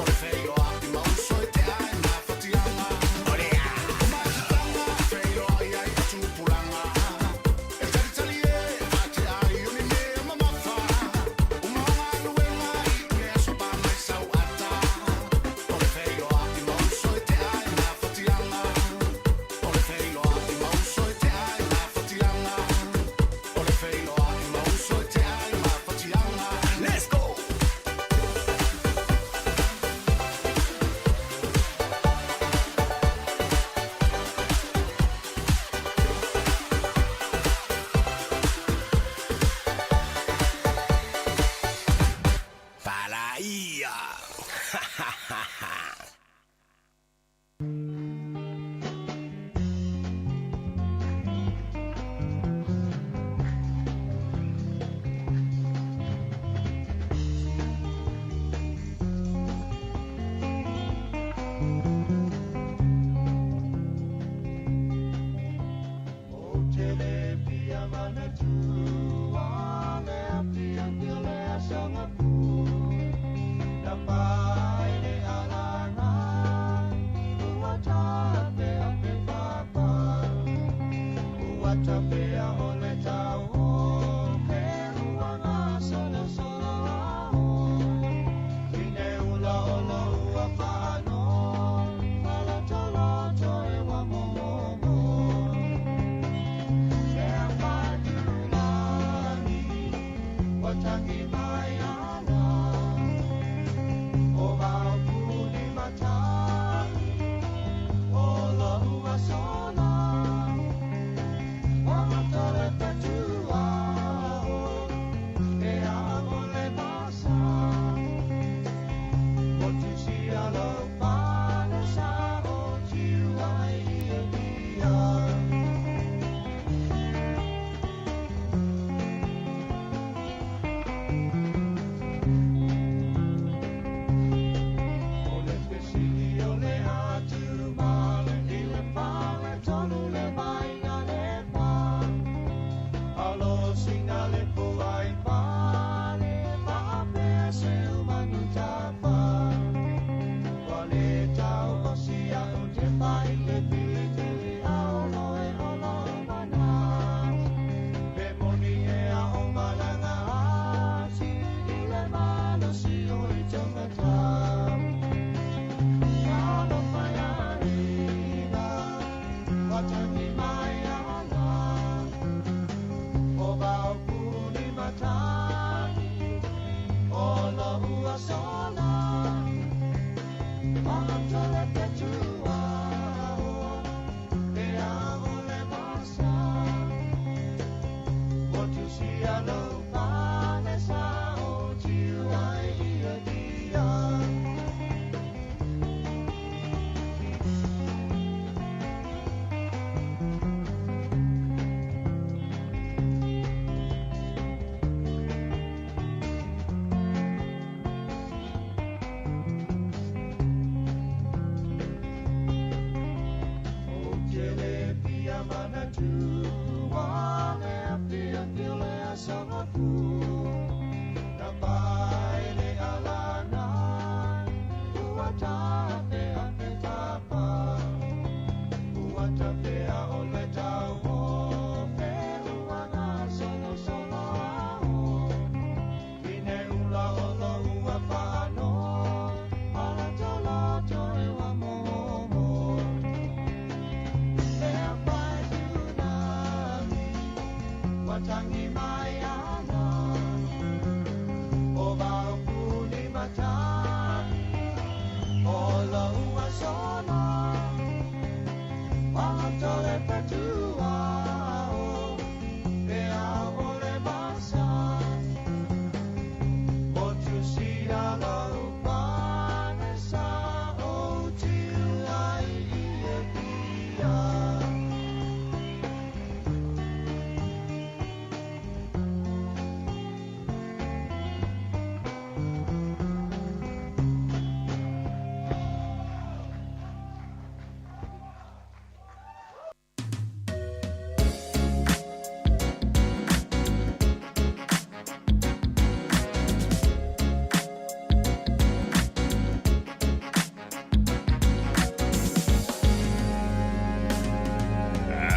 O le feiloai ma uso e tea ai mafatiaga O mafutaga e feiloai ai o tupulaga E talitali e e faatea ai o ni mea mamafa Uma o galuega i uli aso pa mai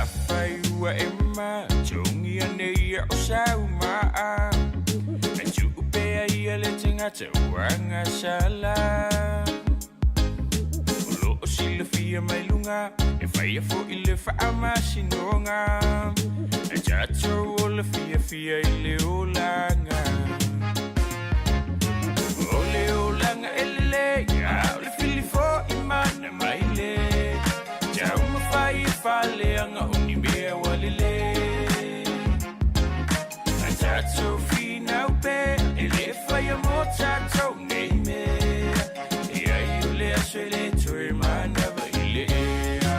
Afai ua e matogi ane ia o sau maa, E tuu pea ia le tagata ua gasala. O loo silafia mai luga, e faia foʻi le faamasinoga, E tatou ola fiafia i le olaga. O le olaga e lelei, a o le fili foʻi mana mai le taumafai e faaleaga o ni mea ua lelei. A tatou finau pea, e lē faia mo tatou nei mea, E ai o le aso e lē toe manava i le ea.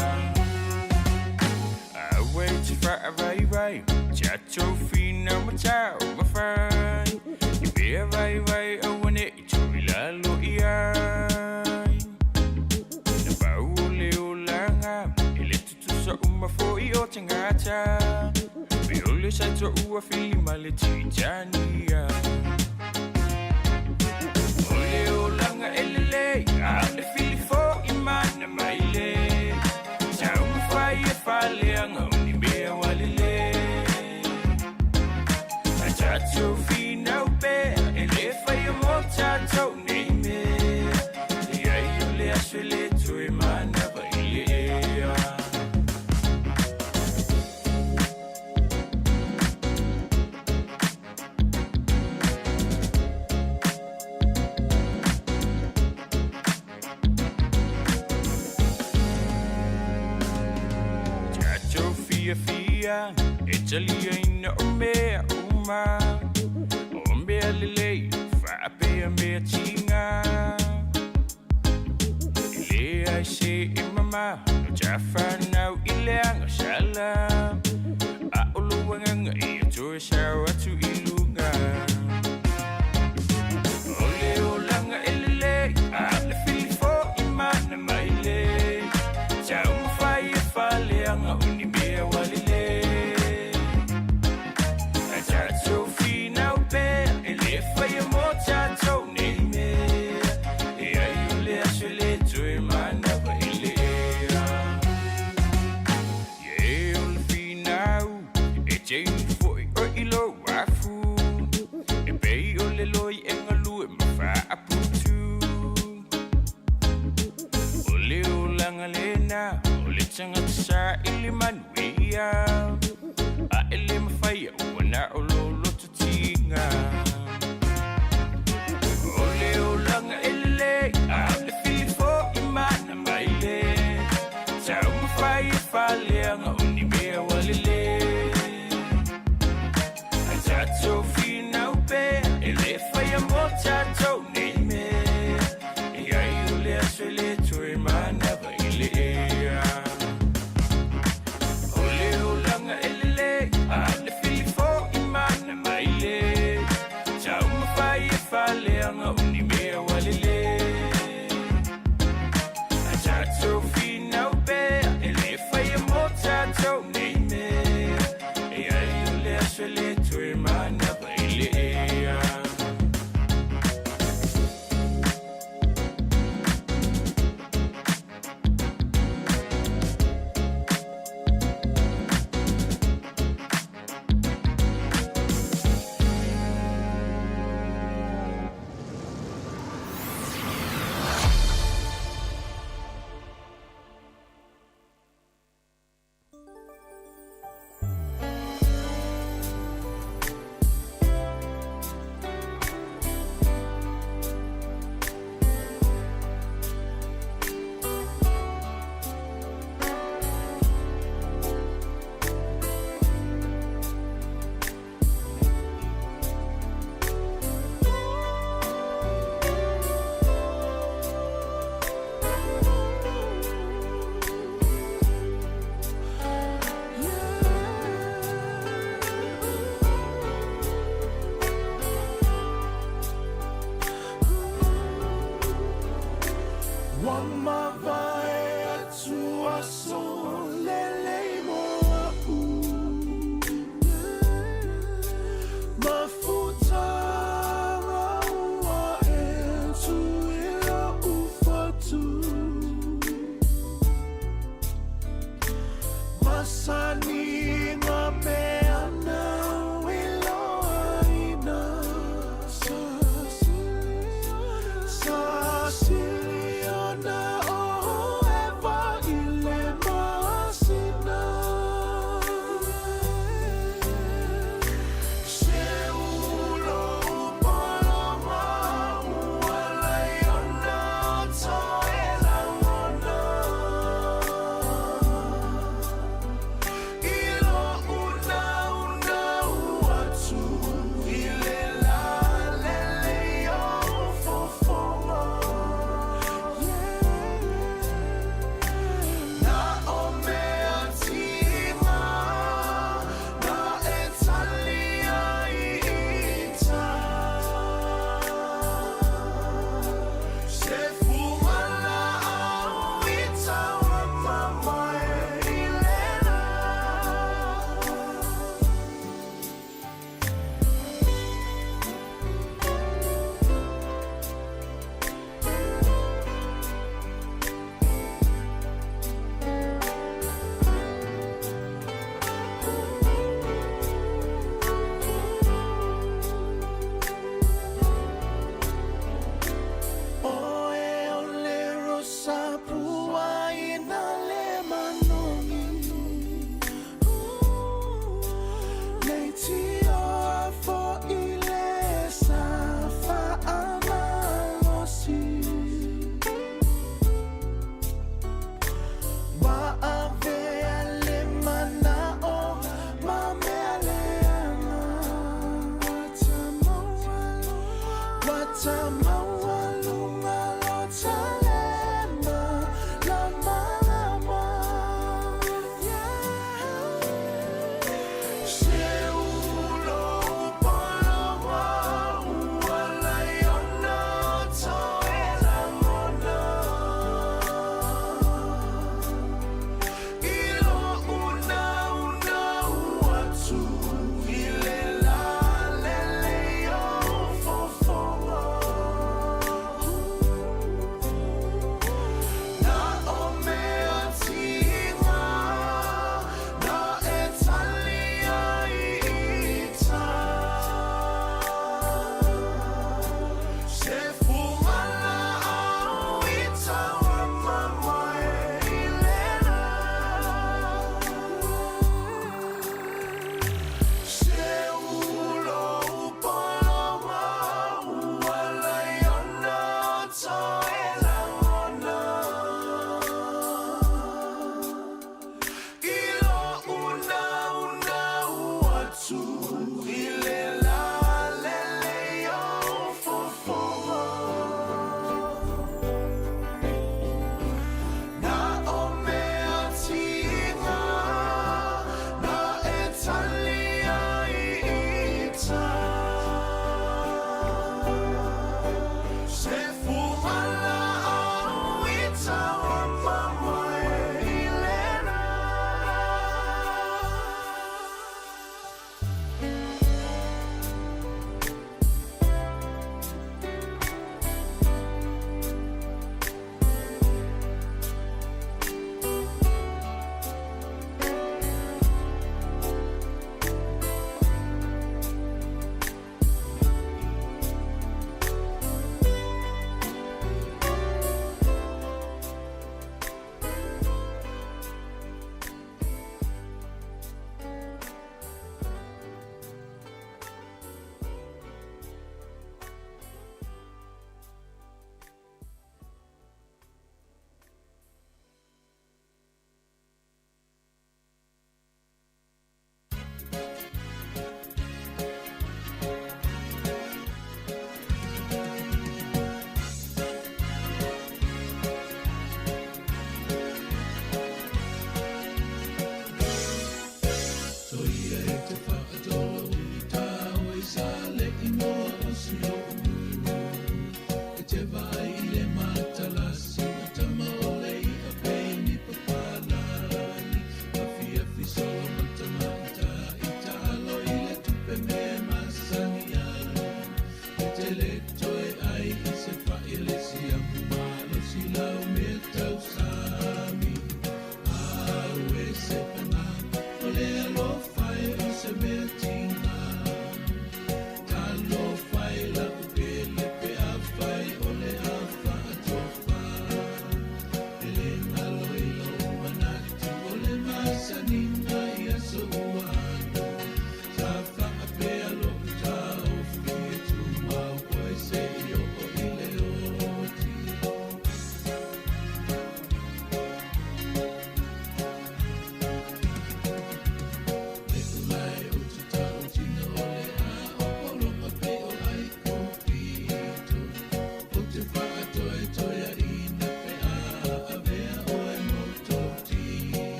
Aua e te faavaivai, tatou finau ma taumafai, I mea vaivai aua neʻi toe lalo i ai. Na pau o le olaga, e lē tutusa uma foʻi o tagata, Pe o le saito ua fili ma le titania. O le olaga e lelei, a o le fili foʻi mana mai le taumafai e faaleaga o ni mea ua lelei. A tatou finau pea, e lē faia mo tatou nei mea, E ai o le aso e lē toe manava i le ea. taliaina o mea uma, o mea lelei faapea mea tiga. E leai se e mamao no tafanau i le agasala, a o lou agaga ia toe sao atu i luga. O le olaga e lelei, a o le filifo'i mana maile, taumafai e faaleaga o ni mea ua lelei. Ae tatou finau pea, e le faia mo tatou nei mea, e ai o le aso e le toe manava i le ea.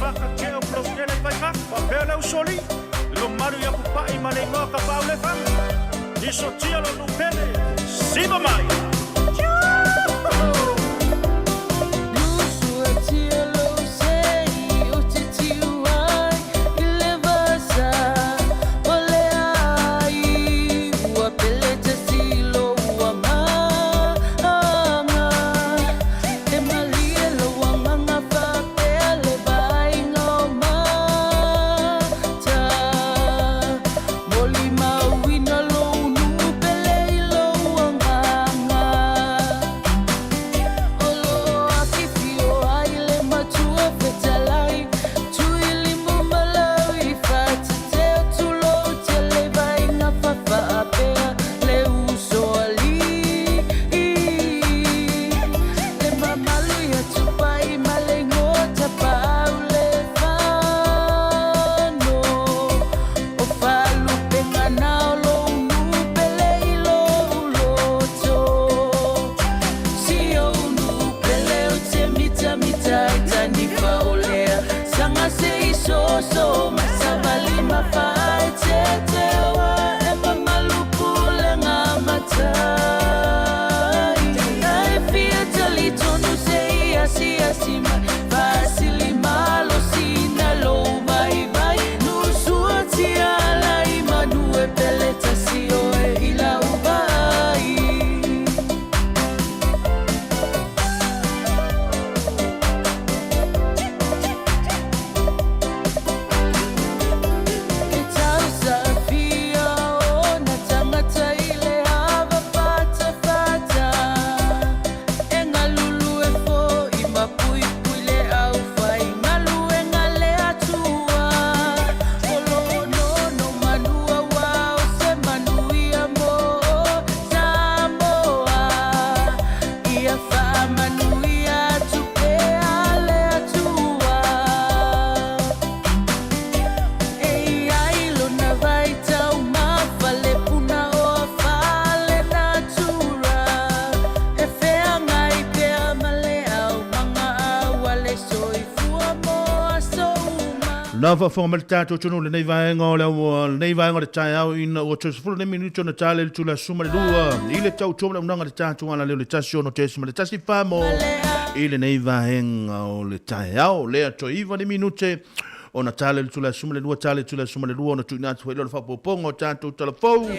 Fakatea o Pulautele i Vaifatu. Faapea le usoalii, le lomalu i Apupai ma le igoa Tapaaulefaga. Isotia lo nuu pele, siva mai! Na faafofoga mai le tatou atunuu i lenei vaega o le lenei vaega o le taeao ina ua toe 10 nei minute ona tale le itula 12 i le tautua ma le auaunaga a le tatou alaleo le 16.14 mo i lenei vaega o le taeao lea toe 9 ni minute ona tala i le itula 12, tala i le itula 12 ona tuuina atu foi lea o le faaopoopoga o tatou tala fou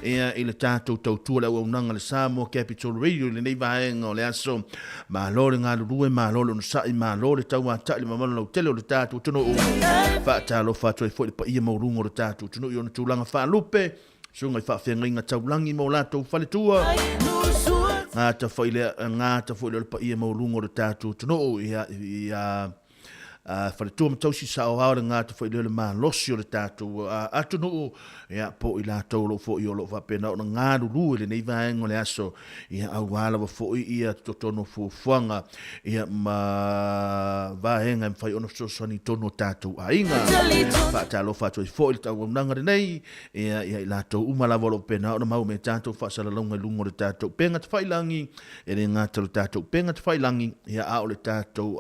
ia i le tatou tautua le auaunaga a le Samoa Capital Radio i lenei vaega o le aso. Malo le galulue, malo le onosai, malo le tauatai i le mamalu lautele o le tatou atunuu. Faatalofa atu ai foi i le paia maualuga o le tatou atunuu i ona tulaga faalupe, susuga i faafeagaiga taulagi ma o latou faletua. Gata foi lea, gata foi lea o le paia maualuga o le tatou atunuu ia, ia faletua ma tausi saoao le gata foi lea o le malosi o le tatou atunuu, ia, po o i latou o lo o foi o lo o faapena ona galulue i lenei vaega o le aso, ia, aua lava foi ia totonu o fuafuaga, ia, ma vaega e mafai ona fesoasoani i totonu o tatou aiga. Faatalofa atu ai foi i le tauaunaga lenei, ia, ia i latou uma lava o lo o faapena ona mau me tatou faasalalauga i luga o le tatou upega tafailagi, E le gata o le tatou upega tafailagi, ia, a o le tatou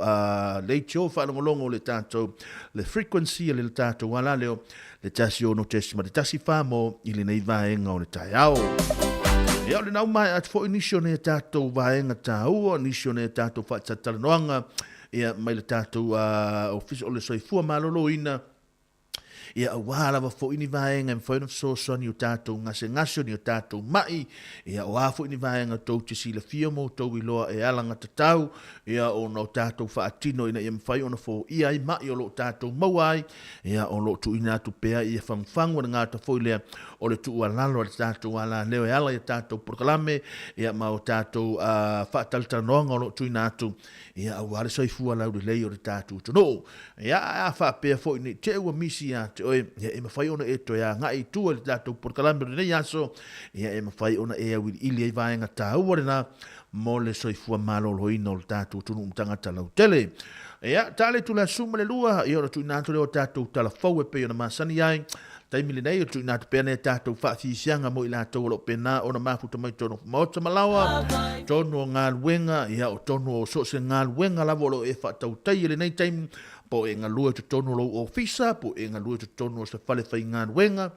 leitio faalogologo o le tatou le frequency o le tatou alaleo, le 16.14 mo i lenei vaega o le taeao. Ia, o lena ua maea atu foi nisi o nei tatou vaega taua, nisi o nei tatou faatalatalanoaga, ia, mai le tatou Ofisa o le Soifua Maloloina, Ia, aua lava foi ni vaega e mafai ona fesoasoani i o tatou gasegase, o ni o tatou ma'i, ia, o a foi ni vaega tou te silafia ma outou iloa e alagatatau, ia, ona o tatou faatino ina ia mafai ona foia ai ma'i o lo o tatou maua ai, ia, o lo o tuuina atu pea ia fagufagu a le gata foi lea o le tuualalo a le tatou alaleo e ala i a tatou polokalame, ia, ma o tatou faatalatalanoaga o lo o tuuina atu, ia, aua le soifua laulelei o le tatou atunuu. Ia, ae a faapea foi ne i te i ua misi ia te oe, ia e mafai ona e toe agai i tua i le tatou polokalame o lenei aso, ia e mafai ona e auiliili ai vaega taua lena mo le soifua maloloina o le tatou atunuu ma tagata lautele. Ia, tala i tula 12, ia ona tuuina atu lea o tatou tala fou e pei ona masani ai. Taimi lenei, o tuuina atu pea nei tatou faafiafiaga mo i latou o lo o pena ona mafuta mai tonu maota ma laoa, tonu o galuega, ia o tonu o so o se galuega lava o lo o e faatautai i lenei taimi, Po o e galue i totonu o lou ofisa, po o e galue i totonu o se fale faigaluega,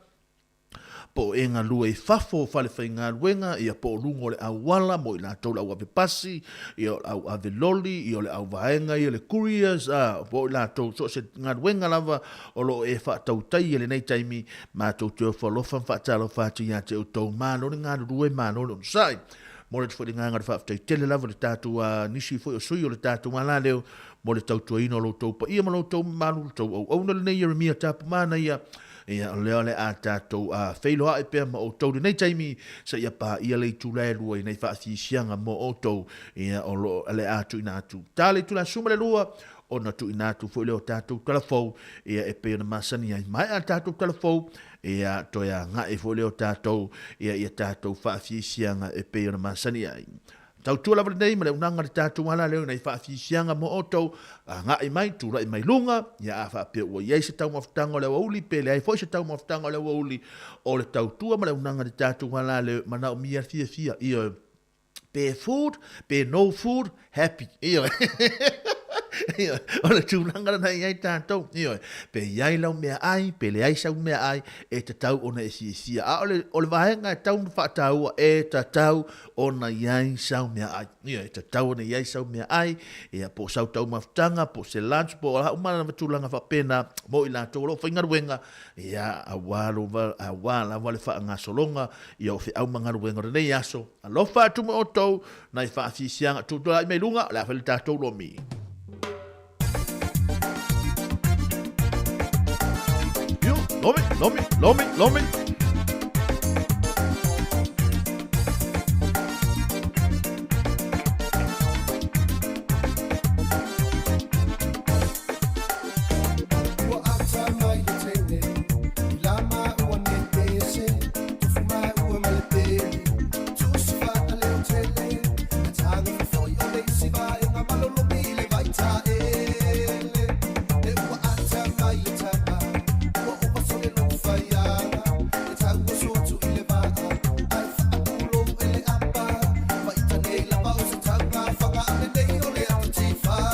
po o e galue i fafo o fale faigaluega, ia po o luga o le auala mo i latou le au ave pasi, ia o le au ave loli, ia o le au vaega ia le couriers, a, po o i latou so o se galuega lava o lo o e faatautaia i lenei taimi, matou te ofo alofa ma faatalofa atu ia te outou. Malo le galulue, malo le onosai. Momoli atu foi le agaga o le faafetai tele lava i le tatou a nisi foi o sui o le tatou alaleo mo le tautuaina o lo outou paia ma lo outou mamalu, le tou auauna lenei Ieremia Tapumanaia. Ia, o lea o le a tatou a feiloai pea ma outou lenei taimi seia paia le itula e lua i nei faafiafiaga mo outou, ia, o lo o le a tuuina atu. Ta le itula 12, ona tuuina atu foi lea o tatou tala fou, ia, e pei ona masani ai. Maea le tatou tala fou, ia, toe agai foi lea o tatou, ia, ia tatou faafiafiaga e pei ona masani ai. Tautua lava lenei ma le aunaga le tatou ala leo ina faafiafiaga mo outou, agai mai, tulai mai luga, ia a faapea ua i ai se taumafataga o le aoauli, pe leai foi se taumafataga o le aoauli, o le tautua ma le aunaga le tatou ala leo e manaomia le fiafia, ioe, pe food, pe no food, happy, ioe. Ioe, o le tulaga lena e i ai tatou, ioe, pe i ai lau meaai, pe leai sau meaai, e tatau ona e fiafia. A o le, o le vaega e tatau ona faataua, e tatau ona i ai sau meaai. Ioe, e tatau ona i ai sau meaai, ia, po o sau taumafataga, po o se lunch, po o a uma lava tulaga faapena mo i latou o lo o faigaluega, ia, aua lava, aua lava le faagasologa, ia, o feau ma galuega o lenei aso. Alofa atu ma outou, nai faafiafiaga, tutulai mai luga, o le a fai le tatou lomi. Yo, lomi, lomi, lomi, lomi. Ua ata mai le teine i la maua nei pese, tufu maua ma le peli, tusi faaleo tele, e taga fofoi o le isi vaega malolomi i le vaitaele. E ua ata mai le tama, ua ova sole lou faiaga, e tau oso atu i le vaa, ae faapulou e le apa, vaita nei lava o se tauga faga a lenei o le ata tifaga.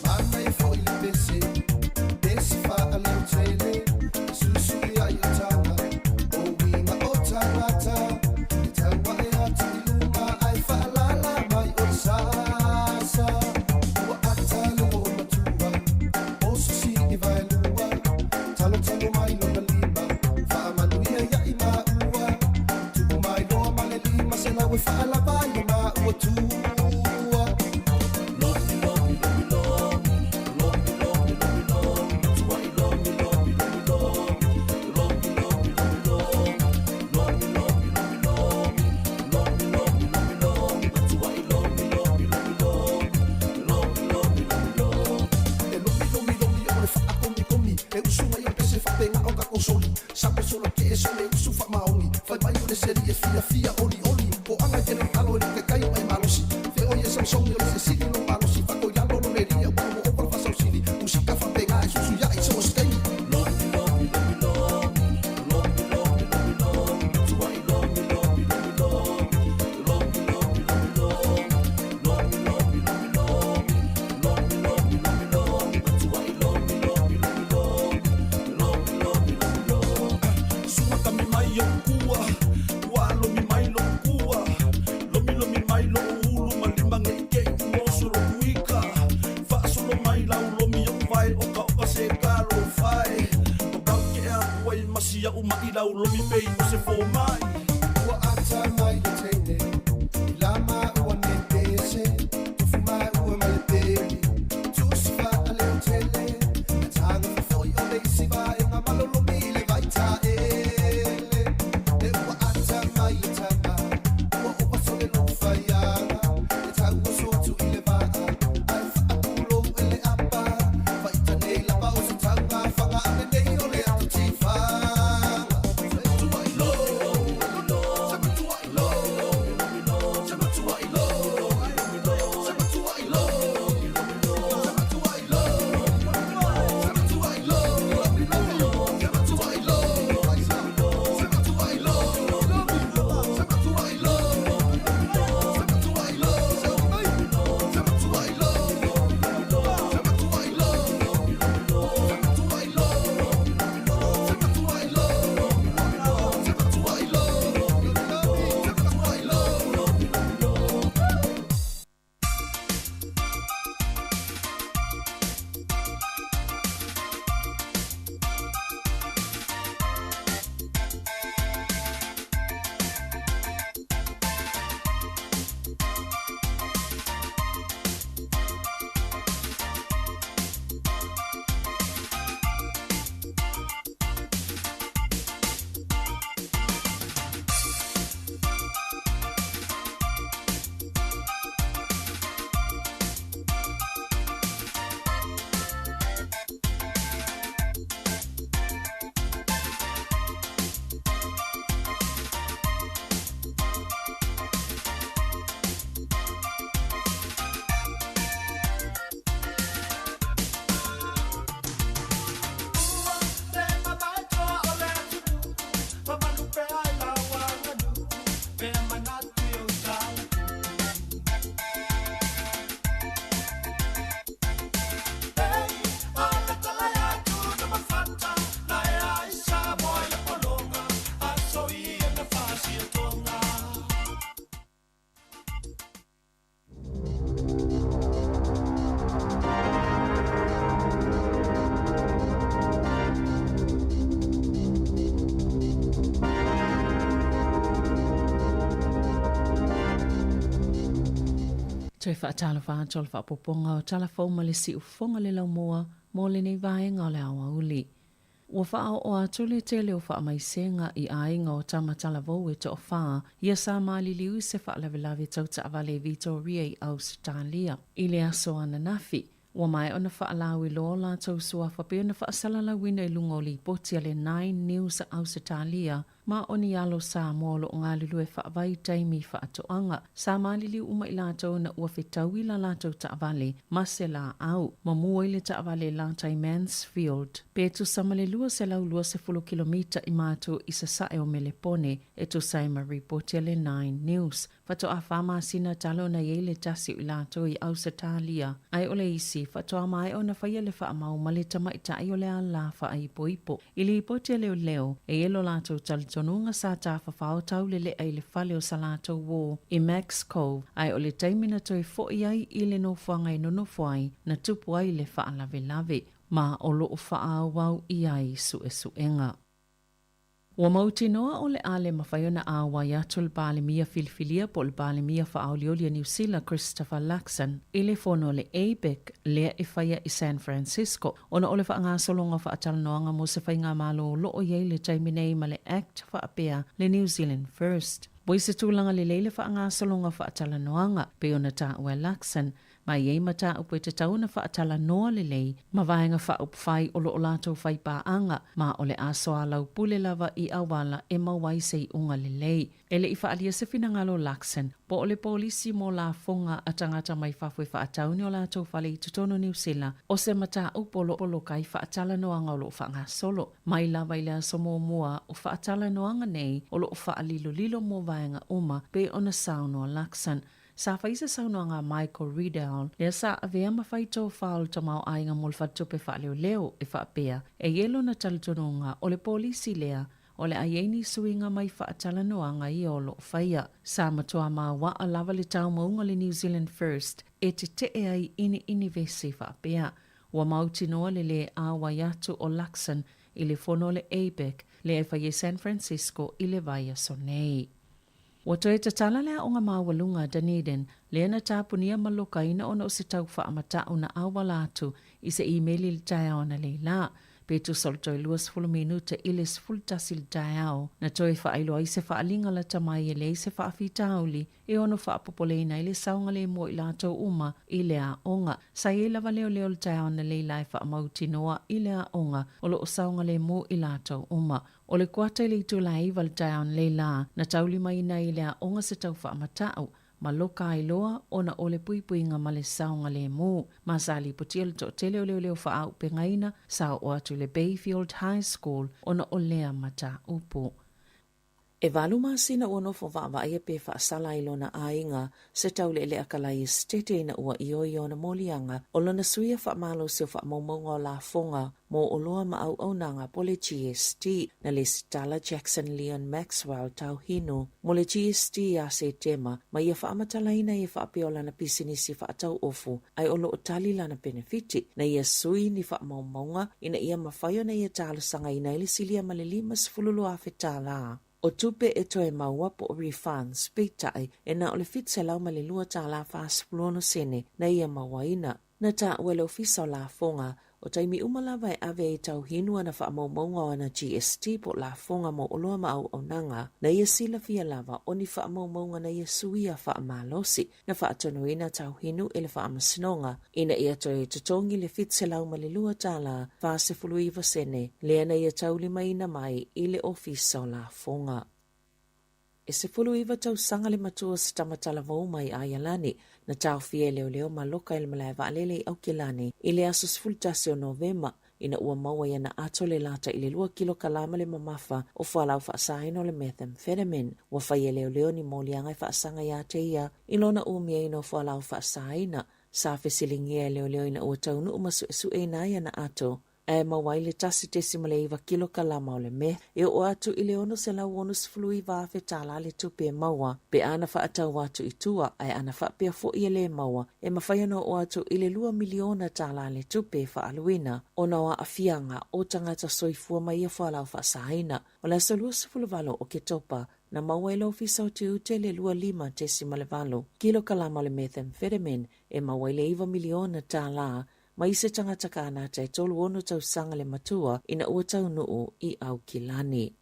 Manaia foi le pese, pese faaleotele, e susui ai o taga, o uiga o tagata, e tau ae atu i luga ae faalala mai o le sasa. Ua ata le loomatua, oso sii vaelua, talotalo mai lona lima, faamanuia ia i maua, tupu mai loa ma le 500 e faalava ai lo maua tua. E lomi lomi lomi o le faakomikomi, e usu mai o le pese faapena o tatou soli, sau e solo ke e sole usu faamaoni, fai mai o le seli e fiafia olioli, po aga i tele talo e luke kai o e malosi, feoi e samsoni o le sesili lo malosi, fako i lalo lo lelia ua ua ova le faasausili, musika faapena e susu ia'i so o se taimi. Sua kami mai o kua, ua lomi mai lo kua, lomi lomi mai lo ulu ma lima nge i ke i oso lo kuika, faasolo mai lau lomi o vai o ka oka se ka lo fai, o kau ke a ua i masia u mai lau lomi pei o se fō mai. Ua ata mai le teine, i la maua nei pese, tofu maua ma le peli, tusi faaleotele, e taga fofoi o le isi vaega malolomi i le vaitaele. E ua ata mai le tama, ua ova sole lou Toe faatalofa atu o le faaopoopoga o Tala Fou ma le Siufofoga le Laumua mo lenei vaega o le aoauli. Ua faaoo atu le tele o faamaisega i aiga o tama talavou e toafa ia sa maliliu i se faalavelave tau taavale i Vitoria i Ausetalia i le aso ananafi. Ua maea ona faalauiloa o latou suafa pei ona faasalalauina i luga o lipoti a le Nine News a Ausetalia ma o ni alo Samoa o lo o galulue faavaitaimi i faatoaga. Sa maliliu uma i latou ina ua fetaui la latou taavale ma se laau. Ma mua i le taavale i Latai Mansfield, pe tusa ma le 220 kilomita i matou i sasae o Melepone, e tusa ai ma ripoti a le Nine News. Faatoa 4 masina talu ona i ai le tasi o i latou i Ausetalia, ae o le isi, faatoa maea ona faia le faamau ma le tamaitai o le ala faaipoipo. I lipoti a leoleo, e i ai lo latou talitonuga sa tafafao taulelea i le fale o sa latou uō i Max Cove, ae o le taimi na toe foʻi ai i le nofoaga e nonofo ai, na tupu ai le faalavelave, ma o lo o faaauau i ai suesuega. Ua mautinoa o le a le mafai ona auai atu le Palemia filifilia po o le Palemia faaolioli a Niu Sila Christopher Luxon i le fono a le APEC lea e faia i San Francisco ona o le faagasologa o faatalanoaga mo se faigamalo o lo o i ai le taimi nei ma le Act faapea le New Zealand First. Ua i se tulaga lelei le faagasologa o faatalanoaga pei ona taua e Luxon Ma e i ai mataupu e tatau ona faatalanoa lelei ma vaega faaupufai o lo o latou fai paaga, ma o le a soalaupule lava i auala e maua ai se iuga lelei. E le i faaalia se finagalo o Luxon, po o le polisi mo lafoga a tagata mai fafo e faatau ni o latou fale i totonu o Niu Sila, o se mataupu o lo o poloka ai faatalanoaga o lo o faagasolo. Mai lava i le aso muamua o faatalanoaga nei o lo o faalilolilo mo vaega uma, pei ona saunoa Luxon. Sa fai se saunoaga a Michael Riddell, lea sa avea ma fai tofā o le tamaoaiga mo le faletupe faaleoleo, e faapea, e i ai lona talitonuga, o le polisi lea, o le a i ai ni suiga mai faatalanoaga ia o lo o faia. Sa matua mauaa lava le taumauga o le New Zealand First e tetee ai i ni inivesi faapea. Ua mautinoa le lē auai atu o Luxon i le fono o le APEC lea e fai i San Francisco i le vaiaso nei. Ua toe tatala le aoga maualuga a Dunedin, lea na tapunia ma lokaina ona o se tau faamatau na auala atu i se imeli i le taeao analeila. Pe tusa o le toe 20 minute i le 11 i le taeao, na toe faailoa ai se faaaliga lata mai e leai se faafitauli e ono faapopoleina ai le saogalemu o i latou uma i le aoga. Sa i ai lava leoleo i le taeao analeila e faamautinoa i le aoga o lo o saogalemu i latou uma. O le kuata i le itula e 9 le taeao nei lā, na taulimaina ai i le aoga se tau faamatau, ma loka ai loa ona o le puipuiga ma le saogalemu. Ma sa lipotia le toatele o leoleo faaaupegaina sa oo atu i le Bayfield High School ona o lea mataupu. E 8 masina ua nofo vaavaaia pe faasala ai lona aiga se taulealea kalai esetete ina ua ioe i ona moliaga o lona suia faamalosi o faamaumauga o lafoga mo oloa ma auaunaga po o le GST. Na lesitala Jackson Leon Maxwell Tauhinu mo le GST ia Setema ma ia faamatalaina ai e faapea o lana pisinisi faatauofu ae o lo o tali lana penefiti na ia sui ni faamaumauga ina ia mafai ona ia talosagaina ai le silia ma le $52,000 tālā o tupe e toe maua po o refunds, peitai, e na o le $702.46 na ia mauaina. Na taua e le Ofisa o Lafoga, o taimi uma lava e ave ai Tauhinu ana faamaumauga o ana GST po o lafoga mo oloa ma auaunaga, na ia silafia lava o ni faamaumauga na ia suia faamalosi. Na faatonuina Tauhinu e le Faamasinoga ina ia toe totogi le $702.49 lea na ia taulimaina mai i le Ofisa o Lafoga. E 19 tausaga le matua o se tama talavou mai Aialani, na taofia e leoleo ma loka i le malae vaalele i Aukilani i le aso 11 o Novema, ina ua maua i ana ato le lata i le 2 kilokalama le mamafa o fualaau faasaina o le methamphetamine. Ua fai e leoleo ni moliaga e faasaga iā te ia i lona umiaina o fualaau faasaina. Sa fesiligia e leoleo ina ua taunuu ma suesueina ai ana ato, ae maua ai le 1.9 kilokalama o le meth, e oo atu i le $669,000 tālā le tupe e maua pe ana faatau atu i tua, ae ana faapea foi e lē maua, e mafai ona oo atu i le $2 miliona tālā le tupe e faaaluina ona o aafiaga o tagata soifua ma ia fualaau faasaina. O le aso 28 o Oketopa, Na maua e le Ofisa o Tiute le 25.8 kilokalama o le methamphetamine e maua ai le $9 miliona mai se tagata Kanata e 36 tausaga le matua ina ua taunuu i Aukilani.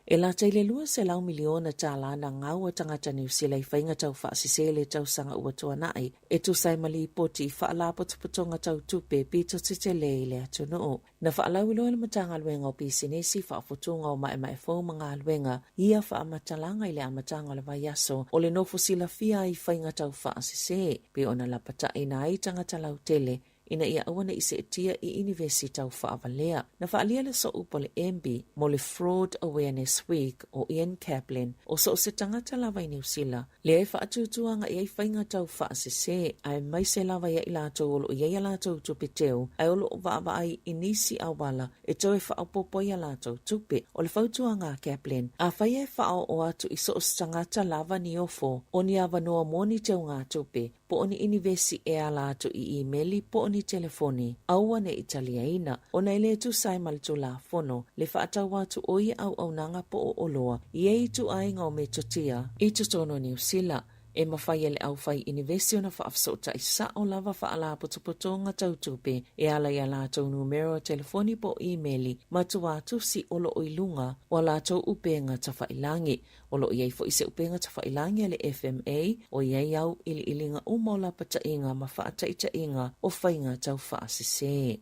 E lata i le $200 miliona na gau a tagata Niu Sila i faiga taufaasese i le tausaga ua tuanai, e tusa ai ma lipoti i faalapotopotoga tau tupe pito tetele i le atunuu. Na faalauiloa e le Matagaluega o Pisinisi, Faafotuga o Maemae Fou ma Galuega ia faamatalaga i le amataga o le vaiaso o le nofo silafia ai i faiga taufaasese, pei ona lapataiina ai tagata lautele ina ia aua ne i seetia i inivesi tau faavalea. Na faaalia le sooupu a le MB mo le Fraud Awareness Week o Ian Caplin, o so o se tagata lava i Niu Sila, lea e faatuatua agai ai faiga tau faasese, aemaise lava ia i latou o lo o i ai a latou tupe teu, ae o lo o vaavaai i nisi auala e toe faaopoopo ai a latou tupe. O le fautuaga a Caplin, afai e faaoo atu i so o se tagata lava ni ofo o ni avanoa mo ni teugatupe, po o ni inivesi e ala atu i imeli po o ni telefoni, aua ne i taliaina, ona e le tusa ai ma le Tulafono le faatau atu o ia auaunaga po o oloa i ia ituaiga o metotia i totonu o Niu Sila. E mafai e le aufai inivesi ona faafesootai sao lava faalapotopotoga tau tupe e ala i a latou numera o telefoni po o imeli ma tuatusi o lo o i luga o a latou upega tafailagi. O lo o i ai foi se upega tafailagi a le FMA o i ai auiliiliga uma o lapataiga ma faataitaiga o faiga tau faasese.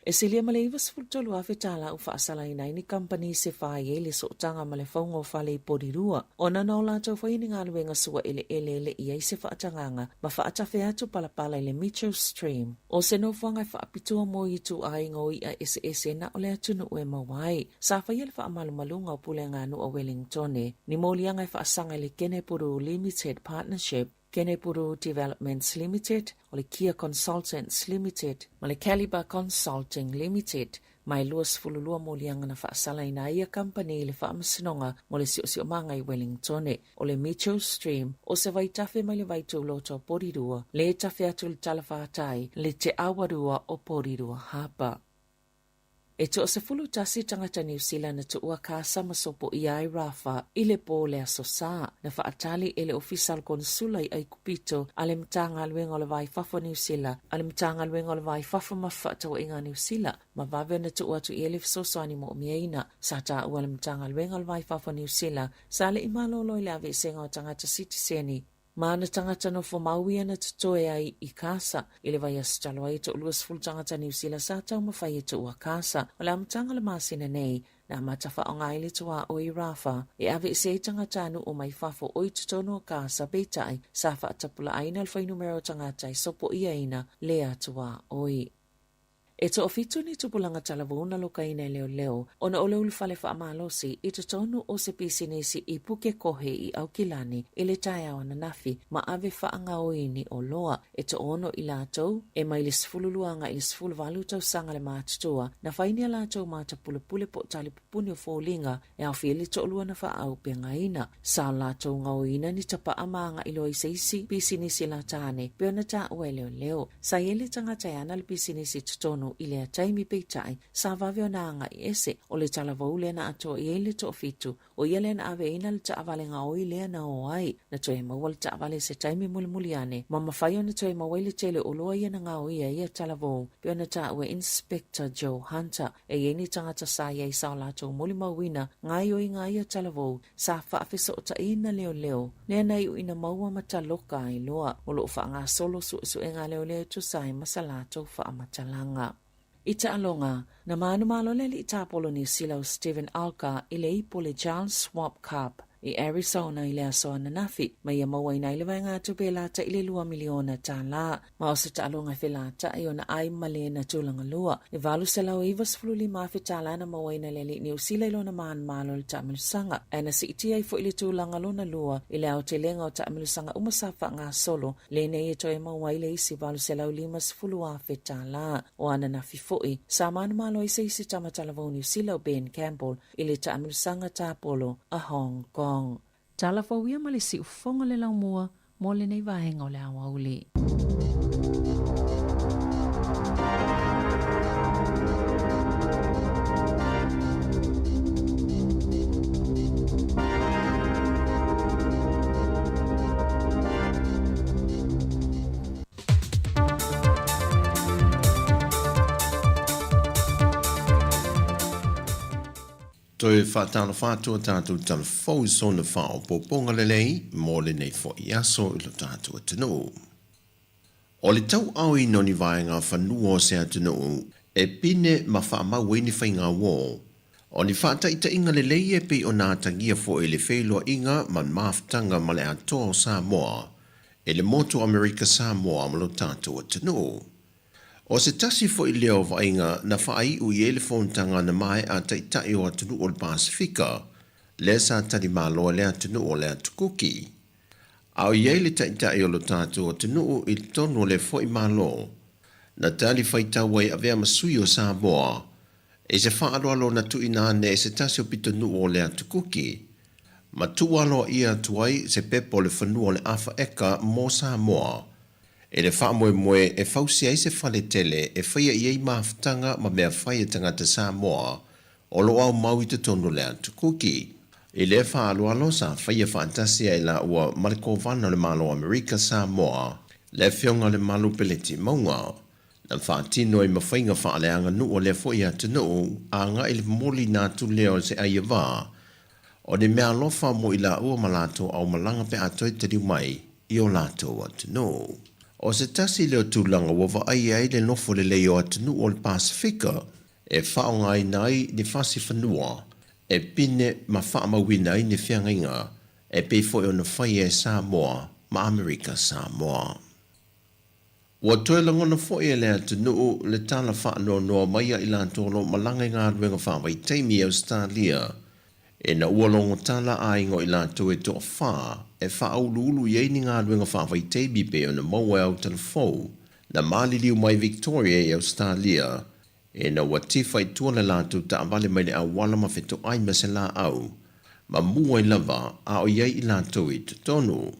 E silia ma le $93,000 ua faasalaina ai ni kamupani se fa i ai le sootaga ma le fauga o fale i Porirua, ona na o latou faia ni galuega sua eleele e le i ai se faatagaga ma faatafe atu palapala i le Mitchell Stream. O se nofoaga e faapitoa mo ituaiga o i'a eseese na o le atunuu e maua ai. Sa faia le faamalumaluga o Puleaganuu a Wellingtone, ni moliaga e faasaga i le Kenepuru Limited Partnership, Kenepuru Developments Limited, o le Kia Consultants Limited, ma le Calibre Consulting Limited, ma e 22 moliaga na faasalaina ai ia kamupani i le Faamasinoga mo le Siosiomaga i Wellingtone. O le Mitchell Stream, o se vaitafe mai le vaituloto o Porirua, le tafe atu i le talafātai, le Te Awarua o Porirua Harbour. E toa-11 tagata Niu Sila na tuua kasa ma sopoia ai Rafah i le po o le Aso Sa. Na faatali e le Ofisa o le Konesula i Aikupito a le Matagaluega o le Va i Fafo a Niu Sila, a le Matagaluega o le Va i Fafo ma Fefaatauaiga a Niu Sila, ma vave ona tuu atu i ai le fesoasoani moomiaina. Sa taua e le Matagaluega o le Va i Fafo a Niu Sila, sa le i malolo i le aveesega o tagata sitiseni, Ma ana tagata nofo mau ia na totoe ai i Kasa. I le vaiaso talu ai, e toa-20 tagata Niu Sila sa taumafai e tuua Kasa. O le amataga o le masina nei, na amata faaaoga ai le tuaoi i Rafah e aveese ai tagatanuu mai fafo o i totonu o Kasa, peitai, sa faatapulaaina le fuainumera o tagata e sopoiaina lea tuaoi. E toafitu ni tupulaga talavou na lokaina e leoleo ona o le ulufale faamalosi i totonu o se pisinisi i Pukekohe i Aukilani i le taeao ananafi ma ave faagaoi ni oloa. E toaono i latou, e mai le 12 agai i le 18 tausaga le matutua, na fai ni a latou matapulepule po o talipupuni o foliga e aofia ai le toalua na faaaupegaina. Sa o latou gaoiina ni tapaa ma agai loa i se isi pisinisi latane pei ona taua e leoleo. Sa i ai le tagata e ana le pisinisi i totonu i lea taimi peitai, sa vave ona agai ese. O le talavou lea na atoa i ai le toafitu, o ia lea na aveina le taavale gaoi lea na o ai. Na toe maua le taavale i se taimi mulimuli ane, ma mafai ona toe maua ai le tele o oloa ia na gaoia i ia talavou, pei ona taua e Inspector Joe Hunter. E i ai ni tagata sa i ai sa o latou molimauina gaoioiga a ia talavou sa faafesootaina leoleo lea na iu ina maua ma taloka ai loa. O lo o faagasolo suesuega a leoleo e tusa ai ma sa latou faamatalaga. I taaloga, na manumalo le alii tapolo Niu Sila o Steven Alker i le ipu o le Charles Schwab Cup i Arizona i le aso ananafi, ma ia mauaina ai le vaegatupe e lata i le $2 miliona. Ma o se taaloga e felataʻi ona ai ma lena tulaga lua. E $895,000 na mauaina e le alii Niu Sila i lona manumalo i le taamilosaga, ae na siitia ai foi le tulaga lona lua i le aotelega o taamilosaga uma sa faagasolo lenei e toe maua ai le isi $850,000. O ananafi foi, sa manumalo ai se isi tama talavou Niu Sila o Ben Campbell i le taamilosaga tapolo a Hong Kong. Tala fou ia ma le siufofoga o le laumua mo lenei vaega o le aoauli. Toe faatalofa atu a tatou tala fou i sona faaopoopoga lelei mo lenei foi aso i lo tatou atunuu. O le tauaoina o ni vaega fanua o se atunuu e pine ma faamau ai ni faigauō, o ni faataitaiga lelei e pei ona atagia foi le feiloaiga ma le mafutaga ma le Atoa o Samoa i le motu o Amerika Samoa ma lo tatou atunuu. O se tasi foi lea o vaaiga na faaiu i ai le fonotaga na maea a Taitai o atunuu o le Pasefika, lea sa talimalo ai le atunuu o le Atu Kuki. A o i ai le Taitai o lo tatou atunuu i totonu o lea foi Malo, na tali faitau ai avea ma sui o Samoa i se faaaloalo na tuuina ane e se tasi o pitonuu o le Atu Kuki, ma tuualoaia atu ai se pepa o le fanua o le afa eka mo Samoa i le faamoemoe e fausia ai se fale tele e faia i ai mafutaga ma mea fai a tagata Samoa o lo o aumau i totonu o le Atu Kuki. I lea faaaloalo sa faia faatasi ai laua ma le Kovana o le Malo o Amerika Samoa, le Afioga Lemalu Peleti Mauga. Na faatino ai ma faiga faaleaganuu a lea foi atunuu agai i le momoliina atu lea o se aiavā o ni meaalofa mo i laua ma latou aumalaga pe a toe taliu mai i o latou atunuu. O se tasi lea o tulaga ua vaaia ai le nofo lelei o atunuu o le Pasefika e faaaogaina ai ni fasi fanua e pine ma faamauina ai ni feagaiga e pei foi ona faia e Samoa ma Amerika Samoa. Ua toe lagona foi e le atunuu le tala faanoanoa mai a i latou o lo o malaga i galuega faavaitaimi i Ausetalia, ina ua logo tala aiga o i latou e toafa e faauluulu i ai ni galuega faavaitaimi pei ona maua e Aotalafou na maliliu mai Victoria i Ausetalia ina ua tifa i tua le latou taavale mai le auala ma fetoai ma se laau ma mua ai lava a o i ai i latou i totonu.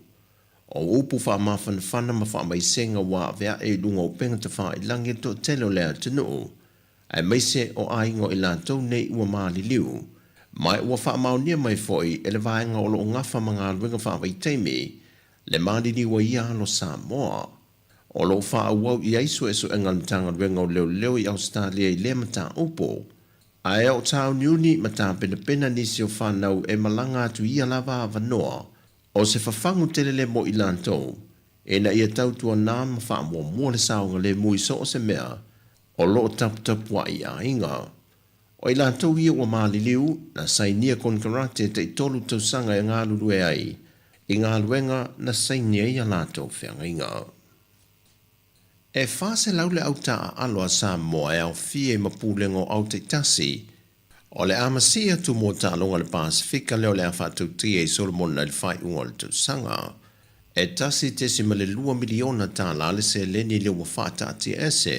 O upu faamafanafana ma faamaisega ua aveae i luga o upega tafailagi i le toatele o le atunuu, aemaise o aiga o i latou nei ua maliliu, ma ua faamaonia mai foi e le vaega o lo o gafa ma galuega faavaitaimi le maliliu a ia alo Samoa. O lo o faaauau i ai suesuega a le Matagaluega o Leoleo i Ausetalia i lea mataupu, ae o tāuniuni ma tapenapena nisi o fanau e malaga atu i ia lava avanoa O se fafagu tele lea mo i latou, ina ia tautuanā ma faamuamua le saogalemu i so o se mea o lo o taputapuai i aiga. O i latou ia ua maliliu, na sainia konekarate taitolu tausaga e galulue ai i galuega na saini ai a latou feagaiga. E 400 le au taaalo a Samoa e aofia i ma pulega o au taitasi O le a masii atu mo taaloga o le Pasefika lea o le a faatautia i Solomona i le faaiuga o le tausaga. E $1.2 miliona tala le seleni lea ua faataatiaese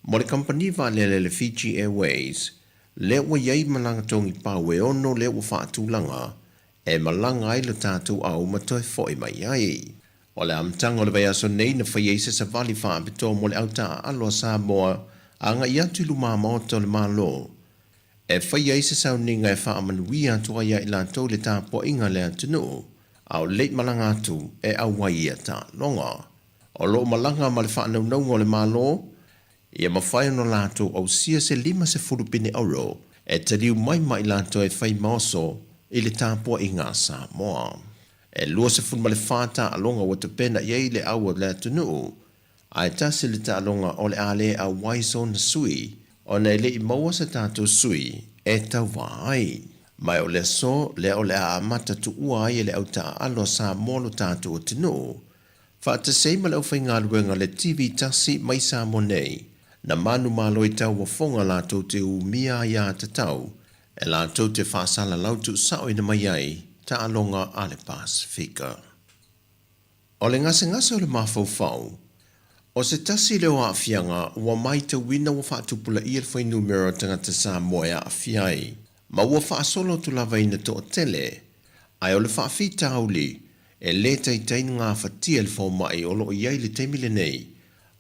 mo le kamupani vaalele a le Fiji Airways lea ua i ai malaga togi pau e ono lea ua faatulaga e malaga ai lo tatou au ma toe foi mai ai. O le amataga o le vaiaso nei na faia ai se savali faapitoa mo le au taaalo a Samoa agai atu i lumamaota o le Malo e faia ai se sauniga e faamanuia atu ai ia i latou i le tapuaiga a le atunuu a o lei malaga atu e auai ia taaloga. O lo o malaga ma le faanaunauga o le Malo ia mafai ona latou ausia se 50 pine euro e taliu mai ma i latou e fai maoso i le tapuaiga a Samoa. E 24 taaloga ua tapena i ai le au o le atunuu, ae tasi le taaloga o le a le auai sona sui ona e le i maua se tatou sui e tauva ai. Ma o le aso lea o le a amata tuua ai e le au taaalo a Samoa lo tatou atunuu, faatasi ai ma le aufaigaluega a le TV tasi mai Samoa nei, na manumalo i tauofoga latou te umia aiatatau e latou te faasalalau tuusaoina mai ai taaloga a le Pasefika. O le gasegase o le mafaufau, o se tasi lea o aafiaga ua maitauina ua faatupulaia le fuainumera o tagata Samoa e aafia ai, ma ua faasolo atu lava ina toatele, ae o le faafitauli e le taitai na gafatia e le fomai o lo o i ai i le taimi lenei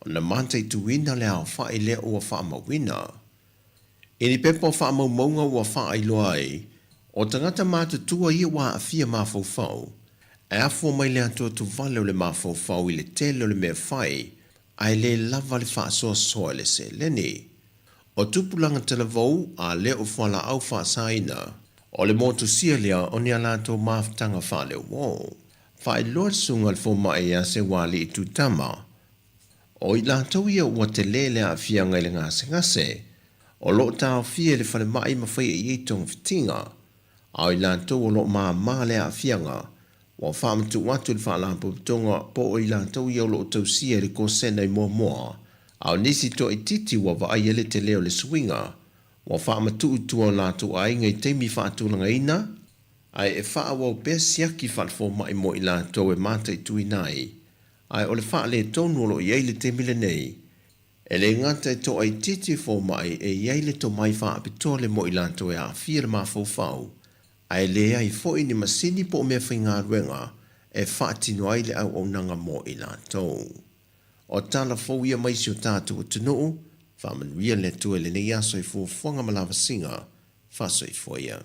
ona mataituina le aofai lea ua faamauina. I ni pepa o faamaumauga ua faailoa ai, o tagata matutua ia ua aafia mafaufau, e afua mai le atuatuvale o le mafaufau i le tele o le mea fai, ae le lava le faasoasoa i le seleni. O tupulaga talavou a lea o fualaau faasaina. O le motusia lea o ni a latou mafutaga faaleuō. Faailoa le susuga i le fomai ia Seualii Tutama, o i latou ia ua telē le aafiaga i le gasegase, o lo o taofia i le falemai ma faia i ai togafitiga, a o i latou o lo o māmā le aafiaga, ua faamatuu atu i le Faalapotopotoga po o i latou ia o lo o tausia i le kosena i muamua, a o nisi toaitiiti ua vaaia le telē o le suiga, ua faamatuu i tua o latou aiga i taimi faatulagaina, ae e faaauau pea siaki faalefomai mo i latou e mataituina ai, ae o le faaletonu o lo o i ai i le taimi lenei, e le gata e toaitiiti fomai e i ai le tomai faapitoa le mo i latou e aafia le mafaufau, ae leai foi ni masini po o meafaigaluega e faatino ai le auaunaga mo i latou. O tala fou ia mai si o tatou atunuu, faamanuia le Atua i lenei aso i fuafuaga ma lavasiga faasoifua ia.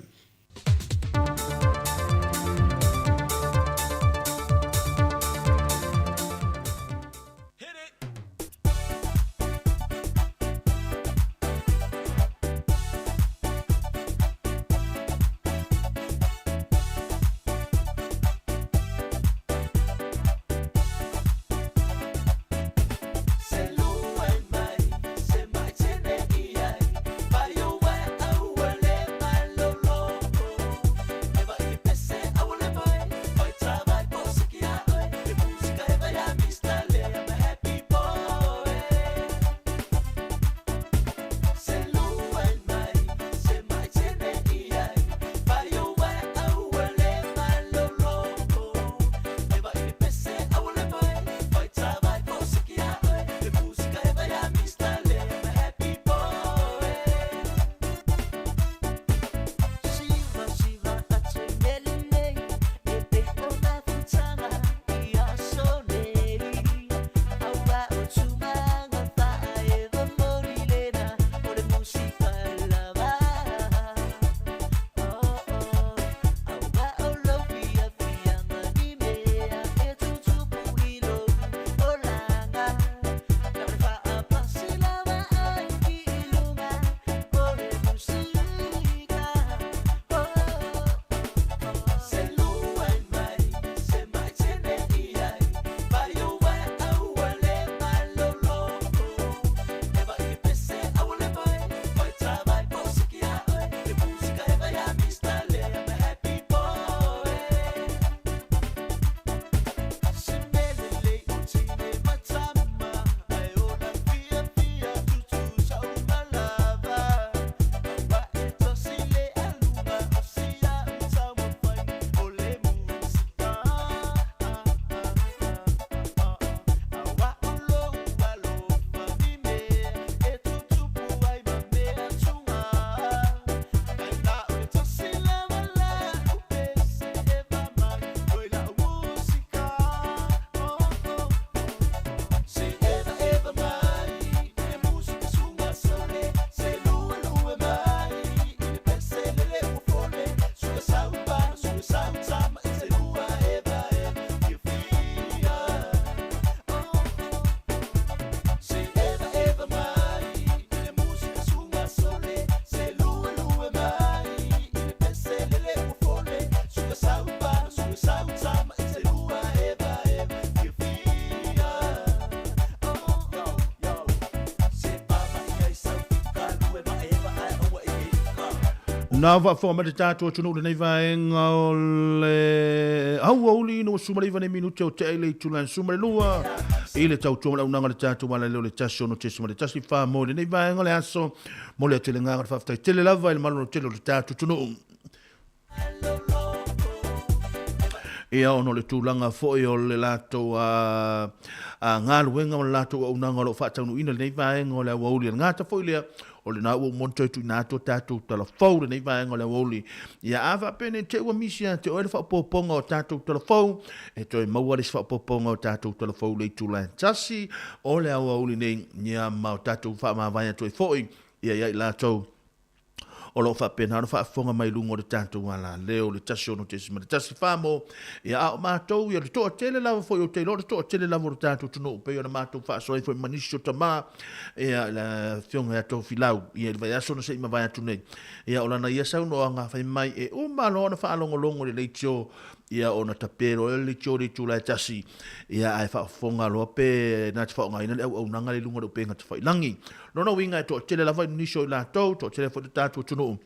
Na faafofoga mai le tatou atunuu i lenei vaega o le aoauli ina ua 19 nei minute o tea i le itula e 12 i le tautua ma le auaunaga a le tatou alaleo le 1 6.1 4 mo lenei vaega o le aso. Momoli atu le agaga o le faafetai tele lava i le malolo tele o le tatou atunuu. Ia, ona o le tulaga foi o le latou a, a galuega ma le latou auaunaga o lo o faataunuuina lenei vaega o le aoauli. E le gata foi lea, o lena ua uma ona toe tuuina atu a tatou tala fou lenei vaega o le aoauli. Ia, a faapea nei te i ua misi ia te oe le faaopoopoga o tatou tala fou, e toe maua le isi faaopoopoga o tatou tala fou i le itula e tasi o le aoauli nei, ia, ma o tatou faamavae atu ai foi ia ia i latou. o lo o faapena ona faafofoga mai i luga o le tatou alaleo i le 106.1 mo ia a o matou ia le toatele lava foi ou te iloa o le toatele lava o le tatou atunuu pei ona matou faasoa ai foi ma nisi o tama ia le afioga ia Tofilau ia i le vaiaso na se i mavae atu nei ia o lana ia saunoaga fai mai e uma loa ona faalogologo i le leitio ia ona tape loa lea o le leitio i le itula e tasi ia ae faafofoga loa pe na te faaaogaina le auaunaga lea i luga o le upega tafailagi. Lona uiga e toatele lava i nisi o i latou, toatele foi le tatou atunuu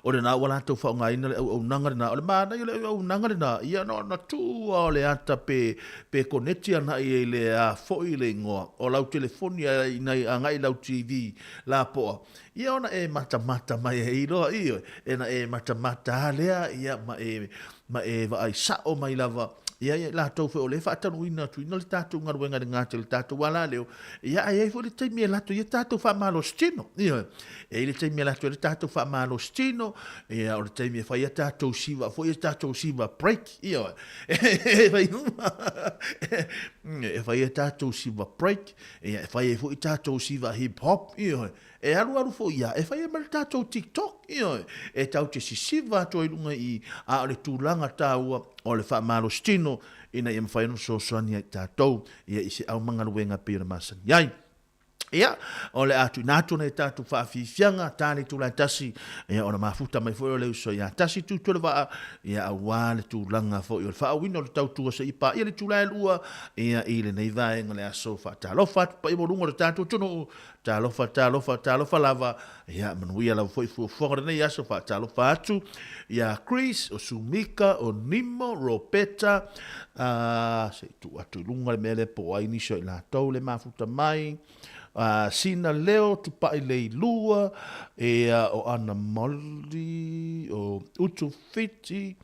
o lena ua latou faaaogaina le auaunaga lena. O le manaia o le auaunaga lena, ia na ona tuu lava o le ata pe, pe koneti agai i le a foi le igoa o lau telefoni agai i lau TV lapoa, ia ona e matamata mai ai loa, ioe, ona e matamata lava lea, ia, ma e, ma e vaai sao mai lava ia i latou foi o lea e faataunuuina atu ina le tatou galuega i le gata i le tatou alaleo, ia ae i ai foi le taimi e lato ai tatou faamalosi tino. Ioe, e i ai le taimi e lato ai le tatou faamalosi tino, ia o le taimi e fai ai tatou siva foi a tatou siva break, ioe, e fai uma, e fai ai tatou siva break, ia e fai ai foi tatou siva hip hop, ioe, E alualu foi ia, e fai ai ma le tatou TikTok, ioe, e tatou te sisiva atu ai i luga i i, a o le tulaga taua o le faamalositino ina ia mafai ona fesoasoani ai tatou ia i se aumagaluega e pei ona masani ai. Ia, o le a tuuina atu nai tatou faafiafiaga, ta le itula e tasi, ia ona mafuta mai foi o le uso ia tasi tutu o le vaa, ia aua le tulaga foi o le faaauina o le tautua seia paia le itula e 2, ia i lenei vaega o le aso. Faatalofa atu paia maualuga o le tatou atunuu, Talofa, talofa, talofa lava, ia manuia lava foi fuafuaga o lenei aso, faatalofa atu ia Chris, o Sumika, o Nimo, Ropeta, uh, se i tuu atu i luga le mea lea po o ai nisi o i latou le mafuta mai, uh, Sina Leo, Tupai Leilua, ia, o Ana Molly, o Utu Fiti,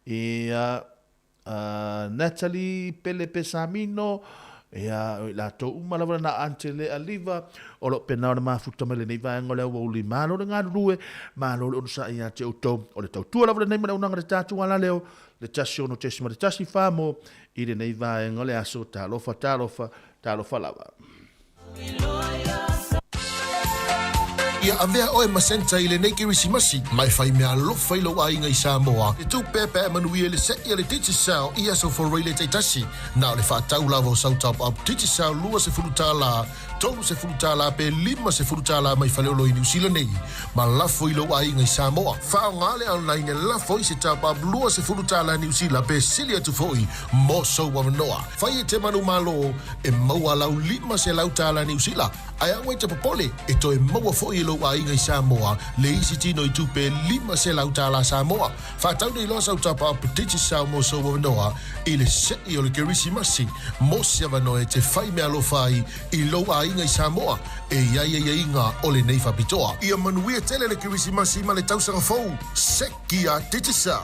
ia, Natalie Pele Pesamino, ia, o i latou uma lava na Antele Aliva, o lo o pena ona mafuta mai lenei vaega o le aoauli. Malo le galulue, malo le onosai ia te outou. O le tautua lava lenei ma le auaunaga a le tatou alaleo, le 106.1 mo i lenei vaega o le aso. Talofa, talofa, talofa lava. Ia avea oe ma Santa i lenei Kerisimasi, ma e fai meaalofa i lou aiga i Samoa. E tupe pe a manuia i le se'i a le Digicel i aso Foreile taitasi. Na o le faatau lava o sau top up Digicel $20, $30 pe $50 mai Faleolo i Niu Sila nei, ma lafo i lou aiga i Samoa. Faaaoga le online e lafo ai se top up $20 Niu Sila pe sili atu foi mo sou avanoa. Fai e te manumalo e maua lau $500 Niu Sila, ae aua e te popole, e toe maua foi e lou aiga i Samoa le isi tino i tupe $500 Samoa. Faatau nei loa sau top up Digicel mo sou avanoa i le se'i o le Kerisimasi mo se avanoa e te fai meaalofa ai i lou aiga i Samoa e i ai aiaiga o lenei faapitoa. Ia manuia tele le Kerisimasi ma le tausaga fou! Seki a Digicel!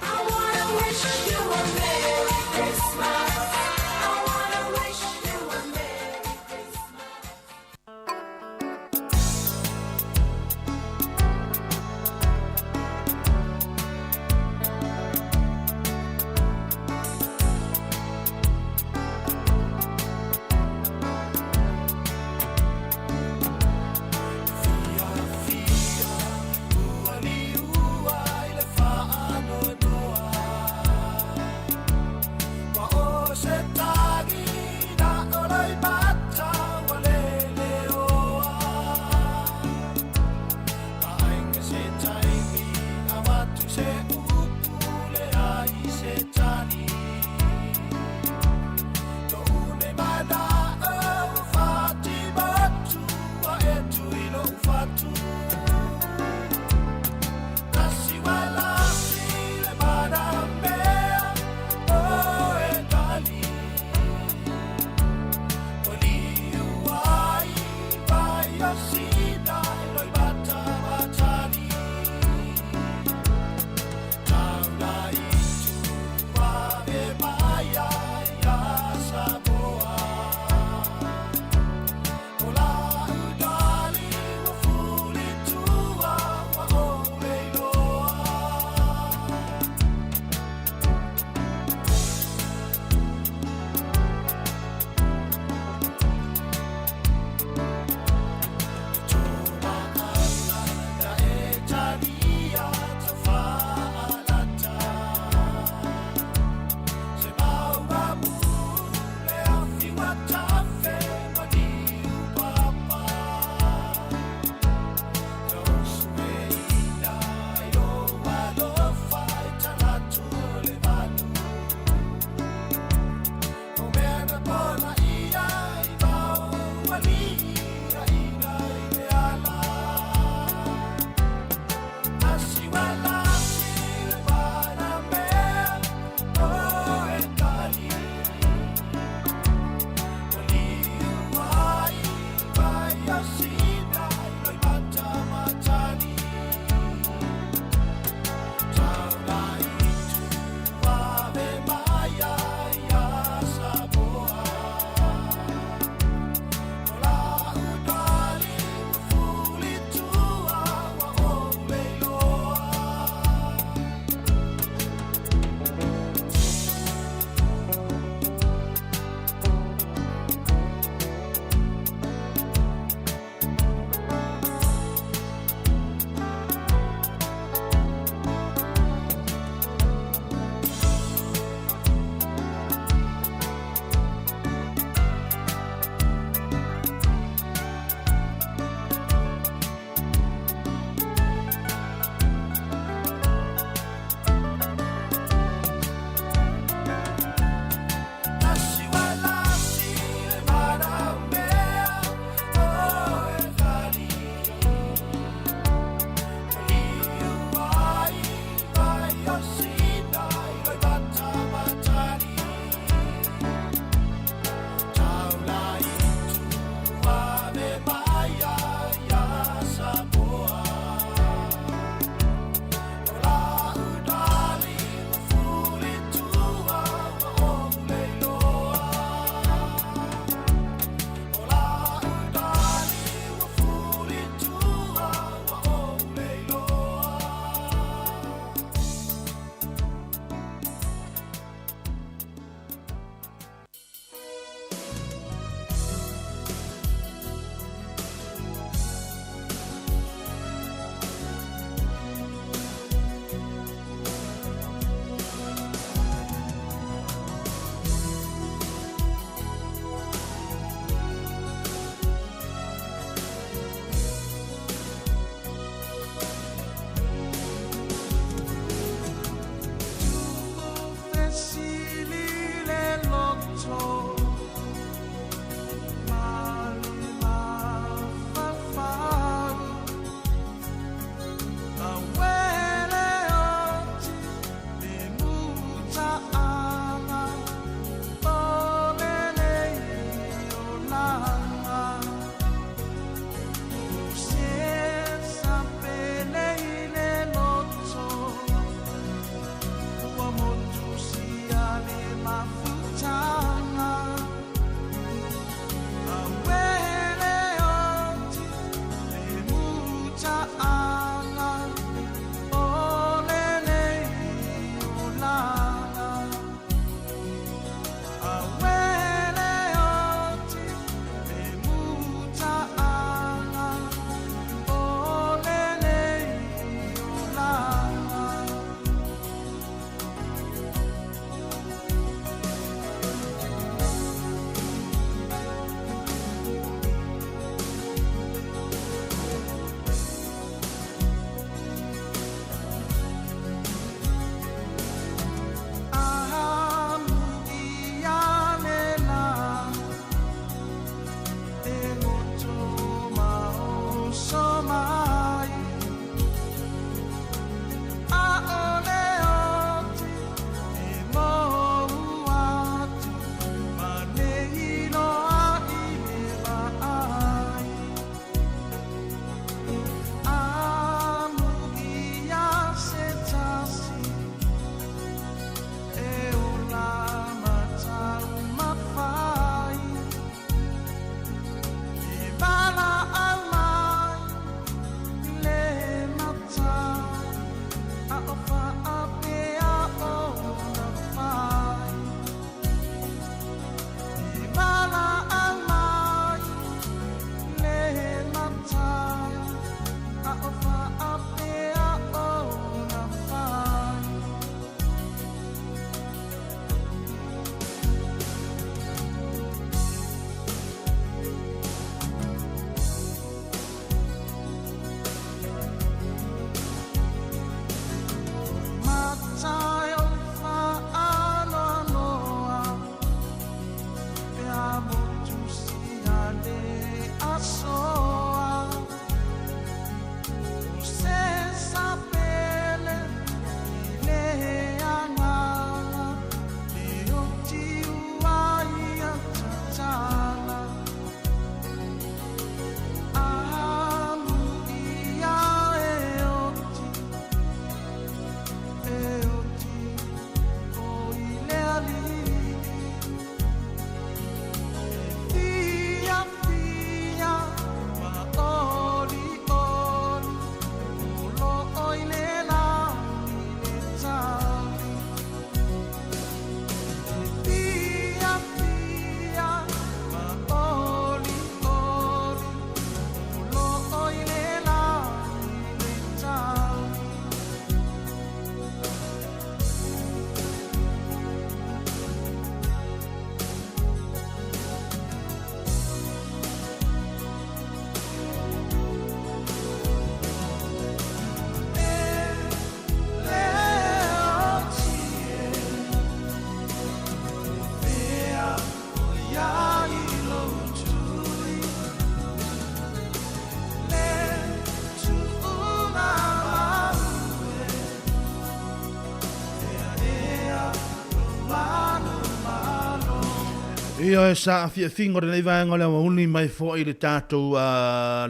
Ioe sa afiafiga o lenei vaega o le aoauli mai foi le tatou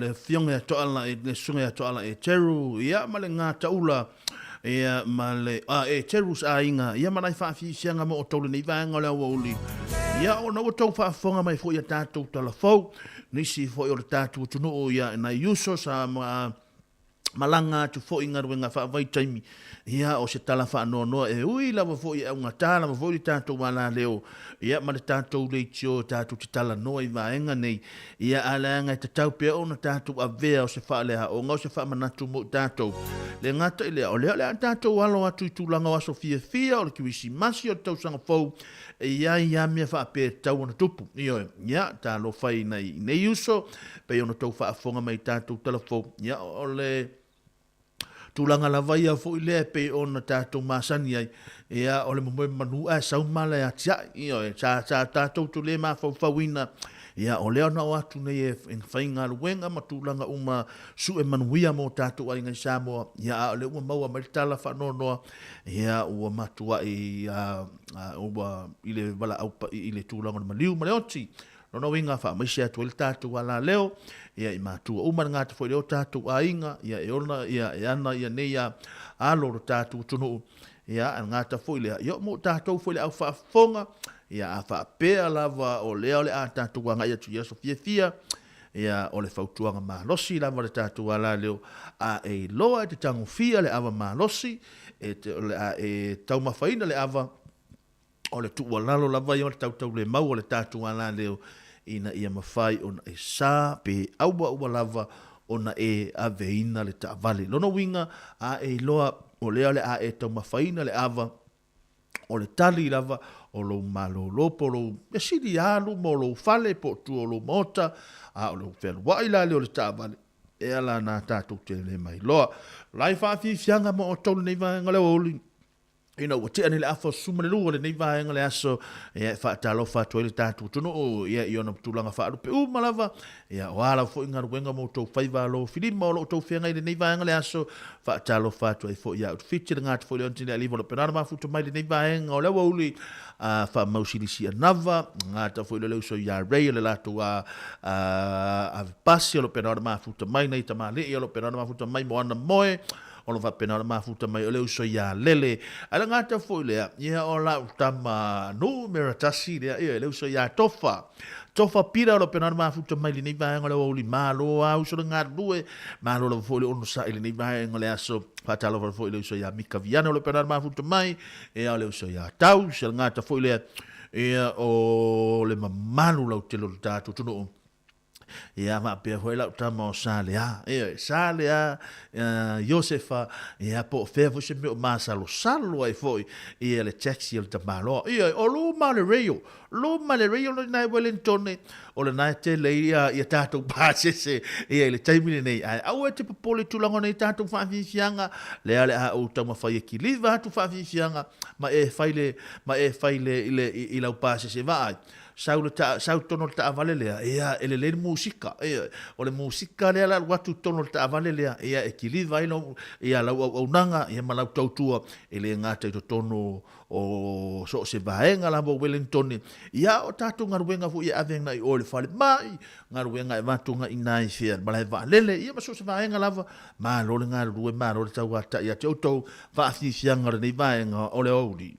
le afioga ia Toala i le susuga ia Toala Eteru ia ma le gataula ia ma le Eteru's aiga ia ma nai faafiafiaga mo outou lenei vaega o le aoauli ia ona ua outou faafofoga mai foi ia tatou talafou nisi foi o le tatou atunuu ia nai uso sa ma malaga atu foi i galuega faavaitaimi, ia o se tala faanoanoa e ui lava foi e augata lava foi le tatou alaleo, ia ma le tatou leitio tatou te talanoa i vaega nei, ia a leaga e tatau pea ona tatou avea o se faaleaoga o se faamanatu mo i tatou. Le gata i lea, o lea o le a tatou alo atu i tulaga o aso fiafia, o le Kerisimasi, o le tausaga fou, E i ai lava mea faapea e tatau ona tupu. Ioe. Ia, talofa i nai nei uso, pei ona outou faafofoga mai i tatou tala fou. Ia, o le tulaga lava ia foi lea e pei ona tatou masani ai, ia, o le momoe manu ae sau mala e atiae, ioe, sa, sa tatou te le mafaufauina, ia, o lea na o atu nei e faigaluega ma tulaga uma sue manuia mo tatou aiga i Samoa, ia, a o lea ua maua mai le tala faanoanoa, ia, ua matuai, a, a, ua i le valaau pa'i i le tulaga o le maliu ma le oti. Lona uiga, faamaise atu ai le tatou alaleo, ia, i matua uma le gata foi lea o tatou aiga, ia, e ona, ia, e ana ia nei a, alo o lo tatou atunuu, ia, a le gata foi lea, ia, mo tatou foi le au faafofoga, ia, a faapea lava o lea o le a tatou agai atu i aso fiafia, ia, o le fautuaga malosi lava le tatou alaleo, a e iloa e te tagofia le ava malosi, e te, o le a e taumafaina le ava, O le tuualalo lava ia o le tautaulemau o le tatou alaleo ina ia mafai ona e sa pe auaua lava ona e aveina le taavale. Lona uiga, a e iloa o lea o le a e taumafaina le ava, o le tali lava o lou malolo po o lou measili alu mo lou fale po o tua o lou maota, a o lou fealuai la lea o le taavale, e ala ana tatou te le mailoa. Lai faafiafiaga mo outou lenei vaega o le aoauli. Ina ua tea nei le afa o 12 o lenei vaega le aso, ia, e faatalofa atu ai le tatou atunuu, ia, i ona tulaga faalupe uma lava, ia, o a lava foi galuega ma outou faiva alofilima o lo o outou feagai i lenei vaega le aso, faatalofa atu ai foi ia Utufiti, le gata foi le Ontini Aliva o lo Penara mafuta mai lenei vaega o le aoauli, a faamausilisi anava, gata foi le uso ia Ray o le latou a, a, avepasi o lo Penara mafuta mai, nei tamalii o lo Penara mafuta mai mo ana moe, O lo faapena ona mafuta mai o le uso ia Lele. Ae le gata foi lea, ia o lau tama numera tasi lea, ia le uso ia Tofa. Tofa Pira o lo pena ona mafuta mai lenei vaega o le aoauli. Malo a uso le galulue, malo lava foi le onosai lenei vaega o le aso. Faatalofa foi le uso ia Mika Viana o lo pena ona mafuta mai, ia o le uso ia Taus, le gata foi lea, ia o le mamalu lautele o le tatou atunuu. Ia faapea foi lau tama o Salea, ioe, Salea, Iosefa, ia po o fea foi se mea o masalosalo ai foi ia le taxi o le tamaloa. Ioe, o luma o le rail, luma le rail lena i Wellington, o lena e tele ai ia, ia tatou pasese ia i le taimi lenei. Ae aua e te popole i tulaga o nei tatou faafiafiaga, lea o le a ou taumafai e kiliva atu faafiafiaga ma e fai le, ma e fai le, i le, i, i lau pasese. Vaai, Sau le ta, sau totonu o le taavale lea, ia, e lelei le musika, ia, o le musika lea la alu atu i totonu o le taavale lea, ia, e kiliva ai lau, ia, lau auaunaga, ia, ma lau tautua, e le gata i totonu o so o se vaega lava o Wellington, ia, o tatou galuega foi e ave agai i o i le falemai, galuega e avatu agai i ina i fea, malae vaalele, ia, ma so o se vaega lava, malo le galulue, malo le tauatai ia te outou, faafiafiaga o lenei vaega o le aoauli.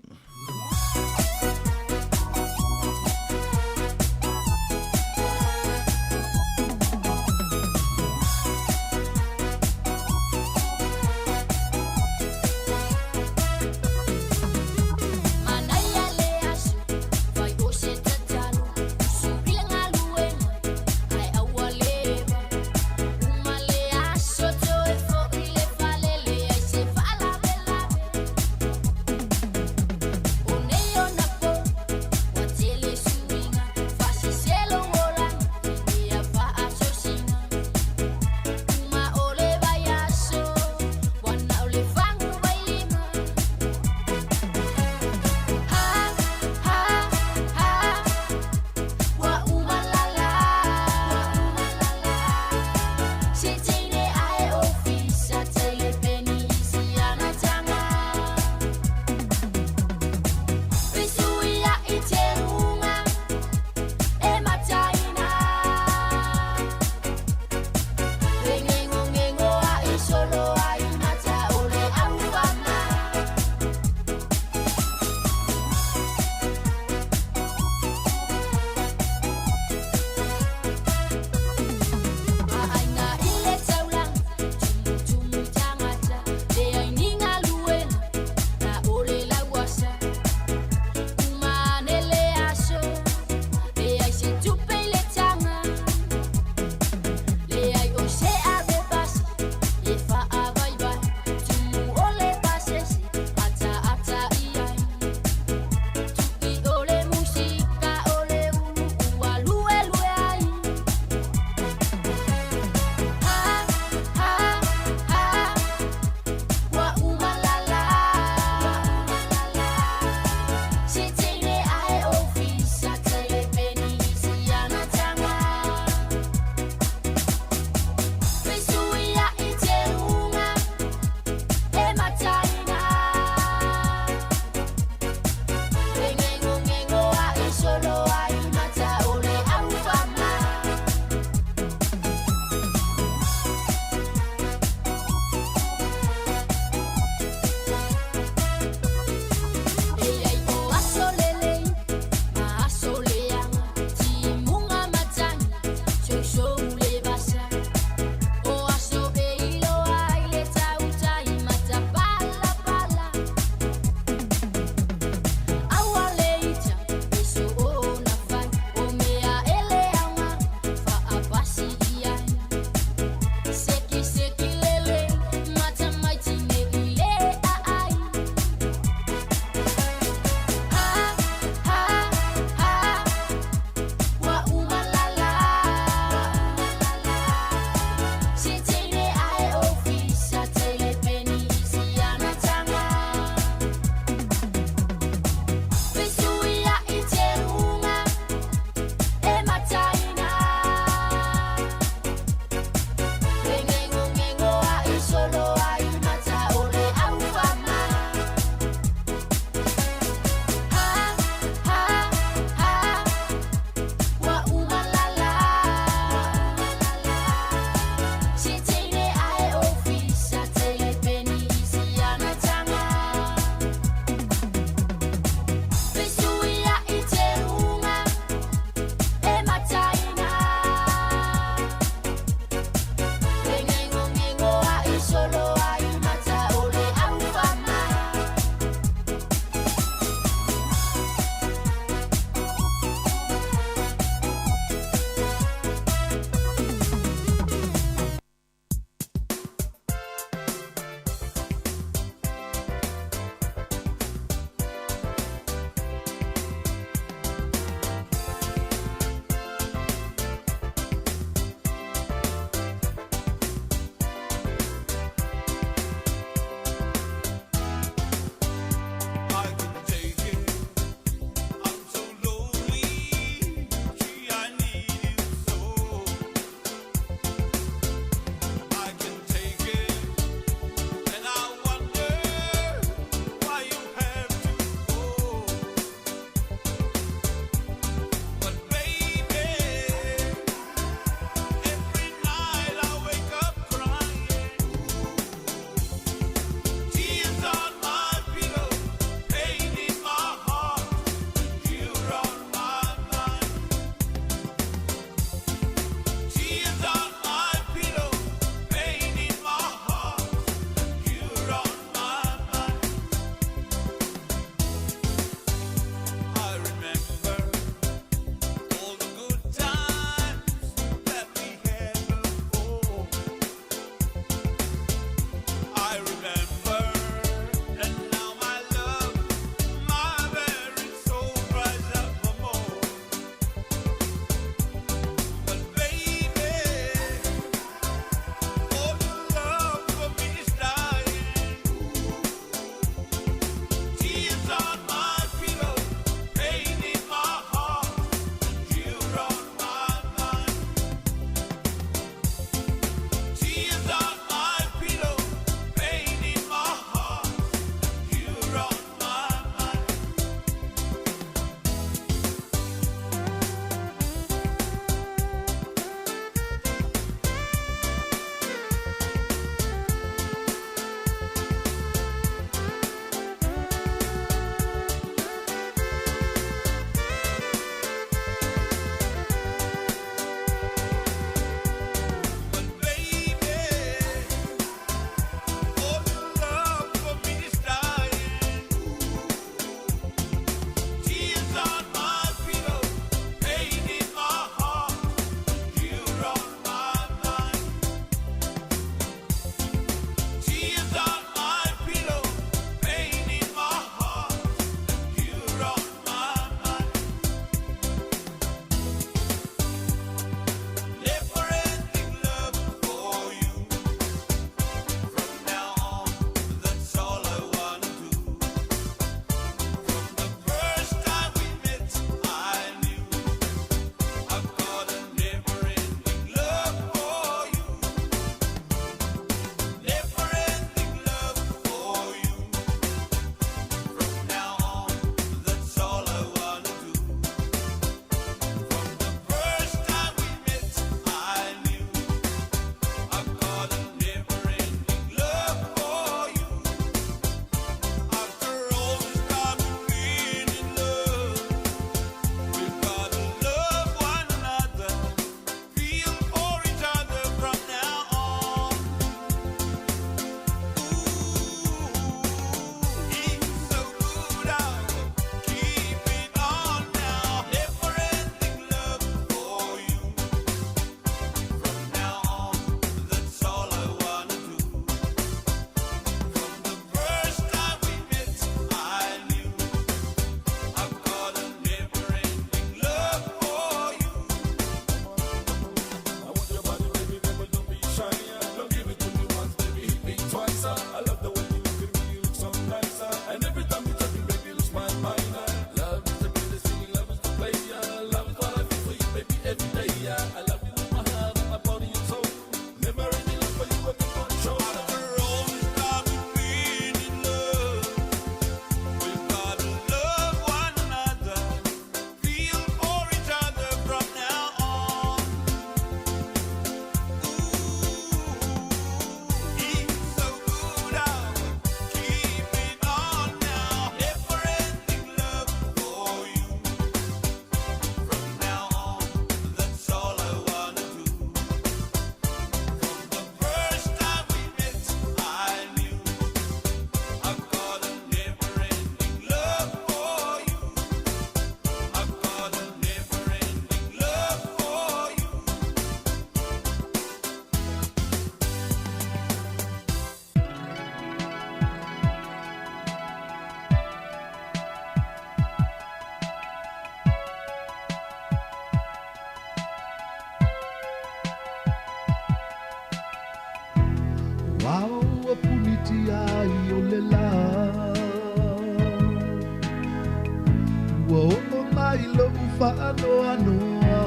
faanoanoa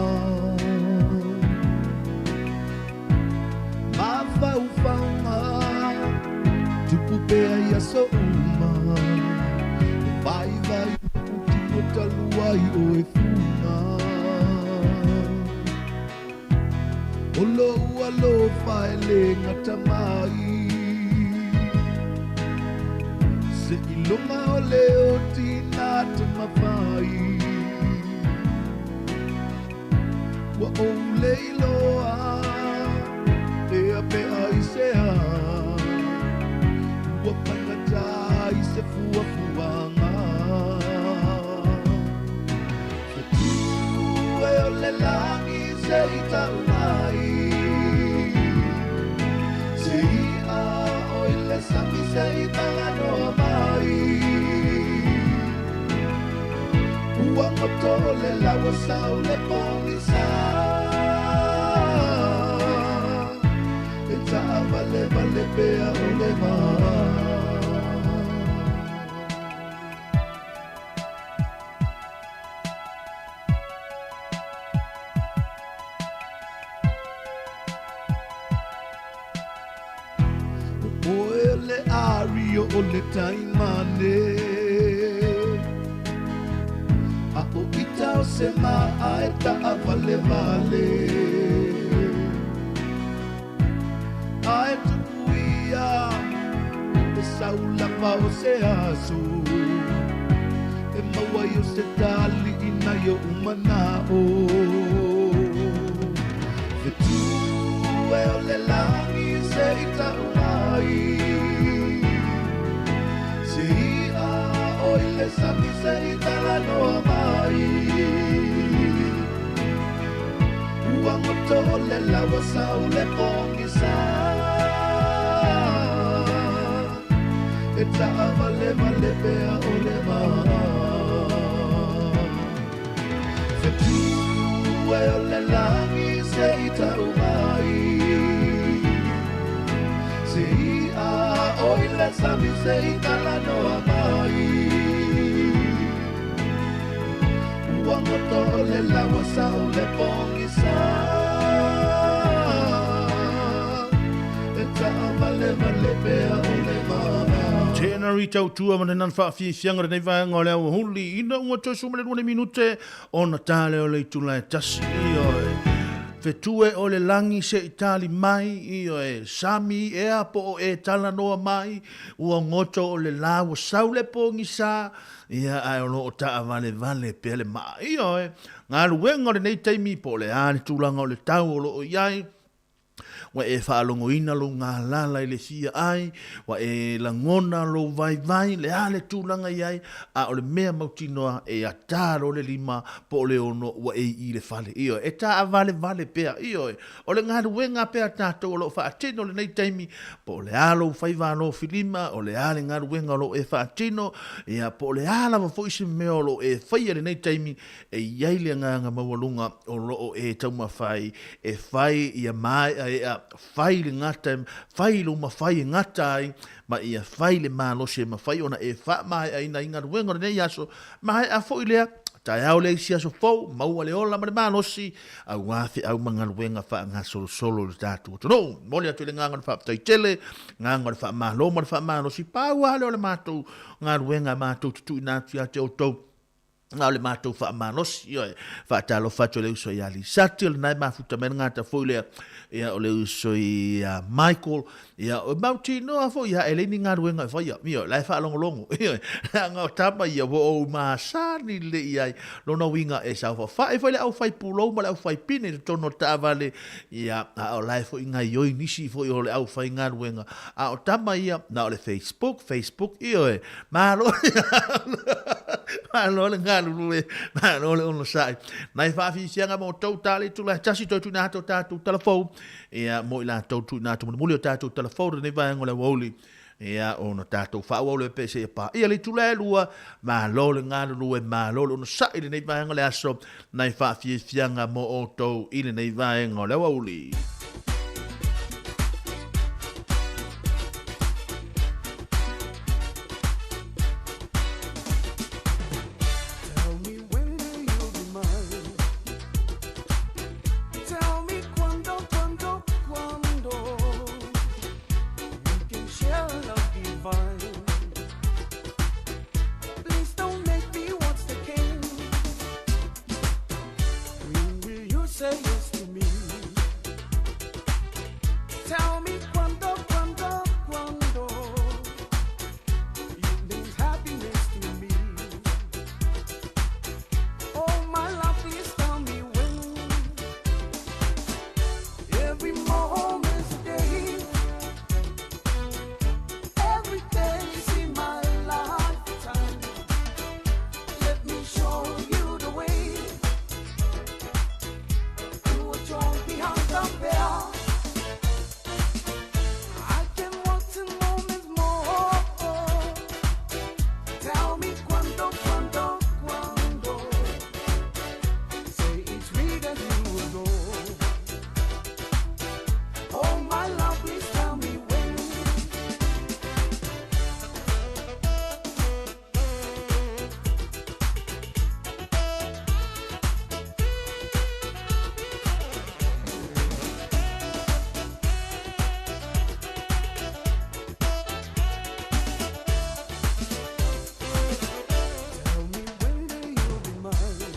Mafaufauga tupu pea i aso uma E vaivai lou tino talu ai o e fuga O lou alofa e le gata mai Seiloga o le oti na te mafai Ua ou le iloa ea pe aisea Ua faigata i se fuafuaga Fetu e o le lagi se i tau mai Se i'a o i le sami se i talanoa mai Ua goto le lau ua sau le pogisa E taavalevale pea o le va. O oe o le ario o le taimane A o ita o se maa e taavalevale Ae tupu ia e sau lava o se aso E maua ai o se tali i nai ou manao Fetu e o le lagi se i tau mai Se i'a o i le sami se i talanoa mai Ua goto le lau ua sau le pogisa E taavalevale pea o le va Fetu e o le lagi se i tau mai Se i'a o i le sami se i talanoa mai Ua goto le lau ua sau le pogisa E taavalevale pea o le va. Tena ri tautua ma lena faafiafiaga o lenei vaega o le aoauli ina ua toe 12 ni minute ona ta lea o le itula e tasi. Ioe. Fetue o le lagi se i tali mai, ioe, sami ea po o e talanoa mai, ua goto o le la ua sau le pogisa, ia ae o lo o taavalevale pea le maa. Ioe, galuega o lenei taimi po o le a le tulaga o le tau o lo o i ai, Ua e faalogoina lou galala i le fia ai, ua e lagona lou vaivai, le a le tulaga i ai, a o le mea mautinoa e atā loa le lima po o le ono ua e i i le fale. Ioe, e taavalevale pea. Ioe, o le galuega pea a tatou o lo o faatino i lenei taimi, po o le a lou faiva alofilima, o le a le galuega o lo o e faatino, ia, po o le a lava foi se mea o lo o e faia i lenei taimi, E i ai le agaga maualuga o lo o e taumafai e fai ia maeaea, fai le gata, fai lou mafai e gata ai, ma ia fai le malosi e mafai ona e faamaeaina ai galuega o lenei aso. Maea foi lea, taeao le isi aso fou, maua le ola ma le malosi, aua feau ma galuega faagasolosolo i le tatou atunuu. Momoli atu i le agaga o le faafetai tele, agaga o le faamalo ma le faamalosi, pau lava lea o le matou galuega e matou te tuuina atu ia te outou. A o le matou faamalosi, ioe, faatalofa atu i le uso ia Lisati, o lena e mafuta mai le gata foi lea, ia, o le uso ia Michael, ia, o mautinoa foi, ia, e leai ni galuega e faia, ioe, la e faalogologo, ioe, leaga o tama ia ua ou masani lelei i ai, lona uiga e saofafai foi le aufai pulou ma le aufai pine i totonu o le taavale, ia, a o la e foi gaioi nisi foi o le aufaigaluega, a o tama ia, na o le Facebook, Facebook, ioe, Malo, malo le galulue, malo le onosai. Nai faafiafiaga mo outou tale itula e tasi toe tuuina atu o tatou tala fou. Ia, mo i latou tuuina atu mulimuli o tatou tala fou lenei vaega o le aoauli. Ia, ona tatou faaauau lea pe seia paia le itula e lua. Malo le galulue, malo le onosai i lenei vaega o le aso. Nai faafiafiaga mo outou i lenei vaega o le aoauli. Tell me when will you be mine? say yes to me? Tell me quando, quando, quando it means happiness to me. Oh, my love, please tell me when. Every moment's a day, every day's in my lifetime. Let me show you the way to a joy behind the veil. I can want 10 moments more. Tell me quando, quando, quando. Say it's me that you adore. Oh, my love, please tell me when. Tell me when will you be mine?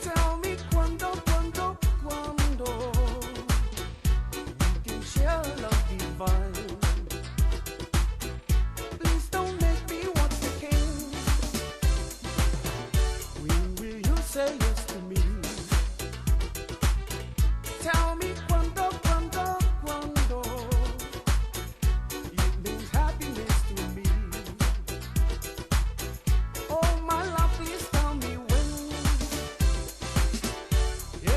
Tell me quando, quando, quando we can share love divine. Please don't make me want the king. When will you say yes to me? Tell me quando, quando, quando it means happiness to me. Oh, my love, please tell me when.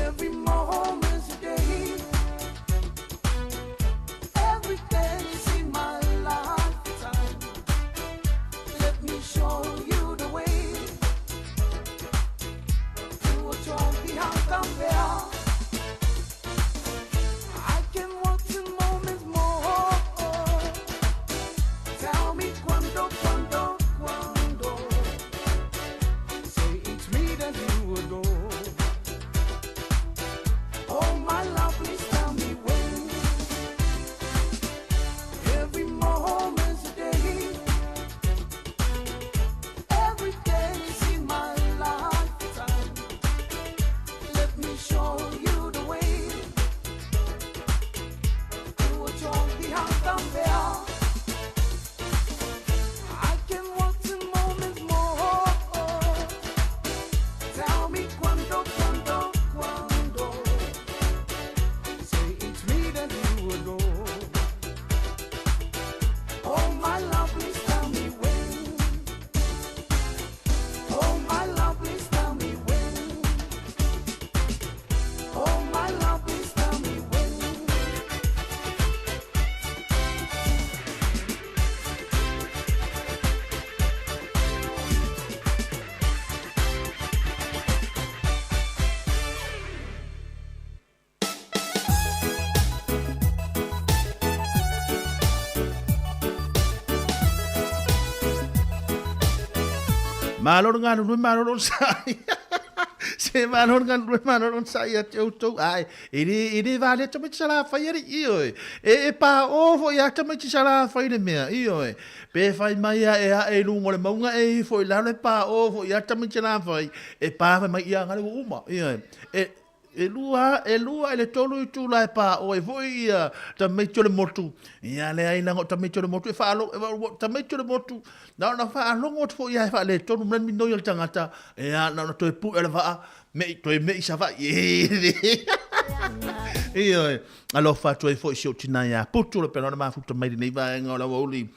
Every moment's a day, every day's in my lifetime. Let me show you the way to a joy behind the veil. I can want 10 moments more. Tell me quando, quando, quando. Say it's me that you adore. Oh, my love, please tell me when. Every moment's a day, every day's in my lifetime. Let me show you the way to a joy behind the veil. I can want 10 moments more. Tell me quando, quando, quando. Say it's me that you adore. Oh, my love, please tell me when. Oh, my love, please tell me when. Oh, my love, please tell me when. Malo le galulue malo le onosai. Se malo le galulue malo le onosai ia te outou. Ae, e le, e le valea tamaiti salafai alii, ioe. E, e paʻō foi ia tamaiti salafai le mea, ioe. Pe fai mai a e aʻe i luga o le mauga e ifo i lalo e paʻō foi ia tamaiti salafai, e pā fai mai ia gale ua uma, ioe. E, E 2 i le 3 itula e pā oi foi ia tamaiti o le motu. Ia leai leaga o tamaiti o le motu e faalogo, tamaiti o le motu, na ona faalogo atu foi ia e faaletonu mai le minoi o le tagata, ia na ona toe pue o le vaa, mei, toe mei Savaii. Ioe, alofa atu ai foi si ou tina ia Putu, le pena o le mafuta mai lenei vaega o le aoauli.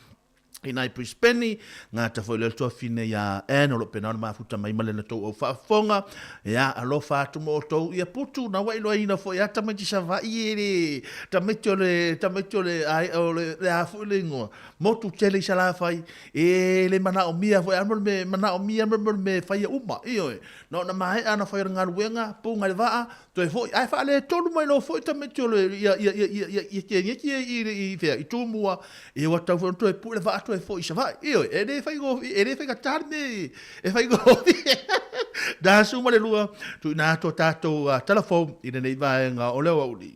I nai Brisbane, gata foi lea le tuafine ia Ann o lo o pena ona mafuta mai ma lena tou au faafofoga. Ia, alofa atu mo outou ia putu, na ua iloaina foi a tamaiti Savaii e le tamaiti o le, tamaiti o le, ai, o le, le a foi le igoa, motu tele i Salafai, e le manaomia foi a mo le me manaomia mo le me faia uma, ioe. Na ona maea ona fai o le galuega, puga i le vaa, Toe foi, ae faaletonu mai loa foi tamaiti o le, ia, ia, ia, ia, ia, ia Kenieti e i, i, i, i Tumua, ia ua tatau foi ona toe pue le vaa toe foi i Savaii. Ioe, e le faigofie, e le faigata le mea e faigofie. Na suma le lua, tuuina atu a tatou tala fou i lenei vaega o le aoauli.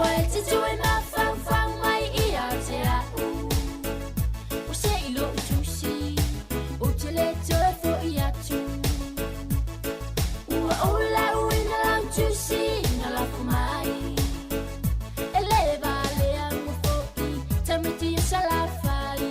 Aua e te toe mafaufau mai ia te a'u. Ua se'i lo'u tusi, ou te le toe fo'i atu. Ua ou lauina lau tusi na lafo mai. E le valea ua fo'i tamaiti o Salafai.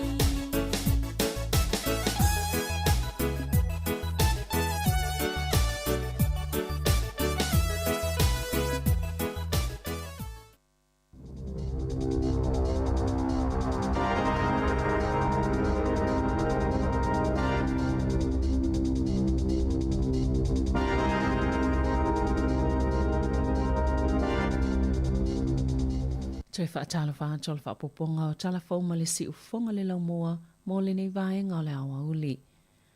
Toe faatalofa atu o le faaopoopoga o Tala Fou ma le Siufofoga le Laumua mo lenei vaega o le aoauli.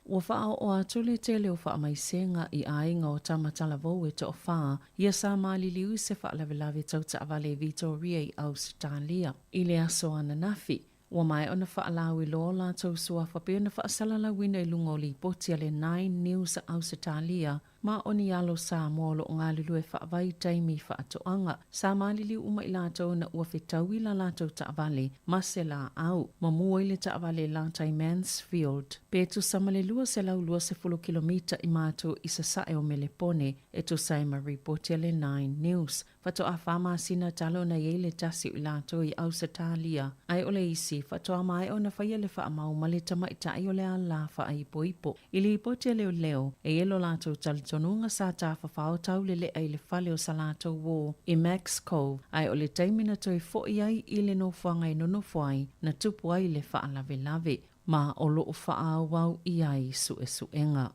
Ua faaoo atu le tele o faamaisega i aiga o Tama Talavou e toafa ia sa maliliu i se faalavelave tau taavale i Vitoria i Ausetalia i le aso ananafi. Ua maea ona faalauiloa o latou suafa pei ona faasalalauina i luga o lipoti a le Nine News a Ausetalia ma o ni alo Samoa o lo o galulue faavaitaimi i faatoaga. Sa maliliu uma i latou ina ua fetaui la latou taavale ma se laau. Ma mua i le taavale i Latai Mansfield, pe tusa ma le 220 kilomita i matou i sasae o Melepone, e tusa ai ma ripoti a le Nine News. Faatoa faamasina talu ona i ai le tasi o i latou i Ausetalia, ae o le isi, faatoa maea ona faia le faamau ma le tamaitai o le ala faaipoipo. I lipoti a leoleo, e i ai lo latou talitonuga sa tafafao taulelea i le fale o sa latou uō i Max Cove, ae o le taimi na toe fo'i ai i le nofoaga e nonofo ai, na tupu ai le faalavelave, ma o lo o faaauau i ai suesuega.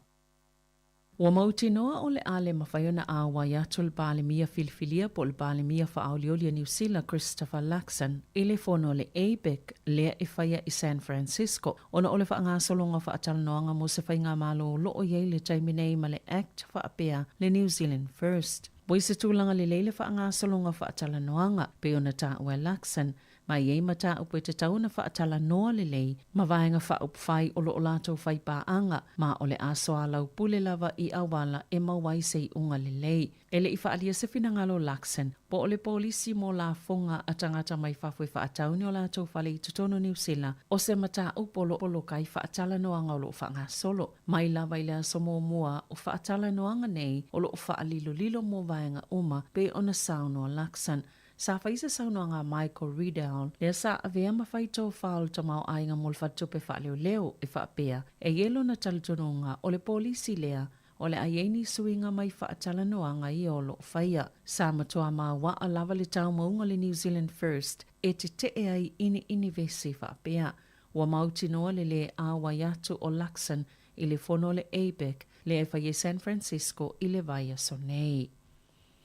Ua mautinoa o le a le mafai ona auai atu le Palemia filifilia po o le Palemia faaolioli a Niu Sila Christopher Luxon i le fono a le APEC lea e faia i San Francisco ona o le faagasologa o faatalanoaga mo se faigamalo o lo o i ai le taimi nei ma le Act faapea le New Zealand First. Ua i se tulaga lelei le faagasologa o faatalanoaga pei ona taua e Luxon Ma e i ai mataupu e tatau ona faatalanoa lelei ma vaega faaupufai o lo o latou fai paaga, ma o le a soalaupule lava i auala e maua ai se iuga lelei. E le i faaalia se finagalo o Luxon, po o le polisi mo lafoga a tagata mai fafo e faatau ni o latou fale i totonu o Niu Sila, o se mataupu o lo o poloka ai faatalanoaga o lo o faagasolo. Mai lava i le aso muamua o faatalanoaga nei o lo o faalilolilo mo vaega uma, pei ona saunoa Luxon. Sa fai se saunoaga a Michael Riedel, lea sa avea ma fai tofa o le tamaoaiga mo le faletupe faaleoleo, e faapea, E i ai lona talitonuga, o le polisi lea, o le a i ai ni suiga mai faatalanoaga ia o lo o faia. Sa matua mauaa lava le taumauga o le New Zealand First e tetee ai i ni inivesi faapea. Ua mautinoa le lē auai atu o Luxon i le fono o le APEC lea e fai i San Francisco i le vaiaso nei.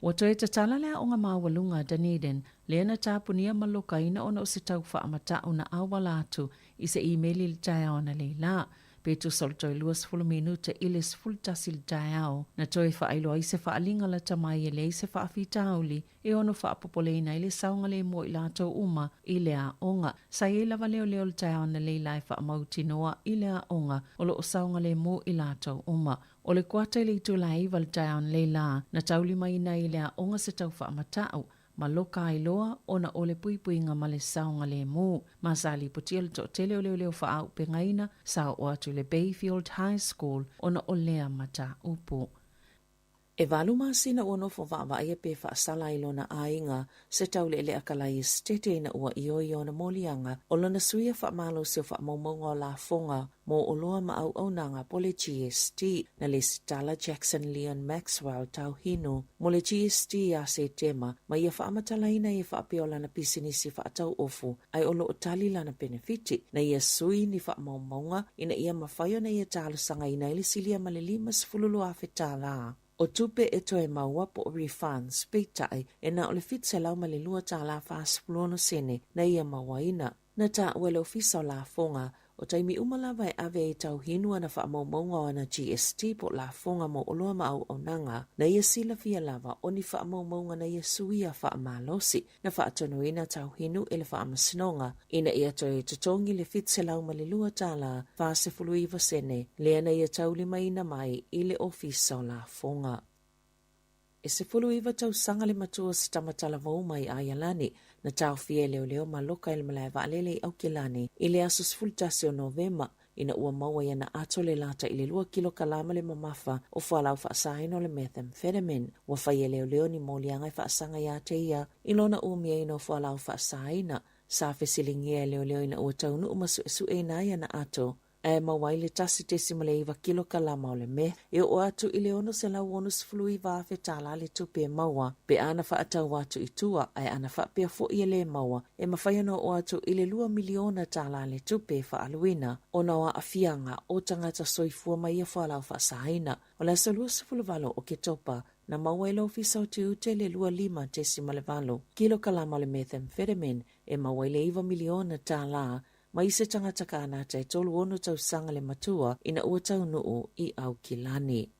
Ua toe tatala le aoga maualuga a Dunedin, lea na tapunia ma lokaina ona o se tau faamata'u na auala atu i se imeli i le taeao analeila. Pe tusa o le toe 20 minute i le 11 i le taeao, na toe faailoa ai se faaaliga lata mai e leai se faafitauli e ono faapopoleina ai le saogalemu o i latou uma i le aoga. Sa i ai lava leoleo i le taeao analeila e faamautinoa i le aoga o lo o saogalemu i latou uma. O le kuata i le itula e 9 le taeao analeila, na taulimaina ai i le aoga se tau faamata'u ma loka ai loa ona o le puipuiga ma le saogalemu. Ma sa lipotia le toatele o leoleo faaaupegaina sa oo atu i le Bayfield High School ona o lea mataupu. E valu masina ua nofo vaavaaia pe faasala ai lona aiga se taulealea kalai esetete ina ua ioe i ona moliaga o lona suia faamalosi o faamaumauga o lafoga mo oloa ma auaunaga po le GST na lesitala Jackson Leon Maxwell Tauhinu mo le GST ia Setema ma ia faamatalaina ai e faapea o lana pisinisi faatauofu ae o lo o tali lana penefiti na ia sui ni faamaumauga ina ia mafai ona ia talosagaina ai le silia ma le $52,000 tālā o tupe e toe maua po o refunds, peitai, e na o le $702 tālā 46 sene na ia mauaina. Na taua e le Ofisa o Lafoga, o taimi uma lava e ave ai Tauhinu ana faamaumauga o ana GST po o lafoga mo oloa ma auaunaga, na ia silafia lava o ni faamaumauga na ia suia faamalosi. Na faatonuina Tauhinu e le Faamasinoga ina ia toe totogi le $702 49 sene lea na ia taulimaina mai i le Ofisa o Lafoga. E 19 tausaga le matua o se tama talavou mai Aialani, na taofia e leoleo ma loka i le malae vaalele i Aukilani i le aso 11 o Novema, ina ua maua i ana ato le lata i le lua kilokalama le mamafa o fualaau faasaina o le methamphetamine. Ua fai e leoleo ni moliaga e faasaga iā te ia i lona umiaina o fualaau faasaina. Sa fesiligia e leoleo ina ua taunuu ma suesueina ai ana ato, ae maua ai le 1.9 kilokalama o le meth, e oo atu i le $669,000 tālā le tupe e maua pe ana faatau atu i tua, ae ana faapea foi e lē maua, e mafai ona oo atu i le $2 miliona tālā le tupe e faaaluina ona o aafiaga o tagata soifua ma ia fualaau faasaina. O le aso 28 o Oketopa, na maua e le Ofisa o Tiute le 25.8 kilokalama o le methamphetamine e maua ai le $9 miliona tālā mai se tagata Kānata e 36 tausaga le matua ina ua taunuu i Aukilani.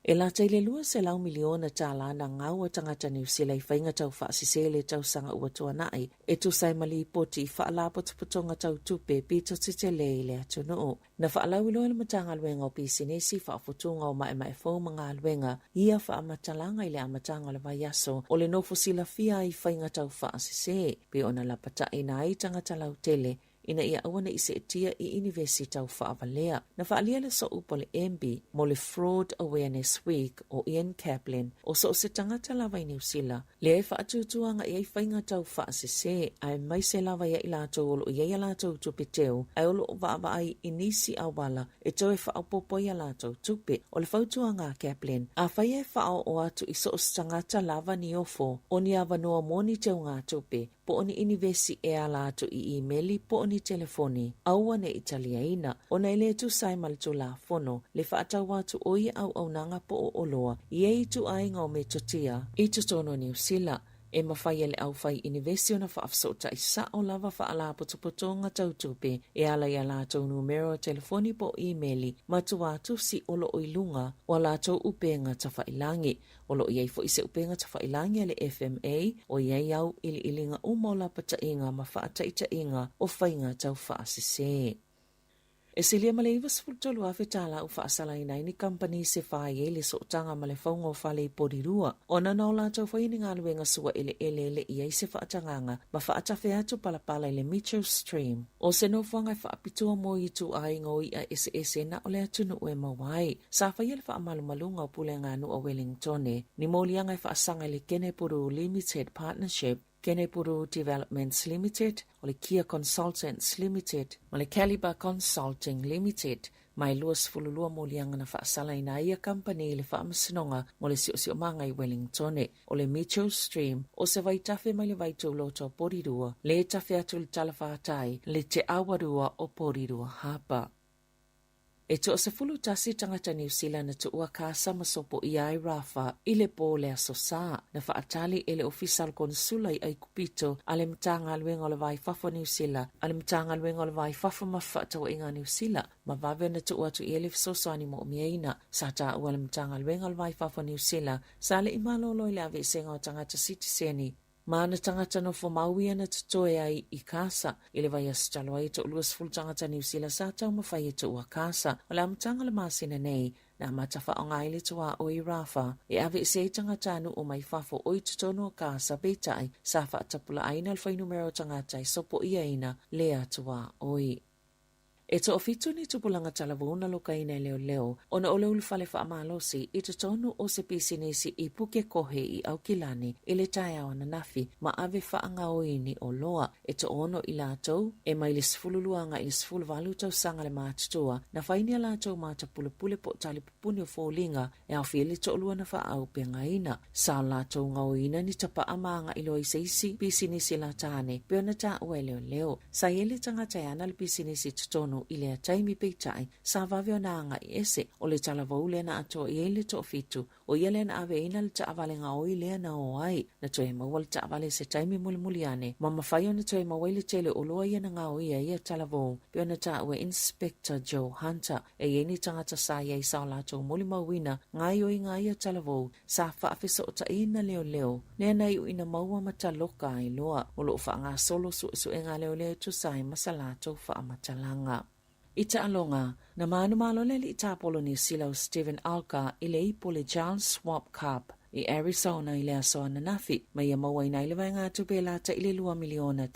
E lata i le $200 miliona tālā nā gau a tagata Niu Sila i faiga taufaasese i le tausaga ua tuanai, e tusa ai ma lipoti i faalapotopotoga tau tupe pito tetele i le atunuu. Na faalauiloa e le Matagaluega o Pisinisi, Faafotuga o Maemae Fou ma Galuega ia faamatalaga i le amataga o le vaiaso o le nofo silafia ai i faiga taufaasese, pei ona lapataina ai tagata lautele ina ia aua ne i seetia i inivesi tau faavalea. Na faaalia le sooupu a le MB mo le Fraud Awareness Week o Ian Caplin, o so o se tagata lava i Niu Sila, lea e faatuatuaga i ai faiga tau faasese, aemaise lava ia i latou o lo o i ai a latou tupe teu, ae o lo o vaavaai i nisi auala e toe faaopoopo ai a latou tupe. O le fautuaga a Caplin, afai e faaoo atu i so o se tagata lava ni ofo o ni avanoa mo ni teugatupe, po o ni inivesi e ala atu i imeli po o ni telefoni, aua ne i taliaina, ona e lē tusa ai ma le Tulafono le faatau atu o ia auaunaga po o oloa i ia ituaiga o metotia i totonu o Niu Sila. E mafai e le aufai inivesi ona faafesootai sao lava faalapotopotoga tau tupe e ala i a latou numera o telefoni po o imeli ma tuatusi o lo o i luga o a latou upega tafailagi. O lo o i ai foi se upega tafailagi a le FMA, o i ai auiliiliga uma o lapataiga ma faataitaiga o faiga tau faasese. E silia ma le 93,000 tālā ua faasalaina ai ni kamupani se fā i ai le sootaga ma le fauga o fale i Porirua, ona na o latou faia ni galuega sua eleele e le i ai se faatagaga ma faatafe atu palapala i le Mitchell Stream. O se nofoaga e faapitoa mo ituaiga o iʻa eseese na o le atunuu e maua ai. Sa faia le faamalumaluga o Puleaganuu a Wellingtone, ni moliaga e faasaga i le Kenepuru Limited Partnership, Kenepuru Developments Limited, o le Kia Consultants Limited, ma le Calibre Consulting Limited, ma e 22 moliaga na faasalaina ai ia kamupani i le Faamasinoga mo le Siosiomaga i Wellingtone. O le Mitchell Stream, o se vaitafe mai le vaitauloto o Porirua, le tafe atu i le talafātai, le Te Awarua o Porirua Harbour. E toa-11 tagata Niu Sila na tuua kasa ma sopoia ai Rafah i le pō o le Aso Sā. Na faatali e le Ofisa o le Konesula i Aikupito a le Matagaluega o le Va i Fafo a Niu Sila, a le Matagaluega o le Va i Fafo ma Fefaatauaiga a Niu Sila, ma vave ona tuu atu i ai le fesoasoani moomiaina. Sa taua e le Matagaluega o le Va i Fafo a Niu Sila, sa le i malolo i le aveesega o tagata sitiseni Ma ana tagata nofo mau ia na totoe ai i Kasa. I le vaiaso talu ai, e toa-20 tagata Niu Sila sa taumafai e tuua Kasa. O le amataga o le masina nei, na amata faaaoga ai le tuaoi i Rafah e aveese ai tagatanuu mai fafo o i totonu o Kasa, peitai, sa faatapulaaina le fuainumera o tagata e sopoiaina lea tuaoi. E toafitu ni tupulaga talavou na lokaina e leoleo ona o le ulufale faamalosi i totonu o se pisinisi i Pukekohe i Aukilani i le taeao ananafi ma ave faagaoi ni oloa. E toono i latou, e mai le 12 agai i le 18 tausaga le matutua, na fai ni a latou matapulepule po o talipupuni o foliga e aofia ai le toalua na faaaupegaina. Sa o latou gaoina ni tapaa ma agai loa i se isi pisinisi latane pei ona taua e leoleo. Sa i ai le tagata e ana le pisinisi i totonu i lea taimi peitai, sa vave ona agai ese. O le talavou lea na atoa i ai le toafitu, o ia lea na aveina le taavale gaoi lea na o ai. Na toe maua le taavale i se taimi mulimuli ane, ma mafai ona toe maua ai le tele o oloa ia na gaoia i ia talavou, pei ona taua e Inspector Joe Hunter. E i ai ni tagata sa i ai sa o latou molimauina gaoioiga a ia talavou sa faafesootaina leoleo, lea na iu ina maua ma taloka ai loa. O lo o faagasolo suesuega a leoleo e tusa ai ma sa latou faamatalaga. I taaloga, na manumalo le alii tapolo Niu Sila o Steven Alker i le ipu o le Charles Schwab Cup. i Arizona i le aso ananafi, ma ia mauaina ai le vaegatupe e lata i le $2 miliona.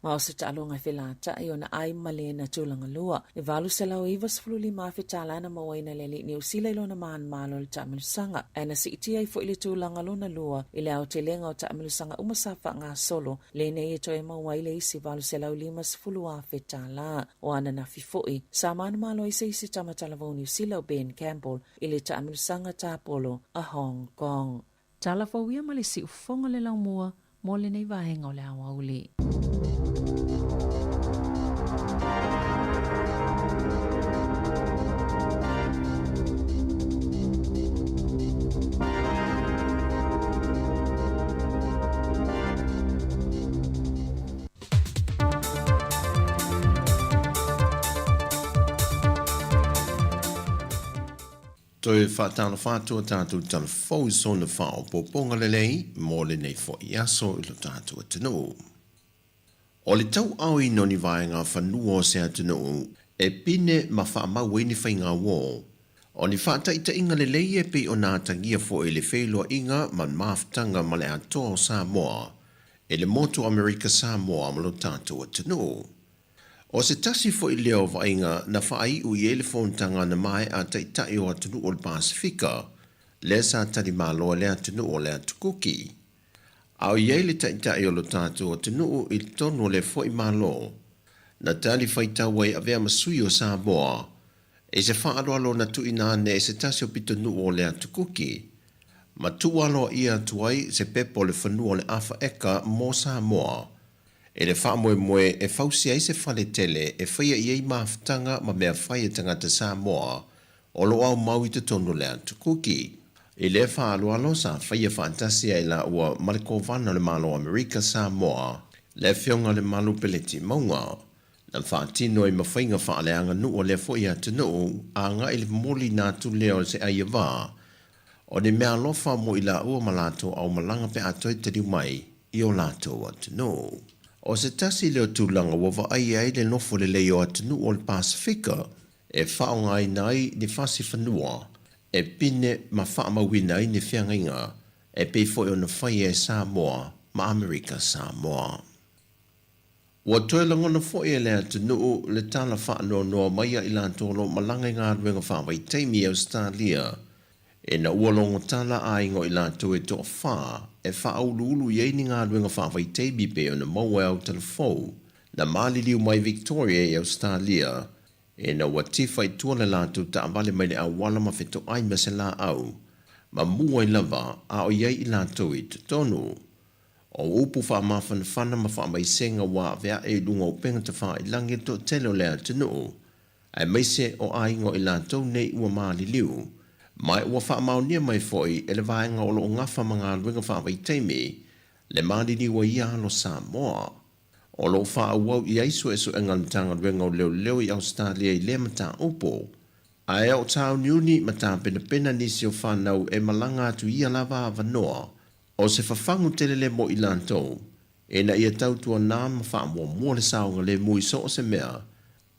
Ma o se taaloga e felataʻi ona ai ma lena tulaga lua. E $895,000 na mauaina e le alii Niu Sila i lona manumalo i le taamilosaga, ae na siitia ai foi le tulaga lona lua i le aotelega o taamilosaga uma sa faagasolo lenei e toe maua ai le isi $850,000. O ananafi foi, sa manumalo ai se isi tama talavou Niu Sila o Ben Campbell i le taamilosaga tapolo a Hong Kong. Tala fou ia ma le siufofoga o le laumua mo lenei vaega o le aoauli. Toe faatalofa atu a tatou tala fou i sona faaopoopoga lelei mo lenei foi aso i lo tatou atunuu. O le tauaoina o ni vaega fanua o se atunuu e pine ma faamau ai ni faiga uō, o ni faataitaiga lelei e pei ona atagia foi le feiloaiga ma le mafutaga ma le atoa o Samoa e le motu o Amerika Samoa ma lo tatou atunuu. O se tasi foi lea o vaaiga na faaiu i ai le fonotaga na maea a Taitai o atunuu o le Pasefika, lea sa talimalo ai le atunuu o le Atu Kuki. A o i ai le Taitai o lo tatou atunuu i totonu o lea foi Malo, na tali faitau ai avea ma sui o Samoa i se faaaloalo na tuuina ane e se tasi o pitonuu o le Atu Kuki, ma tuualoaia atu ai se pepa o le fanua o le afa eka mo Samoa I le faamoemoe e fausia ai se fale tele e faia i ai mafutaga ma mea fai a tagata Samoa o lo o aumau i totonu o le Atu Kuki. I lea faaaloalo sa faia faatasi ai laua ma le Kovana o le Malo o Amerika Samoa, le Afioga Lemalu Peleti Mauga. Na faatino ai ma faiga faaleaganuu a lea foi atunuu agai i le momoliina atu lea o se aiava o ni meaalofa mo i laua ma latou aumalaga pe a toe taliu mai i o latou atunuu. O se tasi lea o tulaga ua vaaia ai le nofo lelei o atunuu o le Pasefika e faaaogaina ai ni fasi fanua e pine ma faamauina ai ni feagaiga e pei foi ona faia e Samoa ma Amerika Samoa. Ua toe lagona foi e le atunuu le tala faanoanoa mai a i latou o lo o malaga i galuega faavaitaimi i Ausetalia, ina ua logo tala aiga o i latou e toafa e faauluulu i ai ni galuega faavaitaimi pei ona maua e Aotalafou na maliliu mai Victoria i Ausetalia ina ua tifa i tua le latou taavale mai le auala ma fetoai ma se laau ma mua ai lava a o i ai i latou i totonu. O upu faamafanafana ma faamaisega ua aveae i luga o upega tafailangi le toatele o le atunuu, aemaise o aiga o i latou nei ua maliliu, ma ua faamaonia mai foi e le vaega o lo o gafa ma galuega faavaitaimi le maliliu a ia alo Samoa. O lo o faaauau i ai suesuega a le Matagaluega o Leoleo i Ausetalia i lea mataupu, ae o tāuniuni ma tapenapena nisi o fanau e malaga atu i ia lava avanoa O se fafagu tele lea mo i latou, ina ia tautuanā ma faamuamua le saogalemu i so o se mea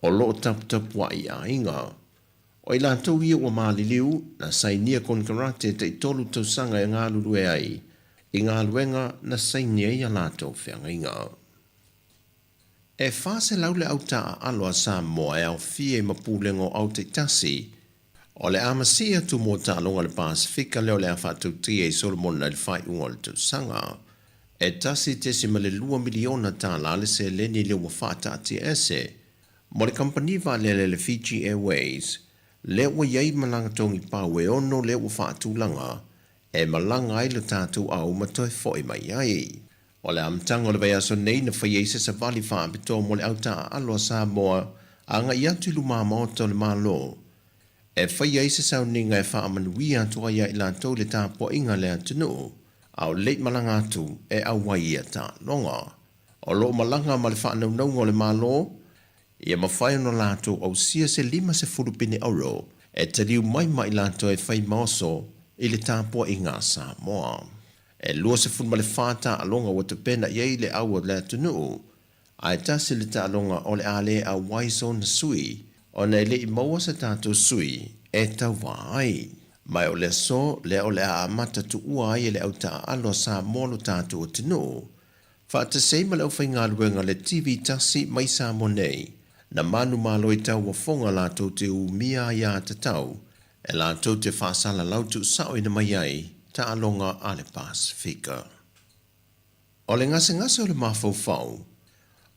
o lo o taputapuai i aiga. O i latou ia ua maliliu, na sainia konekarate taitolu tausaga e galulue ai i galuega na saini ai a latou feagaiga. E 400 le au taaalo a Samoa e aofia i ma pulega o au taitasi. O le a masii atu mo taaloga o le Pasefika lea o le a faatautia i Solomona i le faaiuga o le tausaga. E $1.2 miliona tala le seleni lea ua faataatiaese mo le kamupani vaalele le Fiji Airways lea ua i ai malaga togi pau e ono lea ua faatulaga e malaga ai lo tatou au ma toe foi mai ai. O le amataga o le vaiaso nei na faia ai se savali faapitoa mo le au taaalo a Samoa agai atu i lumamaota o le Malo e faia ai se sauniga e faamanuia atu ai ia i latou i le tapuaiga a le atunuu a o le i malaga atu e auai ia taaloga. O lo o malaga ma le faanaunauga o le Malo ia mafai ona latou ausia se 50 pine euro e taliu mai ma i latou e fai maoso i le tapuaiga a Samoa. E 24 taaloga ua tapena i ai le au o le atunuu, ae tasi le taaloga o le a le auai sona sui ona e le i maua se tatou sui e tauva ai. Ma o le aso lea o le a amata tuua ai e le au taaalo a Samoa lo tatou atunuu, faatasi ai ma le aufaigaluega a le TV tasi mai Samoa nei, na manumalo i tauofoga latou te umia aiatatau e latou te faasalalau tuusaoina mai ai taaloga a le Pasefika. O le gasegase o le mafaufau,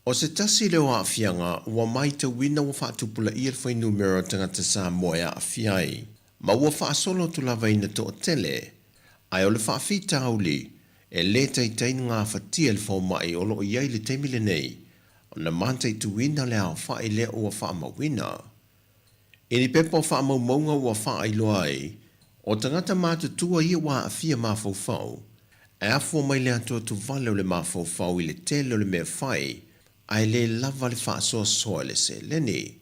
o se tasi lea o aafiaga ua maitauina ua faatupulaia le fuainumera o tagata Samoa e aafia ai, ma ua faasolo atu lava ina toatele, ae o le faafitauli e le taitai na gafatia e le fomai o lo o i ai i le taimi lenei ona mataituina le aofai lea ua faamauina. I ni pepa o faamaumauga ua faailoa ai, o tagata matutua ia ua aafia mafaufau, e afua mai le atuatuvale o le mafaufau i le tele o le mea fai, ae le lava le faasoasoa i le seleni.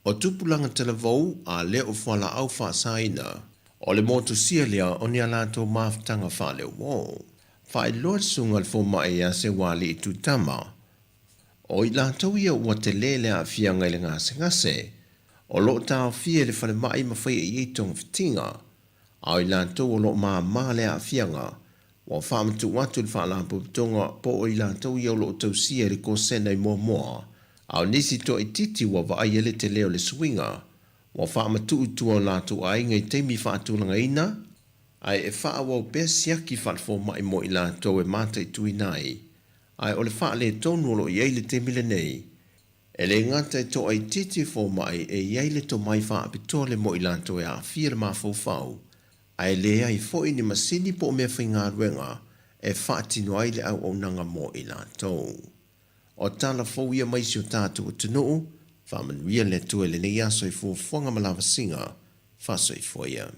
O tupulaga talavou a lea o fualaau faasaina, o le motusia lea o ni a latou mafutaga faaleuo. Faailoa le susuga i le fomai ia Seualii Tutama, O i latou ia ua tele le aafiaga i le gasegase, o lo o taofia i le falemai ma faia i ai togafitiga, a o i latou o lo o māmā le aafiaga, ua faamatuu atu i le Faalapotopotoga po o i latou ia o lo o tausia i le kosena i Moamoa, a o nisi toaitiiti ua vaaia le tele o le suiga, ua faamatuu i tua o latou aiga i taimi faatulagaina, ae e faaauau pea siaki faalefomai mo i latou e mataituina ai Ae o le faaletonu o lo o i ai i le taimi lenei, e le gata e toaitiiti fomai e i ai le tomai faapitoa le mo i latou e aafia le mafaufau, ae leai foi ni masini po o meafaigaluega e faatino ai le auaunaga mo i latou. O tala fou ia mai si o tatou atunuu, faamanuia le Atua i lenei aso i fuafuaga ma lavasiga faasoifua ia.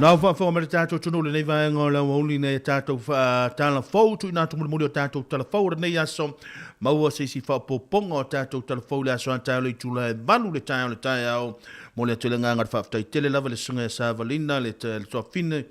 Nau faafofoga mai le tatou atunuu i lenei vaega o le aoauli nei a tatou tala fou tuuina atu mulimuli o tatou tala fou o lenei aso. Maua se isi faaopoopoga o tatou tala fou i le aso a taeao le itula e 8 le taeao le taeao. Momoli atu ai le agaga o le faafetai tele lava i le susuga ia Savalina le, le tuafafine.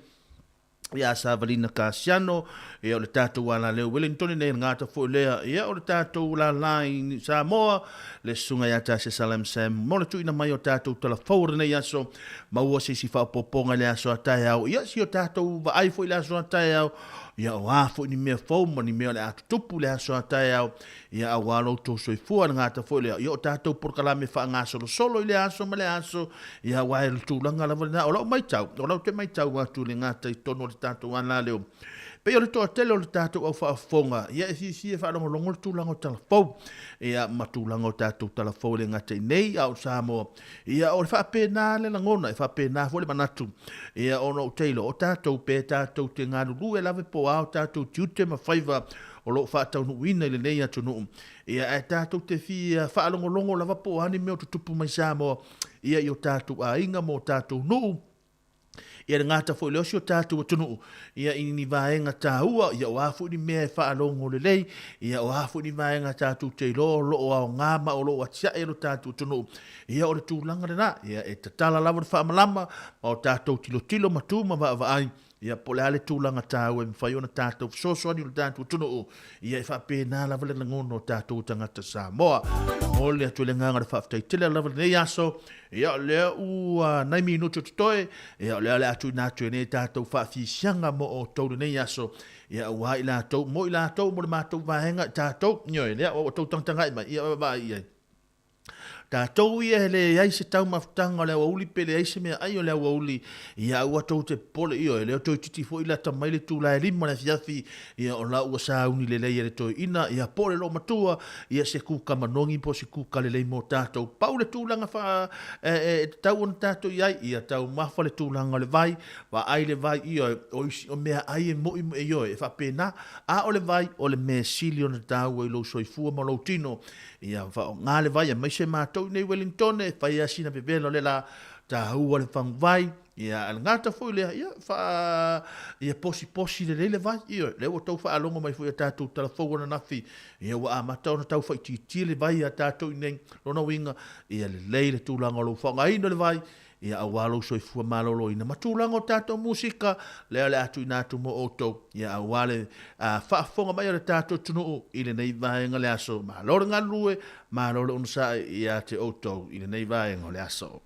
Ia Savalina Kasiano, ia o le tatou alaleo Wellington nei le gata foi lea, ia o le tatou lala i Samoa, le susuga ia Tase Salam Sam, mo le tuuina mai o tatou tala fou o lenei aso, maua se isi faaopoopoga i le aso a taeao, ia si o tatou vaai foi i le aso a taeao, ia o a foi ni mea fou ma ni mea o le a tutupu i le aso a taeao, Ia aua lo outou soifua, le gata foi lea, ia o tatou polokalame faagasolosolo i lea aso ma lea aso, ia aua e le tulaga lava lena. O lau maitau, o lau te maitau atu le gata i totonu o le tatou alaleo, pei o le toatele o le tatou au faafofoga, ia e fiafia e faalogologo le tulaga o tala fou, ia ma tulaga o tatou tala fou e le gata i nei a o Samoa, ia o le faapena le lagona, e faapena foi le manatu, ia ona ou te iloa, o tatou pe tatou te galulue lava po o a o tatou tiute ma faiva o lo o faataunuuina i lenei atunuu, ia ae tatou te fia faalogologo lava po o a ni mea o tutupu mai Samoa, ia i o tatou aiga ma o tatou nuu, ia le gata foi lea o si o tatou atunuu, ia i ni vaega taua, ia o a foi ni mea e faalogo lelei, ia o a foi ni vaega tatou te iloa o lo o aoga ma o lo o atiae e lo tatou atunuu, ia o le tulaga lena, ia e tatala lava le faamalama ma o tatou tilotilo ma tu ma vaavaai, Ia, po o le a le tulaga taua e mafai ona tatou fesoasoani i lo tatou atunuu, ia e faapena lava le lagona o tatou tagata Samoa. Momoli atu le agaga o le faafetai tele lava lenei aso. Ia, o lea ua nai minute o totoe, ia o lea o le a tuuina atu e nei tatou faafisiaga mo outou lenei aso. Ia, aua i latou, mo i latou, mo le matou vaega, tatou, ioe, lea ua outou tagatagai mai, ia vaavaai i ai. Tatou ia e leai se taumafataga o le aoauli pe leai se meaai o le aoauli, ia aua tou te popole, ioe, e le o toeitiiti foi lata mai le itula e 5 le afiafi, ia o la ua sauni lelei e le toeaina, ia po o le loomatua, ia se kuka manogi po o se kuka lelei mo tatou. Pau le tulaga faa, e, e, e tatau ona tatou i ai, ia taumafa le tulaga o le vai, vaai le vai, ioe, o isi, o meaai e moi, ioe, e faapena, a o le vai, o le mea sili ona taua i lou soifua ma lou tino, Ia faaaoga le vai aemaise matou i nei Wellington e fai a sina vevela o le la taua le faguvai ia a le gata foi lea ia faa ia posiposi lelei le vai ia lea ua tau faalogo mai foi a tatou tala fou ananafi ia ua amata ona tau faaitiitia le vai a tatou i nei lona uiga ia lelei le tulaga o lou faaaogaina o le vai Ia aua lou soifua maloloina ma tulaga o tatou musika, lea o le a tuuina atu mo outou, ia aua le faafofoga mai o le tatou atunuu i lenei vaega o le aso. Malo le galulue, malo le onosai ia te outou i lenei vaega o le aso.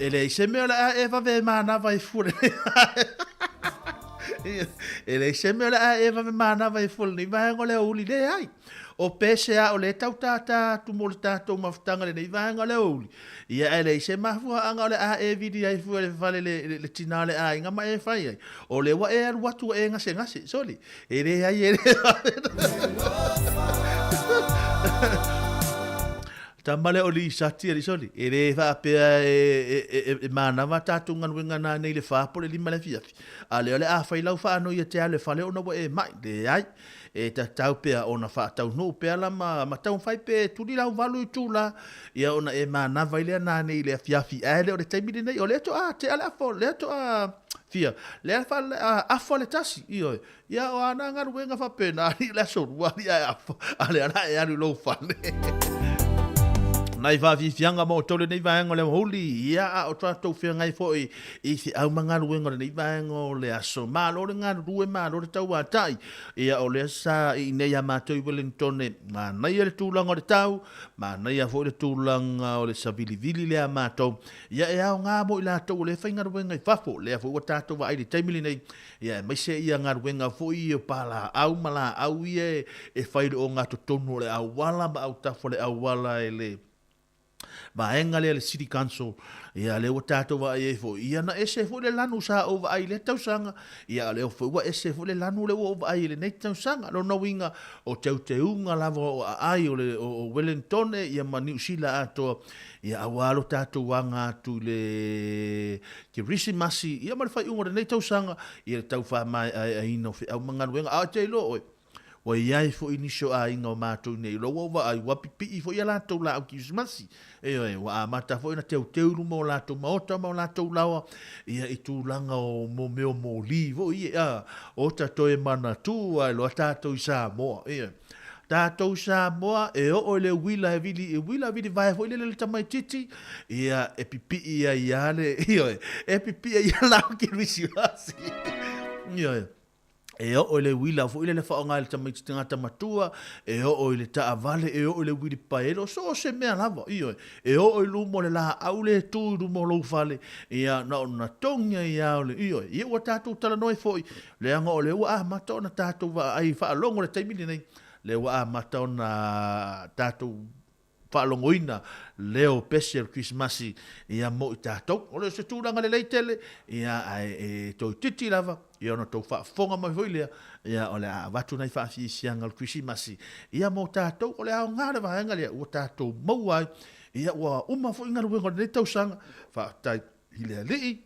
E leai se mea o le a e vave manava ai fua lenei E leai se mea o le a e vave manava ai fua lenei vaega o le aoauli, leai. O pese a o lea e tau tātā atu mo le tatou mafutaga i lenei vaega o le aoauli, ia ae leai se mafuaaga o le a e vili ai fua i le fale le, le tina o le aiga ma e fai ai. O lea ua e alu atu ua e gasegase, soli, e leai e le Tama lea o Lisati alii soli, e le faapea e manava a tatou galuega nanei i le fa po o le lima i le afiafi, a lea o le a fai lau faanoi e te alu e fale ona ua e mai. Leai, e tatau pea ona faataunuu pea la ma taumafai pe tuli lau valu itula, ia ona e manava ai lea nanei i le afiafi. Ae le o le taimi lenei, o lea toa tea le afa, o lea toa fia, lea afa le tasi, ioe. Ia, o ana galuega faapena, alii o le aso lua, alii ae afa, a lea la e alu i lou fale. Nai faafiafiaga ma outou lenei vaega o le aoauli, ia, a o tatou feagai foi i feau ma galuega o lenei vaega o le aso. Malo le galulue, malo le tauatai. Ia, o lea sa i inei ia matou i Wellington, manaia le tulaga o le tau, manaia foi le tulaga o le savilivili lea a matou. Ia, e aoga mo i latou o lea e faigaluega i fafo, lea foi ua tatou vaai i le taimi lenei, Ia, aemaise ia galuega foi ia o palaau ma laau ia e fai i le ogatotonu o le auala ma autafa o le auala e le vaega lea le City Council. Ia, lea ua tatou vaai ai foi, ia na ese foi le lanu sa ou vaai i lea tausaga, ia a o lea foi ua ese foi le lanu lea ua ou vaai i lenei tausaga. Lona uiga, o teuteuga lava o aai o le o Wellingtone ia ma Niu Sila atoa, ia aua lo tatou aga atu i le Kerisimasi, ia ma le faaiuga o lenei tausaga, ia le tau faamaeaeaina o feau ma galuega. A e te iloa oe, ua i ai foi nisi o aiga o matou nei, o la ua ou vaai, ua pipii foi a latou laau Kerisimasi. Ioe, ua amata foi ona teuteu i luma o latou maota ma o latou laoa, ia i tulaga o mo mea o moli foi ia, a, ota toe manatu ai loa tatou i Samoa. Ioe. Tatou Samoa e oo i le uila e vili, e uila vili vae foi lele le tamaititi, ia e pipii ai lava le, ioe, e pipii ai lava lau kerisimasi. Ioe. E oo i le uila foi lele faaaoga e le tamaiti tagata matua, e oo i le taavale, e oo i le uilipaelo, so o se mea lava, ioe. E oo i luma o le laau le tu i luma o lou fale, ia na ona togi ai lava o le, ioe. Ia ua tatou talanoa ai foi, Leaga o lea ua amata ona tatou vaai faalogo i le taimi lenei, lea ua amata ona tatou faalogoina leo pese o le Kerisimasi ia mo i tatou. O le se tulaga lelei tele, ia ae e toeitiiti lava ia ona outou faafofoga mai foi lea, ia o le a avatu nai faafiafiaga o le Kerisimasi ia mo tatou. O le aoga o le vaega lea ua tatou maua ai, ia ua uma foi galuega o lenei tausaga, faafetai i le Alii.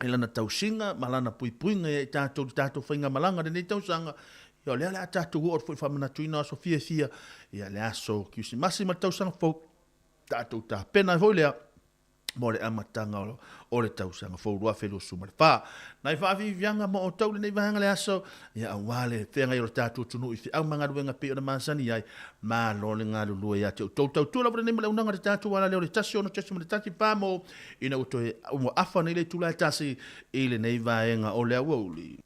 i lana tausiga ma lana puipuiga ia i tatou i le tatou faigamalaga i lenei tausaga. Ia o lea o le a tatou oo atu foi i le faamanatuina o aso fiafia, ia le aso Kerisimasi ma le tausaga fou, tatou tapena ai foi lea mo le amataga o le tausaga fou 2024. Nai faaviaviaga mo outou lenei vaega le aso, ia aua le feagai o le tatou atunuu i feau ma galuega pei ona masani ai, malo le galulue ia te outou. Tautua lava lenei malaaunaga i le tatou alaleo i le 1 6.1 pa mo Ina ua toe ua afa nei le itula e tasi i lenei vaega o le aoauli.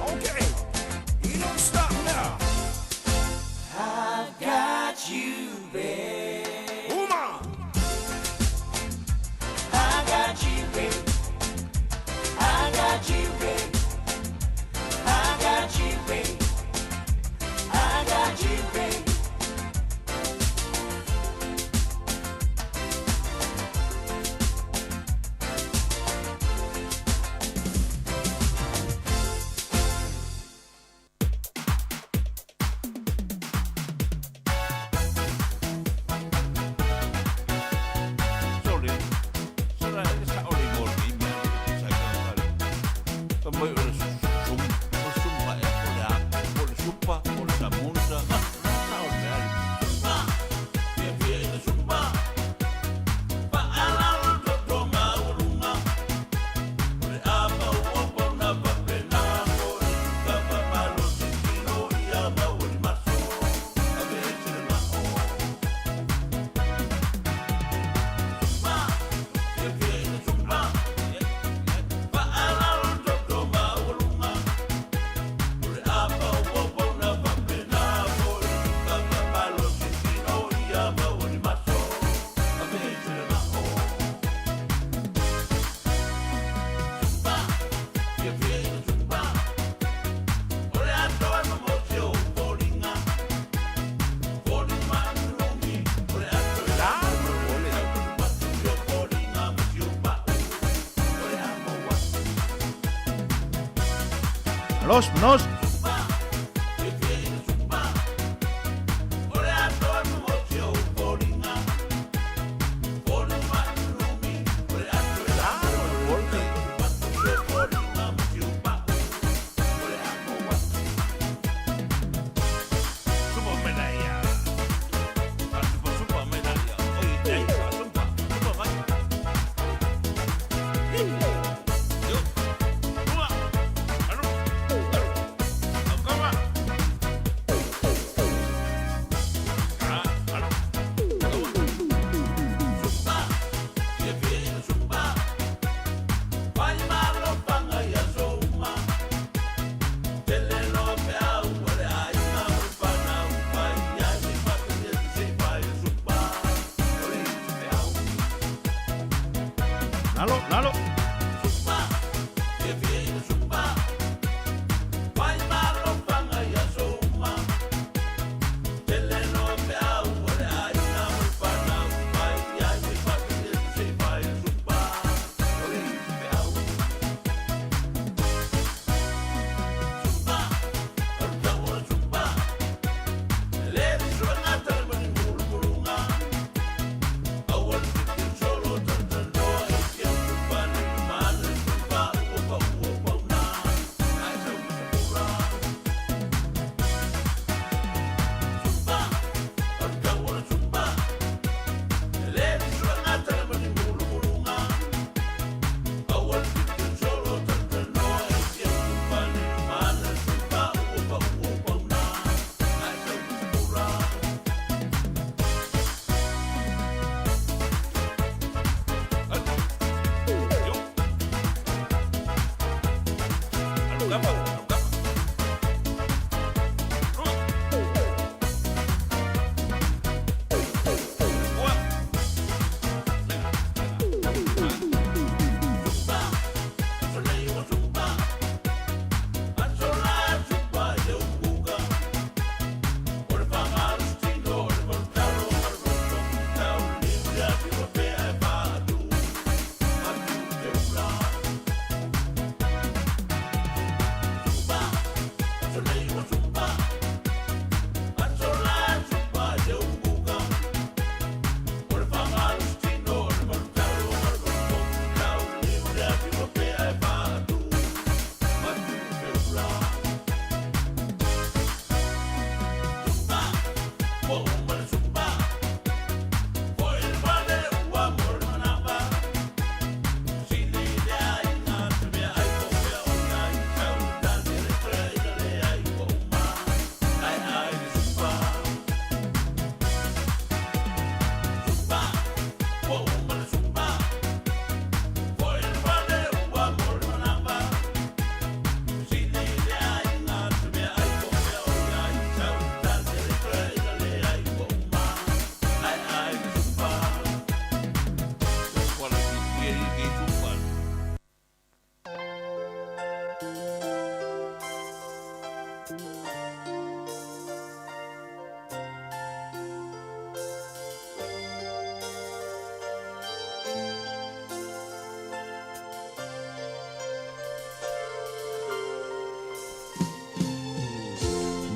Okay, you don't stop now. I got you, babe. Uma. I got you, babe. I got you, babe. I got you, babe. I got you, babe. Sole, sala e sa ole mo ni mea sa ka kale. Pa mai o le sum, o sumpa e o le a, o le supa, o le samunta, ha, sa o le ali. Sumpa, fia fia i le sumpa, pa ala o le toto maulunga, o le apa o opo na pa pena, o le suka pa malo titilo ia ma o le maso, a ve se le mao. Los, nos. Lalo, lalo.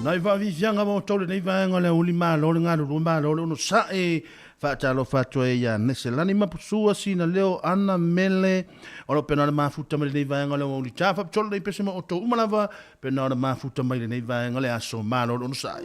Nai faafiafiaga ma outou lenei vaega o le aoauli malo le galulue malo le onosai. Faatalofa atu ai ia Neselani Mapusua Sina Leo Ana Mele o lo o pena o le mafuta mai lenei vaega o le aoauli ta faapitoa lenei pese ma outou uma lava pena o le mafuta mai lenei vaega o le aso malo le onosai.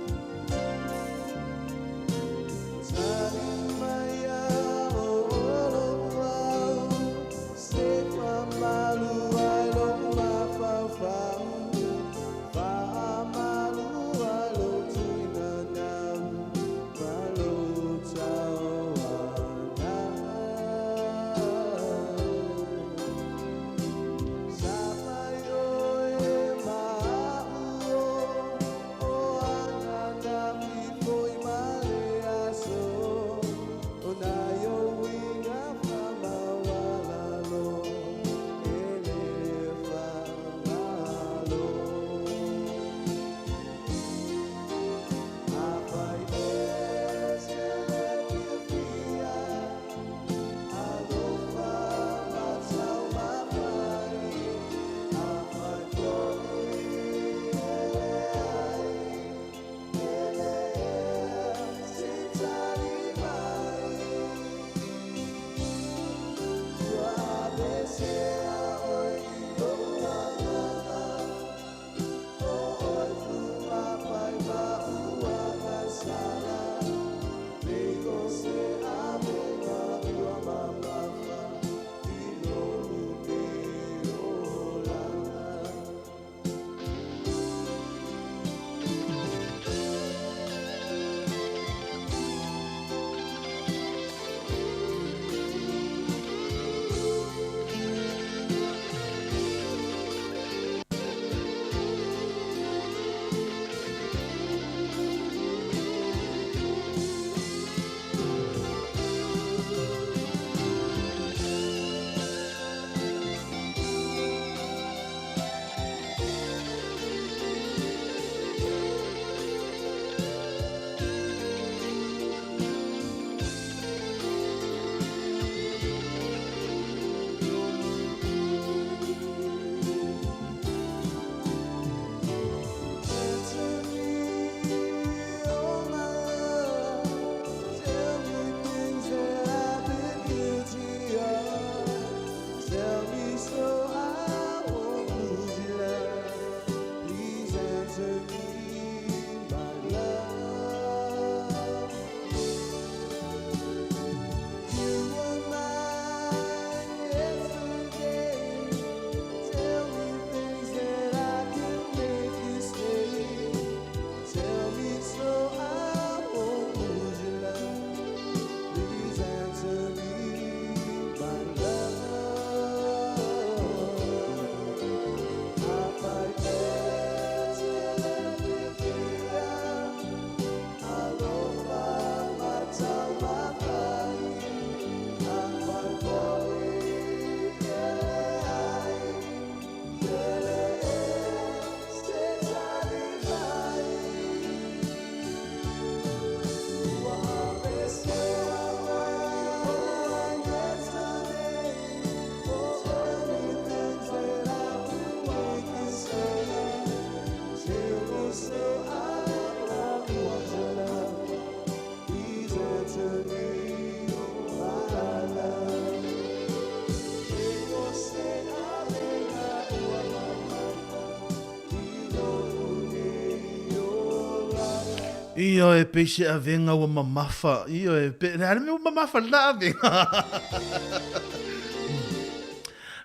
Ioe, pei se avega ua mamafa. Ioe, pe, le a le mea ua mamafa lena avega?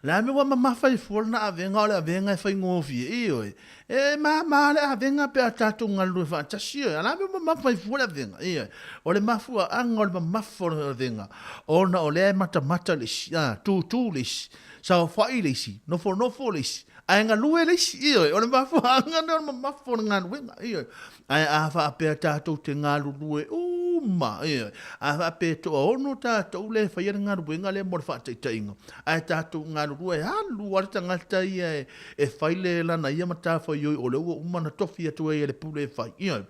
Le a le mea ua mamafa i fua lena avega, o le avega e faigofie. Ioe, e māmā le avega pe a tatou galulue faatasi. Ioe, a le a le mea ua mamafa i fua le avega? Ioe, o le mafuaaga o le mamafa o le avega, ona o lea e matamata le isi, a, tūtū le isi, saofai le isi, nofonofo le isi, Ae galue le isi, ioe, o le mafuaaga lea o le mamafa o le galuega, ioe. Ae a faapea tatou te galulue uma, ioe, a faapea e toaono tatou lea e faia le galuega lea mo le faataitaiga, ae tatou galulue, e alu lava le tagata ia e fai le lana ia matafaioi o lea ua uma ona tofi atu ai e le pule e fai, ioe.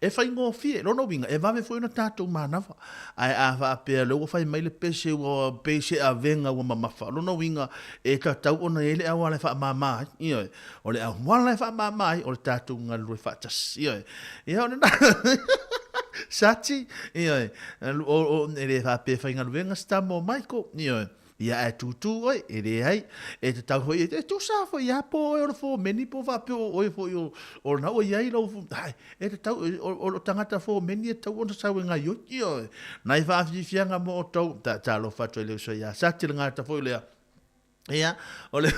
E faigofie, lona uiga, e vave foi ona tatou manava. Ae a faapea o lea ua fai mai le pese ua pei se avega ua mamafa, o lona uiga e tatau ona i ai le auala e faamama ai. Ioe. O le auala e faamama ai o le tatou galulue faatasi. Ioe. Ia o lena. Sati, ioe. O, o, e le faapea e faigaluega se tama o Michael. Ioe. Ia ae tūtū oe, e leai, e tatau foi, e tusa foi ia po oe o le fomeni po faapea o oe foi o, o lena ua i ai lau, ai, e tatau, o, o, o tagata fomeni e tatau ona sau e gaioi, ioe. Nai faafiafiaga mo outou, ta, talofa atu ai le uso ia Sati le gata foi lea, ia, o le,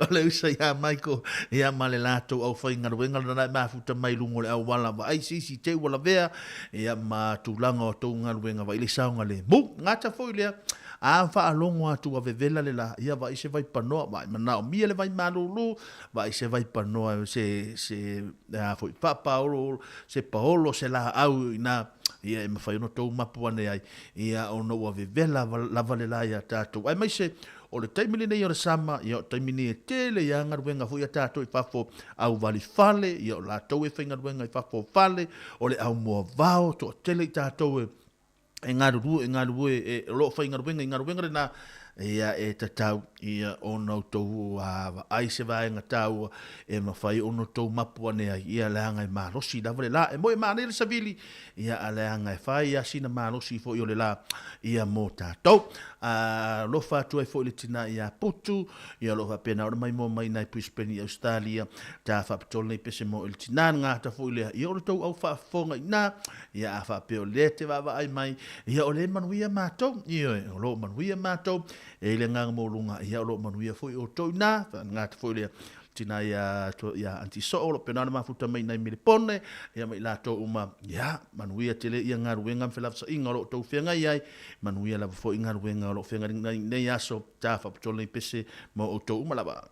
o le uso ia Michael, ia ma le latou aufaigaluega lena e mafuta mai luga o le auala vaai se isi te ua lavea, Ia ma tulaga o tou galuega vai le saogalemu. Gata foi lea, a faalogo atu ua vevela le la, ia vai se vai panoa, vai manaomia le vai malulu, vai se vai panoa se se a foi faapaolo se paolo se laau ina ia e mafai ona tou mapu ane ai, ia ona ua vevela lava le la ia tatou. Aemaise O le taimi lenei o le sama, ia o le taimi nei e tele ia galuega foi a tatou i fafo au vali fale, ia o latou e faigaluega i fafo o fale, o le au moavao, toatele i tatou e e galulue, e galulue, e, o lo o faigaluega i galuega lena, ia e tatau ia ona outou vaai se vaega taua e mafai ona outou mapu ane ai, ia leaga e malosi lava le la. E moi e manaia le savili, ia a leaga e fai a sina malosi foi o le la ia mo tatou. A alofa atu ai foi le tina ia Putu, ia o lo o faapena ona maimoa mai nai Brisbane i Australia, ta faapitoa lenei pese mo i le tina le gata foi lea, ia o le tou au faafofoga i ina, ia a faapea o lea te vaavaai mai, ia o lea e manuia matou, ioe, o lo o manuia matou, e i le agaga maualuga, ia o lo o manuia foi outou i ina, gata foi lea, tina ia ia Aunty Soo o lo o pena ona mafuta mai nai Melepone ia ma i latou uma ia manuia tele ia galuega ma felafosaiga o lo o outou feagai ai manuia lava foi galuega o lo o feagai nei nei aso ta faapitoa lenei pese mo outou uma lava.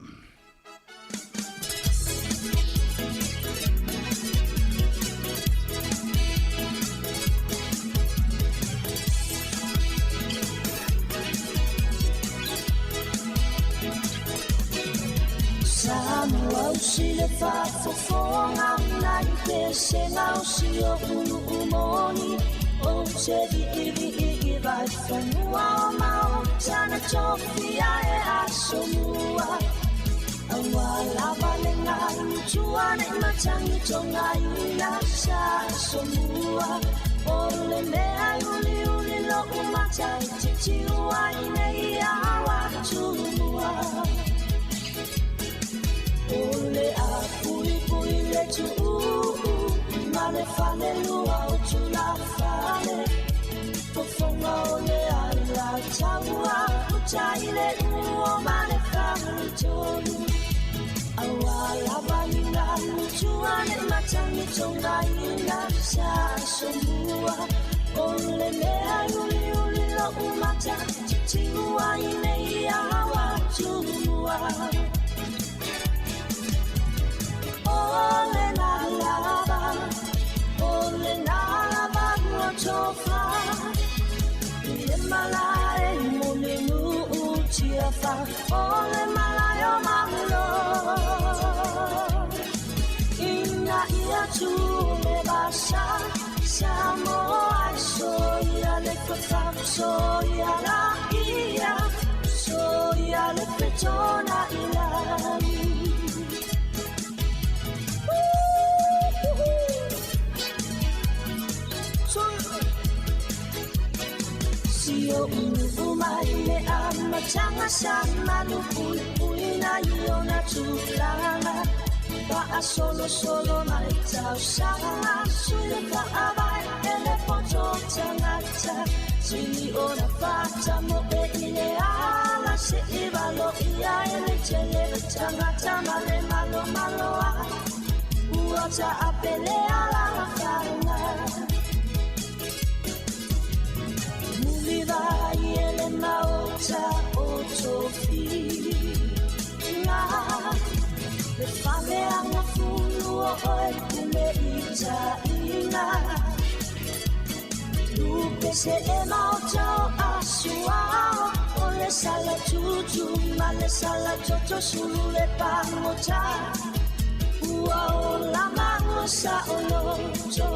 Ua ola maua saʻoloto.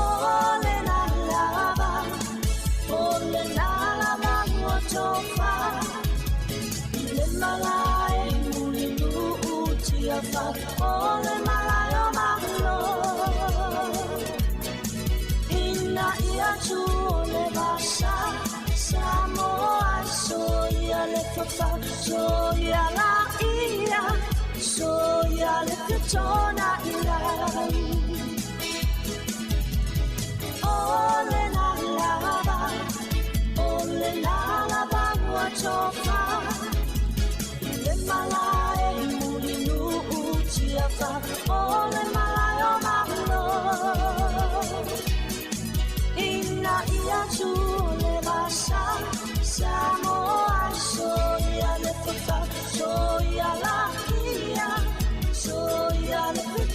O lena lava, o lena lava ua tofa. Le malae mulinuu tiafa, o le malae o malo. Ina ia tu o le vasa, Samoa soia le fafa, soia la ia, soia le fetona ilai. O le na lava, o le na lava ua tofa. Le malae mulinuu tiafa, o le malae o malo. Ina ia tu o le vasa, Samoa soia le fafa, soia la ia, soia le fetona.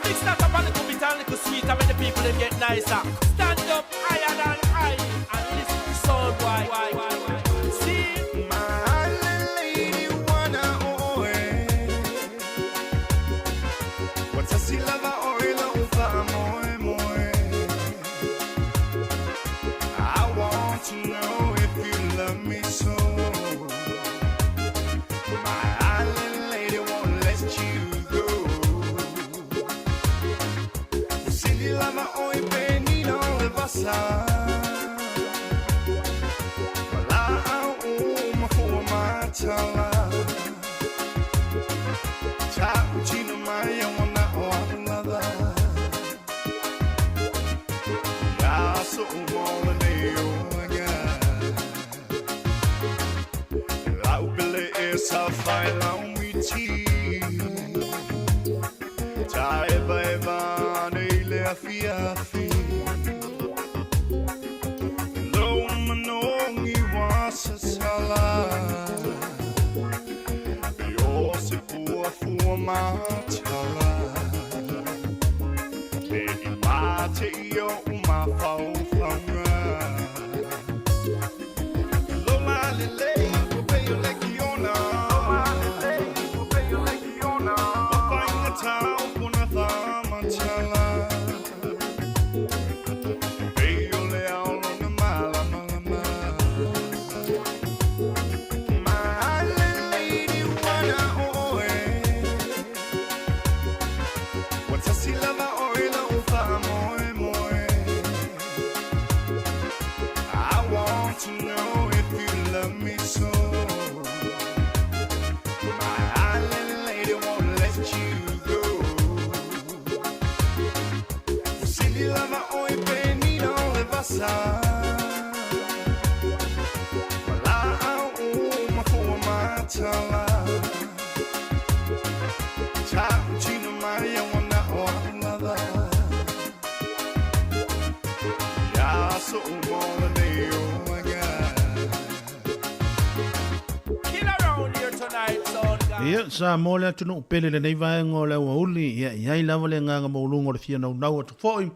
Mix that up a little bit and little sweet and make the people them get nicer. Stand up higher than high and listen to sound boy. See? My lady wanna oe. Watasi lava oe la ufa moe moe. I want to know if you love me so. My island lady won't let you go. Cindy lava oe penina le vasa. Wala au uma fua matala. Ta uchina mai wana o alava. Ya so umola ne oga. Lau pele e sa fai lau miti. Ta eva eva ne le afi afi. Lo manongi wasa sala. Yo se fua fua matala. Te i mate i o uma fau faunga. Lo male lei, o peyo le kiona. Lo male lei, o peyo le kiona. O whainga tau pona whamatala. Peyo le aolo na mala mala mala. My lady wana oe. Watasi lava oe la ufa moe moe. I want to know if you love me so. My island lady won't let you go. Cindy lava oi penina le vasa. Wala au uma fua matala. Ta uchina mai wana o alava. Ya so umola ne oga. Kill around here tonight, son. Ia, sa mo le atunuu pele lenei vaega o le aoauli, ia i ai lava le agaga maualuga o le fia naunau atu foi,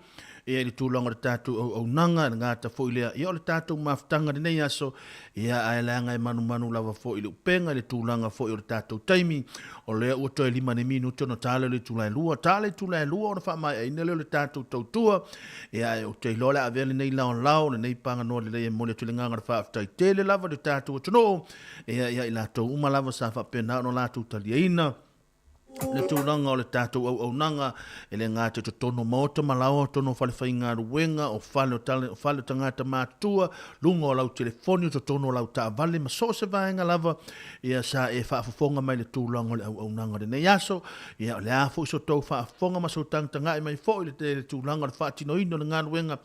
ia i le tulaga o le tatou auaunaga, le gata foi lea, ia o le tatou mafutaga lenei aso, ia ae leaga e manumanu lava foi i le upega i le tulaga foi o le tatou taimi, o lea ua toe 5 ni minute ona ta lea o le itula e 2, ta le itula e 2 ona faamaeaina lea o le tatou tautua, ia ae ou te iloa o le a avea lenei laolao, lenei paganoa lelei e momoli atu le agaga o le faafetai tele lava i le tatou atunuu, ia ia i latou uma lava sa faapena ona latou taliaina le tulaga o le tatou auaunaga e le gata i totonu o maota ma laoa, totonu o fale faigaluega, o fale o tale, o fale o tagata matutua, luga o lau telefoni, o totonu o lau taavale ma so o se vaega lava, ia sa e faafofoga mai le tulaga o le auaunaga o lenei aso. Ia o le a foi so tou faafofoga ma so tagatagai mai foi le, le tulaga o le faatinoina o le galuega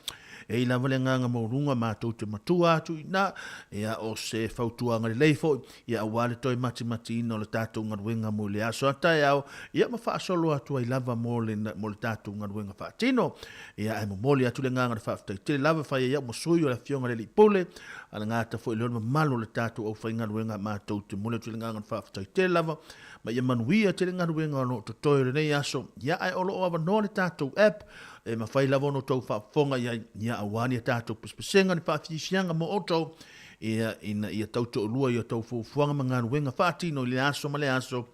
E i lava le agaga maualuga matou te matua atu i ina, ia o se fautuaga lelei foi, ia aua le toe matimatiina o le tatou galuega mo le aso a taeao, ia ma faasolo atu ai lava mo le, mo le tatou galuega faatino. Ia ae momoli atu le agaga o le faafetai tele lava fai ai au ma sui o le Afioga i le Alii Pule, a le gata foi lea o le mamalu o le tatou aufaigaluega matou te momoli atu le agaga o le faafetai tele lava, ma ia manuia tele galuega o lo o totoe o lenei aso, ia ae o lo o avanoa le tatou app, E mafai lava ona outou faafofoga i ai, ia aua ni a tatou pesepesega, ni faafiafiaga mo outou, ia, ina ia tautoalua i a outou fuafuaga ma galuega faatino i le aso ma le aso,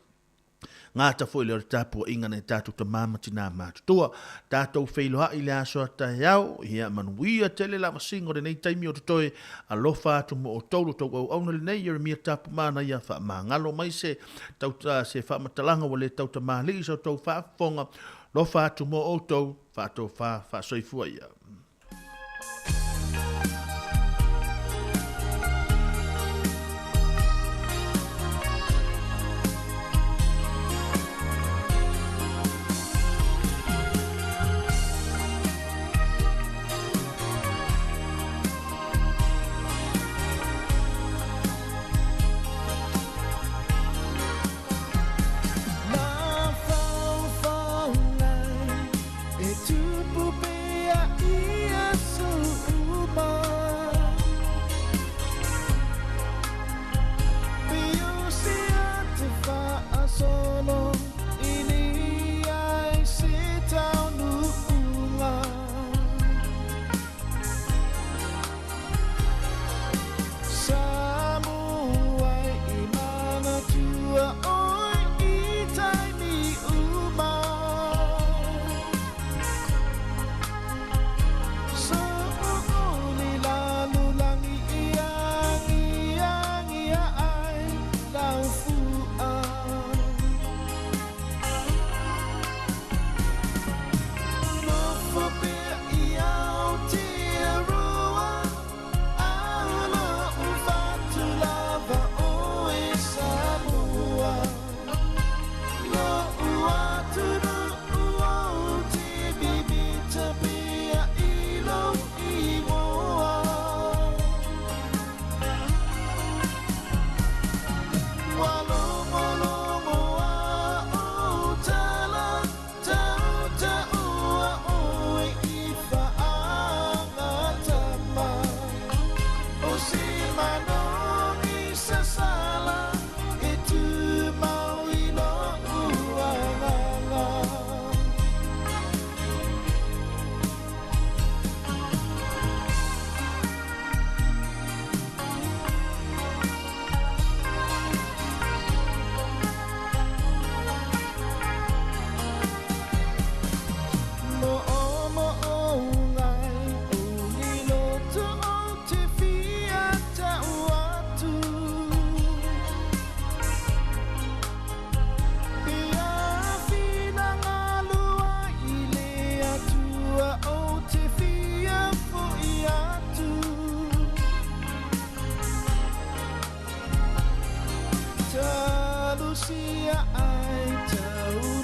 gata foi lea o le tapuaiga nai tatou tama ma tinā matutua. Tatou feiloai i le aso a taeao, ia manuia tele lavasiga o lenei taimi o totoe, alofa atu mo outou lo outou auauna lenei, Ieremia Tapumanaia, faamagalo mai se, tauta, se faamatalaga ua le tautamalii i sa outou faafofoga, Lofa atu mo outou, faatofa, faasoifua ia. Sia ai tau.